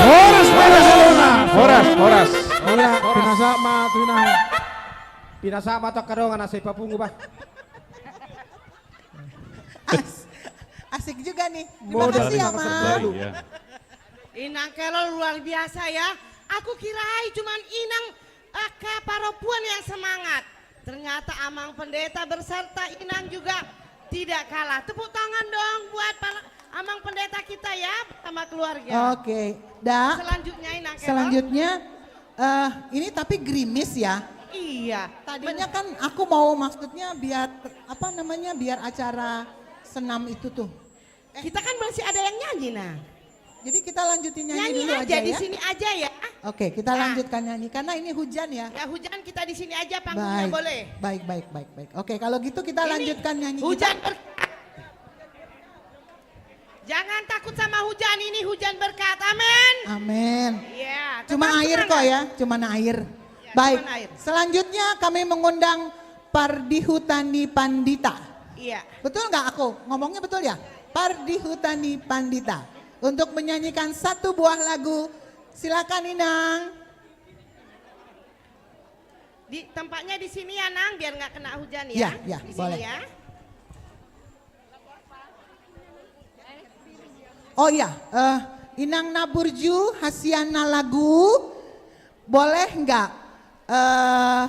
Horas, horas, horas. Horas, horas. Horas, pinasahat ma tu inang. Pinasahat ma tu angka dongan asa ipapungu bah. As-, asik juga nih. Terima kasih ya, Mang. Iya. Inang Kelol luar biasa ya. Aku kirain cuman Inang, eh, angka parompuan yang semangat. Ternyata Amang Pendeta berserta Inang juga tidak kalah. Tepuk tangan dong buat para, Amang Pendeta kita ya, bersama keluarga. Oke, Da. Selanjutnya, Inang Kelol. Selanjutnya, eh, ini tapi gerimis ya. Iya. Tadinya kan aku mau, maksudnya biar, apa namanya, biar acara senam itu tuh. Eh. Kita kan masih ada yang nyanyi, nah. Jadi kita lanjutin nyanyi dulu aja ya. Nyanyi aja di sini aja ya. Oke, kita lanjutkan nyanyi karena ini hujan ya. Ya, hujan, kita di sini aja panggungnya, boleh. Baik, baik, baik, baik. Oke, kalau gitu kita lanjutkan nyanyi kita. Hujan ber- Jangan takut sama hujan, ini hujan berkat. Amin. Amin. Iya, tetap semangat. Cuma air kok ya, cuma air. Ya, baik, cuma air. Selanjutnya kami mengundang Pardihutani Pandita. Iya. Betul nggak aku? Ngomongnya betul ya? Pardihutani Pandita. Untuk menyanyikan satu buah lagu, silakan Inang. Di, tempatnya di sini ya, Nang, biar nggak kena hujan ya. Iya, iya, boleh. Di sini ya. Oh iya, eh, Inang Naburju, hasianna lagu, boleh nggak, eh,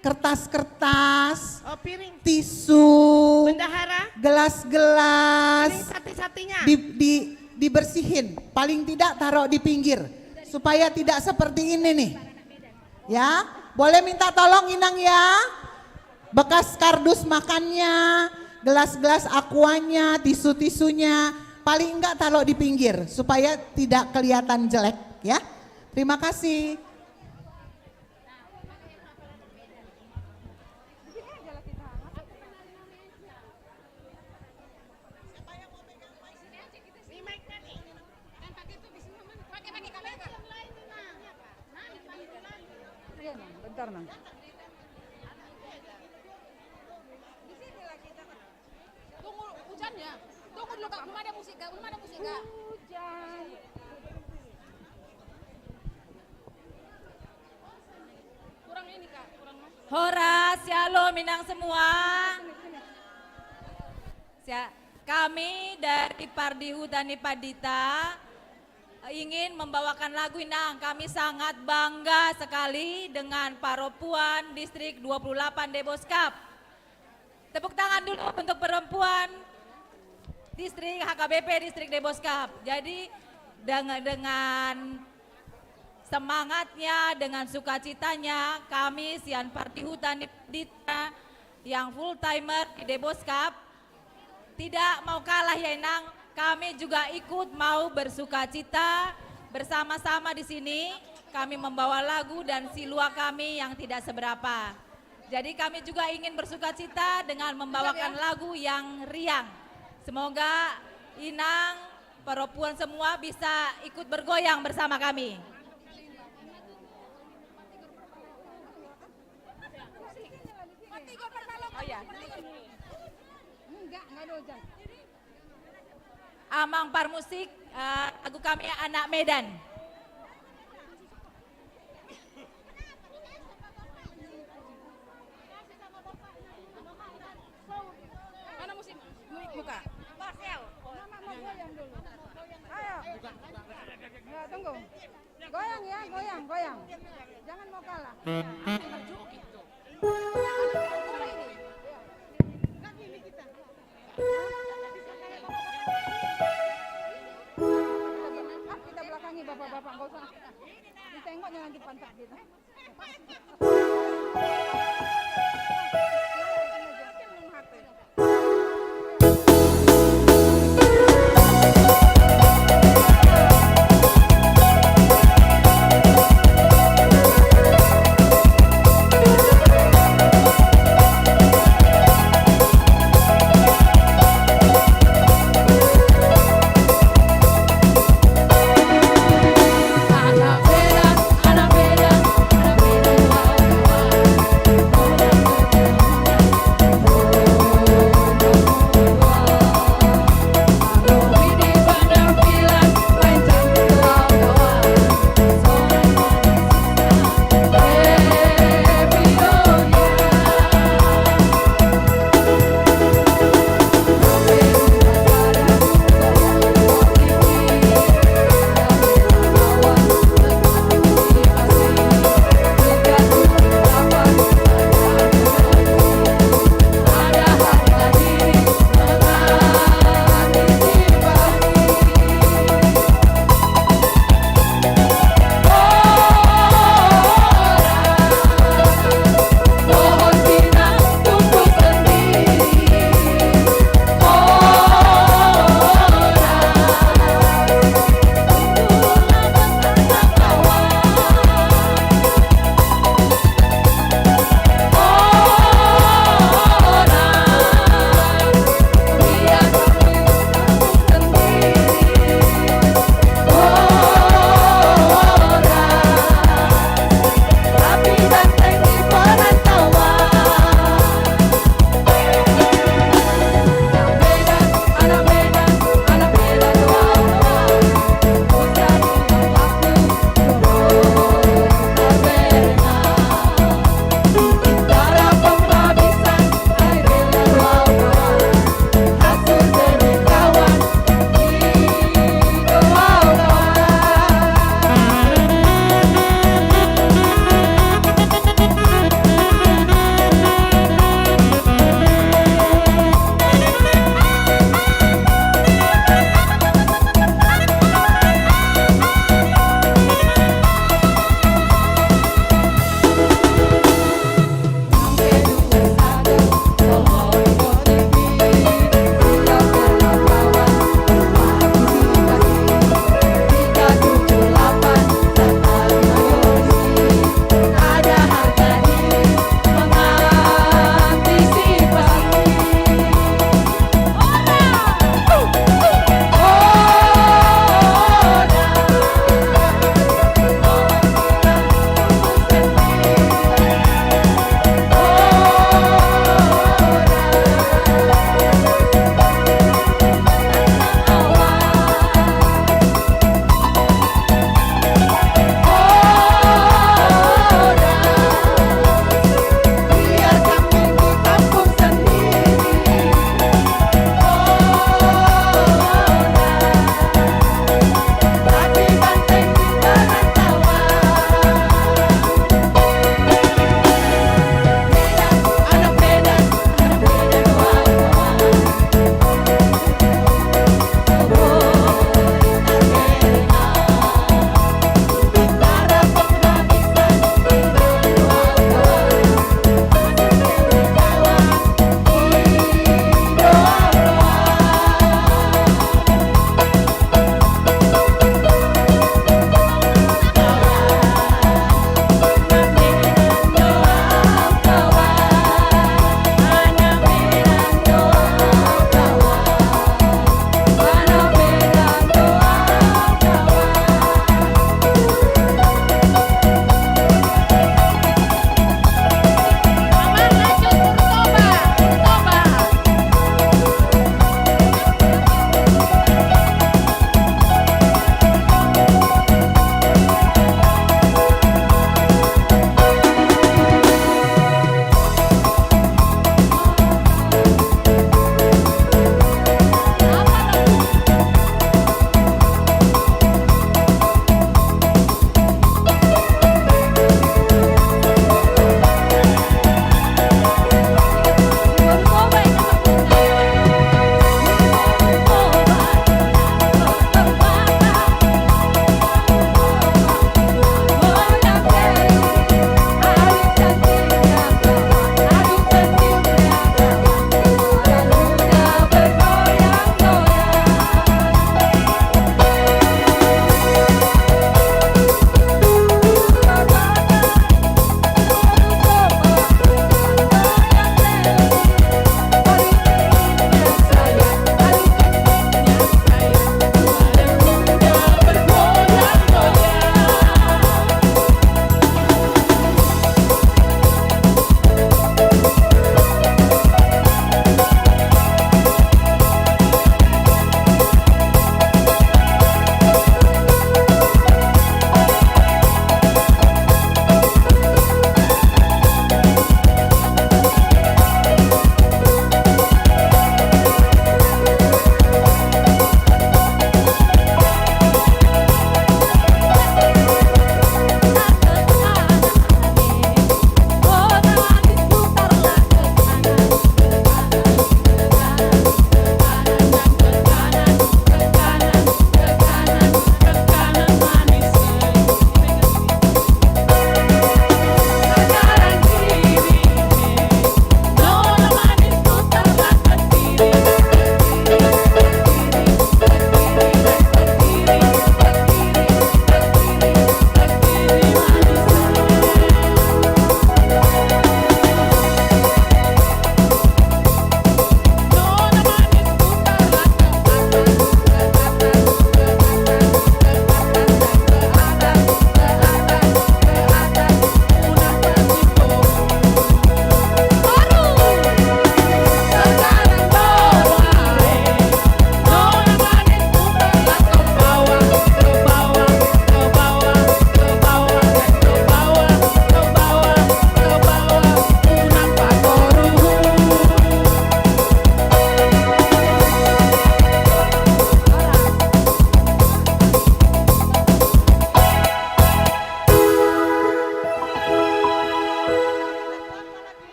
kertas-kertas, oh, piring, tisu, bendahara, gelas-gelas, piring sati-satinya di, di, dibersihin, paling tidak taruh di pinggir supaya tidak seperti ini nih. Ya, boleh minta tolong Inang ya. Bekas kardus makannya, gelas-gelas aquanya, tisu-tisunya, paling enggak taruh di pinggir supaya tidak kelihatan jelek ya. Terima kasih. Iya, Nang. Bentar, Nang. Tunggu, hujan ya. Tunggu dulu, Kak. Belum ada musik, Kak. Belum ada musik, Kak. Hujan. Kurang ini, Kak. Kurang masuk. Horas, syalom, Inang semua. Sia-, kami dari Pardihutani Pandita ingin membawakan lagu, Inang. Kami sangat bangga sekali dengan Parompuan Distrik dua puluh delapan Deboskap. Tepuk tangan dulu untuk perempuan distrik, H K B P Distrik Deboskap. Jadi, deng-, dengan semangatnya, dengan sukacitanya, kami sian Pardihutani Pandita yang full timer di Deboskap, tidak mau kalah ya, Inang. Kami juga ikut mau bersukacita bersama-sama di sini. Kami membawa lagu dan silua kami yang tidak seberapa. Jadi kami juga ingin bersukacita dengan membawakan lagu yang riang. Semoga Inang, Parompuan semua bisa ikut bergoyang bersama kami. Oh, iya. Amang parmusik, eh, lagu kami Anak Medan. Mana musik? Buka. Ayo. Enggak, tunggu. Goyang ya, goyang, goyang. Jangan mau kalah. Kita belakangi bapak-bapak, nggak usah. Ditengoknya nanti pantat kita.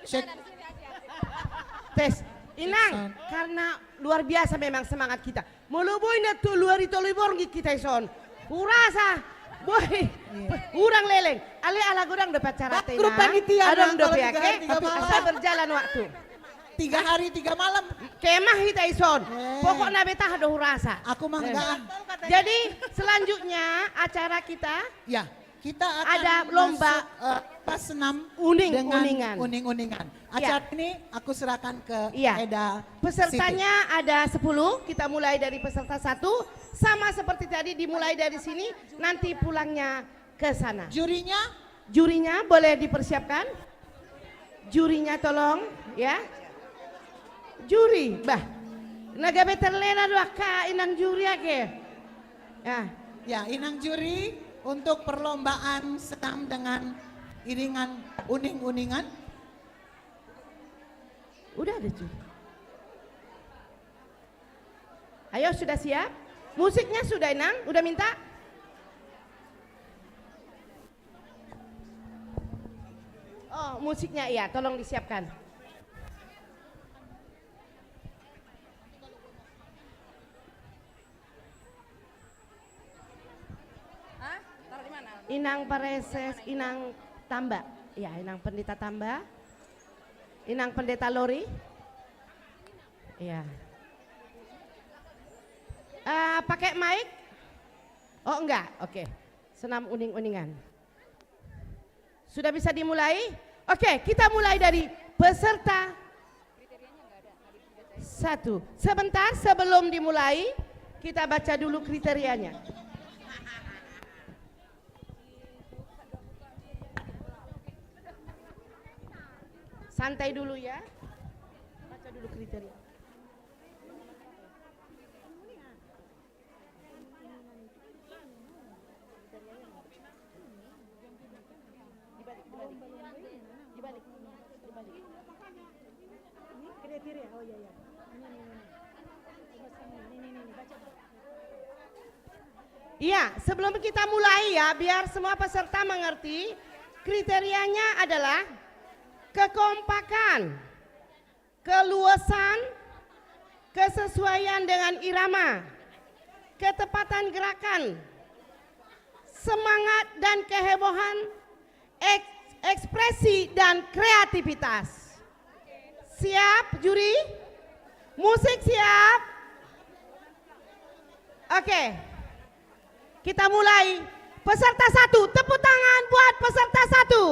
Cek. Tes. Inang, karena luar biasa memang semangat kita. Molo boi na tu luar i tolu borngin hita ison. Hurasa. Boi. Iya. Hurang leleng. Ale ala godang dope acara. Bang, tena. Grup panitia, adong dope, kalau tiga hari tiga malam. Asal berjalan waktu. Tiga hari tiga malam. Kemah hita ison. Eh. Pokokna betah do hurasa. Aku mah enggak. Jadi, selanjutnya acara kita. Ya. Kita akan ada lomba masuk, eh, pas senam uning-uningan. Dengan uning-uningan. Ya. Acara ini aku serahkan ke Eda Siti. Pesertanya ada sepuluh, kita mulai dari peserta satu, sama seperti tadi dimulai dari sini, nanti pulangnya ke sana. Jurinya? Jurinya boleh dipersiapkan. Jurinya tolong, ya. Juri, bah. Na gabe terlena do angka inang juri ake. Ya. Ya, inang juri untuk perlombaan senam dengan iringan uning-uningan. Udah ada juri. Ayo, sudah siap? Musiknya sudah, Inang? Udah minta? Oh, musiknya, iya, tolong disiapkan. Hah? Taruh di mana? Inang Pareses, Inang Tamba. Ya, Inang Pendeta Tamba. Inang Pendeta Lori. Iya. Eh, pakai mic? Oh, enggak. Oke. Senam uning-uningan. Sudah bisa dimulai? Oke, kita mulai dari peserta satu. Sebentar, sebelum dimulai, kita baca dulu kriterianya. Santai dulu ya. Baca dulu kriteria. Dibalik, dibalik. Dibalik, dibalik. Ini kriteria, oh iya, iya. Ini, ini, ini. Coba sini, ini, ini, ini, baca. Iya, sebelum kita mulai ya, biar semua peserta mengerti, kriterianya adalah kekompakan, keluasan, kesesuaian dengan irama, ketepatan gerakan, semangat dan kehebohan, eks-, ekspresi dan kreativitas. Siap, juri? Musik siap? Oke. Kita mulai. Peserta satu, tepuk tangan buat peserta satu.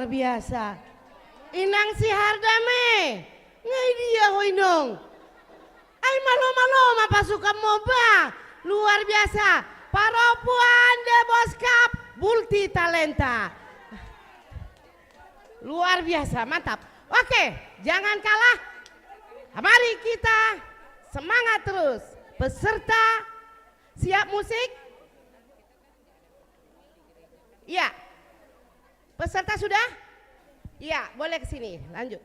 biasa. Inang si Hardame. Nga i dia ho inong? Ai malo-malo ma pasukanmu ba. Luar biasa. Parompuan The Boss Cup multi talenta. Luar biasa, mantap. Oke, jangan kalah. Mari kita semangat terus. Peserta siap musik? Iya. Peserta sudah? Iya, boleh ke sini. Lanjut.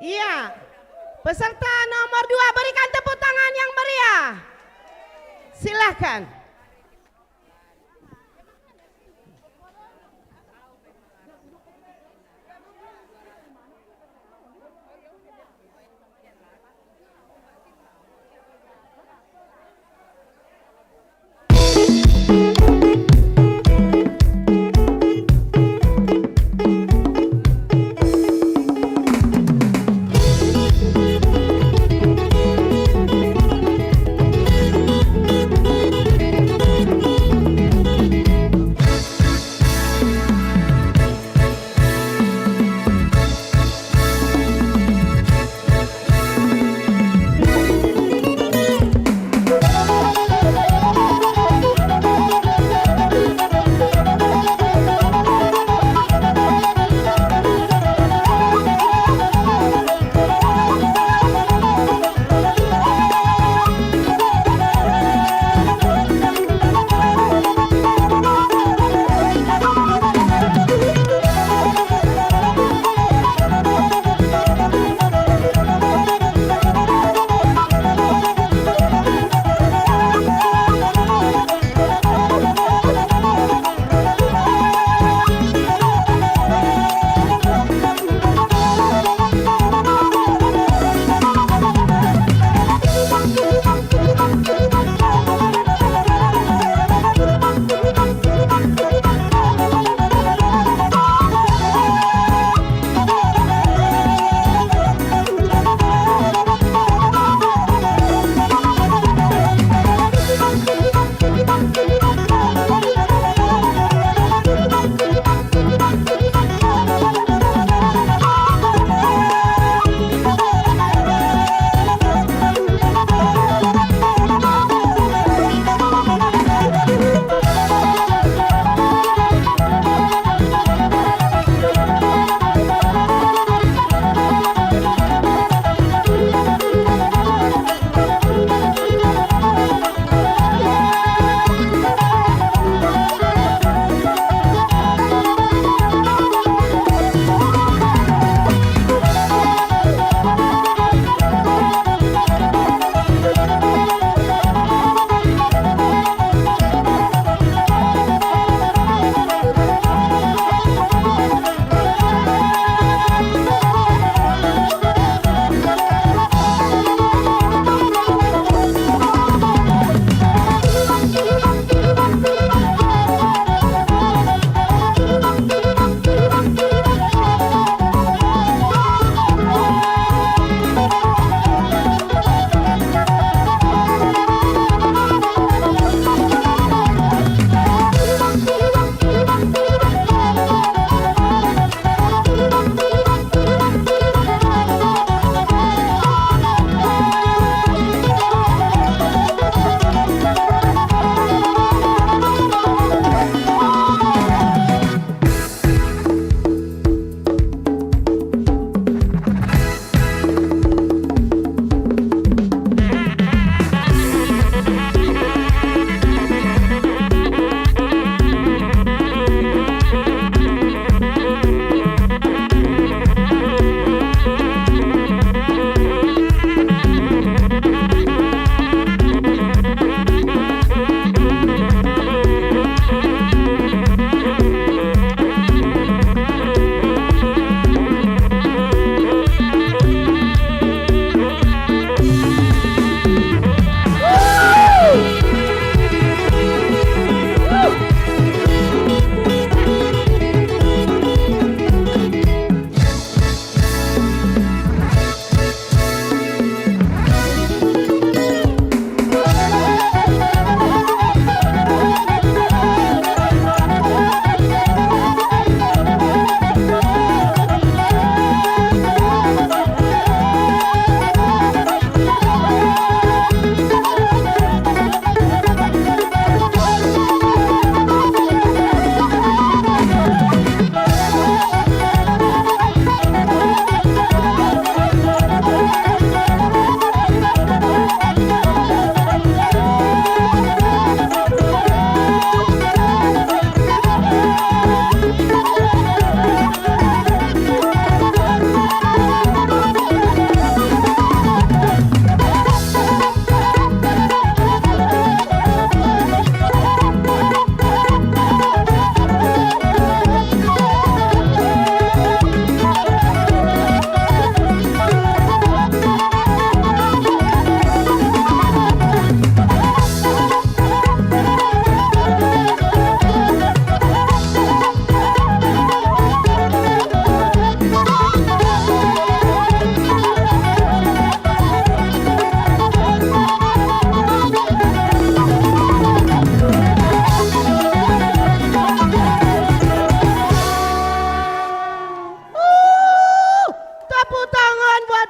Iya. Peserta nomor dua, berikan tepuk tangan yang meriah. Silahkan.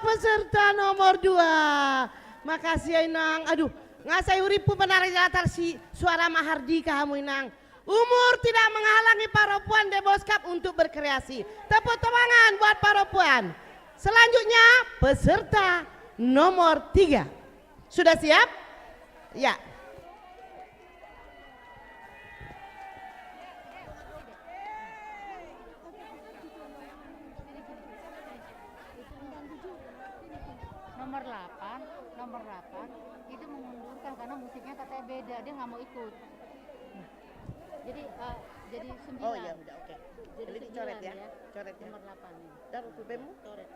peserta nomor dua. Makasih ya, Inang. Aduh, nga sai hurippu manari latar si suara Mahardika hamu, Inang. Umur tidak menghalangi Paropuan Debos Cup untuk berkreasi. Tepuk tangan buat Paropuan. Selanjutnya, peserta nomor tiga. Sudah siap? Ya. Nomor delapan, nomor delapan itu mengundurkan karena musiknya katanya beda, dia nggak mau ikut. Jadi, eh, jadi sembilan. Oh iya, udah, oke. Jadi jadi sembilan coret ya, ya. Coret ya. Nomor delapan ini. Taruh pulpenmu. Coret.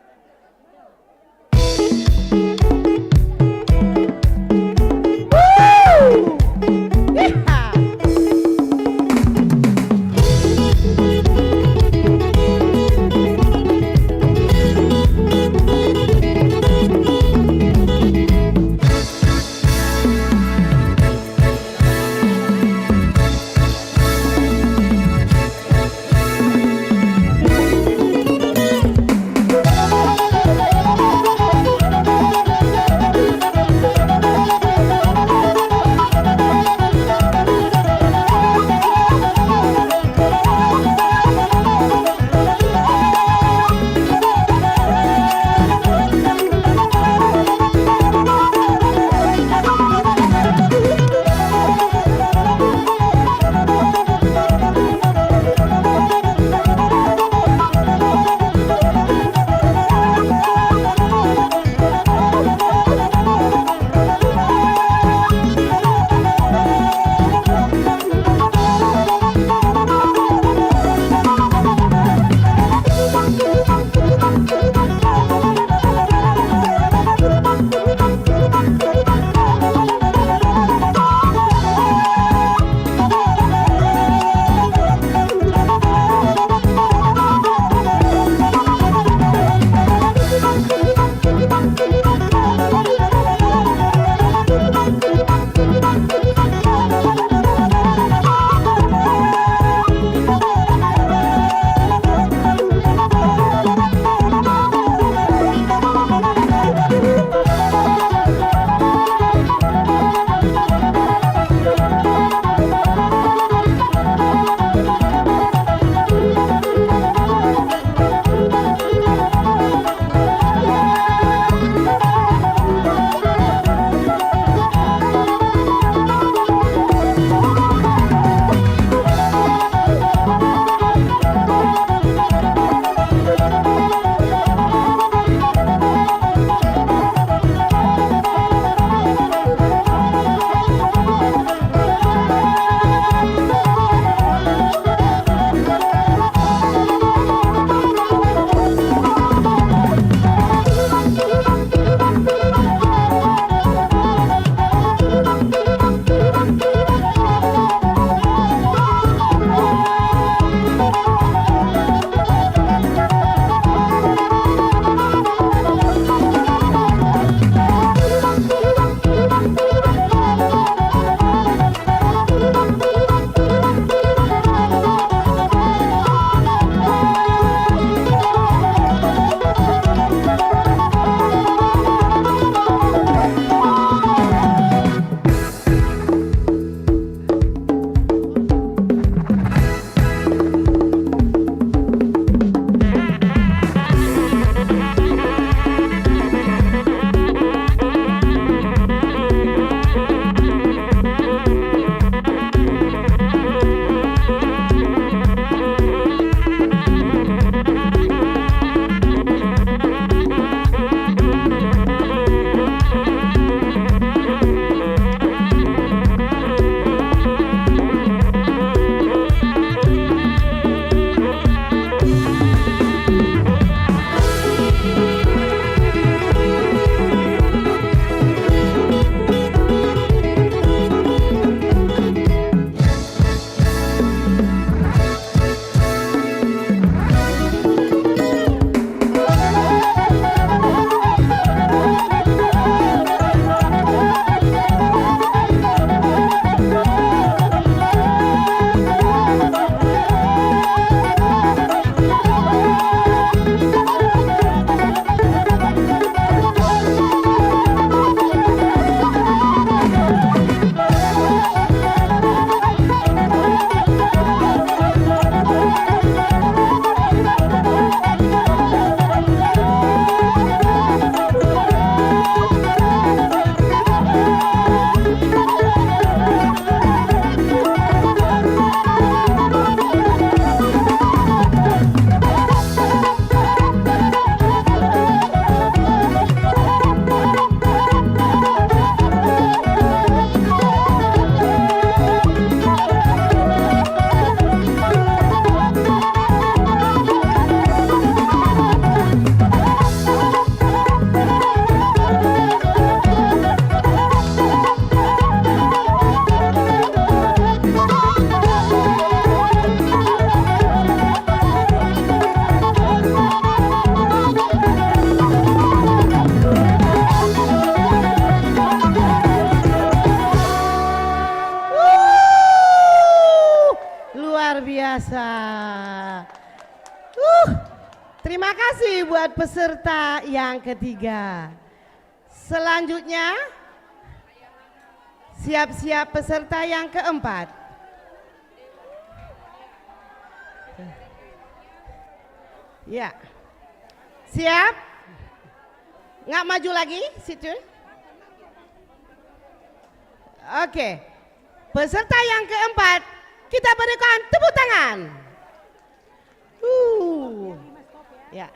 Terima kasih buat peserta yang ketiga. Selanjutnya, siap-siap peserta yang keempat. Ya. Siap? Nggak maju lagi, situ? Oke. Peserta yang keempat, kita berikan tepuk tangan. Uh. Ya.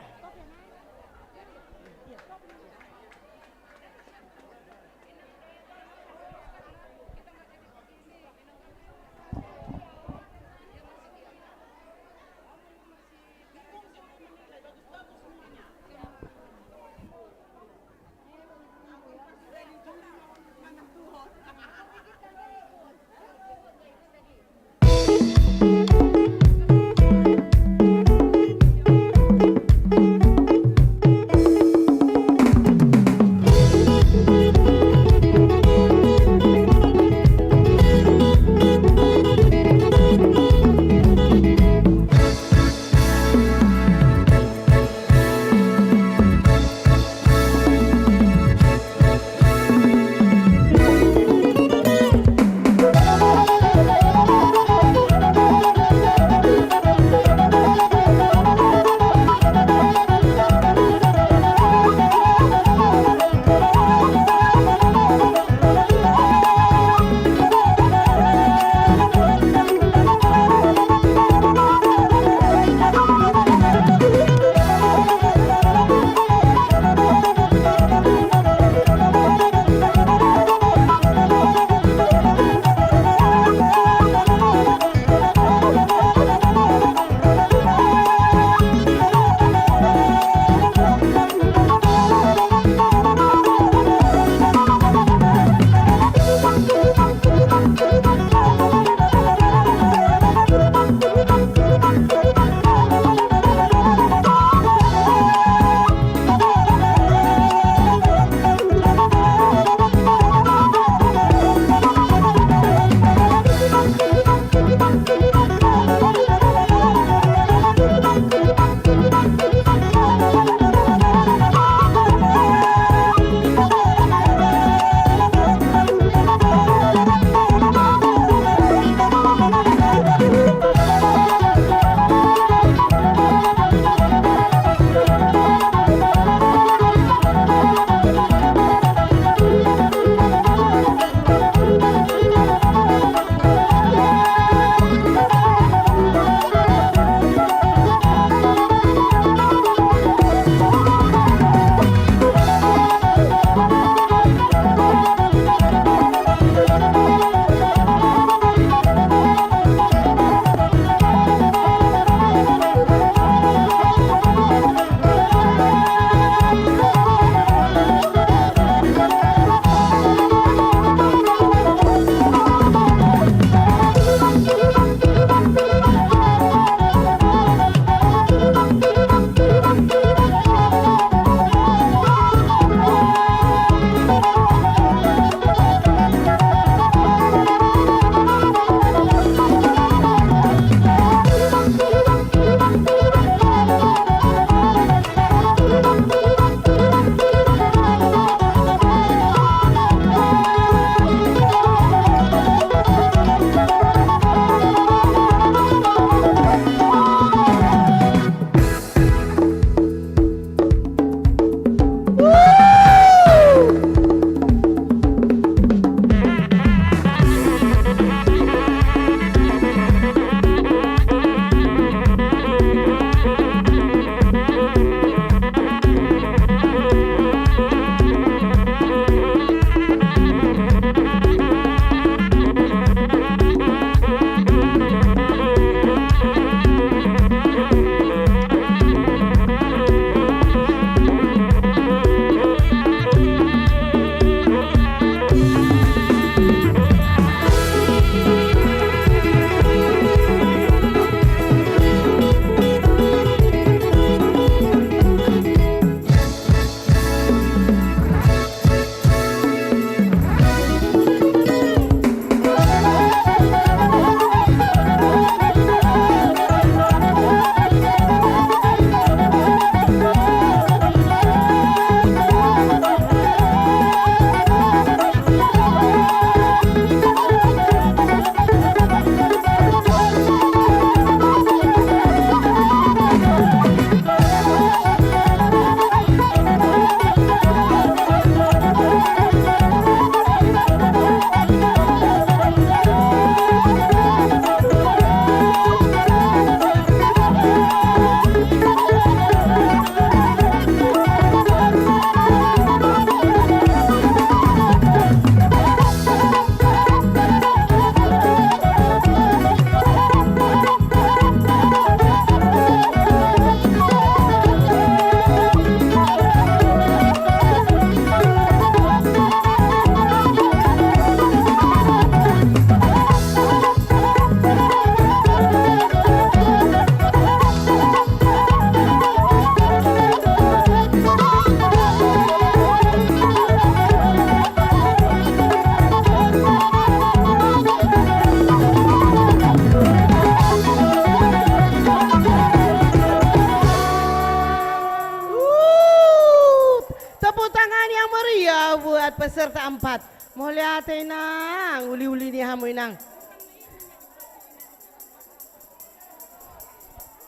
Tepuk tangan yang meriah buat peserta empat. Mauliate, Inang, uli-uli ni hamu, Inang.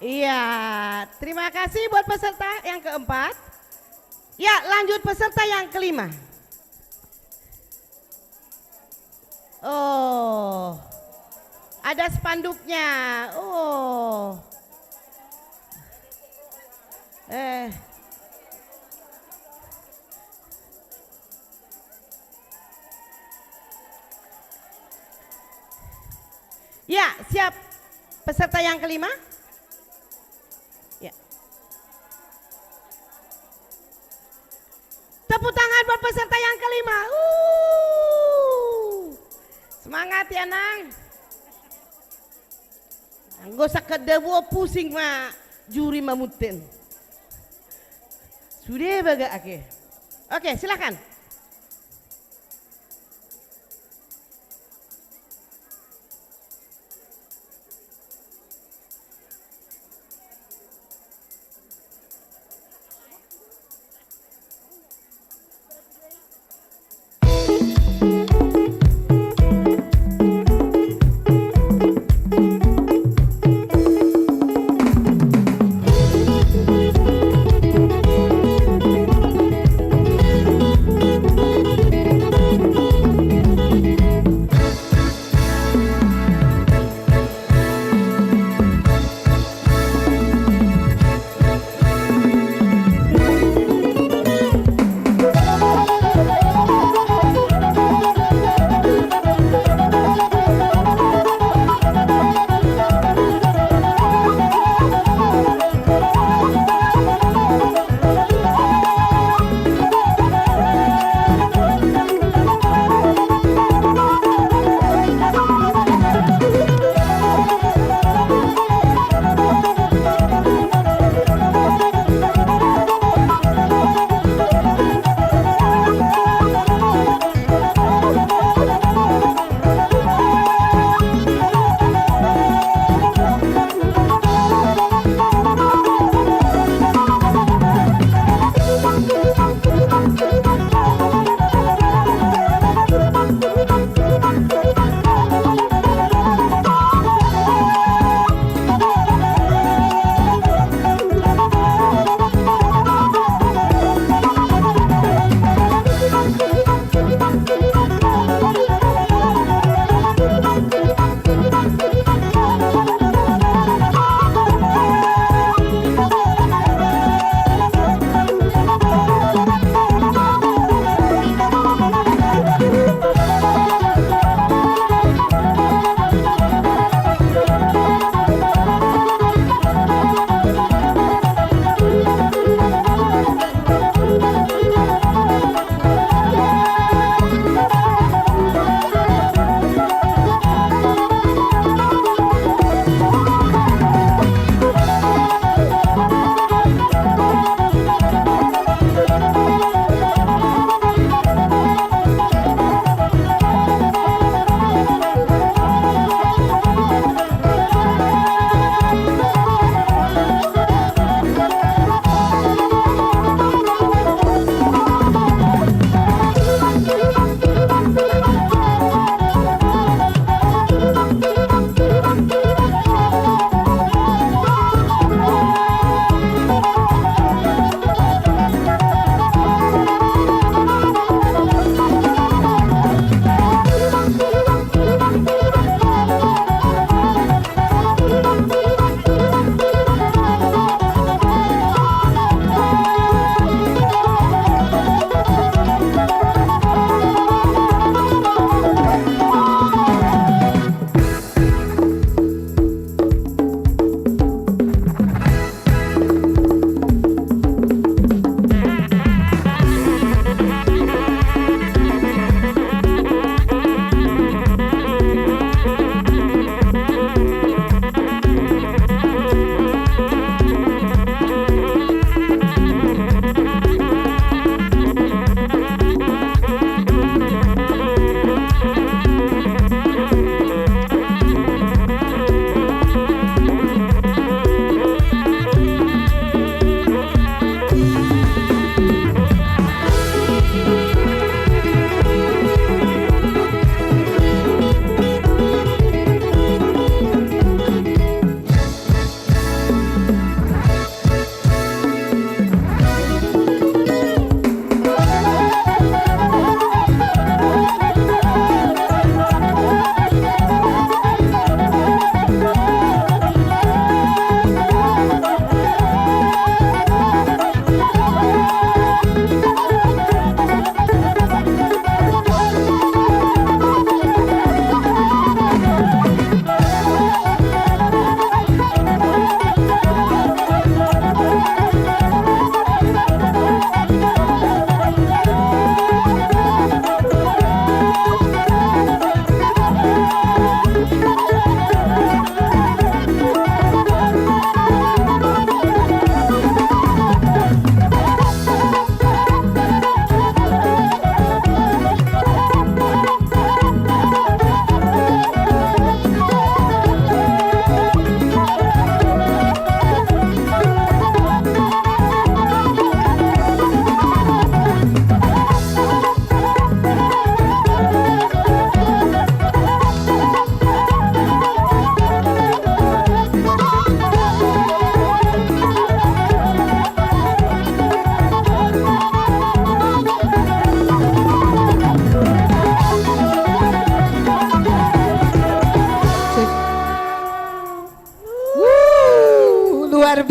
Iya, terima kasih buat peserta yang keempat. Ya, lanjut peserta yang kelima. Oh, ada spanduknya. Oh. Eh. Ya, siap. Peserta yang kelima? Ya. Tepuk tangan buat peserta yang kelima. Uh. Semangat ya, Nang. Anggo sangkadabo pusing ma juri mamunten. Sude bagak ake. Oke, silakan.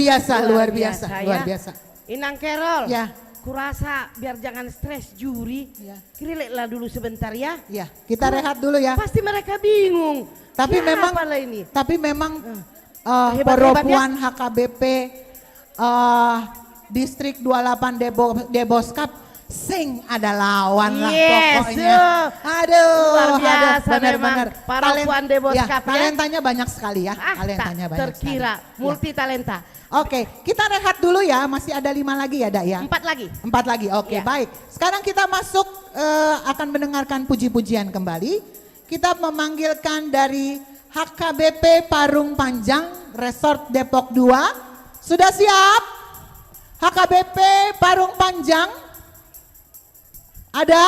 biasa, luar biasa, luar biasa. Inang Kerol, ya. Kurasa biar jangan stres juri, ya. Relax lah dulu sebentar ya. Ya, kita rehat dulu ya. Pasti mereka bingung. Tapi memang, siapa lah ini? Tapi memang, eh, hebat-hebat ya. Poropuan H K B P, eh, Distrik dua puluh delapan Debo-, Deboskap sing ada lawan lah pokoknya. Aduh, luar biasa memang. Benar-benar. Poropuan Deboskap ya. Talentanya banyak sekali ya. Ah, talentanya banyak sekali. Multi talenta. Oke, kita rehat dulu ya. Masih ada lima lagi ya, Dak ya? Empat lagi. Empat lagi. Oke, baik. Sekarang kita masuk, eh, akan mendengarkan puji-pujian kembali. Kita memanggilkan dari H K B P Parung Panjang, Resort Depok dua. Sudah siap? H K B P Parung Panjang. Ada?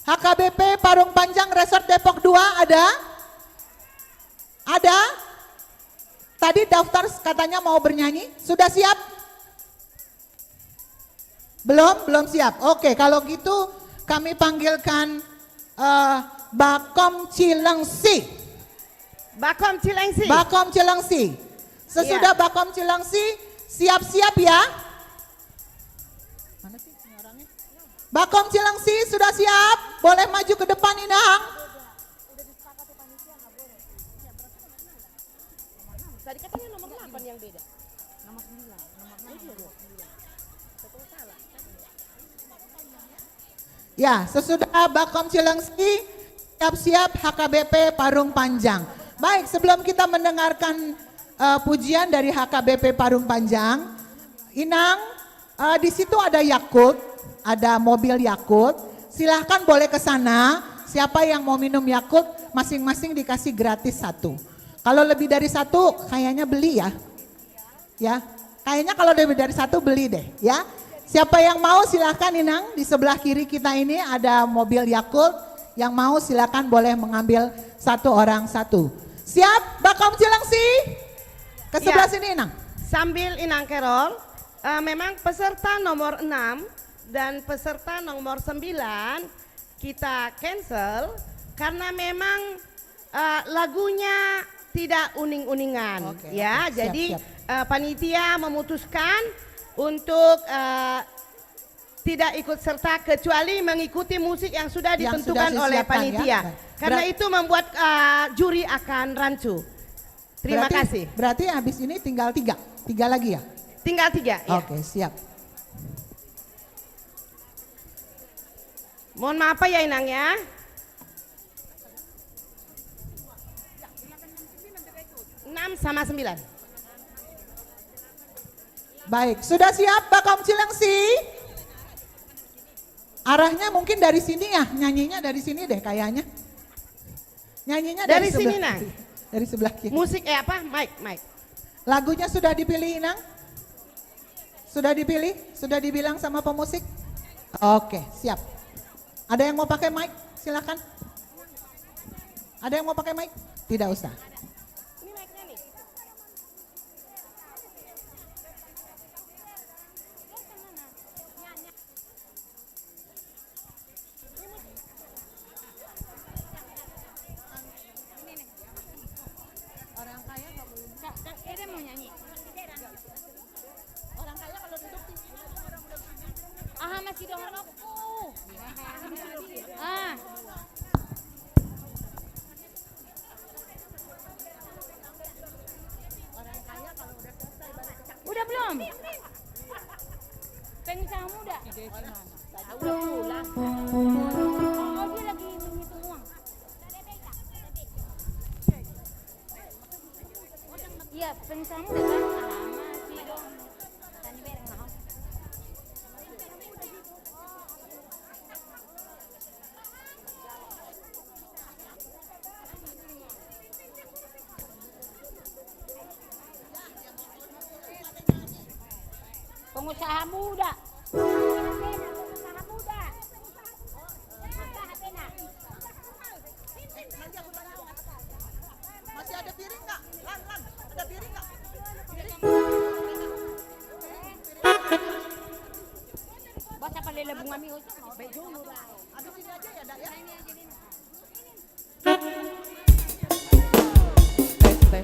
H K B P Parung Panjang Resort Depok dua ada? Ada? Tadi daftar katanya mau bernyanyi. Sudah siap? Belum? Belum siap. Oke, kalau gitu kami panggilkan, eh, Bakom Cilengsi. Bakom Cilengsi. Bakom Cilengsi. Sesudah Bakom Cilengsi, siap-siap ya. Mana sih ini orangnya? Bakom Cilengsi sudah siap? Boleh maju ke depan, Inang. Tadi katanya nomor delapan yang beda. Nomor sembilan, nomor enam, nomor sembilan. Betul salah. Ya, sesudah Bakom Cilengsi, siap-siap H K B P Parung Panjang. Baik, sebelum kita mendengarkan, eh, pujian dari H K B P Parung Panjang, Inang, eh, di situ ada Yakult, ada mobil Yakult. Silahkan boleh ke sana. Siapa yang mau minum Yakult, masing-masing dikasih gratis satu. Kalau lebih dari satu, kayaknya beli ya. Ya, kayaknya kalau lebih dari satu beli deh, ya. Siapa yang mau, silahkan, Inang. Di sebelah kiri kita ini ada mobil Yakult. Yang mau, silahkan boleh mengambil satu orang satu. Siap, Bakom Cilengsi? Ke sebelah sini, Inang. Sambil Inang Kerol, eh, memang peserta nomor enam dan peserta nomor sembilan kita cancel karena memang, eh, lagunya tidak uning-uningan, ya. Oke, siap, jadi, siap. Eh, panitia memutuskan untuk, eh, tidak ikut serta kecuali mengikuti musik yang sudah ditentukan oleh panitia. Karena itu membuat, eh, juri akan rancu. Terima kasih. Berarti habis ini tinggal tiga, tiga lagi ya? Tinggal tiga, ya. Oke, siap. Mohon maaf ya, Inang, ya. Enam sama sembilan. Baik, sudah siap, Bakom Cilengsi? Arahnya mungkin dari sini ya, nyanyinya dari sini deh kayaknya. Nyanyinya dari sini, Nang. Dari sebelah kiri. Musik, eh, apa? Mic, mic. Lagunya sudah dipilih, Inang? Sudah dipilih? Sudah dibilang sama pemusik? Oke, siap. Ada yang mau pakai mic? Silakan. Ada yang mau pakai mic? Tidak usah. Orang kaya nggak boleh. Kak, Kak, dia mau nyanyi. Orang kaya kalau duduk di sini. Ah, masih dong rokok. Ah. Udah belum? Pengusaha muda. Oh, dia lagi menghitung uang. Iya, pengusaha muda kan? Alamak, sih dong. Tani bereng lah. Pengusaha muda. Pengusaha muda. Masih ada piring nggak? Lan, Lan, ada piring nggak? Piring. Basa pale lebung ami. Habis ini aja ya, Dak, ya? Tes, tes.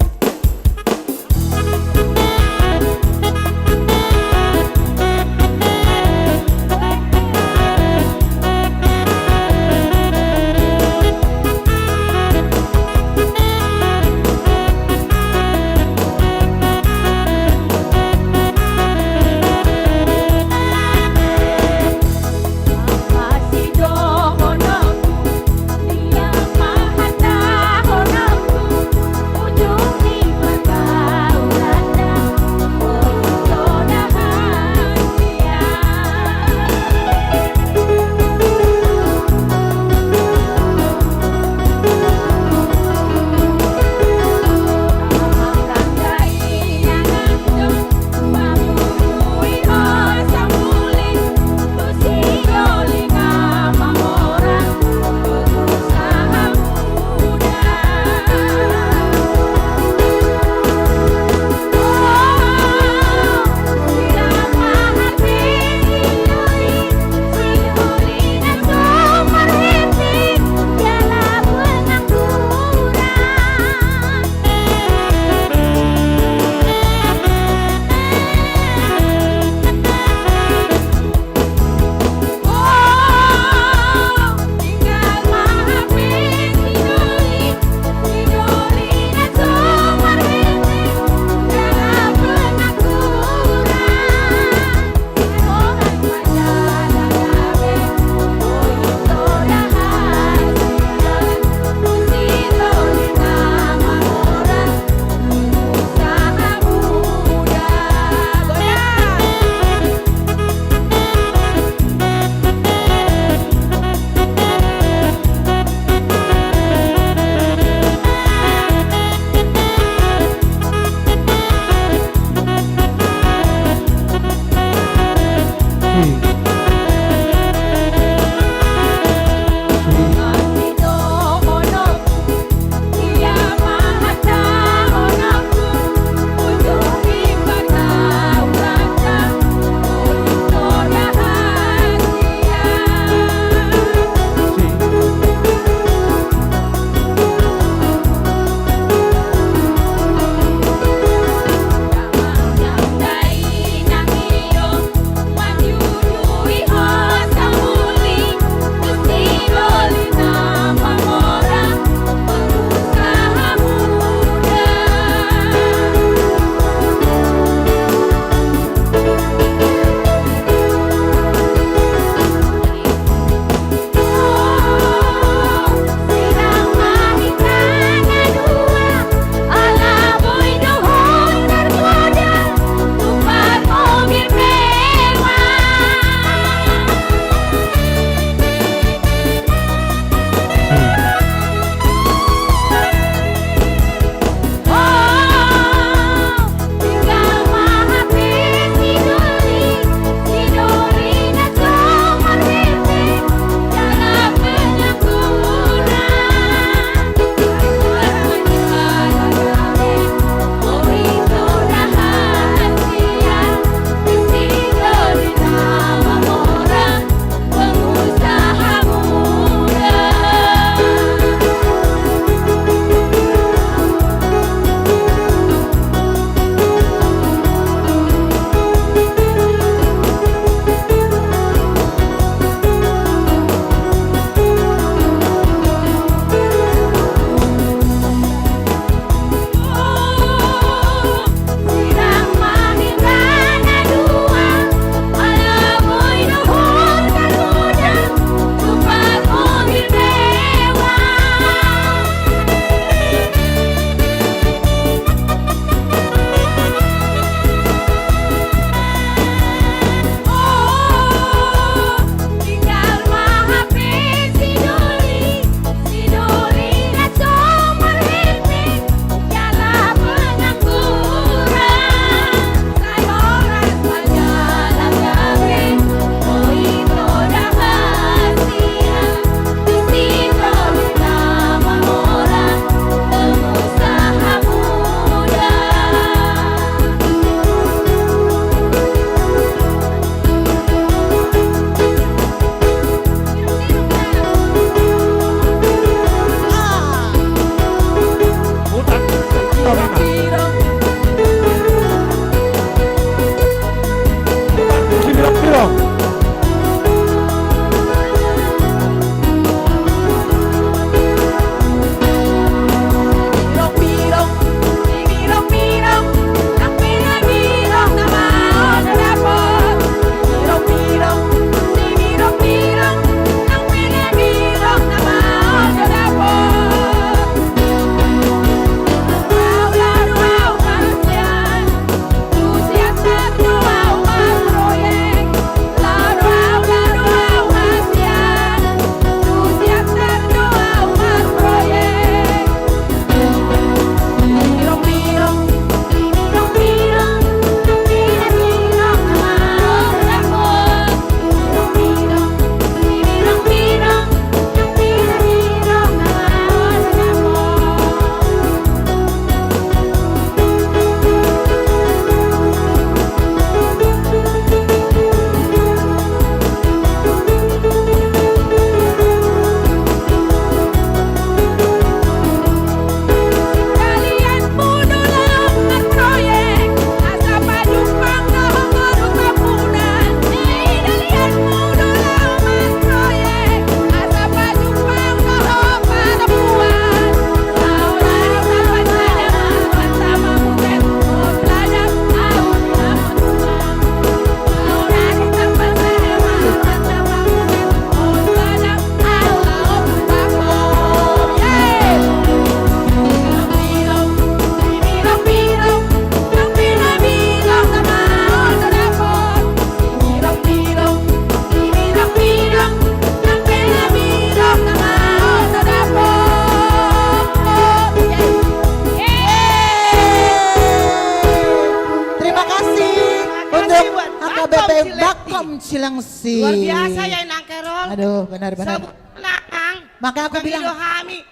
Bakom Cilengsi. Luar biasa ya, Inang Kerol. Aduh, benar, benar. Sebut nang. Makanya aku bilang,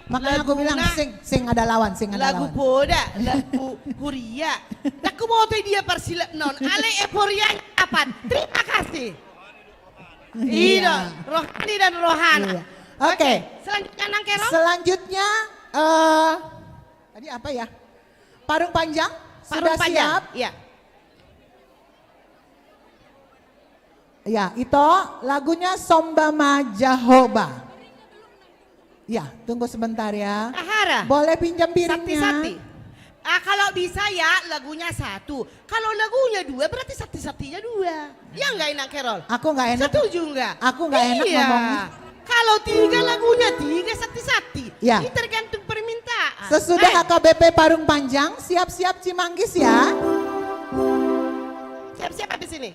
makanya aku bilang, sing, sing ada lawan, sing ada lawan. Lagu poda, lagu huria. Ndang huboto dia parsilap non. Alai euforia dapat. Terima kasih. Iya. Rohani dan Rohana. Iya. Oke. Oke, selanjutnya, Nang Kerol. Selanjutnya, eh, tadi apa ya? Parung Panjang. Parung Panjang, sudah siap? Iya. Ya, Ito, lagunya Somba ma Jahowa. Ya, tunggu sebentar ya. Ahara. Boleh pinjam piringnya? Sati-sati. Ah, kalau bisa ya, lagunya satu. Kalau lagunya dua, berarti sati-satinya dua. Ya nggak, Inang Kerol? Aku nggak enak. Setuju nggak? Aku nggak enak ngomongnya. Iya. Kalau tiga, lagunya tiga, sati-sati. Ya. Ini tergantung permintaan. Sesudah, eh, H K B P Parung Panjang, siap-siap Cimanggis ya. Siap-siap habis ini.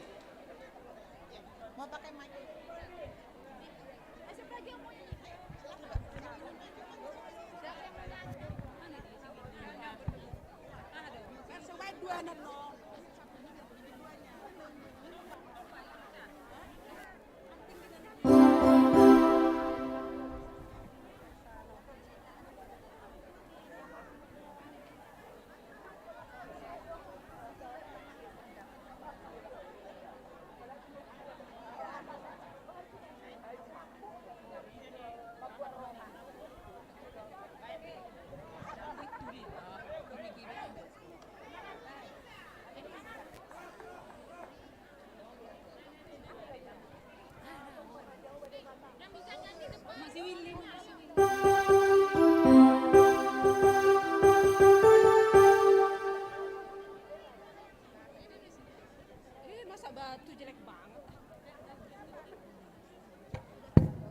Eh, masa batu jelek banget.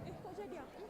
Eh, kok jadi aku?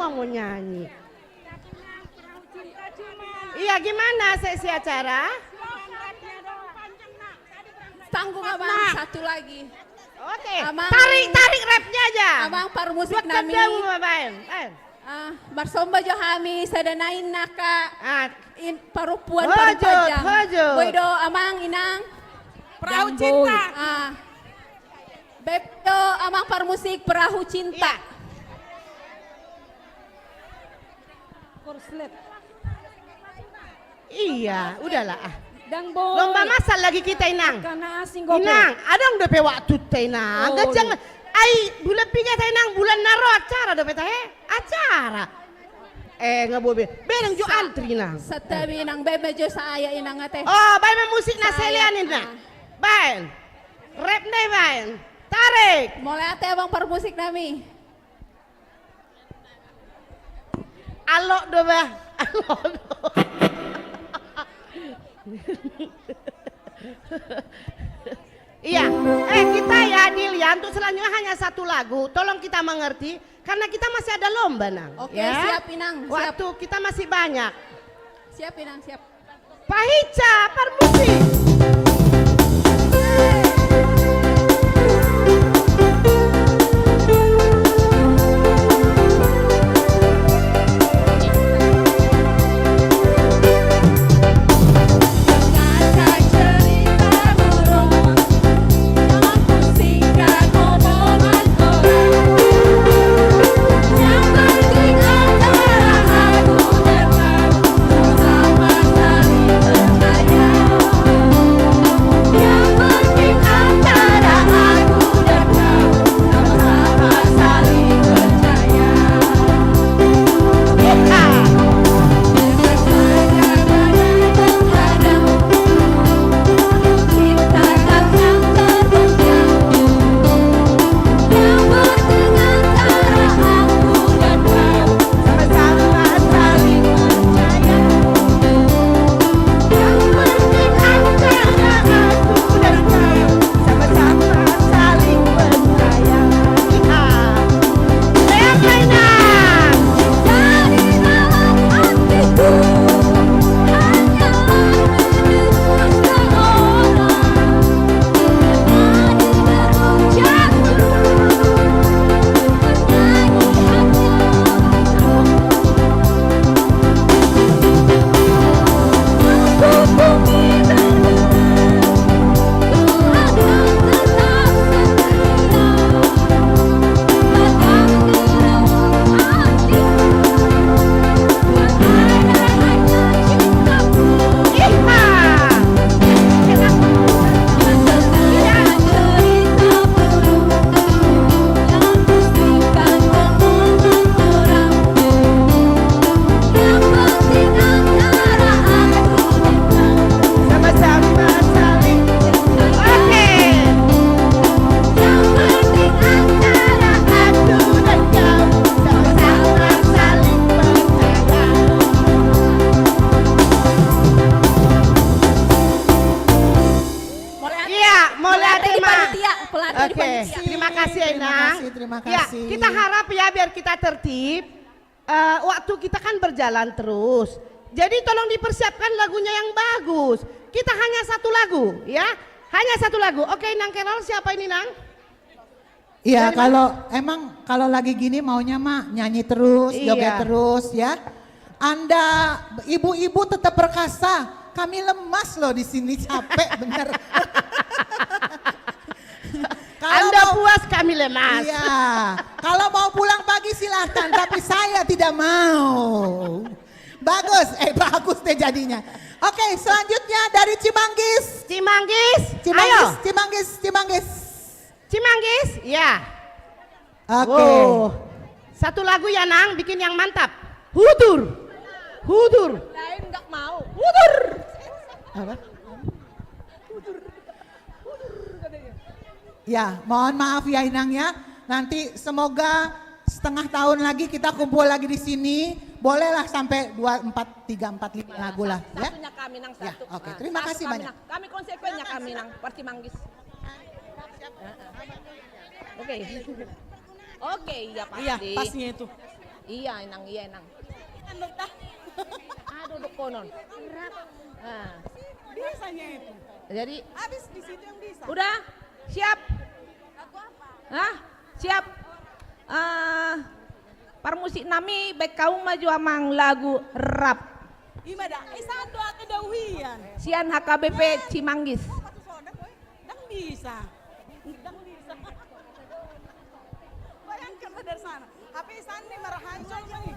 Mau nyanyi. Iya, gimana sesi acara? Tanggung, Abang, satu lagi. Oke. Amang, tarik, tarik rapnya aja. Amang parmusik nami. Buat kedau, Baen. Baen. Ah, marsomba jo hami, sada nai nangka. Ah. In, parompuan partajam. Hojut, hojut. Boi do, Amang, Inang. Perahu cinta. Ah. Boi do, Amang parmusik, Perahu Cinta. Iya. Korslet. Iya, udahlah, ah. Dang boi. Lomba masak lagi kita, Inang. Karena asing gope. Inang, adong dope waktunta, Inang. Oh, ganjang. Iya. Ai, bulan piga ta, Inang, bulan na ro acara dope ta, he? Acara. Eh, nga boi be. Bereng jo antri, Inang. Santabi, Inang, be, be jo saya, Inang, ate. Oh, baen ma musik na selean, Inang. Ah. Baen. Rap ndai, baen. Tarik. Mauliate, Amang parmusik nami. Alok do, bah. Alok do. Iya. Eh, kita ya, adil ya, untuk selanjutnya hanya satu lagu. Tolong kita mengerti, karena kita masih ada lomba, Nang. Oke, ya. Siap, Inang. Siap. Waktu kita masih banyak. Siap, Inang, siap. Pahinsa parmusik. Iya, mauliate, mauliate di panitia, pelatih di panitia. Oke, terima kasih, Inang. Terima kasih, terima kasih. Ya, kita harap ya, biar kita tertib. Eh, waktu kita kan berjalan terus. Jadi tolong dipersiapkan lagunya yang bagus. Kita hanya satu lagu, ya. Hanya satu lagu. Oke, Nang Carol, siapa ini, Nang? Iya, kalau emang kalau lagi gini maunya mah nyanyi terus, joget terus, ya. Anda ibu-ibu tetap perkasa. Kami lemas loh di sini, capek bener. Kalau Anda mau puas, kami lemas. Iya. Kalau mau pulang pagi, silahkan, tapi saya tidak mau. Bagus, eh, bagus deh jadinya. Oke, selanjutnya dari Cimanggis. Cimanggis, Cimanggis, ayo. Cimanggis, Cimanggis. Cimanggis, ya. Oke. Wow. Satu lagu ya, Nang, bikin yang mantap. Hudur. Hudur. Lain nggak mau. Hudur. Apa? Ya, mohon maaf ya, Inang, ya. Nanti semoga setengah tahun lagi kita kumpul lagi di sini. Bolehlah sampai dua, empat, tiga, empat, lima lagu lah, ya. Satunya kami, Nang, ya, satu. Oke, ah, terima kasih banyak. Kami, Nang. Kami konsekuennya kami, Nang. Parti Manggis. Oke. Oke, iya, pasti. Iya, pasnya itu. Iya, Inang, iya, Inang. Anu, tah. Aduh, dokonon. Ah. Bisa nya itu. Jadi, habis di situ yang bisa. Udah? Siap? Lagu apa? Hah? Siap? Eh, parmusik nami, baen hamu ma jo, Amang, lagu rap. Ima da, eh, satu atau dauhian. Sian H K B P Cimanggis. Ndang bisa. Ndang bisa. Bayangkan lah dari sana. H P Sandi marah hancur nih.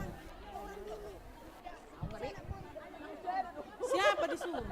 Siapa disuruh?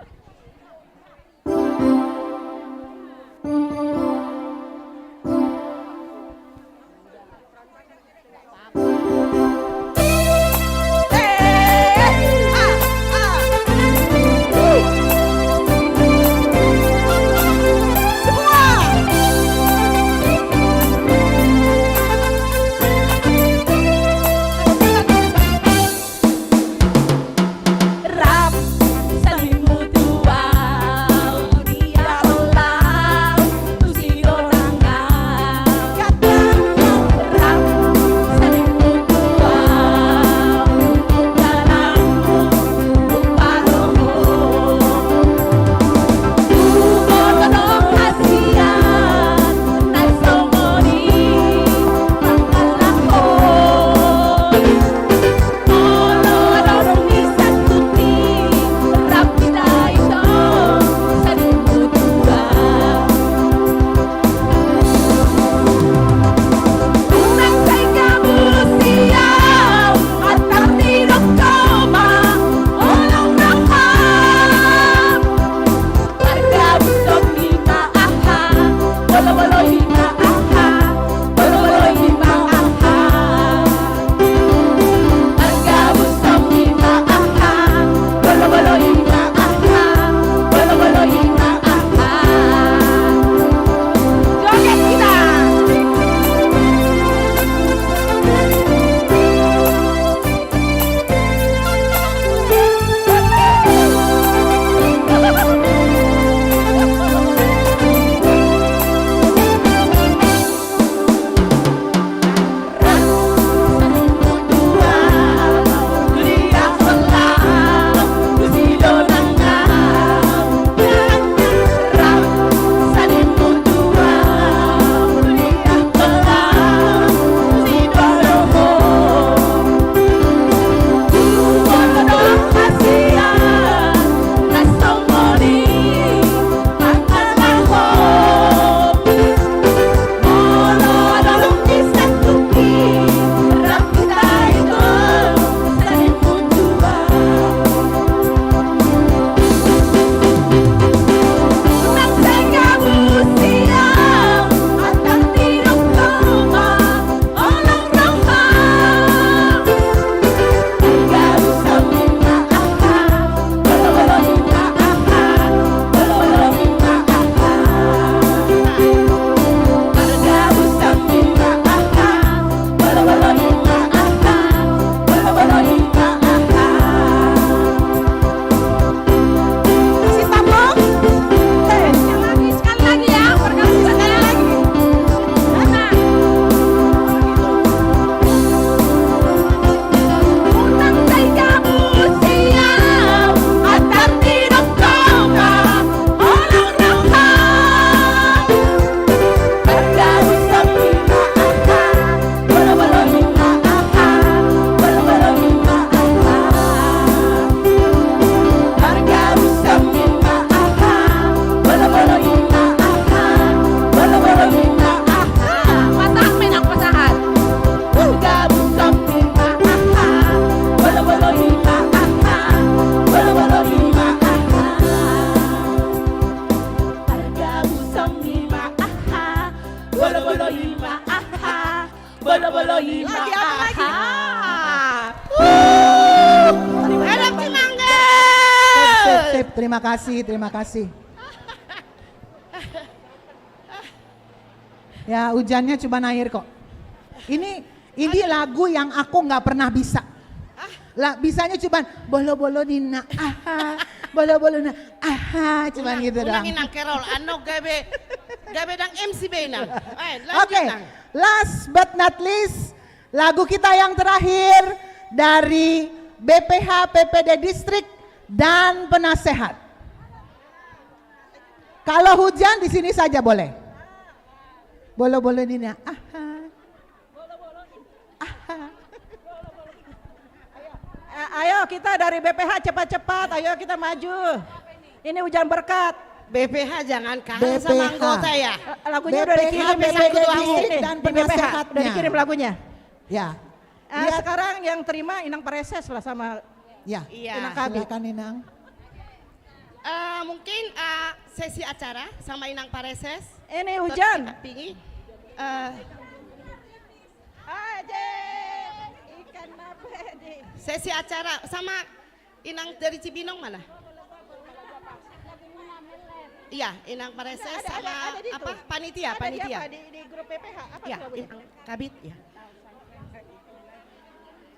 Lagi apa lagi? Sip, sip, sip. Terima kasih, terima kasih. Ya, hujannya cuma air kok. Ini, ini lagu yang aku nggak pernah bisa. Lah, bisanya cuma bolo-bolo ninna aha, bolo-bolo ninna aha, cuma gitu doang. Unang, Inang, Kerol, ano gabe, gabe ndang M C be, Inang. Eh, lanjut, Nang. Oke, last but not least, Lagu kita yang terakhir dari B P H, P P D Distrik, dan Penasehat. Kalau hujan, di sini saja boleh. Bolo-bolo ini, nah. Aha. Aha. Eh, ayo, kita dari B P H cepat-cepat, ayo kita maju. Ini hujan berkat. B P H jangan kalah sama anggota ya. Eh, lagunya udah dikirim, B P H, P P D Distrik dan Penasehatnya. Udah dikirim lagunya. Ya. Eh, sekarang yang terima Inang Pareses lah sama Inang Kabid. Iya. Silakan, Inang. Eh, mungkin, eh, sesi acara sama Inang Pareses. Ini hujan. Tinggi. Eh, Aje, ikan apa di? Sesi acara sama Inang dari Cibinong mana? Iya, Inang Pareses sama apa? Panitia, panitia. Di grup P P H apa lagunya? Inang Kabid, ya.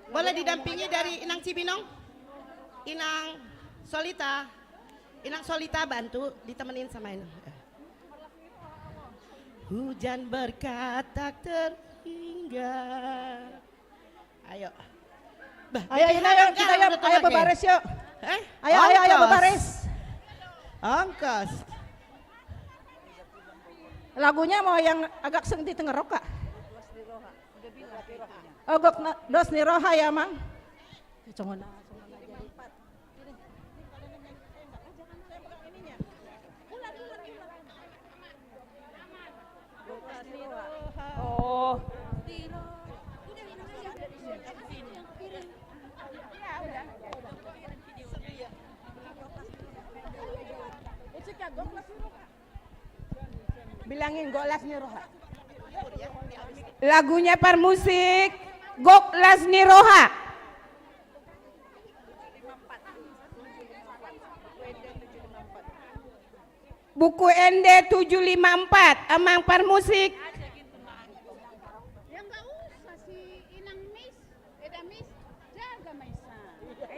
Boleh didampingi dari Inang Cibinong? Inang Solita. Inang Solita bantu ditemenin sama Inang. Hujan berkat tak terhingga. Ayo. Bah, ayo, ini ayo, kita ayo, ayo bebaris yuk. Eh? Ayo, ayo, ayo bebaris. Ongkos. Lagunya mau yang agak seng di tengah roka. Oh, gok na, dos ni roha ya, Mang. Songon na, songon na jadi. Oh. Bilangin, gok las ni roha. Lagunya Parmusik, gok las ni roha. Buku Ende tujuh lima empat, Amang Parmusik. Ya, nggak usah si Inang Mis. Eda Mis, jaga ma i sa.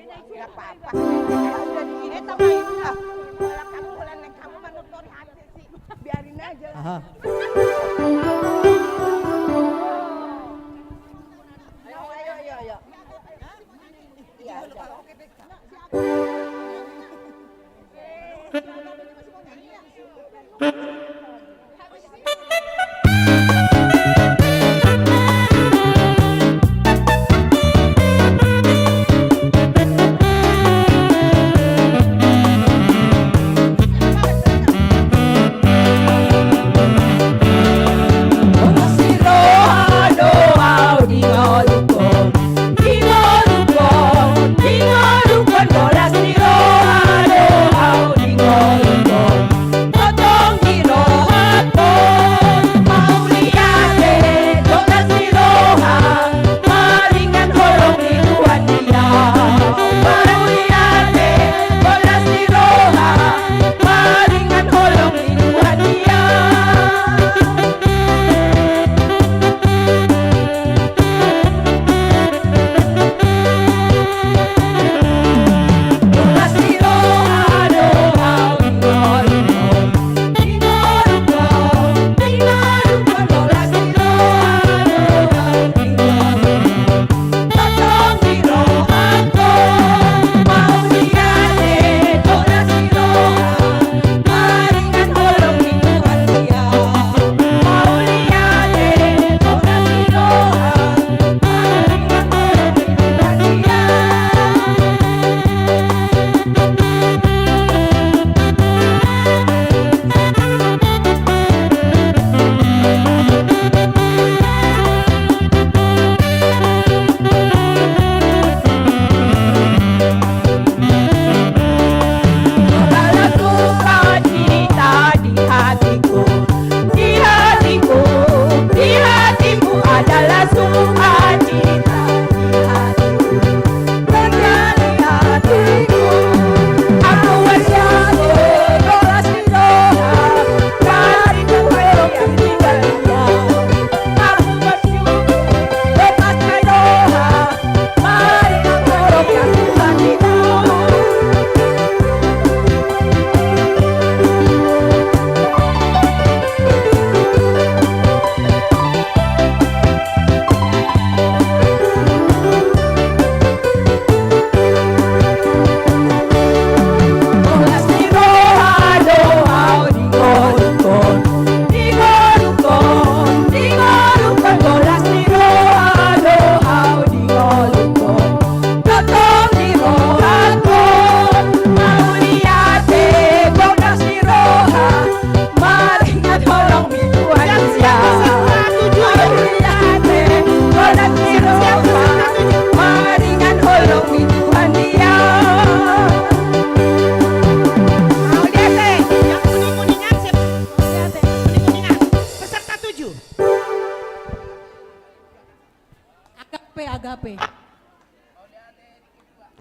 Nggak apa-apa. Udah di, eh, tahu itu lah. Bola kamu, bola neng kamu, manutori hati sih. Biarin aja lah. Aha. Ayo, ayo, ayo, ayo. Iya, udah.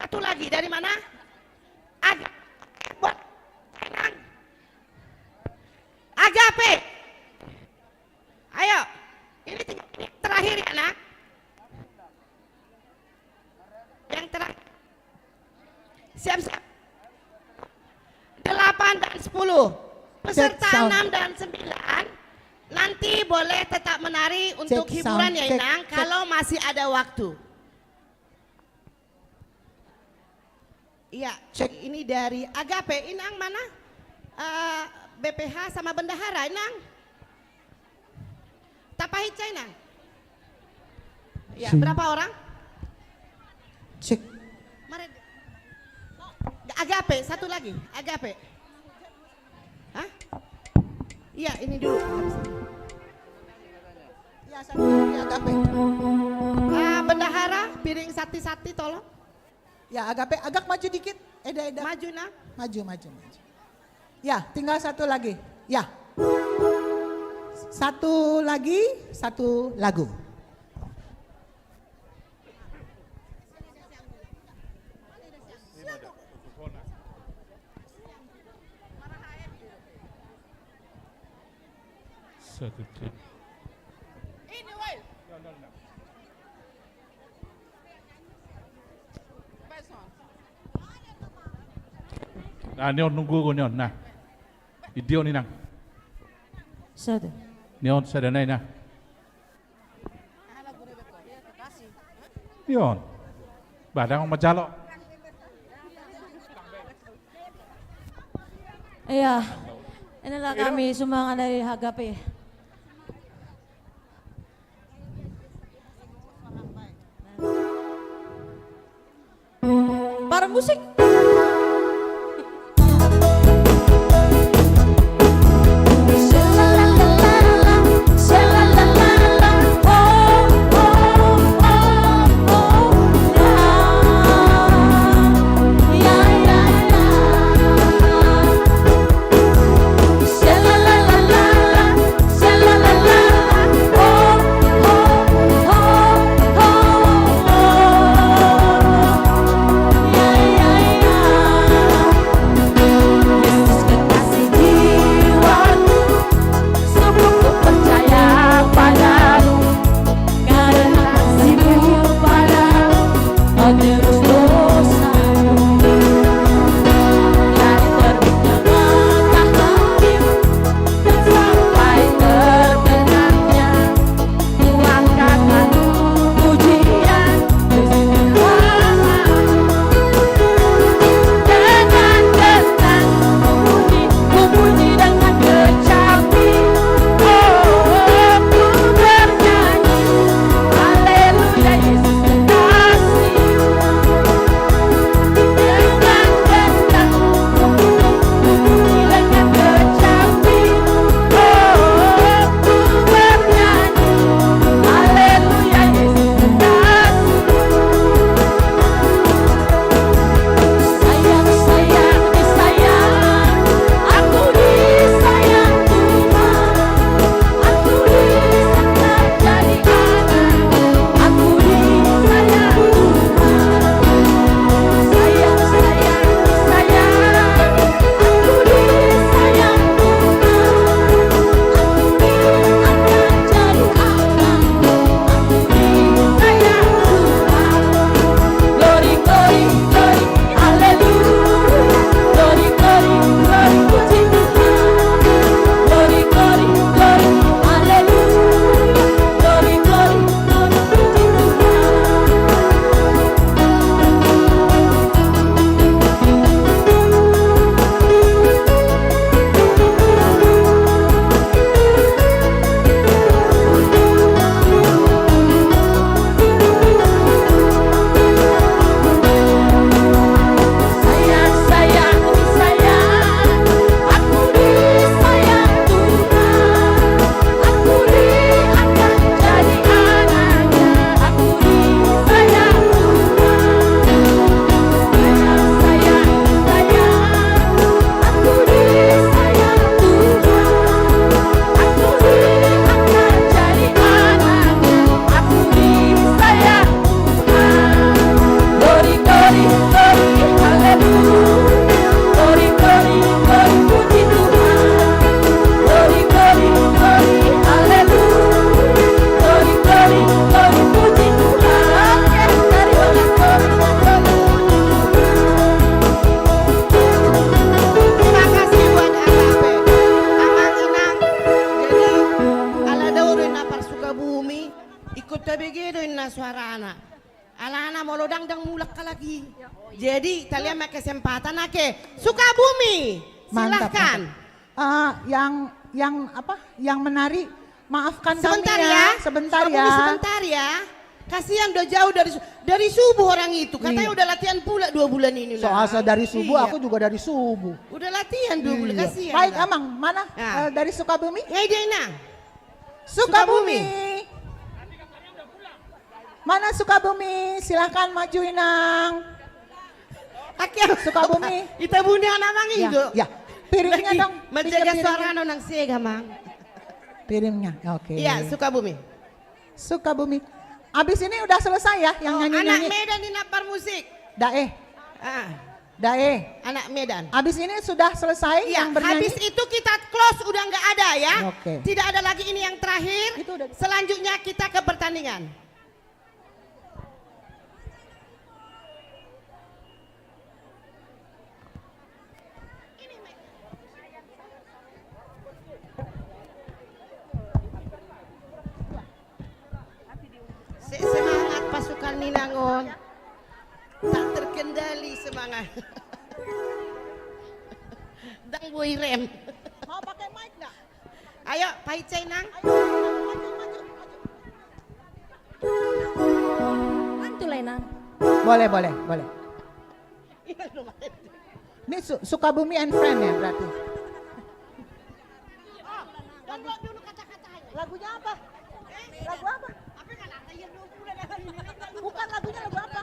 Satu lagi, dari mana? Aga-, buat Inang. Agape. Ayo, ini tiga, ini terakhir ya, Nak. Yang terakhir. Siap-siap. Delapan dan sepuluh. Peserta enam dan sembilan nanti boleh tetap menari untuk hiburan ya, Inang, kalau masih ada waktu. Iya, cek. Ini dari Agape, Inang mana? Eh, B P H sama bendahara, Inang. Tapahinsa, Inang. Ya, berapa orang? Cek. Mari. Agape, satu lagi, Agape. Hah? Iya, ini dulu. Ya, satu lagi, Agape. Ah, bendahara, piring sati-sati, tolong. Ya, Agape, agak maju dikit. Eda, Eda. Maju, Nak. Maju, maju, maju. Ya, tinggal satu lagi. Ya. Satu lagi, satu lagu. Satu, cek. Nah, ni on nunggu, ni on, nah. Idiot ni nang. Sada. Ni on sada nai, nah. Ni on. Ba, dang manjalo. Iya. Inilah kami sumbangan dari Agape. Para musik. Molo dang, dang mulak halak i. Jadi, talian ma kesempatan ake. Sukabumi, mantap, silahkan. Mantap. Eh, yang, yang apa? Yang menari, maafkan kami ya. Sebentar ya. Sebentar ya. Sukabumi, sebentar ya. Kasihan, udah jauh dari su-, dari subuh orang itu. Katanya udah latihan pula dua bulan ini, nah. Iya. So asa dari subuh, aku juga dari subuh. Udah latihan dua bulan, kasihan. Iya. Baik, Amang, mana, eh, dari Sukabumi? Ngai dia, Inang. Sukabumi. Sukabumi. Mana Sukabumi? Silahkan maju, Inang. Sukabumi. Ita buni anak mangido. Ya, ya. Piringnya dong. Menjaga suara nang sega, Mang. Piringnya, oke. Iya, Sukabumi. Sukabumi. Abis ini udah selesai ya yang nyanyi-nyanyi? Oh, anak Medan ini, anak parmusik. Dae. Ah. Dae. Anak Medan. Abis ini sudah selesai yang bernyanyi? Iya, habis itu kita close, udah nggak ada ya. Oke. Tidak ada lagi, ini yang terakhir. Itu udah. Selanjutnya kita ke pertandingan. Se-, semangat pasukan Inang on. Tak terkendali semangat. Dang boi rem. Mau pakai mic nggak? Ayo, paicai, Nang. Ayo, maju, maju, maju. Mantu lah, Nang. Boleh, boleh, boleh. Ini Su-, Sukabumi and friend ya berarti. Lagunya apa? Lagu apa? Bukan, lagunya lagu apa?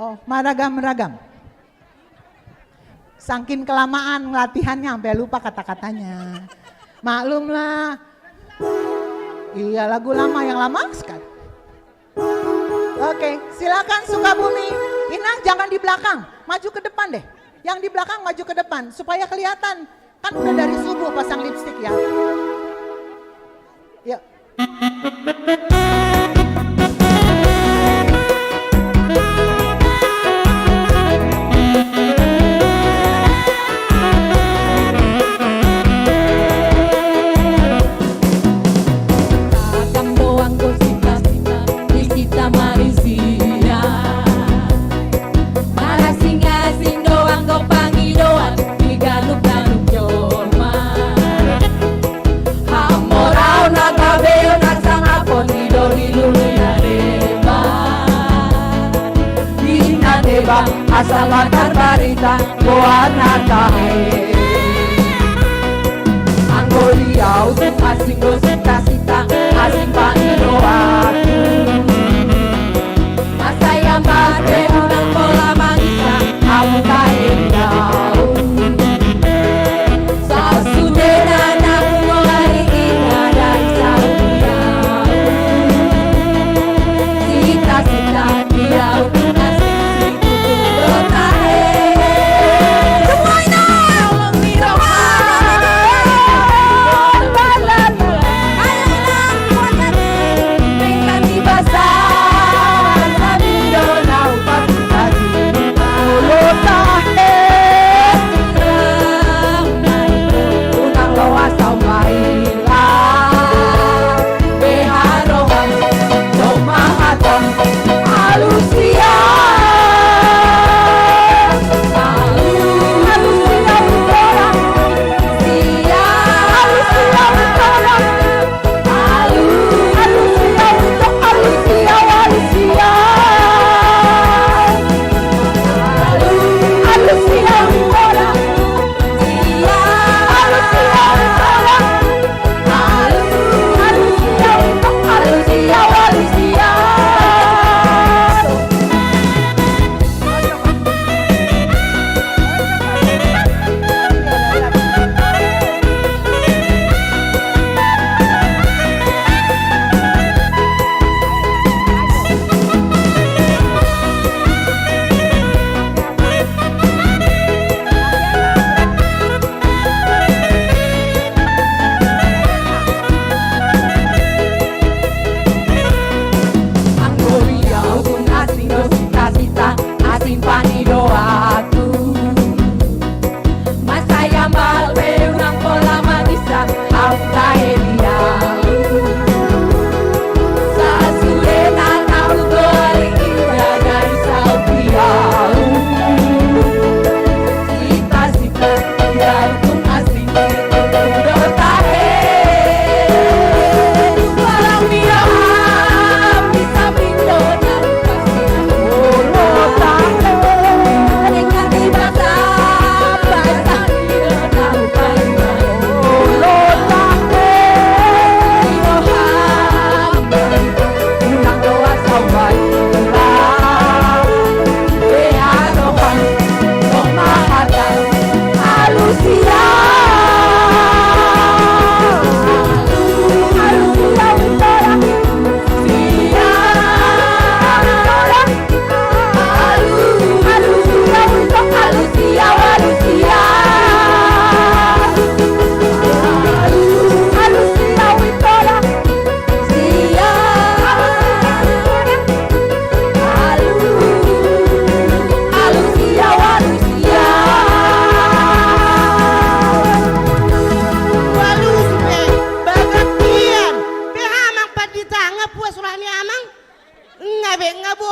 Oh, Maragam Ragam. Saking kelamaan latihannya sampai lupa kata-katanya. Maklumlah. Iya, lagu lama, yang lama sekali. Oke, silakan Sukabumi. Inang, jangan di belakang, maju ke depan deh. Yang di belakang maju ke depan supaya kelihatan. Kan udah dari subuh pasang lipstik ya. Yuk. Ragam do anggo sita-sita, di sita marisian. Marasing-asing do anggo pangidoan, di ganup-ganup jolma. Hamoraon, hagabeon, hasangapon, didok di lului na deba. Di na deba, asa batar barita, goarna tahe. Anggo di au tung asing do sita-sita, asing pangidoanku. Asa ia mate unang pola mangihut, ahu tahe di au. Saut sude na naung ari i na dang saut di au. Sita-sita di au tung asing situtu do tahe. Semua inang. Ayo inang, kuat hati. Pengan di basa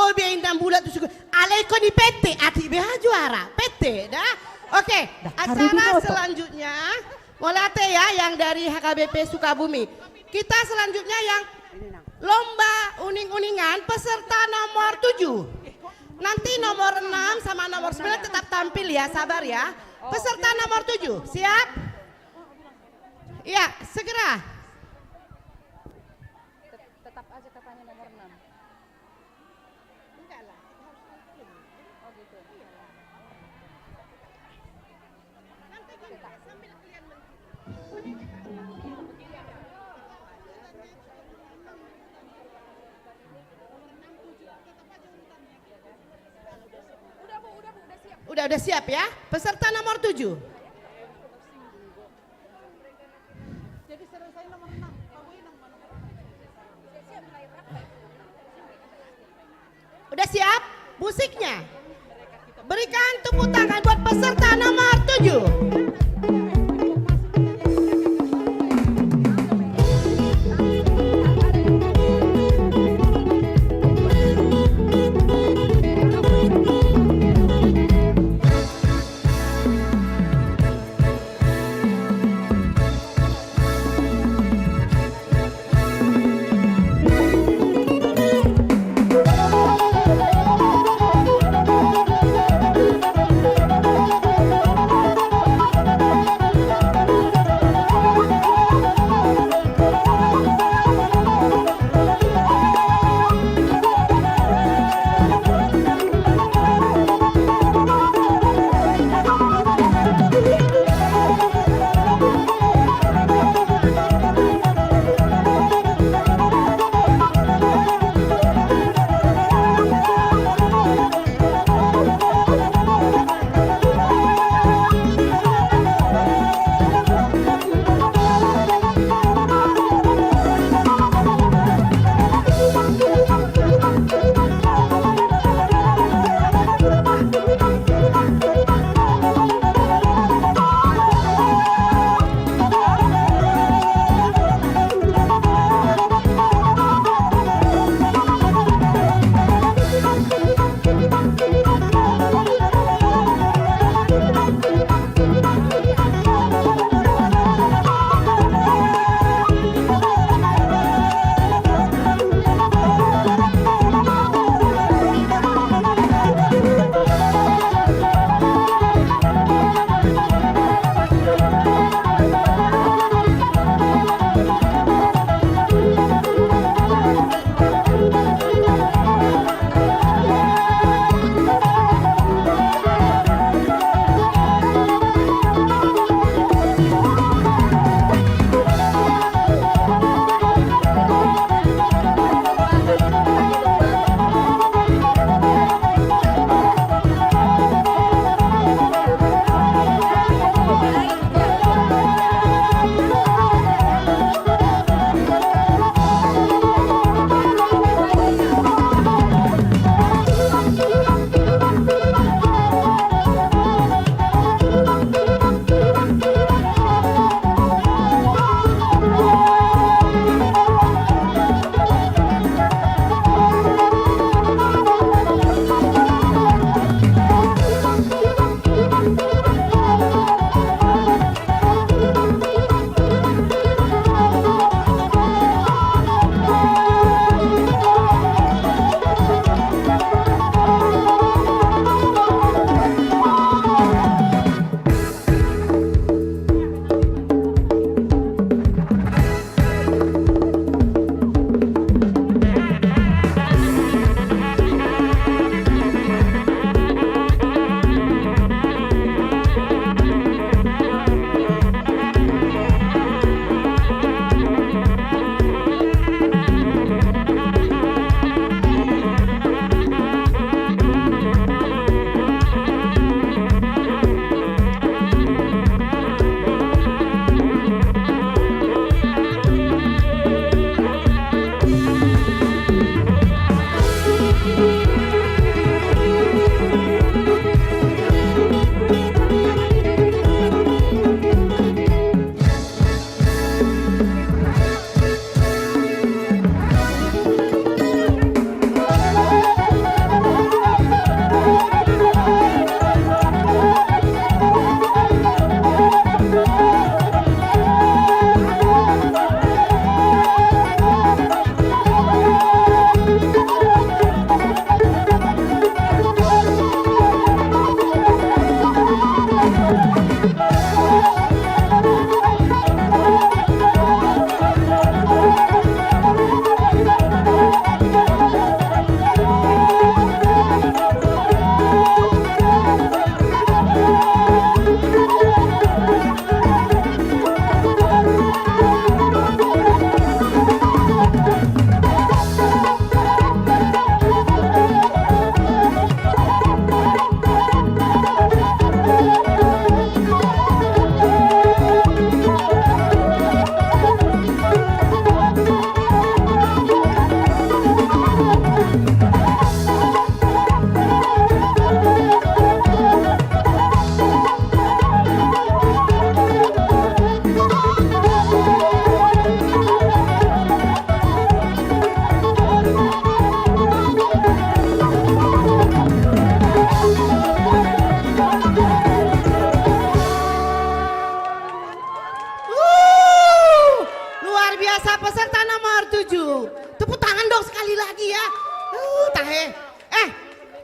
Tobia Inambulan tu Sukabumi. Alai ingkon i pete, atik be juara. Pete, da. Oke, acara selanjutnya. Mauliate ya, yang dari H K B P Sukabumi. Kita selanjutnya yang lomba uning-uningan, peserta nomor tujuh. Nanti nomor enam sama nomor sembilan tetap tampil ya, sabar ya. Peserta nomor tujuh, siap? Iya, segera. Tetap aja katanya nomor enam. Enggak lah, kita harus ini. Oh gitu. Iyalah. Nanti gini, sambil kalian men- Udah, Bu, udah, Bu, udah siap. Udah, udah siap ya. Peserta nomor tujuh. Udah siap musiknya? Berikan tepuk tangan buat peserta nomor tujuh.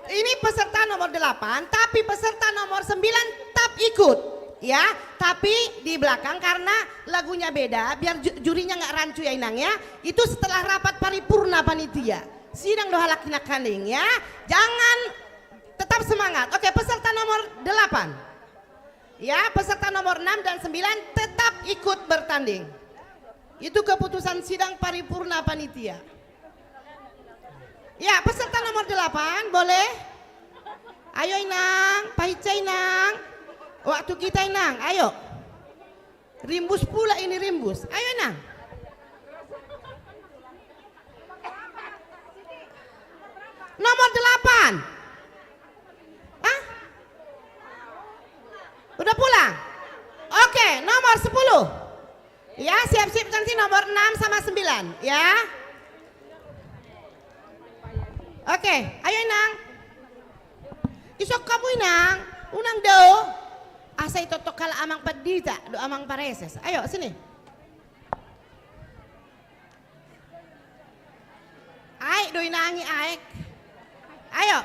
Ini peserta nomor delapan, tapi peserta nomor sembilan tetap ikut, ya. Tapi di belakang karena lagunya beda, biar ju-, jurinya nggak rancu ya, Inang, ya. Itu setelah rapat paripurna panitia. Sidang do halak nangkaning, ya. Jangan, tetap semangat. Oke, peserta nomor delapan. Ya, peserta nomor enam dan sembilan tetap ikut bertanding. Itu keputusan sidang paripurna panitia. Ya, peserta nomor delapan, boleh? Ayo, Inang, pahinsa, Inang. Waktu kita, Inang, ayo. Rimbus pula ini, rimbus. Ayo, Inang. Nomor delapan. Hah? Udah pulang? Oke, nomor sepuluh. Ya, siap-siap nanti nomor enam sama sembilan, ya. Oke, ayo, Inang. Isok hamu, Inang. Unang do. Asa itontong halak amang pandita dohot amang pareses. Ayo, sini. Aek do, Inang i, aek. Ayo.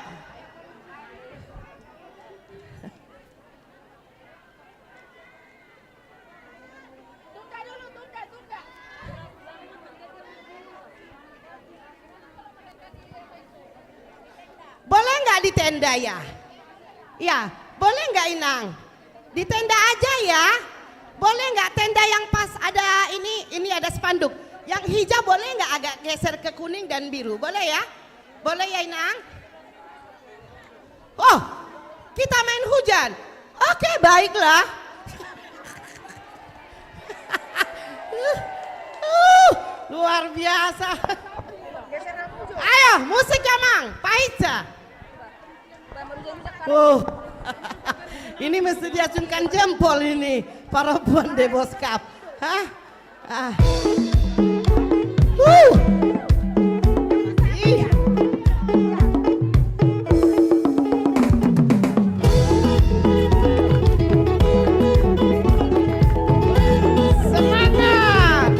Boleh nggak di tenda, ya? Ya, boleh nggak, Inang? Di tenda aja, ya. Boleh nggak tenda yang pas ada ini, ini ada spanduk. Yang hijau boleh nggak agak geser ke kuning dan biru? Boleh, ya? Boleh, ya, Inang? Oh, kita main hujan. Oke, baiklah. Uh, luar biasa. Ayo, musik, amang. Pahinsa. Uh. Ini mesti diacungkan jempol ini, parompuan Deboskap. Hah? Ah. Uh. Ih. Semangat.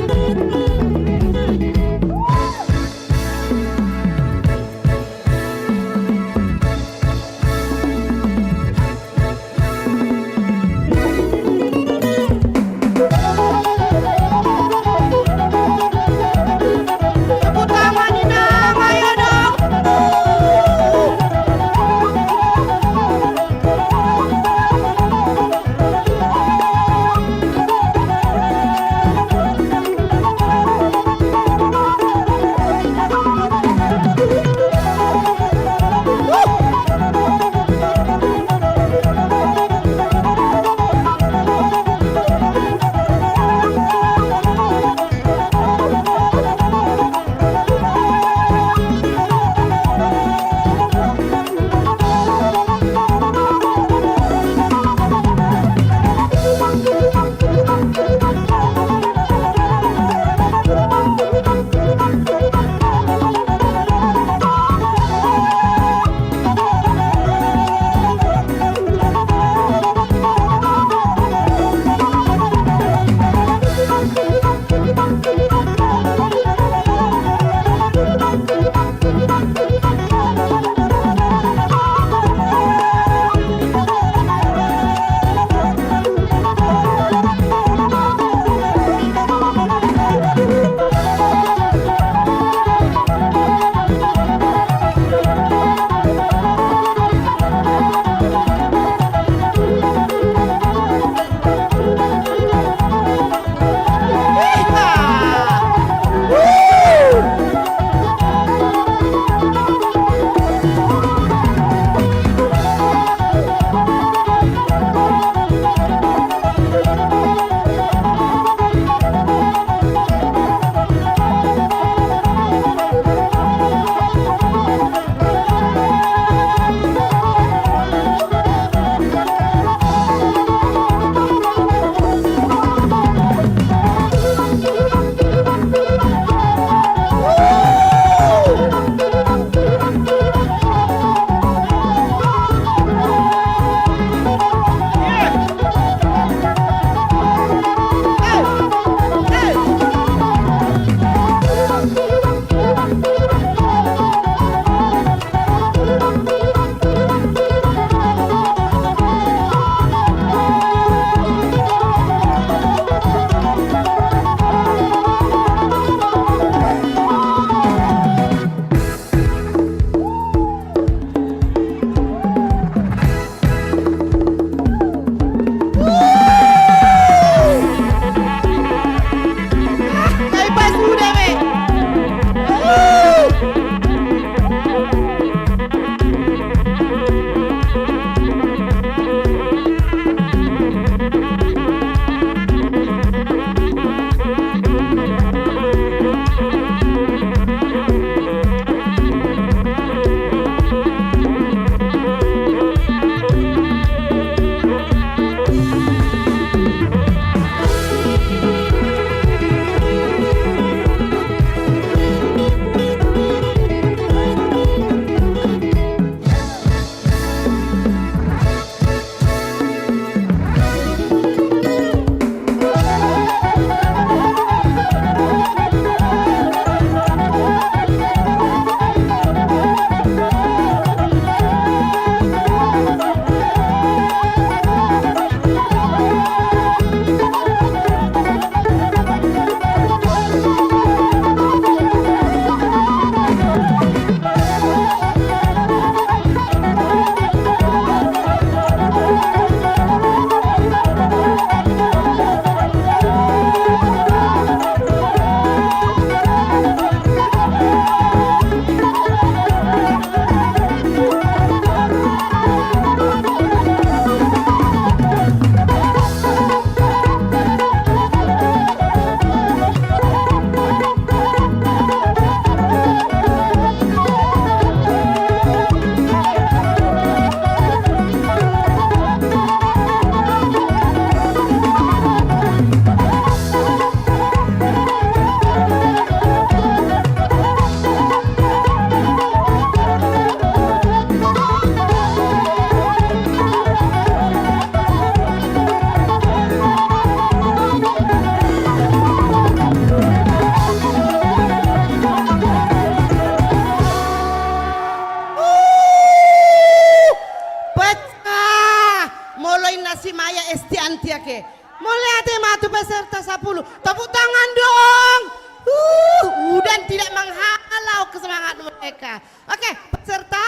Tian tiake. Mauliate ma tu peserta sapuluh. Tepuk tangan dong. Uh, udan tidak menghalau kesemangat mereka. Oke, peserta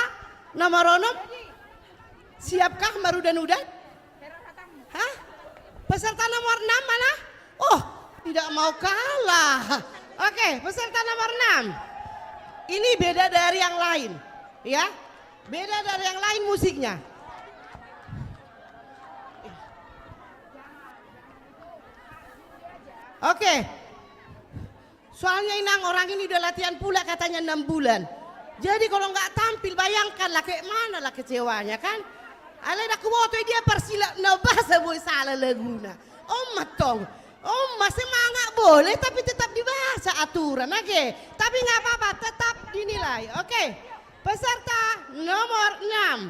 nomor onom. Siapkah marudan-udan? Hah? Peserta nomor enam mana? Oh, tidak mau kalah. Oke, peserta nomor enam. Ini beda dari yang lain, ya. Beda dari yang lain musiknya. Oke. Soalnya, Inang, orang ini udah latihan pula katanya enam bulan. Jadi kalau nggak tampil, bayangkanlah kayak manalah kecewanya, kan? Alai ndang huboto i dia parsilap na bahasa boi salah laguna. On ma tong. On ma, semangat boleh, tapi tetap dibaca aturan, oke? Tapi nggak apa-apa, tetap dinilai, oke? Peserta nomor enam.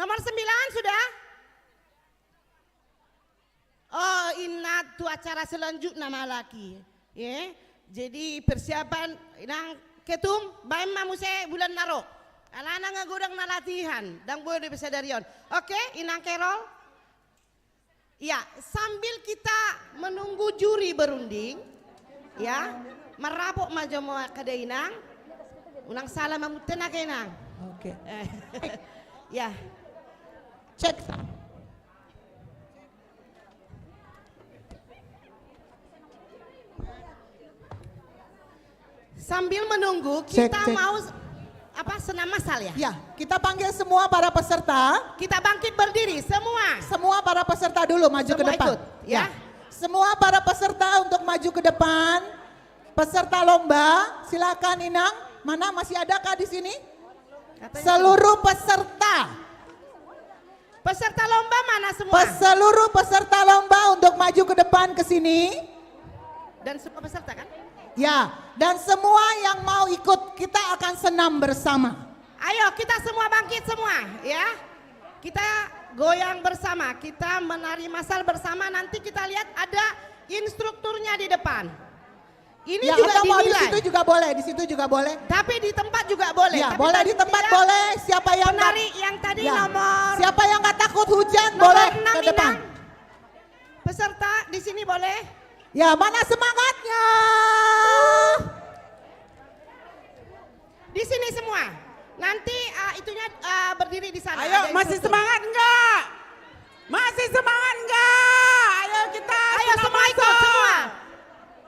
Nomor sembilan sudah? Oh, inna tu acara selanjutna ma alai. Ye. Jadi persiapan inang ketum, baen ma muse bulan na ro. Alana nga godang na latihan, ndang boi dope sadari on. Oke, inang Kerol. Ya, sambil kita menunggu juri berunding, ya, marrapot ma jo ma angka da inang. Unang sala mamunte nangkin inang. Oke. Eh, ya. Cek. Sambil menunggu, cek, kita cek. Mau s-, apa, senam massal ya? Ya, kita panggil semua para peserta. Kita bangkit berdiri, semua. Semua para peserta dulu maju ke depan. Semua ikut, ya. Ya. Semua para peserta untuk maju ke depan. Peserta lomba, silakan Inang. Mana, masih adakah di sini? Katanya seluruh peserta. Peserta lomba mana semua? Pes-, seluruh peserta lomba untuk maju ke depan ke sini. Dan semua peserta kan? Ya, dan semua yang mau ikut, kita akan senam bersama. Ayo, kita semua bangkit semua, ya. Kita goyang bersama, kita menari massal bersama. Nanti kita lihat ada instrukturnya di depan. Ini ya, juga atau mau di dinilai. Situ juga boleh, di situ juga boleh. Tapi di tempat juga boleh. Ya, tapi boleh tadi di tempat tidak, boleh. Siapa yang penari nggak, yang tadi ya, nomor, siapa yang nggak takut hujan, nomor boleh enam ke depan. Inang. Peserta di sini boleh. Ya, mana semangatnya? Di sini semua. Nanti, eh, itunya, eh, berdiri di sana. Ayo, ada instruktur. Masih semangat nggak? Masih semangat nggak? Ayo kita ayo, senam semua ikut, massal. Semua.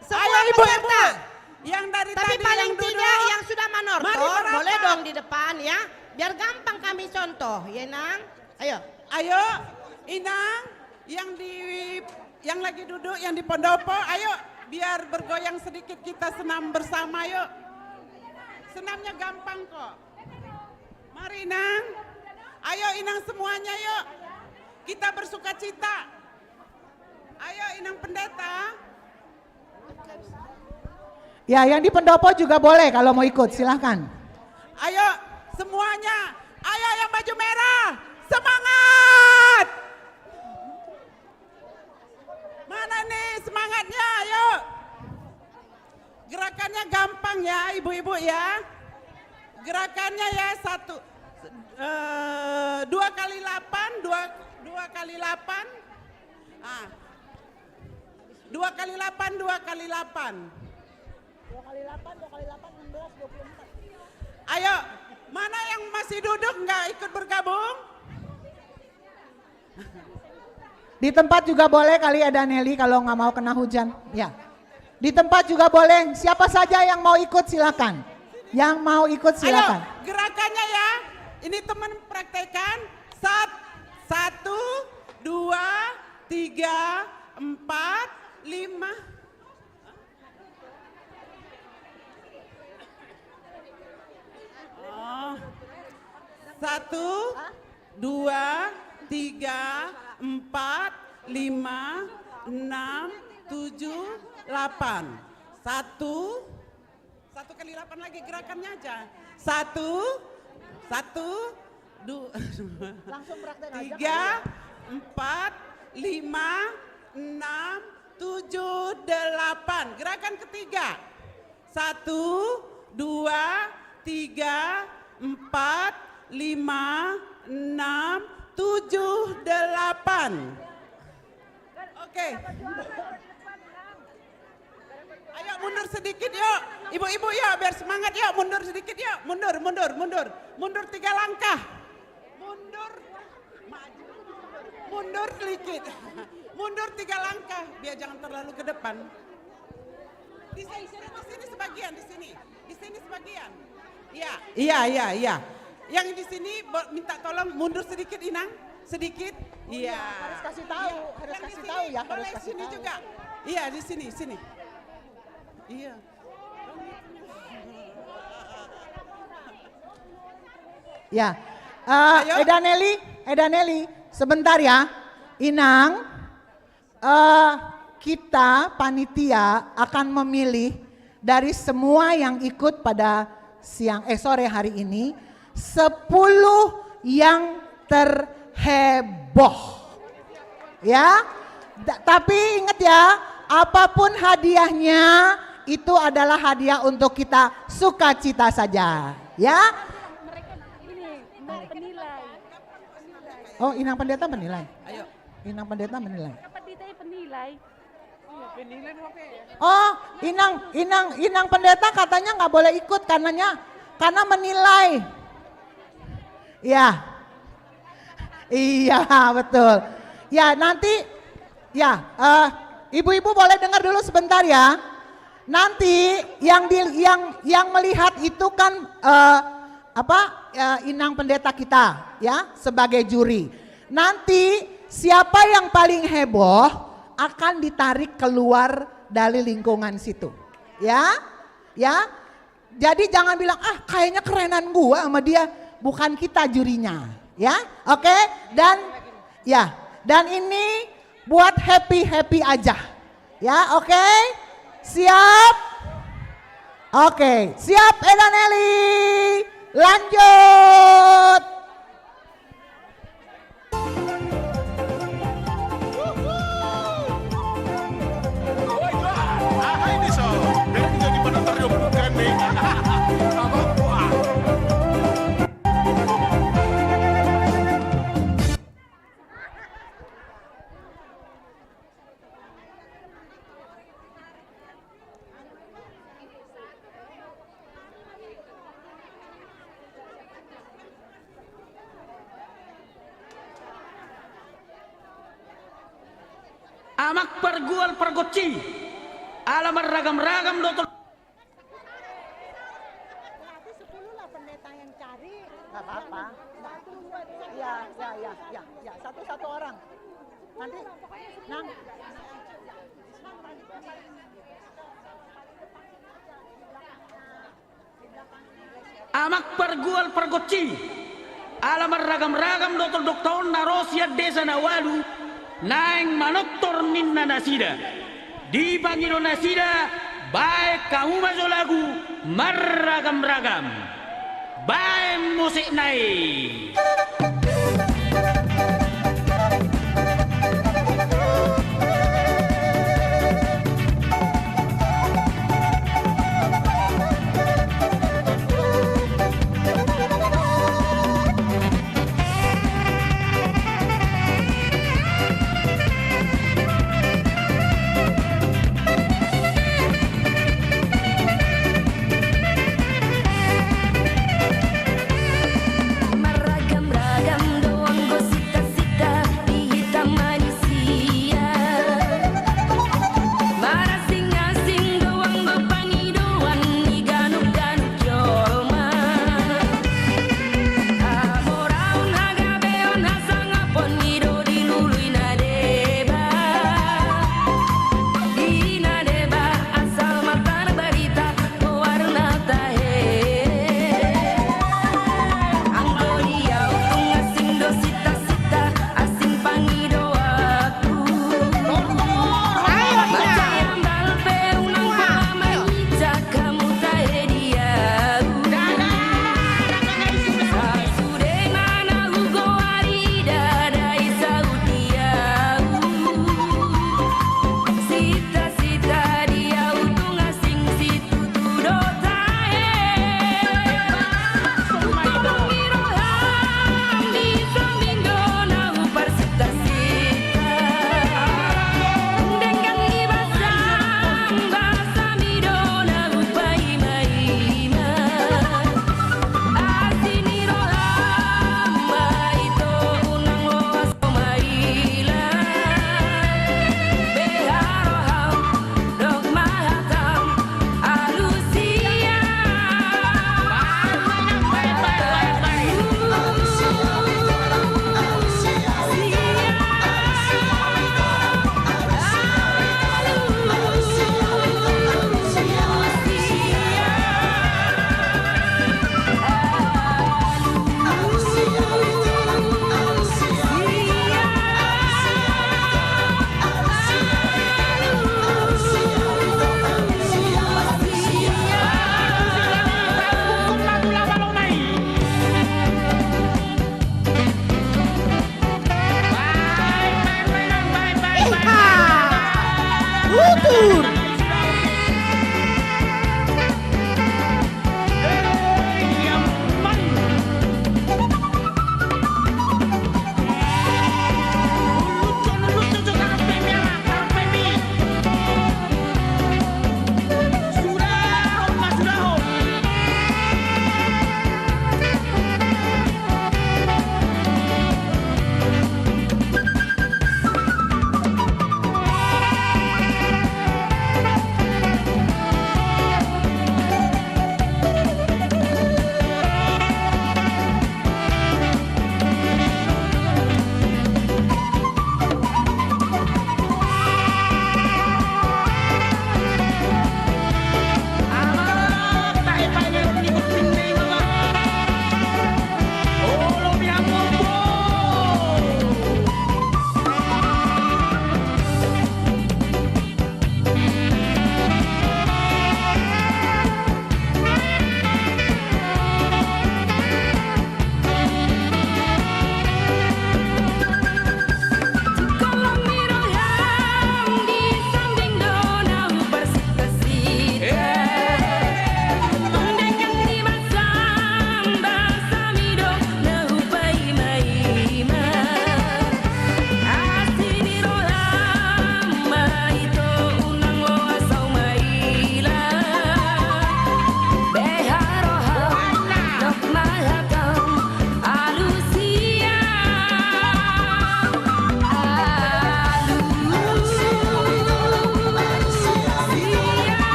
Semua ayo, ibu-ibu peserta. Yang dari tadi yang duduk. Tapi paling tidak yang sudah manortor, mari merapat. Boleh dong di depan ya. Biar gampang kami contoh, ya, Nang. Ayo. Ayo, Inang, yang di, yang lagi duduk, yang di pendopo, ayo, biar bergoyang sedikit kita senam bersama, yuk. Senamnya gampang kok. Mari, Inang. Ayo, Inang semuanya, yuk. Kita bersukacita. Ayo, Inang Pendeta. Ya, yang di pendopo juga boleh kalau mau ikut, silahkan. Ayo, semuanya. Ayo, yang baju merah. Semangat! Mana nih semangatnya? Ayo. Gerakannya gampang ya, ibu-ibu ya. Gerakannya ya, satu, eh, dua kali delapan, dua, dua kali delapan. Ah. Dua kali delapan, dua kali delapan. Dua kali delapan, dua kali delapan, enam belas, dua puluh empat. Ayo, mana yang masih duduk nggak ikut bergabung? Di tempat juga boleh kali ya, Daneli, kalau nggak mau kena hujan. Ya. Di tempat juga boleh. Siapa saja yang mau ikut, silakan. Yang mau ikut, silakan. Ayo, gerakannya ya. Ini teman praktekan. Sat-, satu, dua, tiga, empat, lima. Oh. Satu, dua, tiga, empat, lima, enam, tujuh, delapan. Satu, satu kali delapan lagi gerakannya aja. Satu, satu, du-, langsung praktek aja tiga, kali ya. Empat, lima, enam, tujuh, delapan. Gerakan ketiga. Satu, dua, tiga, empat, lima, enam, tujuh, delapan. Oke. Ayo mundur sedikit yuk. Ibu-ibu yuk, biar semangat yuk. Mundur sedikit yuk. Mundur, mundur, mundur. Mundur tiga langkah. Mundur. Maju. Mundur sedikit. Mundur tiga langkah. Biar jangan terlalu ke depan. Di sini, di sini sebagian, di sini. Di sini sebagian. Iya. Iya, iya, iya. Yang di sini bo-, minta tolong mundur sedikit, Inang. Sedikit. Oh, iya, iya. Harus kasih tahu, iya, harus kasih tahu ya, harus kasih tahu. Boleh sini juga. Iya, di sini, sini. Iya. Ya. Eh, ayo. Eda Neli, Eda Neli, sebentar ya. Inang, eh, kita panitia akan memilih dari semua yang ikut pada siang, eh, sore hari ini, sepuluh yang terheboh. Ya, da- tapi ingat ya, apapun hadiahnya itu adalah hadiah untuk kita sukacita saja, ya. Mereka ini, penilai. Oh, Inang Pendeta menilai. Ayo. Inang Pendeta menilai. Pendeta penilai. Oh, Inang, Inang, Inang Pendeta katanya nggak boleh ikut karenanya, karena menilai. Ya. Iya, betul. Ya, nanti, ya, eh, ibu-ibu boleh dengar dulu sebentar ya. Nanti yang di, yang, yang melihat itu kan, eh, apa, eh, Inang Pendeta kita, ya, sebagai juri. Nanti siapa yang paling heboh akan ditarik keluar dari lingkungan situ. Ya, ya. Jadi jangan bilang, "Ah, kayaknya kerenan gua sama dia." Bukan kita jurinya, ya. Oke? Dan, ya, dan ini buat happy-happy aja. Ya, oke? Siap? Oke, siap, Eda Nelly. Lanjut. Amang pargual pargonsi, ala marragam-ragam do tol- Berarti sepuluh lah pendeta yang cari. Nggak apa-apa. Ya, ya, ya, ya, ya. Satu-satu orang. Nanti, Nang. Amang pargual pargonsi, ala marragam-ragam do tondongta on na ro sian desa na ualu, naeng manortor ninna nasida. Dipangido nasida, baen hamu ma jo lagu marragam-ragam. Baen musikna i.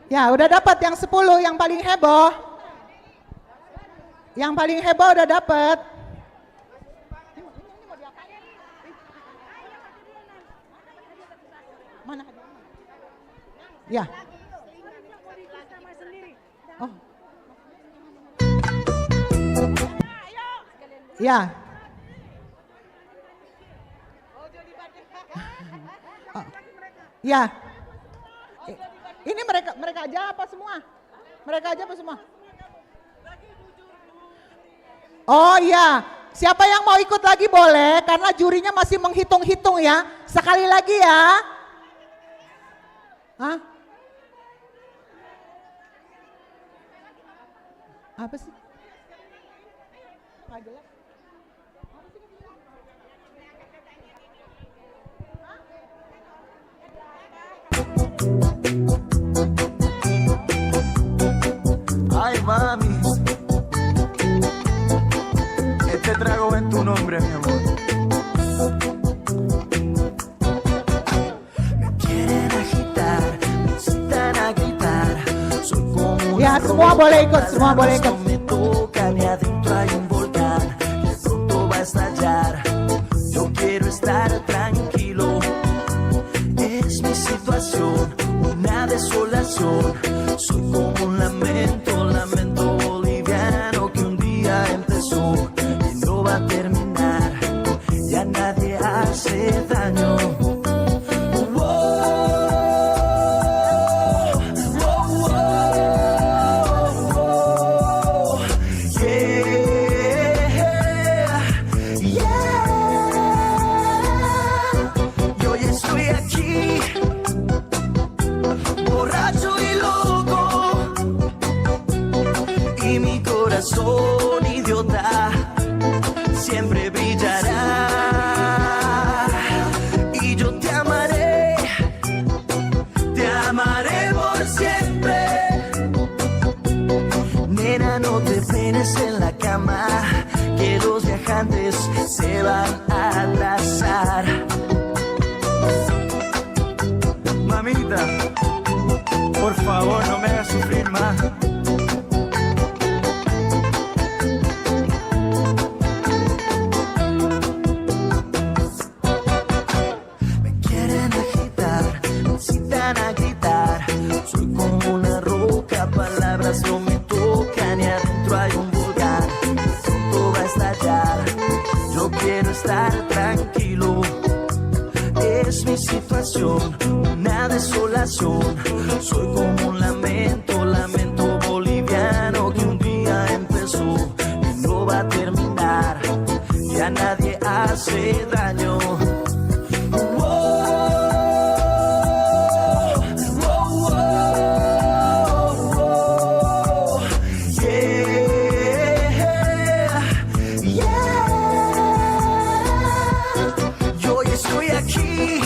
Ya, udah dapat yang sepuluh, yang paling heboh. Yang paling heboh udah dapat. Mana? Ya. Oh. Ya. Oh. Ya. Ini mereka, mereka aja apa semua? Mereka aja apa semua? Oh iya, siapa yang mau ikut lagi boleh, karena jurinya masih menghitung-hitung ya. Sekali lagi ya. Hah? Apa sih? Nggak jelas. Ay, mami, este trago va en tu nombre, mi amor. Me quieren agitar, me incitan a gritar. Soy como una roca, palabras no me tocan y adentro hay un volcán que pronto va a estallar. Yo quiero estar tranquilo, es mi situación, una desolación. Soy como un lamento, lamento boliviano que un día empezó y no va a terminar. Ya nadie hace daño. Oh, oh, oh, oh, oh, yeah, yeah. Yo ya estoy aquí, borracho y loco, y mi corazón idiota siempre brillará. Y yo te amaré, te amaré por siempre. Nena, no te peines en la cama, que los viajantes se van a atrasar. Mamita, por favor, no me hagas sufrir más. Me quieren agitar, me incitan a gritar. Soy como una roca, palabras no me tocan y adentro hay un volcán. Pronto va a estallar. Yo quiero estar tranquilo. Es mi situación, una desolación. Soy como un lamento, lamento boliviano que un día empezó y no va a terminar. Ya nadie hace daño. Oh, oh, oh, oh, oh, yeah, yeah. Yo ya estoy aquí,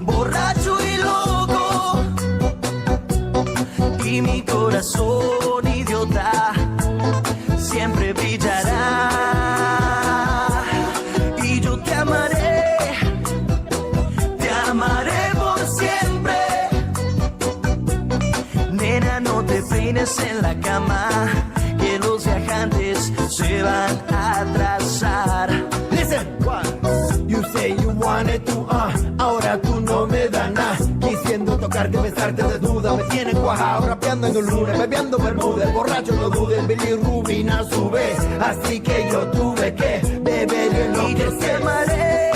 borracho y loco, y mi corazón idiota siempre brillará. Y yo te amaré, te amaré por siempre. Nena, no te peines en la cama, que los viajantes se van a atrasar. Listen, one. You say you wanted to, uh, ahora tú no me das nada. Quisiendo tocarte, besarte desnuda, me tienen cuajado, rapeando en un lunes, bebiendo Bermúdez, borracho no dudes, bilirrubina sube, así que yo tuve que beber y enloquecer. Y yo te amaré,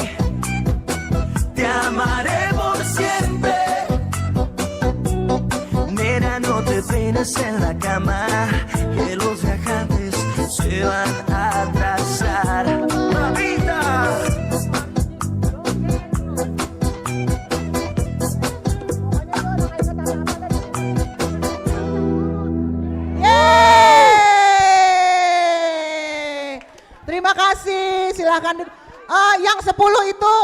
te amaré por siempre. Nena, no te peines en la cama, que los viajantes se van a atrasar. ¡Mamita! Yeay! Terima kasih, silahkan duduk. Eh, yang sepuluh itu,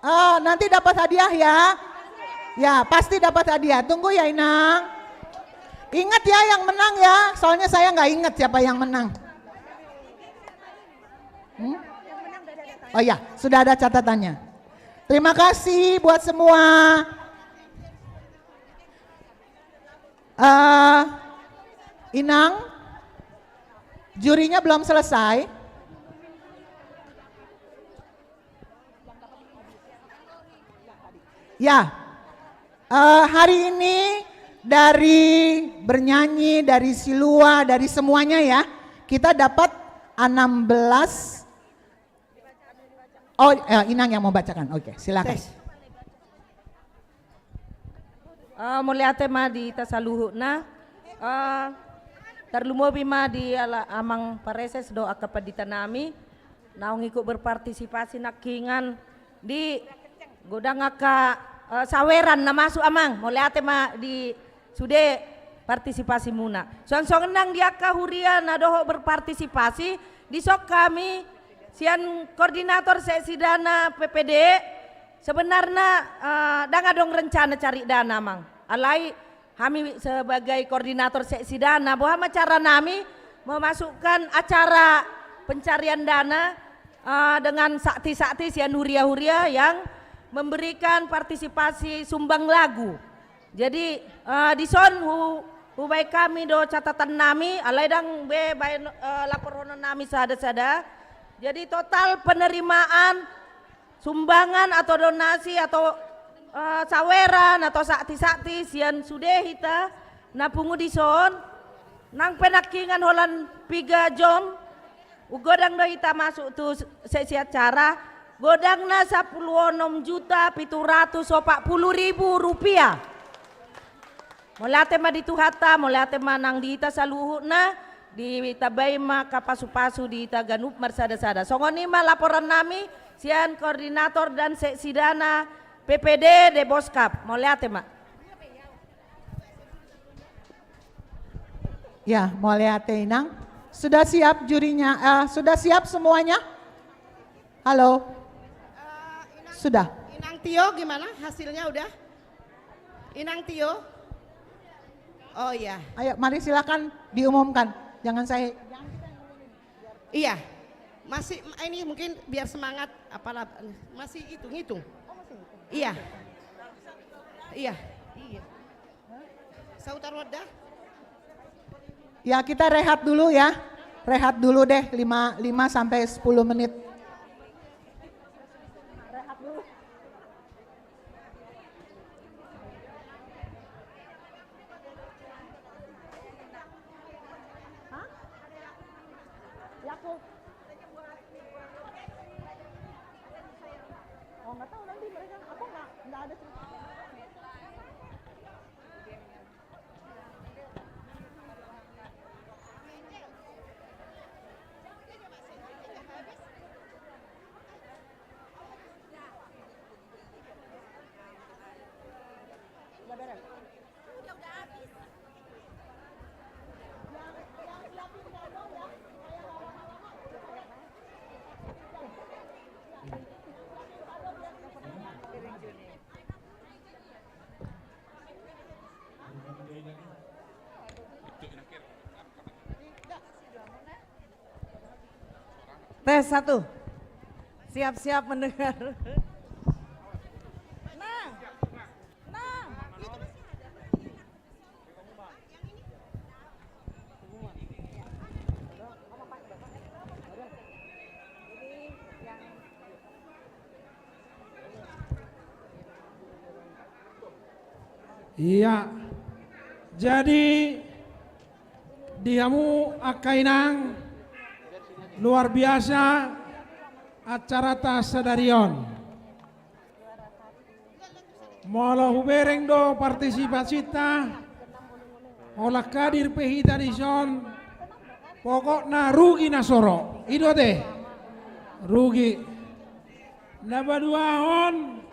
eh, nanti dapat hadiah ya. Ya, pasti dapat hadiah. Tunggu ya, Inang. Ingat ya yang menang ya, soalnya saya nggak ingat siapa yang menang. Hmm? Oh ya, sudah ada catatannya. Terima kasih buat semua. Eh, Inang, jurinya belum selesai. Ya, eh, hari ini dari bernyanyi, dari silua, dari semuanya ya, kita dapat enam belas. Oh, eh, Inang yang mau bacakan. Oke, silakan. Tes. Eh, mauliate ma di hita saluhutna. Eh, tarlumobi ma di ala amang pareses dohot angka pandita nami naung ikut berpartisipasi nangkiningan di godang angka, eh, saweran na masuk, amang. Mauliate ma di sude partisipasimuna. Songon-songon nang di angka huria na dohot berpartisipasi, dison hami sian koordinator seksi dana P P D, sebenarna, eh, ndang adong rencana cari dana, amang. Alai hami sebagai koordinator seksi dana, boha ma cara nami memasukkan acara pencarian dana, eh, dengan sakti-sakti sian huria-huria yang memberikan partisipasi sumbang lagu. Jadi, eh, dison hu-, hubaen hami do catatan nami, alai ndang be baen, eh, laporan nami sada-sada. Jadi total penerimaan sumbangan atau donasi atau, eh, saweran atau sakti-sakti sian sude hita na pungu dison, nang pe nangkiningan holan piga jom, godang do hita masuk tu seksi acara, godangna sampulu onom juta pitu ratus opat pulu ribu rupiah. Mauliate ma di Tuhanta, mauliate ma nang di hita saluhutna, ditambai ma angka pasu-pasu di hita ganup marsada-sada. Songon i ma laporan nami sian koordinator dan seksi dana P P D Deboskap. Mauliate ma. Ya, mauliate Inang. Sudah siap jurinya? Eh, sudah siap semuanya? Halo? Eh, Inang, sudah. Inang Tio gimana hasilnya, udah? Inang Tio? Oh iya. Ayo, mari silakan diumumkan. Jangan saya. Iya. Masih, ini mungkin biar semangat, apalah, masih hitung-hitung. Iya. Iya. Iya. Sautar wadah. Ya, kita rehat dulu ya. Rehat dulu deh, lima, lima sampai sepuluh menit. Rehat dulu. Hah? Ya, aku. Oh, nggak tahu nanti mereka, aku nggak, nggak ada cerita. Tes satu. Siap-siap mendengar. Nah. Nah. Iya. Jadi, di hamu angka inang, luar biasa acarata sadari on. Molo hubereng do partisipasinta, holan hadir pe hita dison, pokokna rugi na soro. I do ate? Rugi. Na paduahon,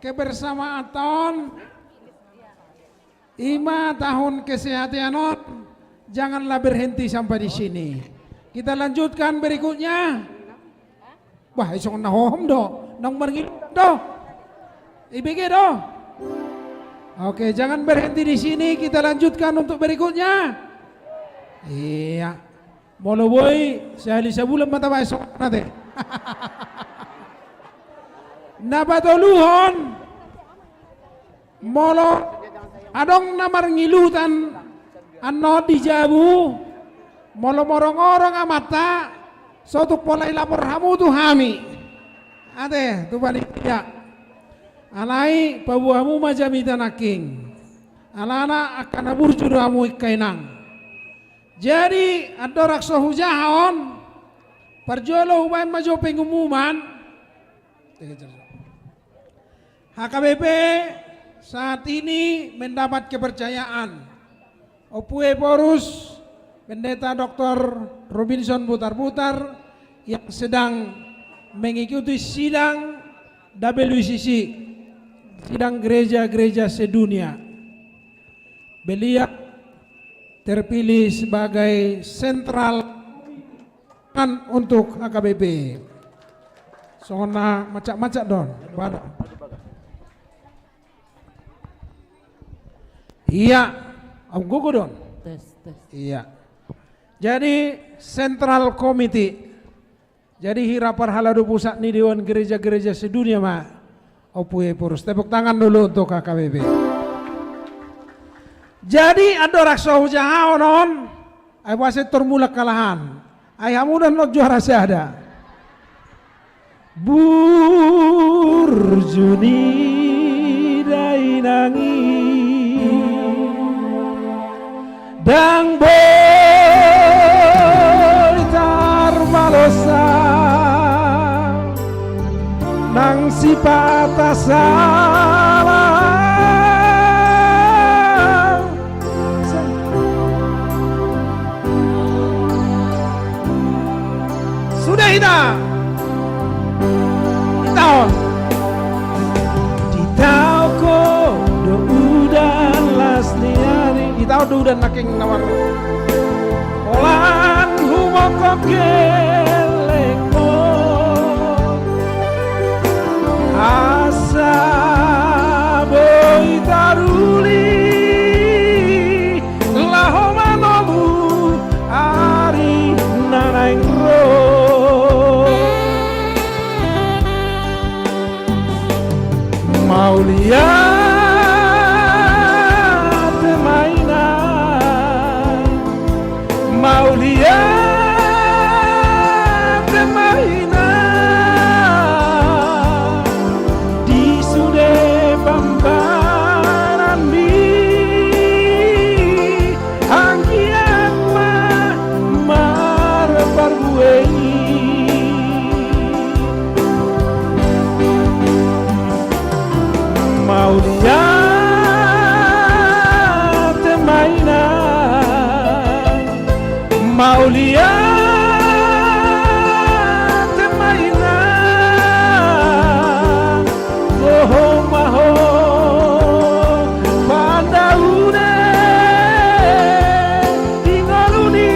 kebersamaanta on, i ma tahun kesehatan on, janganlah berhenti sampai di sini. Kita lanjutkan berikutnya. Bah, i songon na hohom do, naung marngiluan do. I B G do. Oke, jangan berhenti di sini, kita lanjutkan untuk berikutnya. Iya. Molo boi, sahali sabulan ma tabaen songon na ate. Na patoluhon. Molo Adong na marngilutan annon di jabu, molo morongorong amanta, so tung pola ilapor hamu tu hami. Ate, tu panitia. Alai paboa hamu ma jamita nangkin. Alana angka na burju do hamu, ingkon inang. Jadi, andorang so hujahahon, parjolo hubaen ma jo pengumuman. H K B P saat ini mendapat kepercayaan Ompu Ephorus, Pendeta Doktor Robinson Butarbutar, yang sedang mengikuti sidang W C C, sidang gereja-gereja sedunia. Beliau terpilih sebagai sentral untuk H K B P. Songon na macak-macak don. Iya, au gogo don. Tes, tes. Iya. Jadi, Central Committee. Jadi, hira parhalado pusat ni Dewan Gereja-Gereja Sedunia ma, Ompu Ephorus. Tepuk tangan dulu untuk H K B P. Jadi, andorang so hujahahon on, ai boasa tor mulak halahan. Ai hamu do annon juara sada. Burju ni dainang i, ndang boi tarbalosa, nang sipata sala. Sude hita. Ditaon. Ditaon ho do udan las ni ari. Ditaon do udan nangkin na mar. Holan humongkop gellengmon. Asa boi taruli laho manomu ari na naeng ro. Mauliate ma inang, mauliate ma inang, di sude pambaranmi. Anggiat ma marparbue i. Mauliate ma inang, mauliate ma inang. Bohong ma ho pandaune di ngolu ni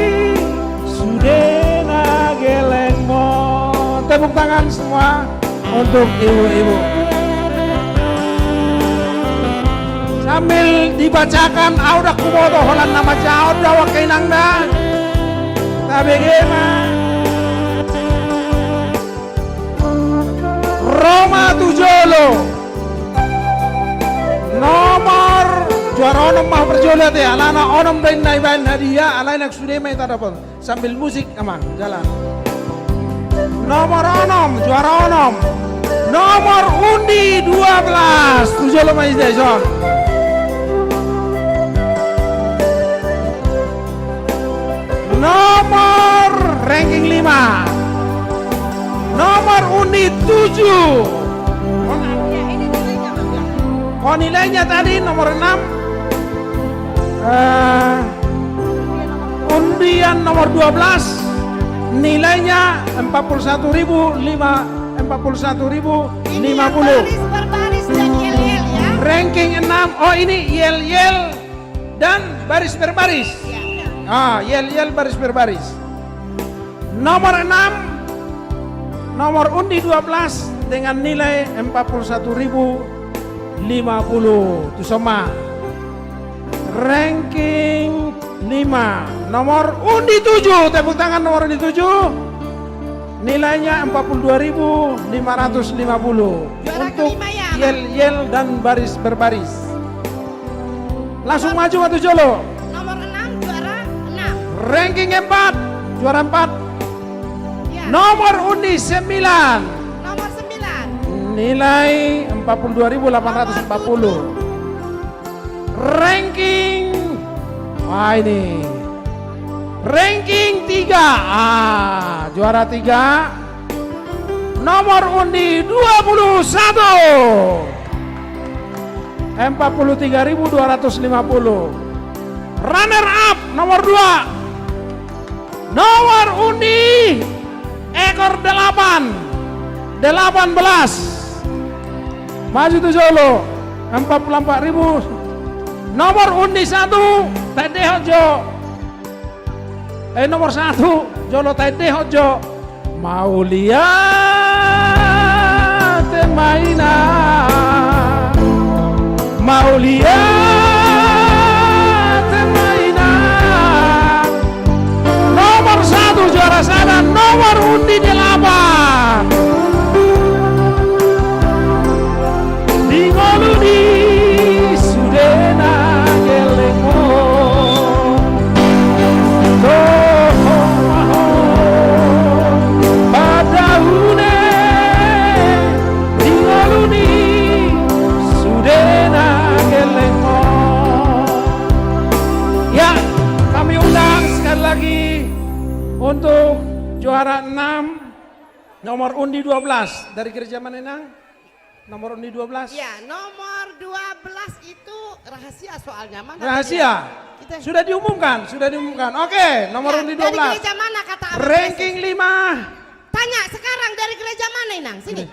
sude na gellengmon. Tepuk tangan semua untuk ibu-ibu. Sambil dibacakan, au ndang huboto holan na manjawab do au, angka inang da. Tabege ma. Ro ma tu jolo. Nomor, juara onom ma parjolo ate, alana onom do inna ibaen hadiah, alai nang sude ma hita dapot. Sambil musik, amang, jalan. Nomor onom, juara onom. Nomor undi dua belas, tu jolo ma ise, son. Nomor ranking lima. Nomor undi tujuh. Oh, nilainya tadi nomor enam. Eh, undian nomor dua belas, nilainya empat puluh satu ribu lima, empat puluh satu ribu lima puluh. Ini yang baris per baris dan yel-yel, ya. Ranking enam. Oh, ini yel-yel dan baris per baris. Ya, benar. Ah, yel-yel baris per baris. Nomor enam, nomor undi dua belas dengan nilai empat puluh satu ribu lima puluh. Tuson ma. Ranking lima. Nomor undi tujuh, tepuk tangan nomor undi tujuh. Nilainya empat puluh dua ribu lima ratus lima puluh. Juara kelima, ya, Bang. Untuk yel-yel dan baris per baris. Langsung maju ma tu jolo. Nomor enam, juara enam. Ranking empat, juara empat. Ya. Nomor undi sembilan. Nomor sembilan. Nilai empat puluh dua ribu delapan ratus empat puluh. Ranking, wah, ini. Ranking tiga. Ah, juara tiga. Nomor undi dua puluh satu. Empat puluh tiga ribu dua ratus lima puluh. Runner up nomor dua. Nomor undi ekor delapan. Delapan belas. Maju tu jolo. Empat puluh empat ribu. Nomor undi satu, tendehon jo. Eh, nomor satu, jolo tendehon jo. Mauliate ma inang, mauliate ma inang. Nomor satu, juara sada, nomor undi delapan. Di ngolu ni sude na gelleng on. Toho ma ho padaune. Di ngolu ni sude na gelleng on. Ya, kami undang sekali lagi untuk juara enam, nomor undi dua belas. Dari gereja mana, Inang? Nomor undi dua belas. Ya, nomor dua belas itu rahasia soalnya. Mana tadi? Rahasia. Kita sudah diumumkan, sudah diumumkan. Oke, nomor undi dua belas. Ya, dari gereja mana kata Abang Ranking Yesus? Lima. Tanya sekarang dari gereja mana, Inang? Sini. Ini.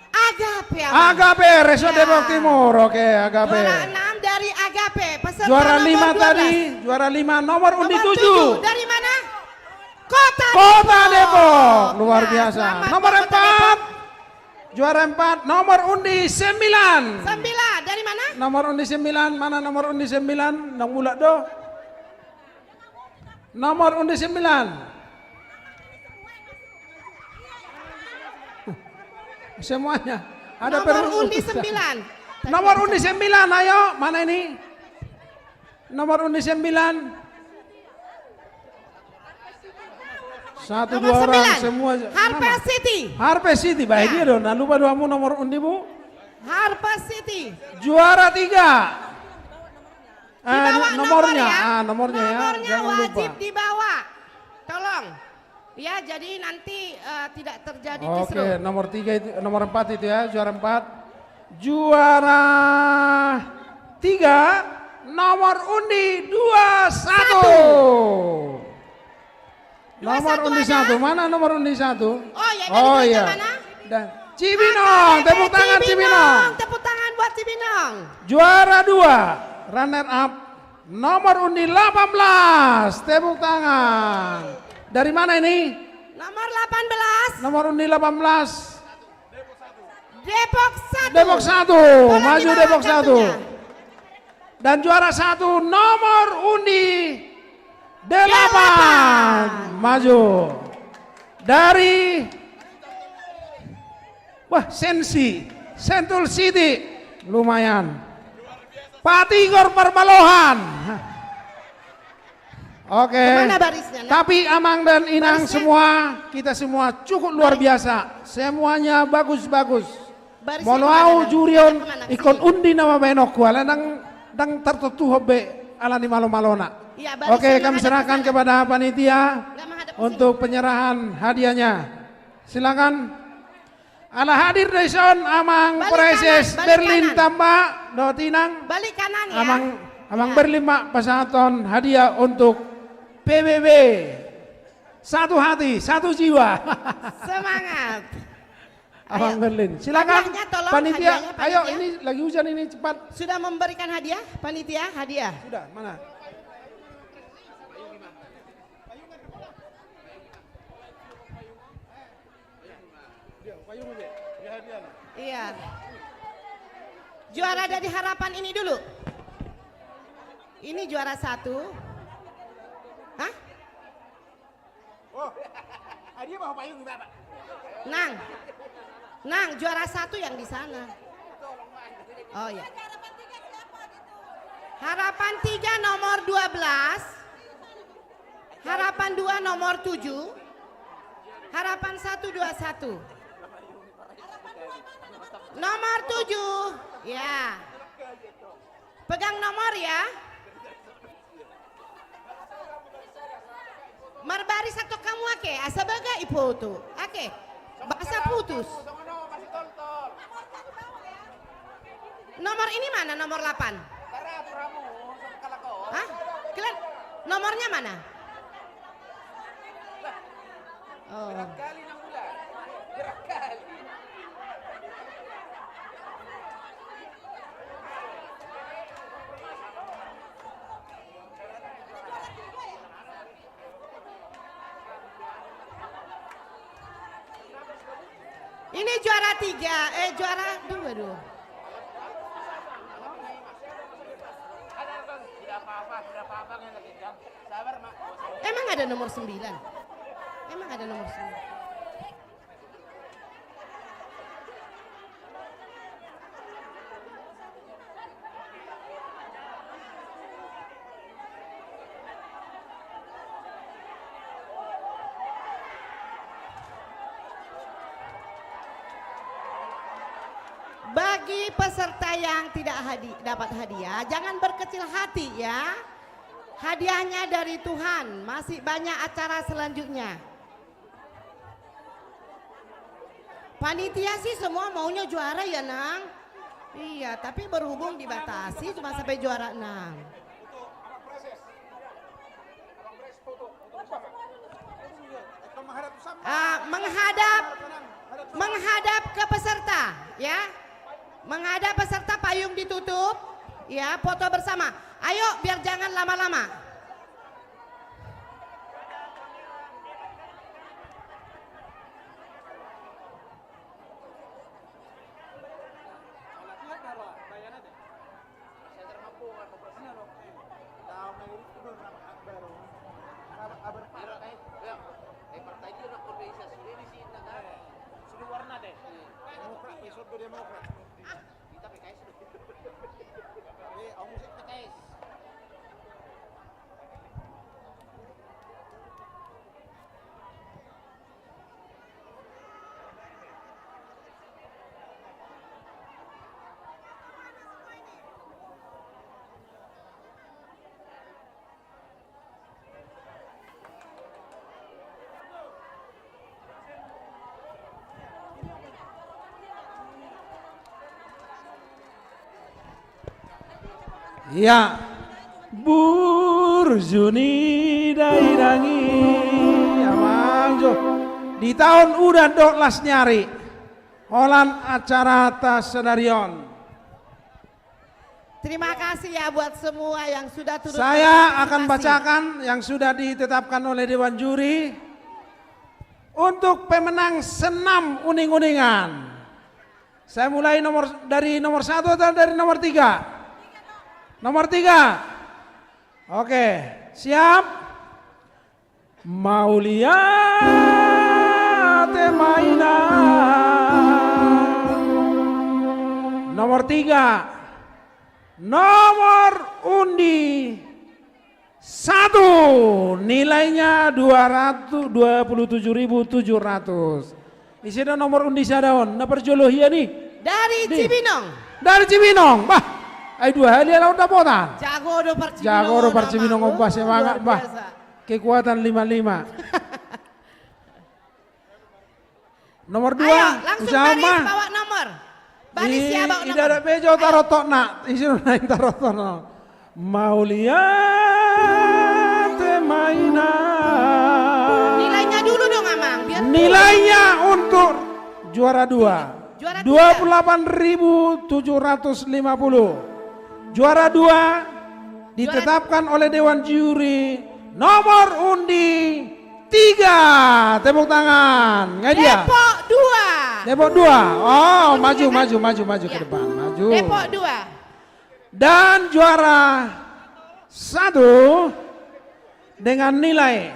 Agape, Abang. Agape, Resort Depok Timur. Oke, Agape. Juara enam dari Agape. Peserta nomor dua belas. Juara lima tadi, juara lima, nomor undi tujuh. Nomor tujuh, dari mana? Kota Depok. Kota Depok. Luar biasa. Ya, selamat, Kota Depok. Nomor empat. Juara empat, nomor undi sembilan. Sembilan, dari mana? Nomor undi sembilan, mana nomor undi sembilan? Nang mulak do. Nomor undi sembilan. Semuanya. Ada nomor undi sembilan. Nomor undi sembilan, ayo, mana ini? Nomor undi sembilan. Satu, dua orang, semua. Nomor sembilan. Harvest City. Harvest City, baik. Ya. Dia dong, nah, lupa dua mu nomor undi, Bu. Harvest City. Juara tiga. Dibawa nomornya, nomor ya. Ah, nomornya ya. Nomornya wajib dibawa. Jangan lupa. Tolong. Ya, jadi nanti, eh, tidak terjadi kisruh. Oke, nomor tiga itu, nomor empat itu ya, juara empat. Juara tiga, nomor undi dua satu. Satu. Nomor undi satu. Dua satu ada. Mana nomor undi satu? Oh, ya, dari gereja mana? Oh, iya. Dan Cibinong, tepuk tangan, Cibinong. Cibinong, tepuk tangan buat Cibinong. Juara dua, runner up, nomor undi delapan belas, tepuk tangan. Dari mana ini? Nomor delapan belas. Nomor undi delapan belas. Depok satu. Depok satu. Tolong dibawa kartunya. Maju Depok satu. Dan juara satu nomor undi delapan. Delapan. Maju. Dari Wah, Sensi, Sentul City, lumayan. Patigor Parbalohan. Oke. Kemana barisnya, Nak? Tapi Amang dan Inang semua, kita semua cukup luar biasa. Semuanya bagus-bagus. Barisnya kemana, Nak? Molo au juri on, ingkon undi nama baenonku, ala ndang, ndang tartutuhon be, ala ni malo-malona. Iya, barisnya. Oke, kami serahkan kepada panitia untuk penyerahan hadiahnya. Silakan. Ala hadir do dison Amang Praeses Berlin Tamba dohot Inang. Balik kanan ya. Amang, Amang Berlin ma pasahathon hadiah untuk P B B. Satu hati, satu jiwa. Semangat. Amang Berlin. Silakan. Hadiahnya tolong, panitia. Hadiahnya, panitia. Ayo, ini lagi hujan ini, cepat. Sudah memberikan hadiah, panitia, hadiah. Sudah, mana? Iya. Juara dari Harapan ini dulu. Ini juara satu. Hah? Oh, ah, dia bawa payung, Bapak. Nang. Nang, juara satu yang di sana. Oh, iya. Harapan tiga nomor dua belas. Harapan dua nomor tujuh. Harapan satu dua satu. Nomor tujuh. Ya. Pegang nomor ya. Marbaris atau kamu ake, asa baga ipoto. Ake, basa putus. Nomor ini mana, nomor delapan? Hah? Kalian, nomornya mana? Oh. Ini juara tiga, eh, juara dua dong. Emang ada nomor sembilan? Emang ada nomor sembilan? Bagi peserta yang tidak hadi-, dapat hadiah, jangan berkecil hati ya. Hadiahnya dari Tuhan, masih banyak acara selanjutnya. Panitia sih semua maunya juara ya, Nang? Iya, tapi berhubung dibatasi cuma sampai juara enam. Ah, menghadap, menghadap ke peserta, ya. Menghadap peserta, payung ditutup, ya, foto bersama. Ayo, biar jangan lama-lama. Ia, burju ni dainang i, amang jo. Di taon udan dohot las ni ari holan acaranta sadari on. Terima kasih ya buat semua yang sudah turut berpartisipasi. Saya akan bacakan yang sudah ditetapkan oleh Dewan Juri. Untuk pemenang senam uning-uningan. Saya mulai nomor, dari nomor satu atau dari nomor tiga? Nomor tiga. Oke, siap? Mauliate ma inang. Nomor tiga. Nomor undi satu, nilainya dua ratus, dua puluh tujuh ribu tujuh ratus. Ise do nomor undi sada on, na parjolo hian i? Dari Cibinong. Dari Cibinong. Bah, ai dua hali ala on dapotan. Jago do par Cibinong on, bah, semangat, bah. Kekuatan lima lima. Nomor dua. Ayo, langsung baris, bawa nomor. Baris ya, bawa nomor. Ida ada bejo tarotokna. Isi nain tarotokna. Mauliate ma inang. Nilainya dulu dong, Amang, biar. Nilainya untuk juara dua. Juara tiga. Dua puluh delapan ribu tujuh ratus lima puluh. Juara dua ditetapkan oleh Dewan Juri nomor undi tiga. Tepuk tangan. Nga dia? Depok dua. Depok dua. Oh, maju, maju, maju, maju ke depan. Maju. Depok dua. Dan juara satu dengan nilai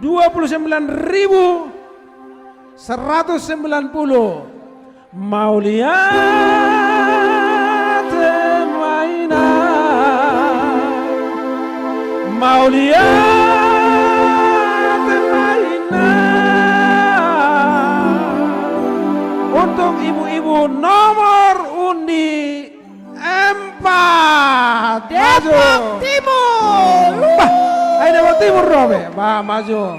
dua puluh sembilan ribu seratus sembilan puluh. Mauliate ma inang. Lihat lainnya. Untuk ibu-ibu nomor undi empat. Depok Timur. Bah, ai Depok Timur do be. Bah, maju.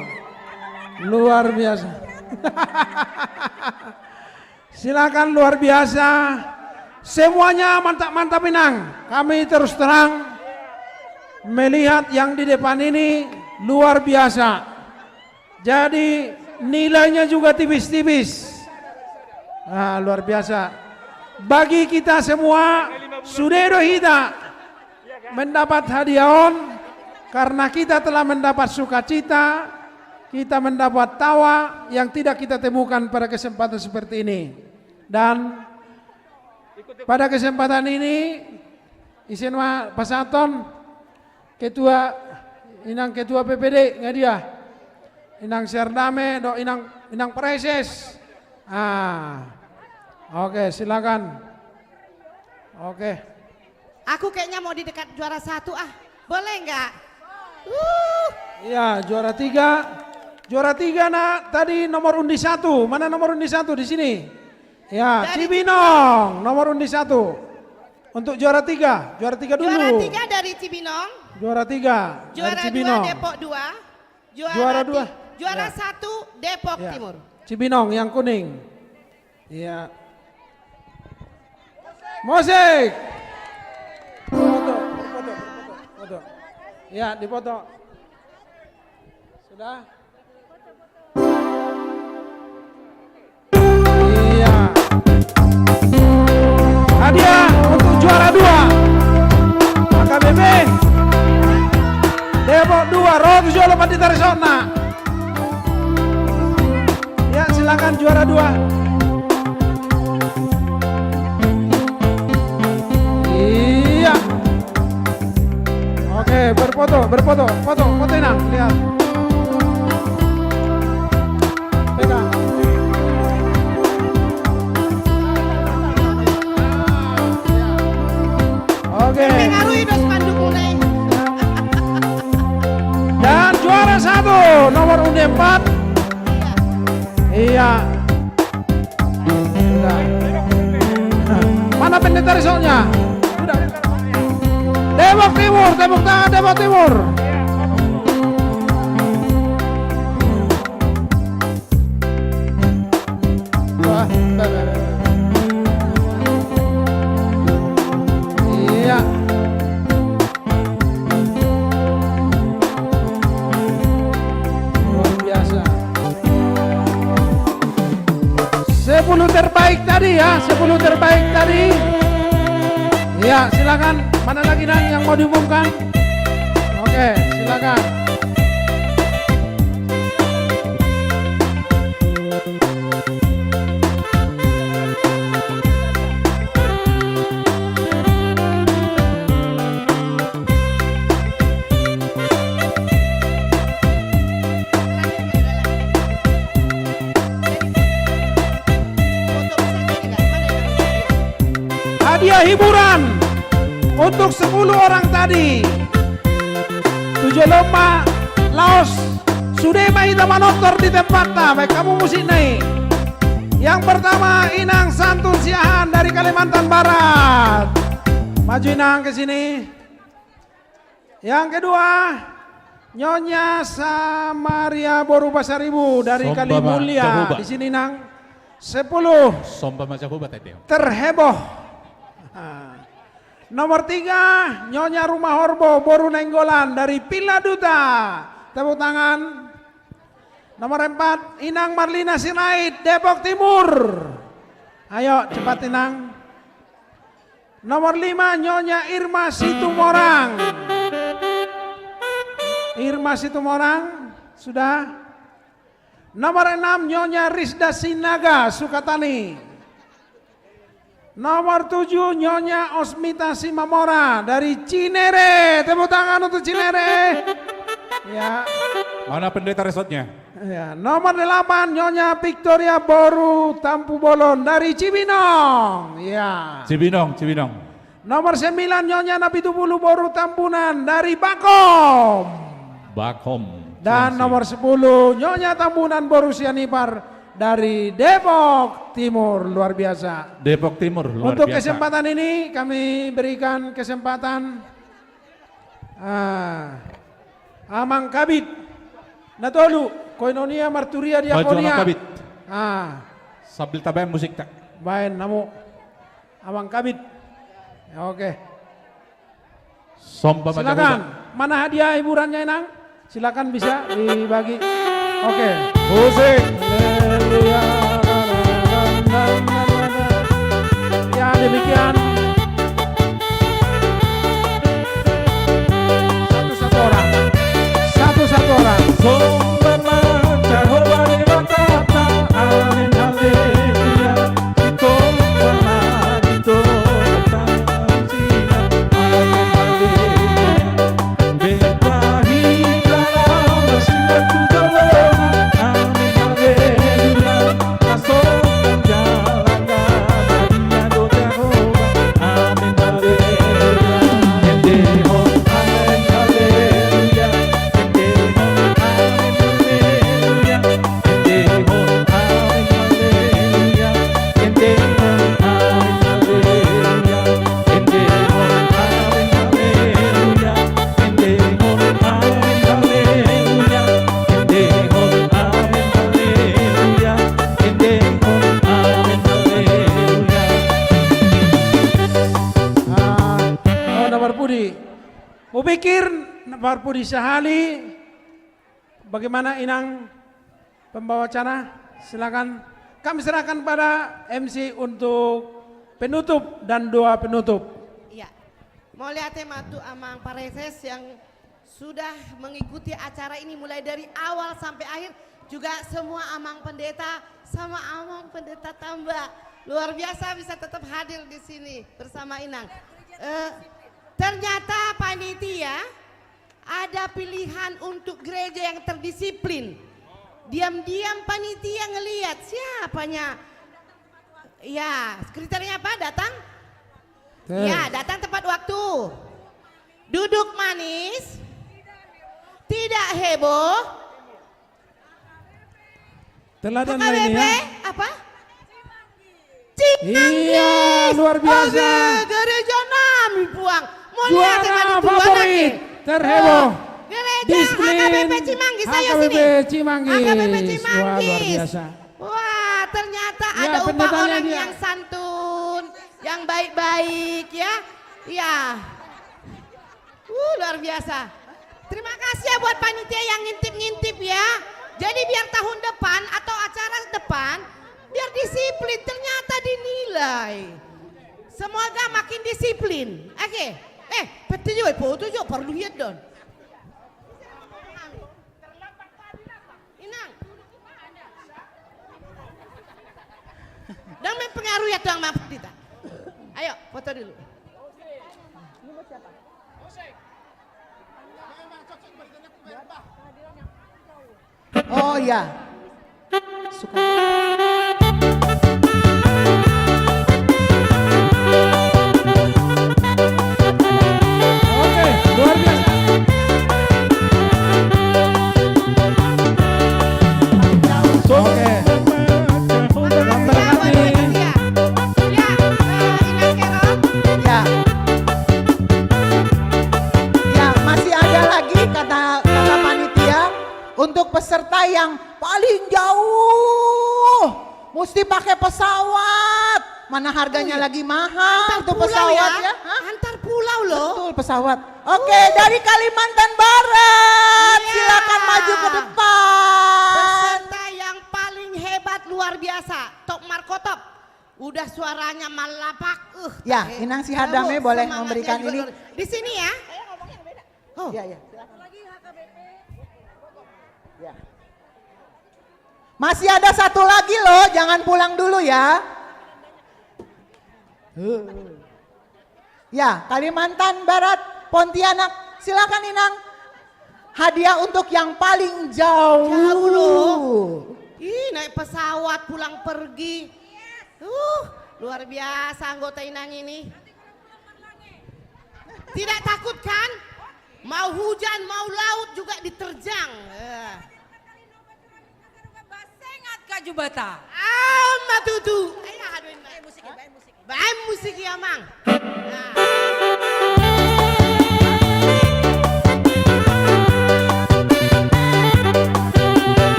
Luar biasa. Silakan, luar biasa. Semuanya mantap-mantap, Inang. Kami terus terang melihat yang di depan ini luar biasa. Jadi, nilainya juga tipis-tipis. Ah, luar biasa. Bagi kita semua, sude do hita mendapat hadiah on, karena kita telah mendapat sukacita, kita mendapat tawa yang tidak kita temukan pada kesempatan seperti ini. Dan pada kesempatan ini, ise ma pasahathon, ketua, Inang ketua P P D, nga dia? Inang Serdame, do Inang, Inang Preses. Ah. Oke, silakan. Oke. Aku kayaknya mau di dekat juara satu, ah. Boleh nggak? Uh. Iya, juara tiga. Juara tiga, nak, tadi nomor undi satu. Mana nomor undi satu? Di sini. Ya, dari Cibinong, nomor undi satu. Untuk juara tiga, juara tiga dulu. Juara tiga dari Cibinong. Juara tiga dari Juara dua Cibinong. Depok dua. Juara Juara ti-, dua. Juara Ya. satu Depok Ya. Timur. Cibinong yang kuning. Iya. Musik. Foto, foto, foto, foto. Ya, dipoto. Sudah? Iya. Hadiah untuk juara dua. A K B P. Depok dua, ro tu jolo pandita resona. Ya, silakan juara dua. Iya. Oke, berfoto, berfoto, foto, foto, Inang, lihat. Pegang. Oke. Pengaruhi dos panduk mulai. Dan juara satu, nomor undi empat. Iya. Sudah. Mana pendeta resoknya? Sudah. Depok Timur, tepuk tangan Depok Timur. Wah, iya. Luar biasa. Sepuluh terbaik tadi ya, sepuluh terbaik tadi. Ya, silakan. Mana lagi, Nang, yang mau diumumkan? Oke, silakan. Hadiah hiburan untuk sepuluh orang tadi. Tu jolo ma laos, sude ma hita manortor di tempatna, baen hamu musikna i. Yang pertama, Inang Santun Siahaan dari Kalimantan Barat. Maju, Inang, ke sini. Yang kedua, Nyonya Samaria boru Pasaribu dari Somba ma Kalimulia. Jahowa. Di sini, Nang. Sepuluh. Somba ma Jahowa, tadi. Terheboh. Nah. Nomor tiga, Nyonya Rumahorbo boru Nainggolan dari Piladuta. Tepuk tangan. Nomor empat, Inang Marlina Sirait, Depok Timur. Ayo, cepat, Inang. Nomor lima, Nyonya Irma Situmorang. Irma Situmorang, sudah. Nomor enam, Nyonya Risda Sinaga, Sukatani. Nomor tujuh, Nyonya Osmita Simamora dari Cinere. Tepuk tangan untuk Cinere. Ya. Mana pendeta resotnya? Ya, nomor delapan, Nyonya Victoria boru Tampubolon dari Cibinong. Ya. Cibinong, Cibinong. Nomor sembilan, Nyonya Napitupulu boru Tambunan dari Bakom. Back home. Dan nomor sepuluh, Nyonya Tambunan, boru sian Ipar dari Depok Timur, luar biasa. Depok Timur, luar biasa. Untuk kesempatan ini kami berikan kesempatan, ah, Amang Kabid. Na tolu, Koinonia, Marturia, Diakonia. Maju, Amang Kabid. Ah. Sambil tabaen musikta. Baen hamu, Amang Kabid. Ya, oke. Somba ma jago. Silakan. Mana hadiah hiburannya, Inang? Silakan bisa dibagi. Oke. Musik. Ya, demikian. Satu-satu orang. Satu-satu orang. Somba ma Jahowa Debatanta, amen haleluya. Ah, oh, na parpudi. Hupikir na parpudi sahali. Bagaimana, Inang, pembawa acara? Silakan. Kami serahkan pada M C untuk penutup dan doa penutup. Iya. Mauliate ma tu Amang Pareses yang sudah mengikuti acara ini mulai dari awal sampai akhir. Juga semua Amang Pendeta sama Amang Pendeta Tamba. Luar biasa bisa tetap hadir di sini bersama Inang. Eh, ternyata panitia ada pilihan untuk gereja yang terdisiplin. Diam-diam panitia ngelihat siapanya. Ya, kriteria apa? Datang? Ya, datang tepat waktu. Duduk manis. Tidak heboh. Teladan lainnya. H K B P apa? Cimanggis. Iya, luar biasa. Oke, gereja nami puang. Juara favorit, terheboh. Gereja disiplin, H K B P Cimanggis, ayo sini. H K B P Cimanggis. Wah, luar biasa. Wah, ternyata ada upah orang yang santun, yang baik-baik, ya. Iya. Uh, luar biasa. Terima kasih ya buat panitia yang ngintip-ngintip ya. Jadi biar tahun depan atau acara depan, biar disiplin, ternyata dinilai. Semoga makin disiplin. Oke. Eh, pete juga, foto juga, perlu lihat don. Inang. Dang mempengaruhi ya tuang maaf kita. Ayo, foto dulu. Oh iya. Suka. Oke, luar biasa. Oke. Yang berkati. Ya, eh, Inang Kero. Ya. Ya, masih ada lagi kata, kata panitia untuk peserta yang paling jauh. Mesti pakai pesawat. Mana harganya lagi mahal tuh pesawat ya? Hah? Antar pulau loh. Betul, pesawat. Oke, dari Kalimantan Barat, silakan maju ke depan. Peserta yang paling hebat, luar biasa, top markotop. Udah suaranya malapak. Uh, ya, Inang si Hadame boleh memberikan ini. Di sini ya. Oh. Iya, iya. Ya. Masih ada satu lagi loh, jangan pulang dulu ya. Ya, Kalimantan Barat, Pontianak, silakan Inang. Hadiah untuk yang paling jauh. Jauh loh. Ih, naik pesawat pulang pergi. Uh, luar biasa anggota Inang ini. Tidak takut kan? Mau hujan, mau laut juga diterjang. Eh. Basengat ka Jubata. Ama tutu. Ayo, aduh, ini. Baen musik, baen musik. Baen musik ya, Mang. Nah.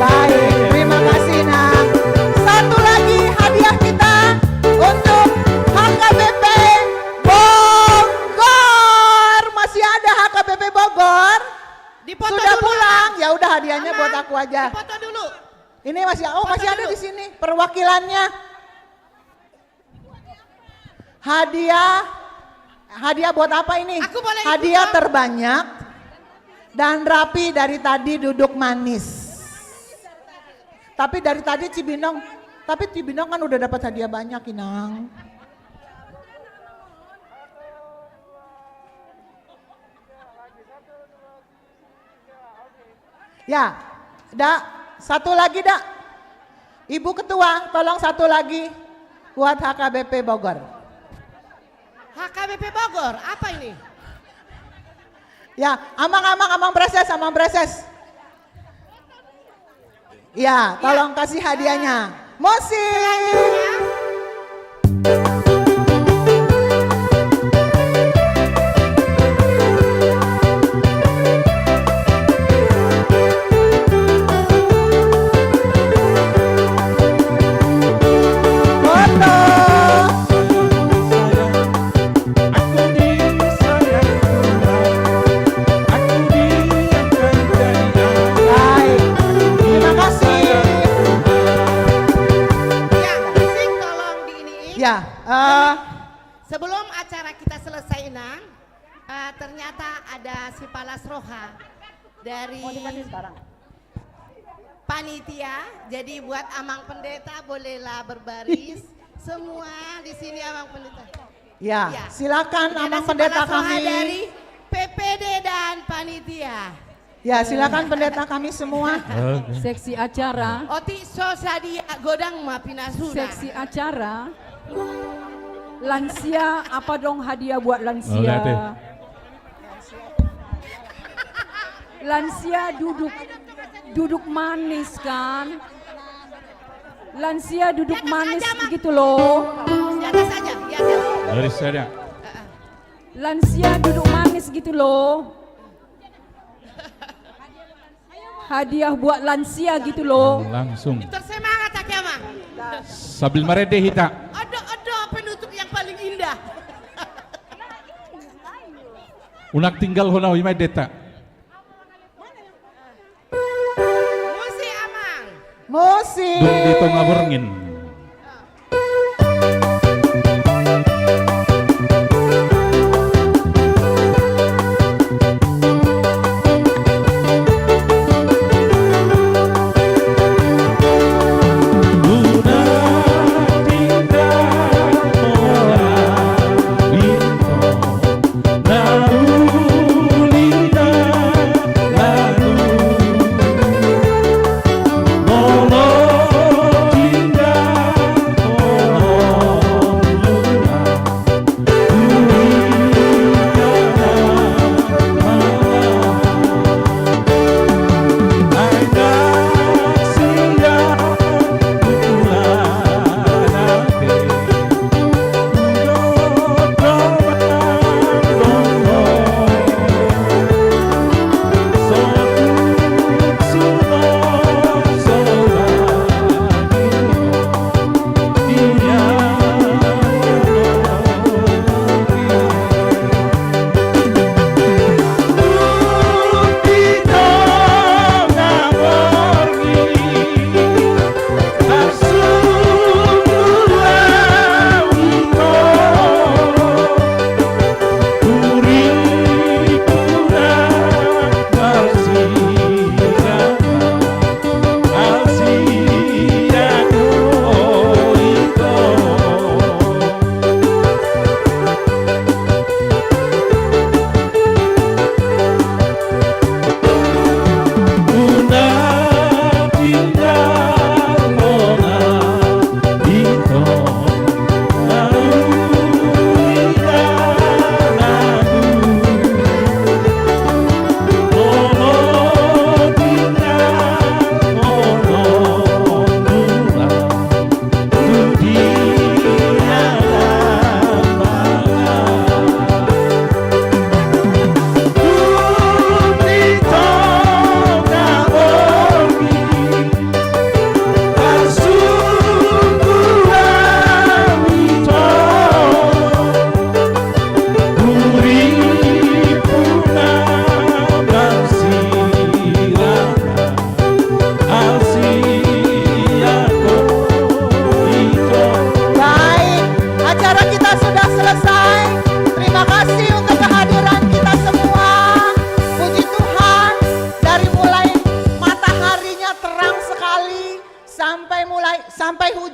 Baik, terima kasih, Nang. Satu lagi hadiah kita untuk H K B P Bogor. Masih ada H K B P Bogor? Dipoto dulu, Sudah pulang? Aman. Ya udah, hadiahnya Aman. Buat aku aja. Dipoto dulu. Ini masih, oh, masih ada di sini perwakilannya. Hadiah, hadiah buat apa ini? Aku boleh ikut, Bang? Hadiah terbanyak dan rapi dari tadi duduk manis. Tapi dari tadi Cibinong, tapi Cibinong kan udah dapat hadiah banyak, Inang. Ya, Da, satu lagi, Da. Ibu Ketua, tolong satu lagi buat H K B P Bogor. H K B P Bogor, apa ini? Ya, Amang, Amang, Amang Preses, Amang Preses. Ya, tolong kasih hadiahnya. Musik. Foto. Baik. Terima kasih. Ya, musik tolong diiniin. Ya, eh. Sebelum acara kita selesai, Inang, eh, ternyata ada si Palas Roha dari panitia. Jadi buat Amang Pendeta bolehlah berbaris semua di sini, Amang Pendeta. Ya, silakan, Amang Pendeta kami. Ini ada si Palas Roha dari P P D dan panitia. Ya, silakan pendeta kami semua. Oke. Seksi acara. Otik so sadia godang ma pinasuna. Seksi acara. Lansia, apa dong hadiah buat lansia? Oke, oke. Lansia duduk, duduk manis kan? Lansia duduk manis gitu loh. Di atas aja, di atas. Dari sana. Heeh. Lansia duduk manis gitu loh. Hadiah buat lansia gitu loh. Langsung. Tersemangat, Aki Amang. Sambil marende hita. Ada, ada penutup yang paling indah. Unang tinggalhon au, ima endenta. Musik, Amang. Musik. Dung di tonga borngin.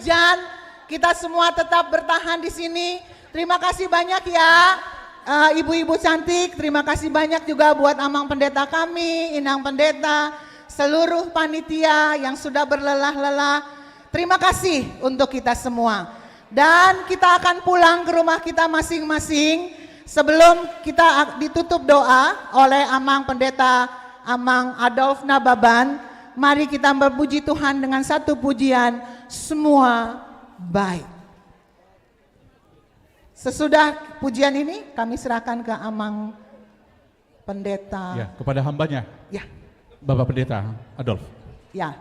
Hujan, kita semua tetap bertahan di sini. Terima kasih banyak ya, eh, ibu-ibu cantik. Terima kasih banyak juga buat Amang Pendeta kami, Inang Pendeta, seluruh panitia yang sudah berlelah-lelah. Terima kasih untuk kita semua. Dan kita akan pulang ke rumah kita masing-masing. Sebelum kita ak-, ditutup doa oleh Amang Pendeta, Amang Adolf Nababan, mari kita memuji Tuhan dengan satu pujian, "Semua Baik". Sesudah pujian ini, kami serahkan ke Amang Pendeta. Ya, kepada hambanya. Ya. Bapak Pendeta Adolf. Ya.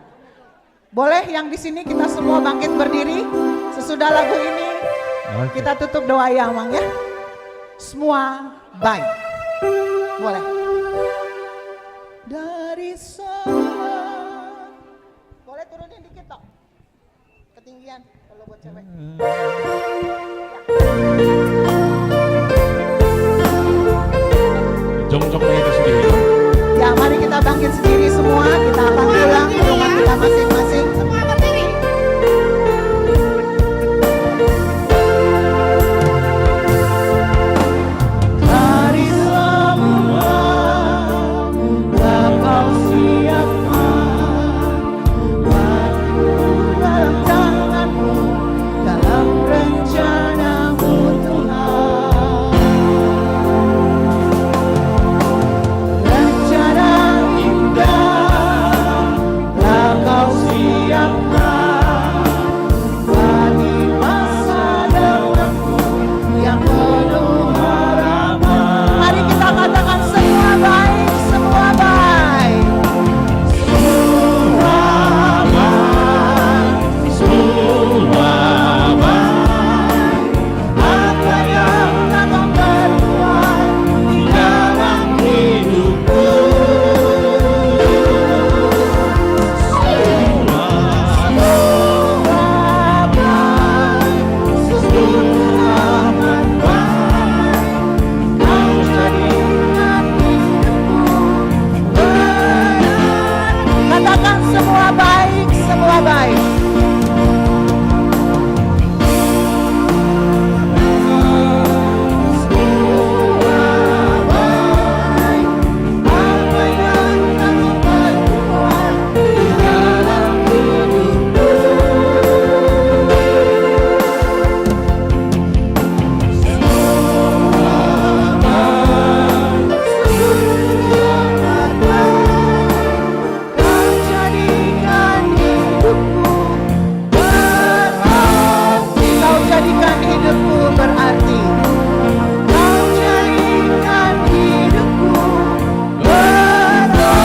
Boleh yang di sini kita semua bangkit berdiri. Sesudah lagu ini, oke, kita tutup doa ya, Amang, ya. Semua baik. Boleh. Dari sana. Boleh turunin dikit, toh. Ketinggian kalau buat cewek. Jongjong aja sendiri. Ya, mari kita bangkit sendiri semua, kita akan pulang ke rumah kita masing-masing. Semua berdiri. Hari semua engkau siapkan. Aku dalam tangan-Mu, dalam rencana-Mu, Tuhan. Rencana indah telah Kau siapkan bagi masa depanku yang penuh harapan. Mari kita katakan, semua baik, semua baik. Semua baik, semua baik. Apa yang Abang perbuat di dalam hidupku. Semua baik, semua baik. Katakan, semua baik, semua baik. Kau jadikan hidupku berarti. Kau jadikan hidupku berarti. Kau jadikan hidupku berarti.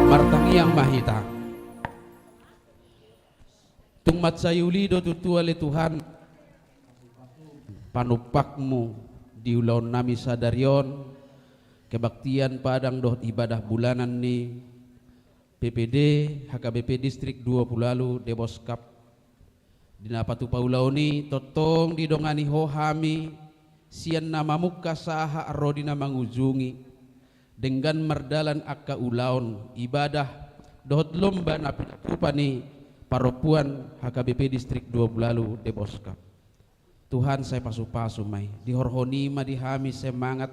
Martangiang ma hita. Tung mansai uli do tutu ale Tuhan panumpakmu di ulaonnami sadari on, kebaktian padang dohot ibadah bulanan ni P P D H K B P Distrik dua Pulu Ualu Deboskap. Di na patupa ulaon i tongtong didongani Ho hami, sian na mamungka sahat ro di na mangujungi, denggan mardalan angka ulaon ibadah dohot lomba na pinatupa ni parompuan H K B P Distrik dua Pulu Ualu Deboskap. Tuhan, sai pasupasu ma i, dihorhon i ma di hami semangat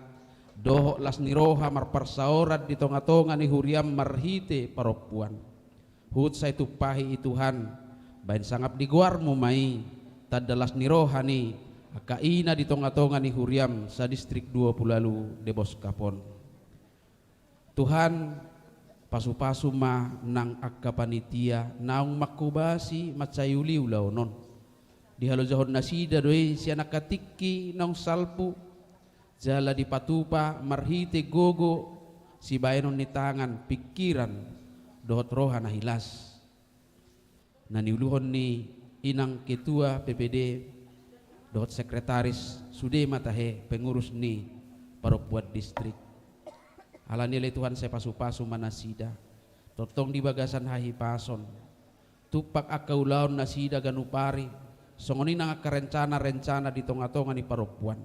dohot las ni roha marparsaoran di tongatonga ni huriam marhite parompuan. Huhut sai tumpahi i Tuhan, baen sangap di goarmu ma i, tanda las ni roha ni angka ina di tongatonga ni huriam sadistrik dua Pulu Ualu Deboskap on. Tuhan, pasupasu ma nang angka panitia naung manghobasi mansai uli ulaon on. Dihalojahon nasida do i sian angka tingki naung salpu, jala dipatupa marhite gogo, sibaenon ni tangan, pingkiran dohot roha na hilas. Na niuluhon ni inang ketua P P D dohot sekretaris, sude ma tahe pengurus ni parompuan distrik. Alani i ale Tuhan, sai pasupasu ma nasida. Tongtong di bagasan hahipason tumpak angka ulaon nasida ganup ari, songon i nang angka rencana-rencana di tongatonga ni parompuan.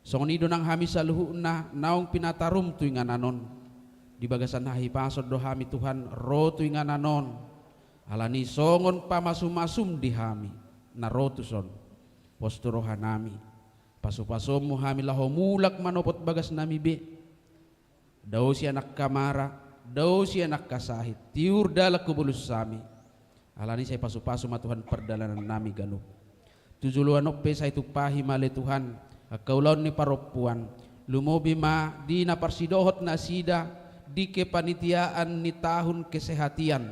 Songon i do nang hami saluhutna naung pinatarum tu inganan on. Di bagasan hahipason do hami Tuhan ro tu inganan on, alani songon pamasu-masum di hami na ro tuson. Pos tu rohanami, pasu-pasonmu hami laho mulak manopot bagasnami be. Dao sian angka mara, dao sian angka sahit, tiur dalan hubolus hami. Alani sai pasu-pasu ma Tuhan pardalanannami ganup. Tu joloan on pe sai tumpahi ma ale Tuhan angka ulaon ni parompuan, lumobi ma di na parsidohot nasida di kepanitiaan ni tahun kesehatian,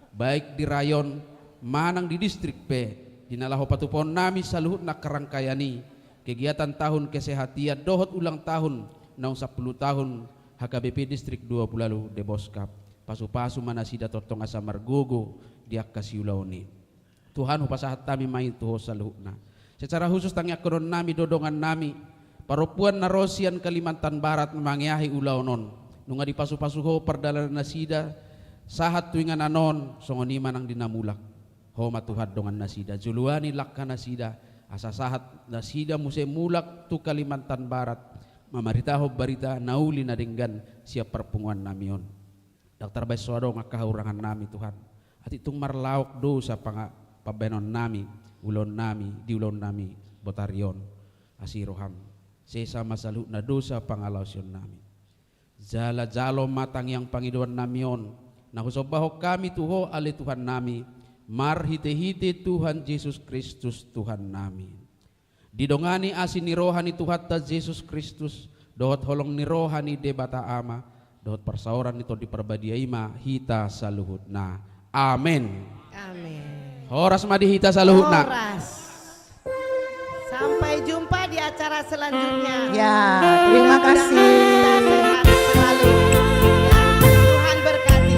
baik di rayon manang di distrik pe, di na laho patupaonnami saluhutna angka rangkaian i, kegiatan tahun kesehatian dohot ulang tahun naung sampulu tahun H K B P Distrik dua pulu ualu Deboskap. Pasu-pasu ma nasida tongtong asa margogo di angka siulaon i. Tuhan, hupasahat hami ma i tu Ho saluhutna. Secara khusus tangiangkononnami do dongannami parompuan na ro sian Kalimantan Barat mangeahi ulaon on. Nunga dipasu-pasu Ho pardalanan nasida sahat tu inganan on, songon i ma nang di na mulak. Ho ma Tuhan dongan nasida, joloani langka nasida, asa sahat nasida muse mulak tu Kalimantan Barat mamaritahon barita na uli na denggan sian parpunguannami on. Ndang tarbahen so adong angka hahurangannami Tuhan, atik tung marlaok dosa panga-, pambahenonnami, ulaonnami, di ulaonnami botari on. Asi roham, sesa ma saluhutna dosa pangalaosionnami. Jala jalo ma tangiang pangidoannami on na husombahon hami tu Ho ale Tuhannami, marhite-hite Tuhan Jesus Kristus Tuhannami. Didongani asi ni roha ni Tuhanta Jesus Kristus, dohot holong ni roha ni Debata Ama, dohot parsaoran ni Tondi Parbadia i ma hita saluhutna. Amen. Amen. Horas ma di hita saluhutna. Horas. Sampai jumpa di acara selanjutnya. Ya, terima kasih. Sehat selalu. Ya, Tuhan berkati.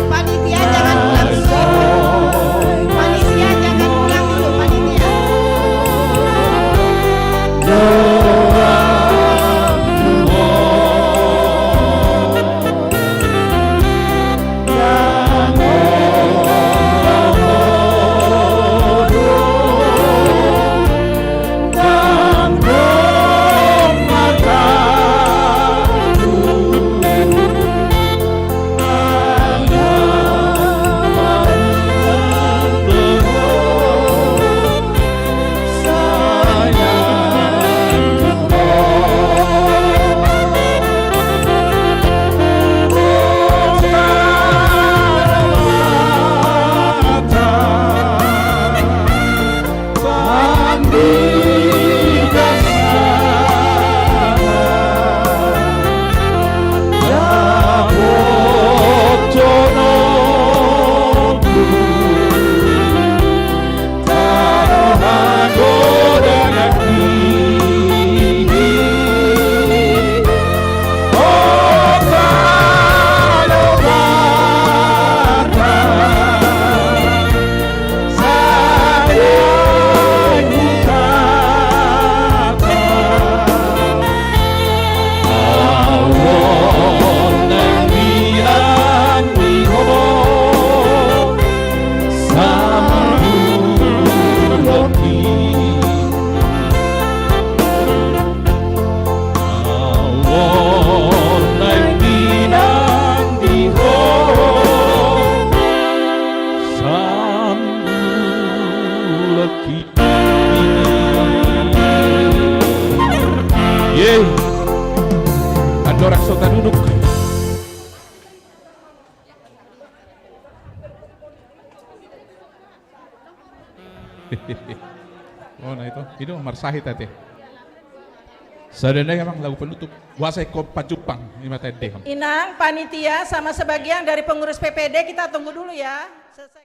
Panitia jangan pulang dulu. Panitia jangan pulang dulu, panitia. Ye. Andorang so taduduk. Oh, na ito. Ino marsahit ate. Sada nai amang lagu penutup. Boasa ingkon pajumpang, ima tadi. Inang, panitia sama sebagian dari pengurus P P D kita tunggu dulu ya. Selesai.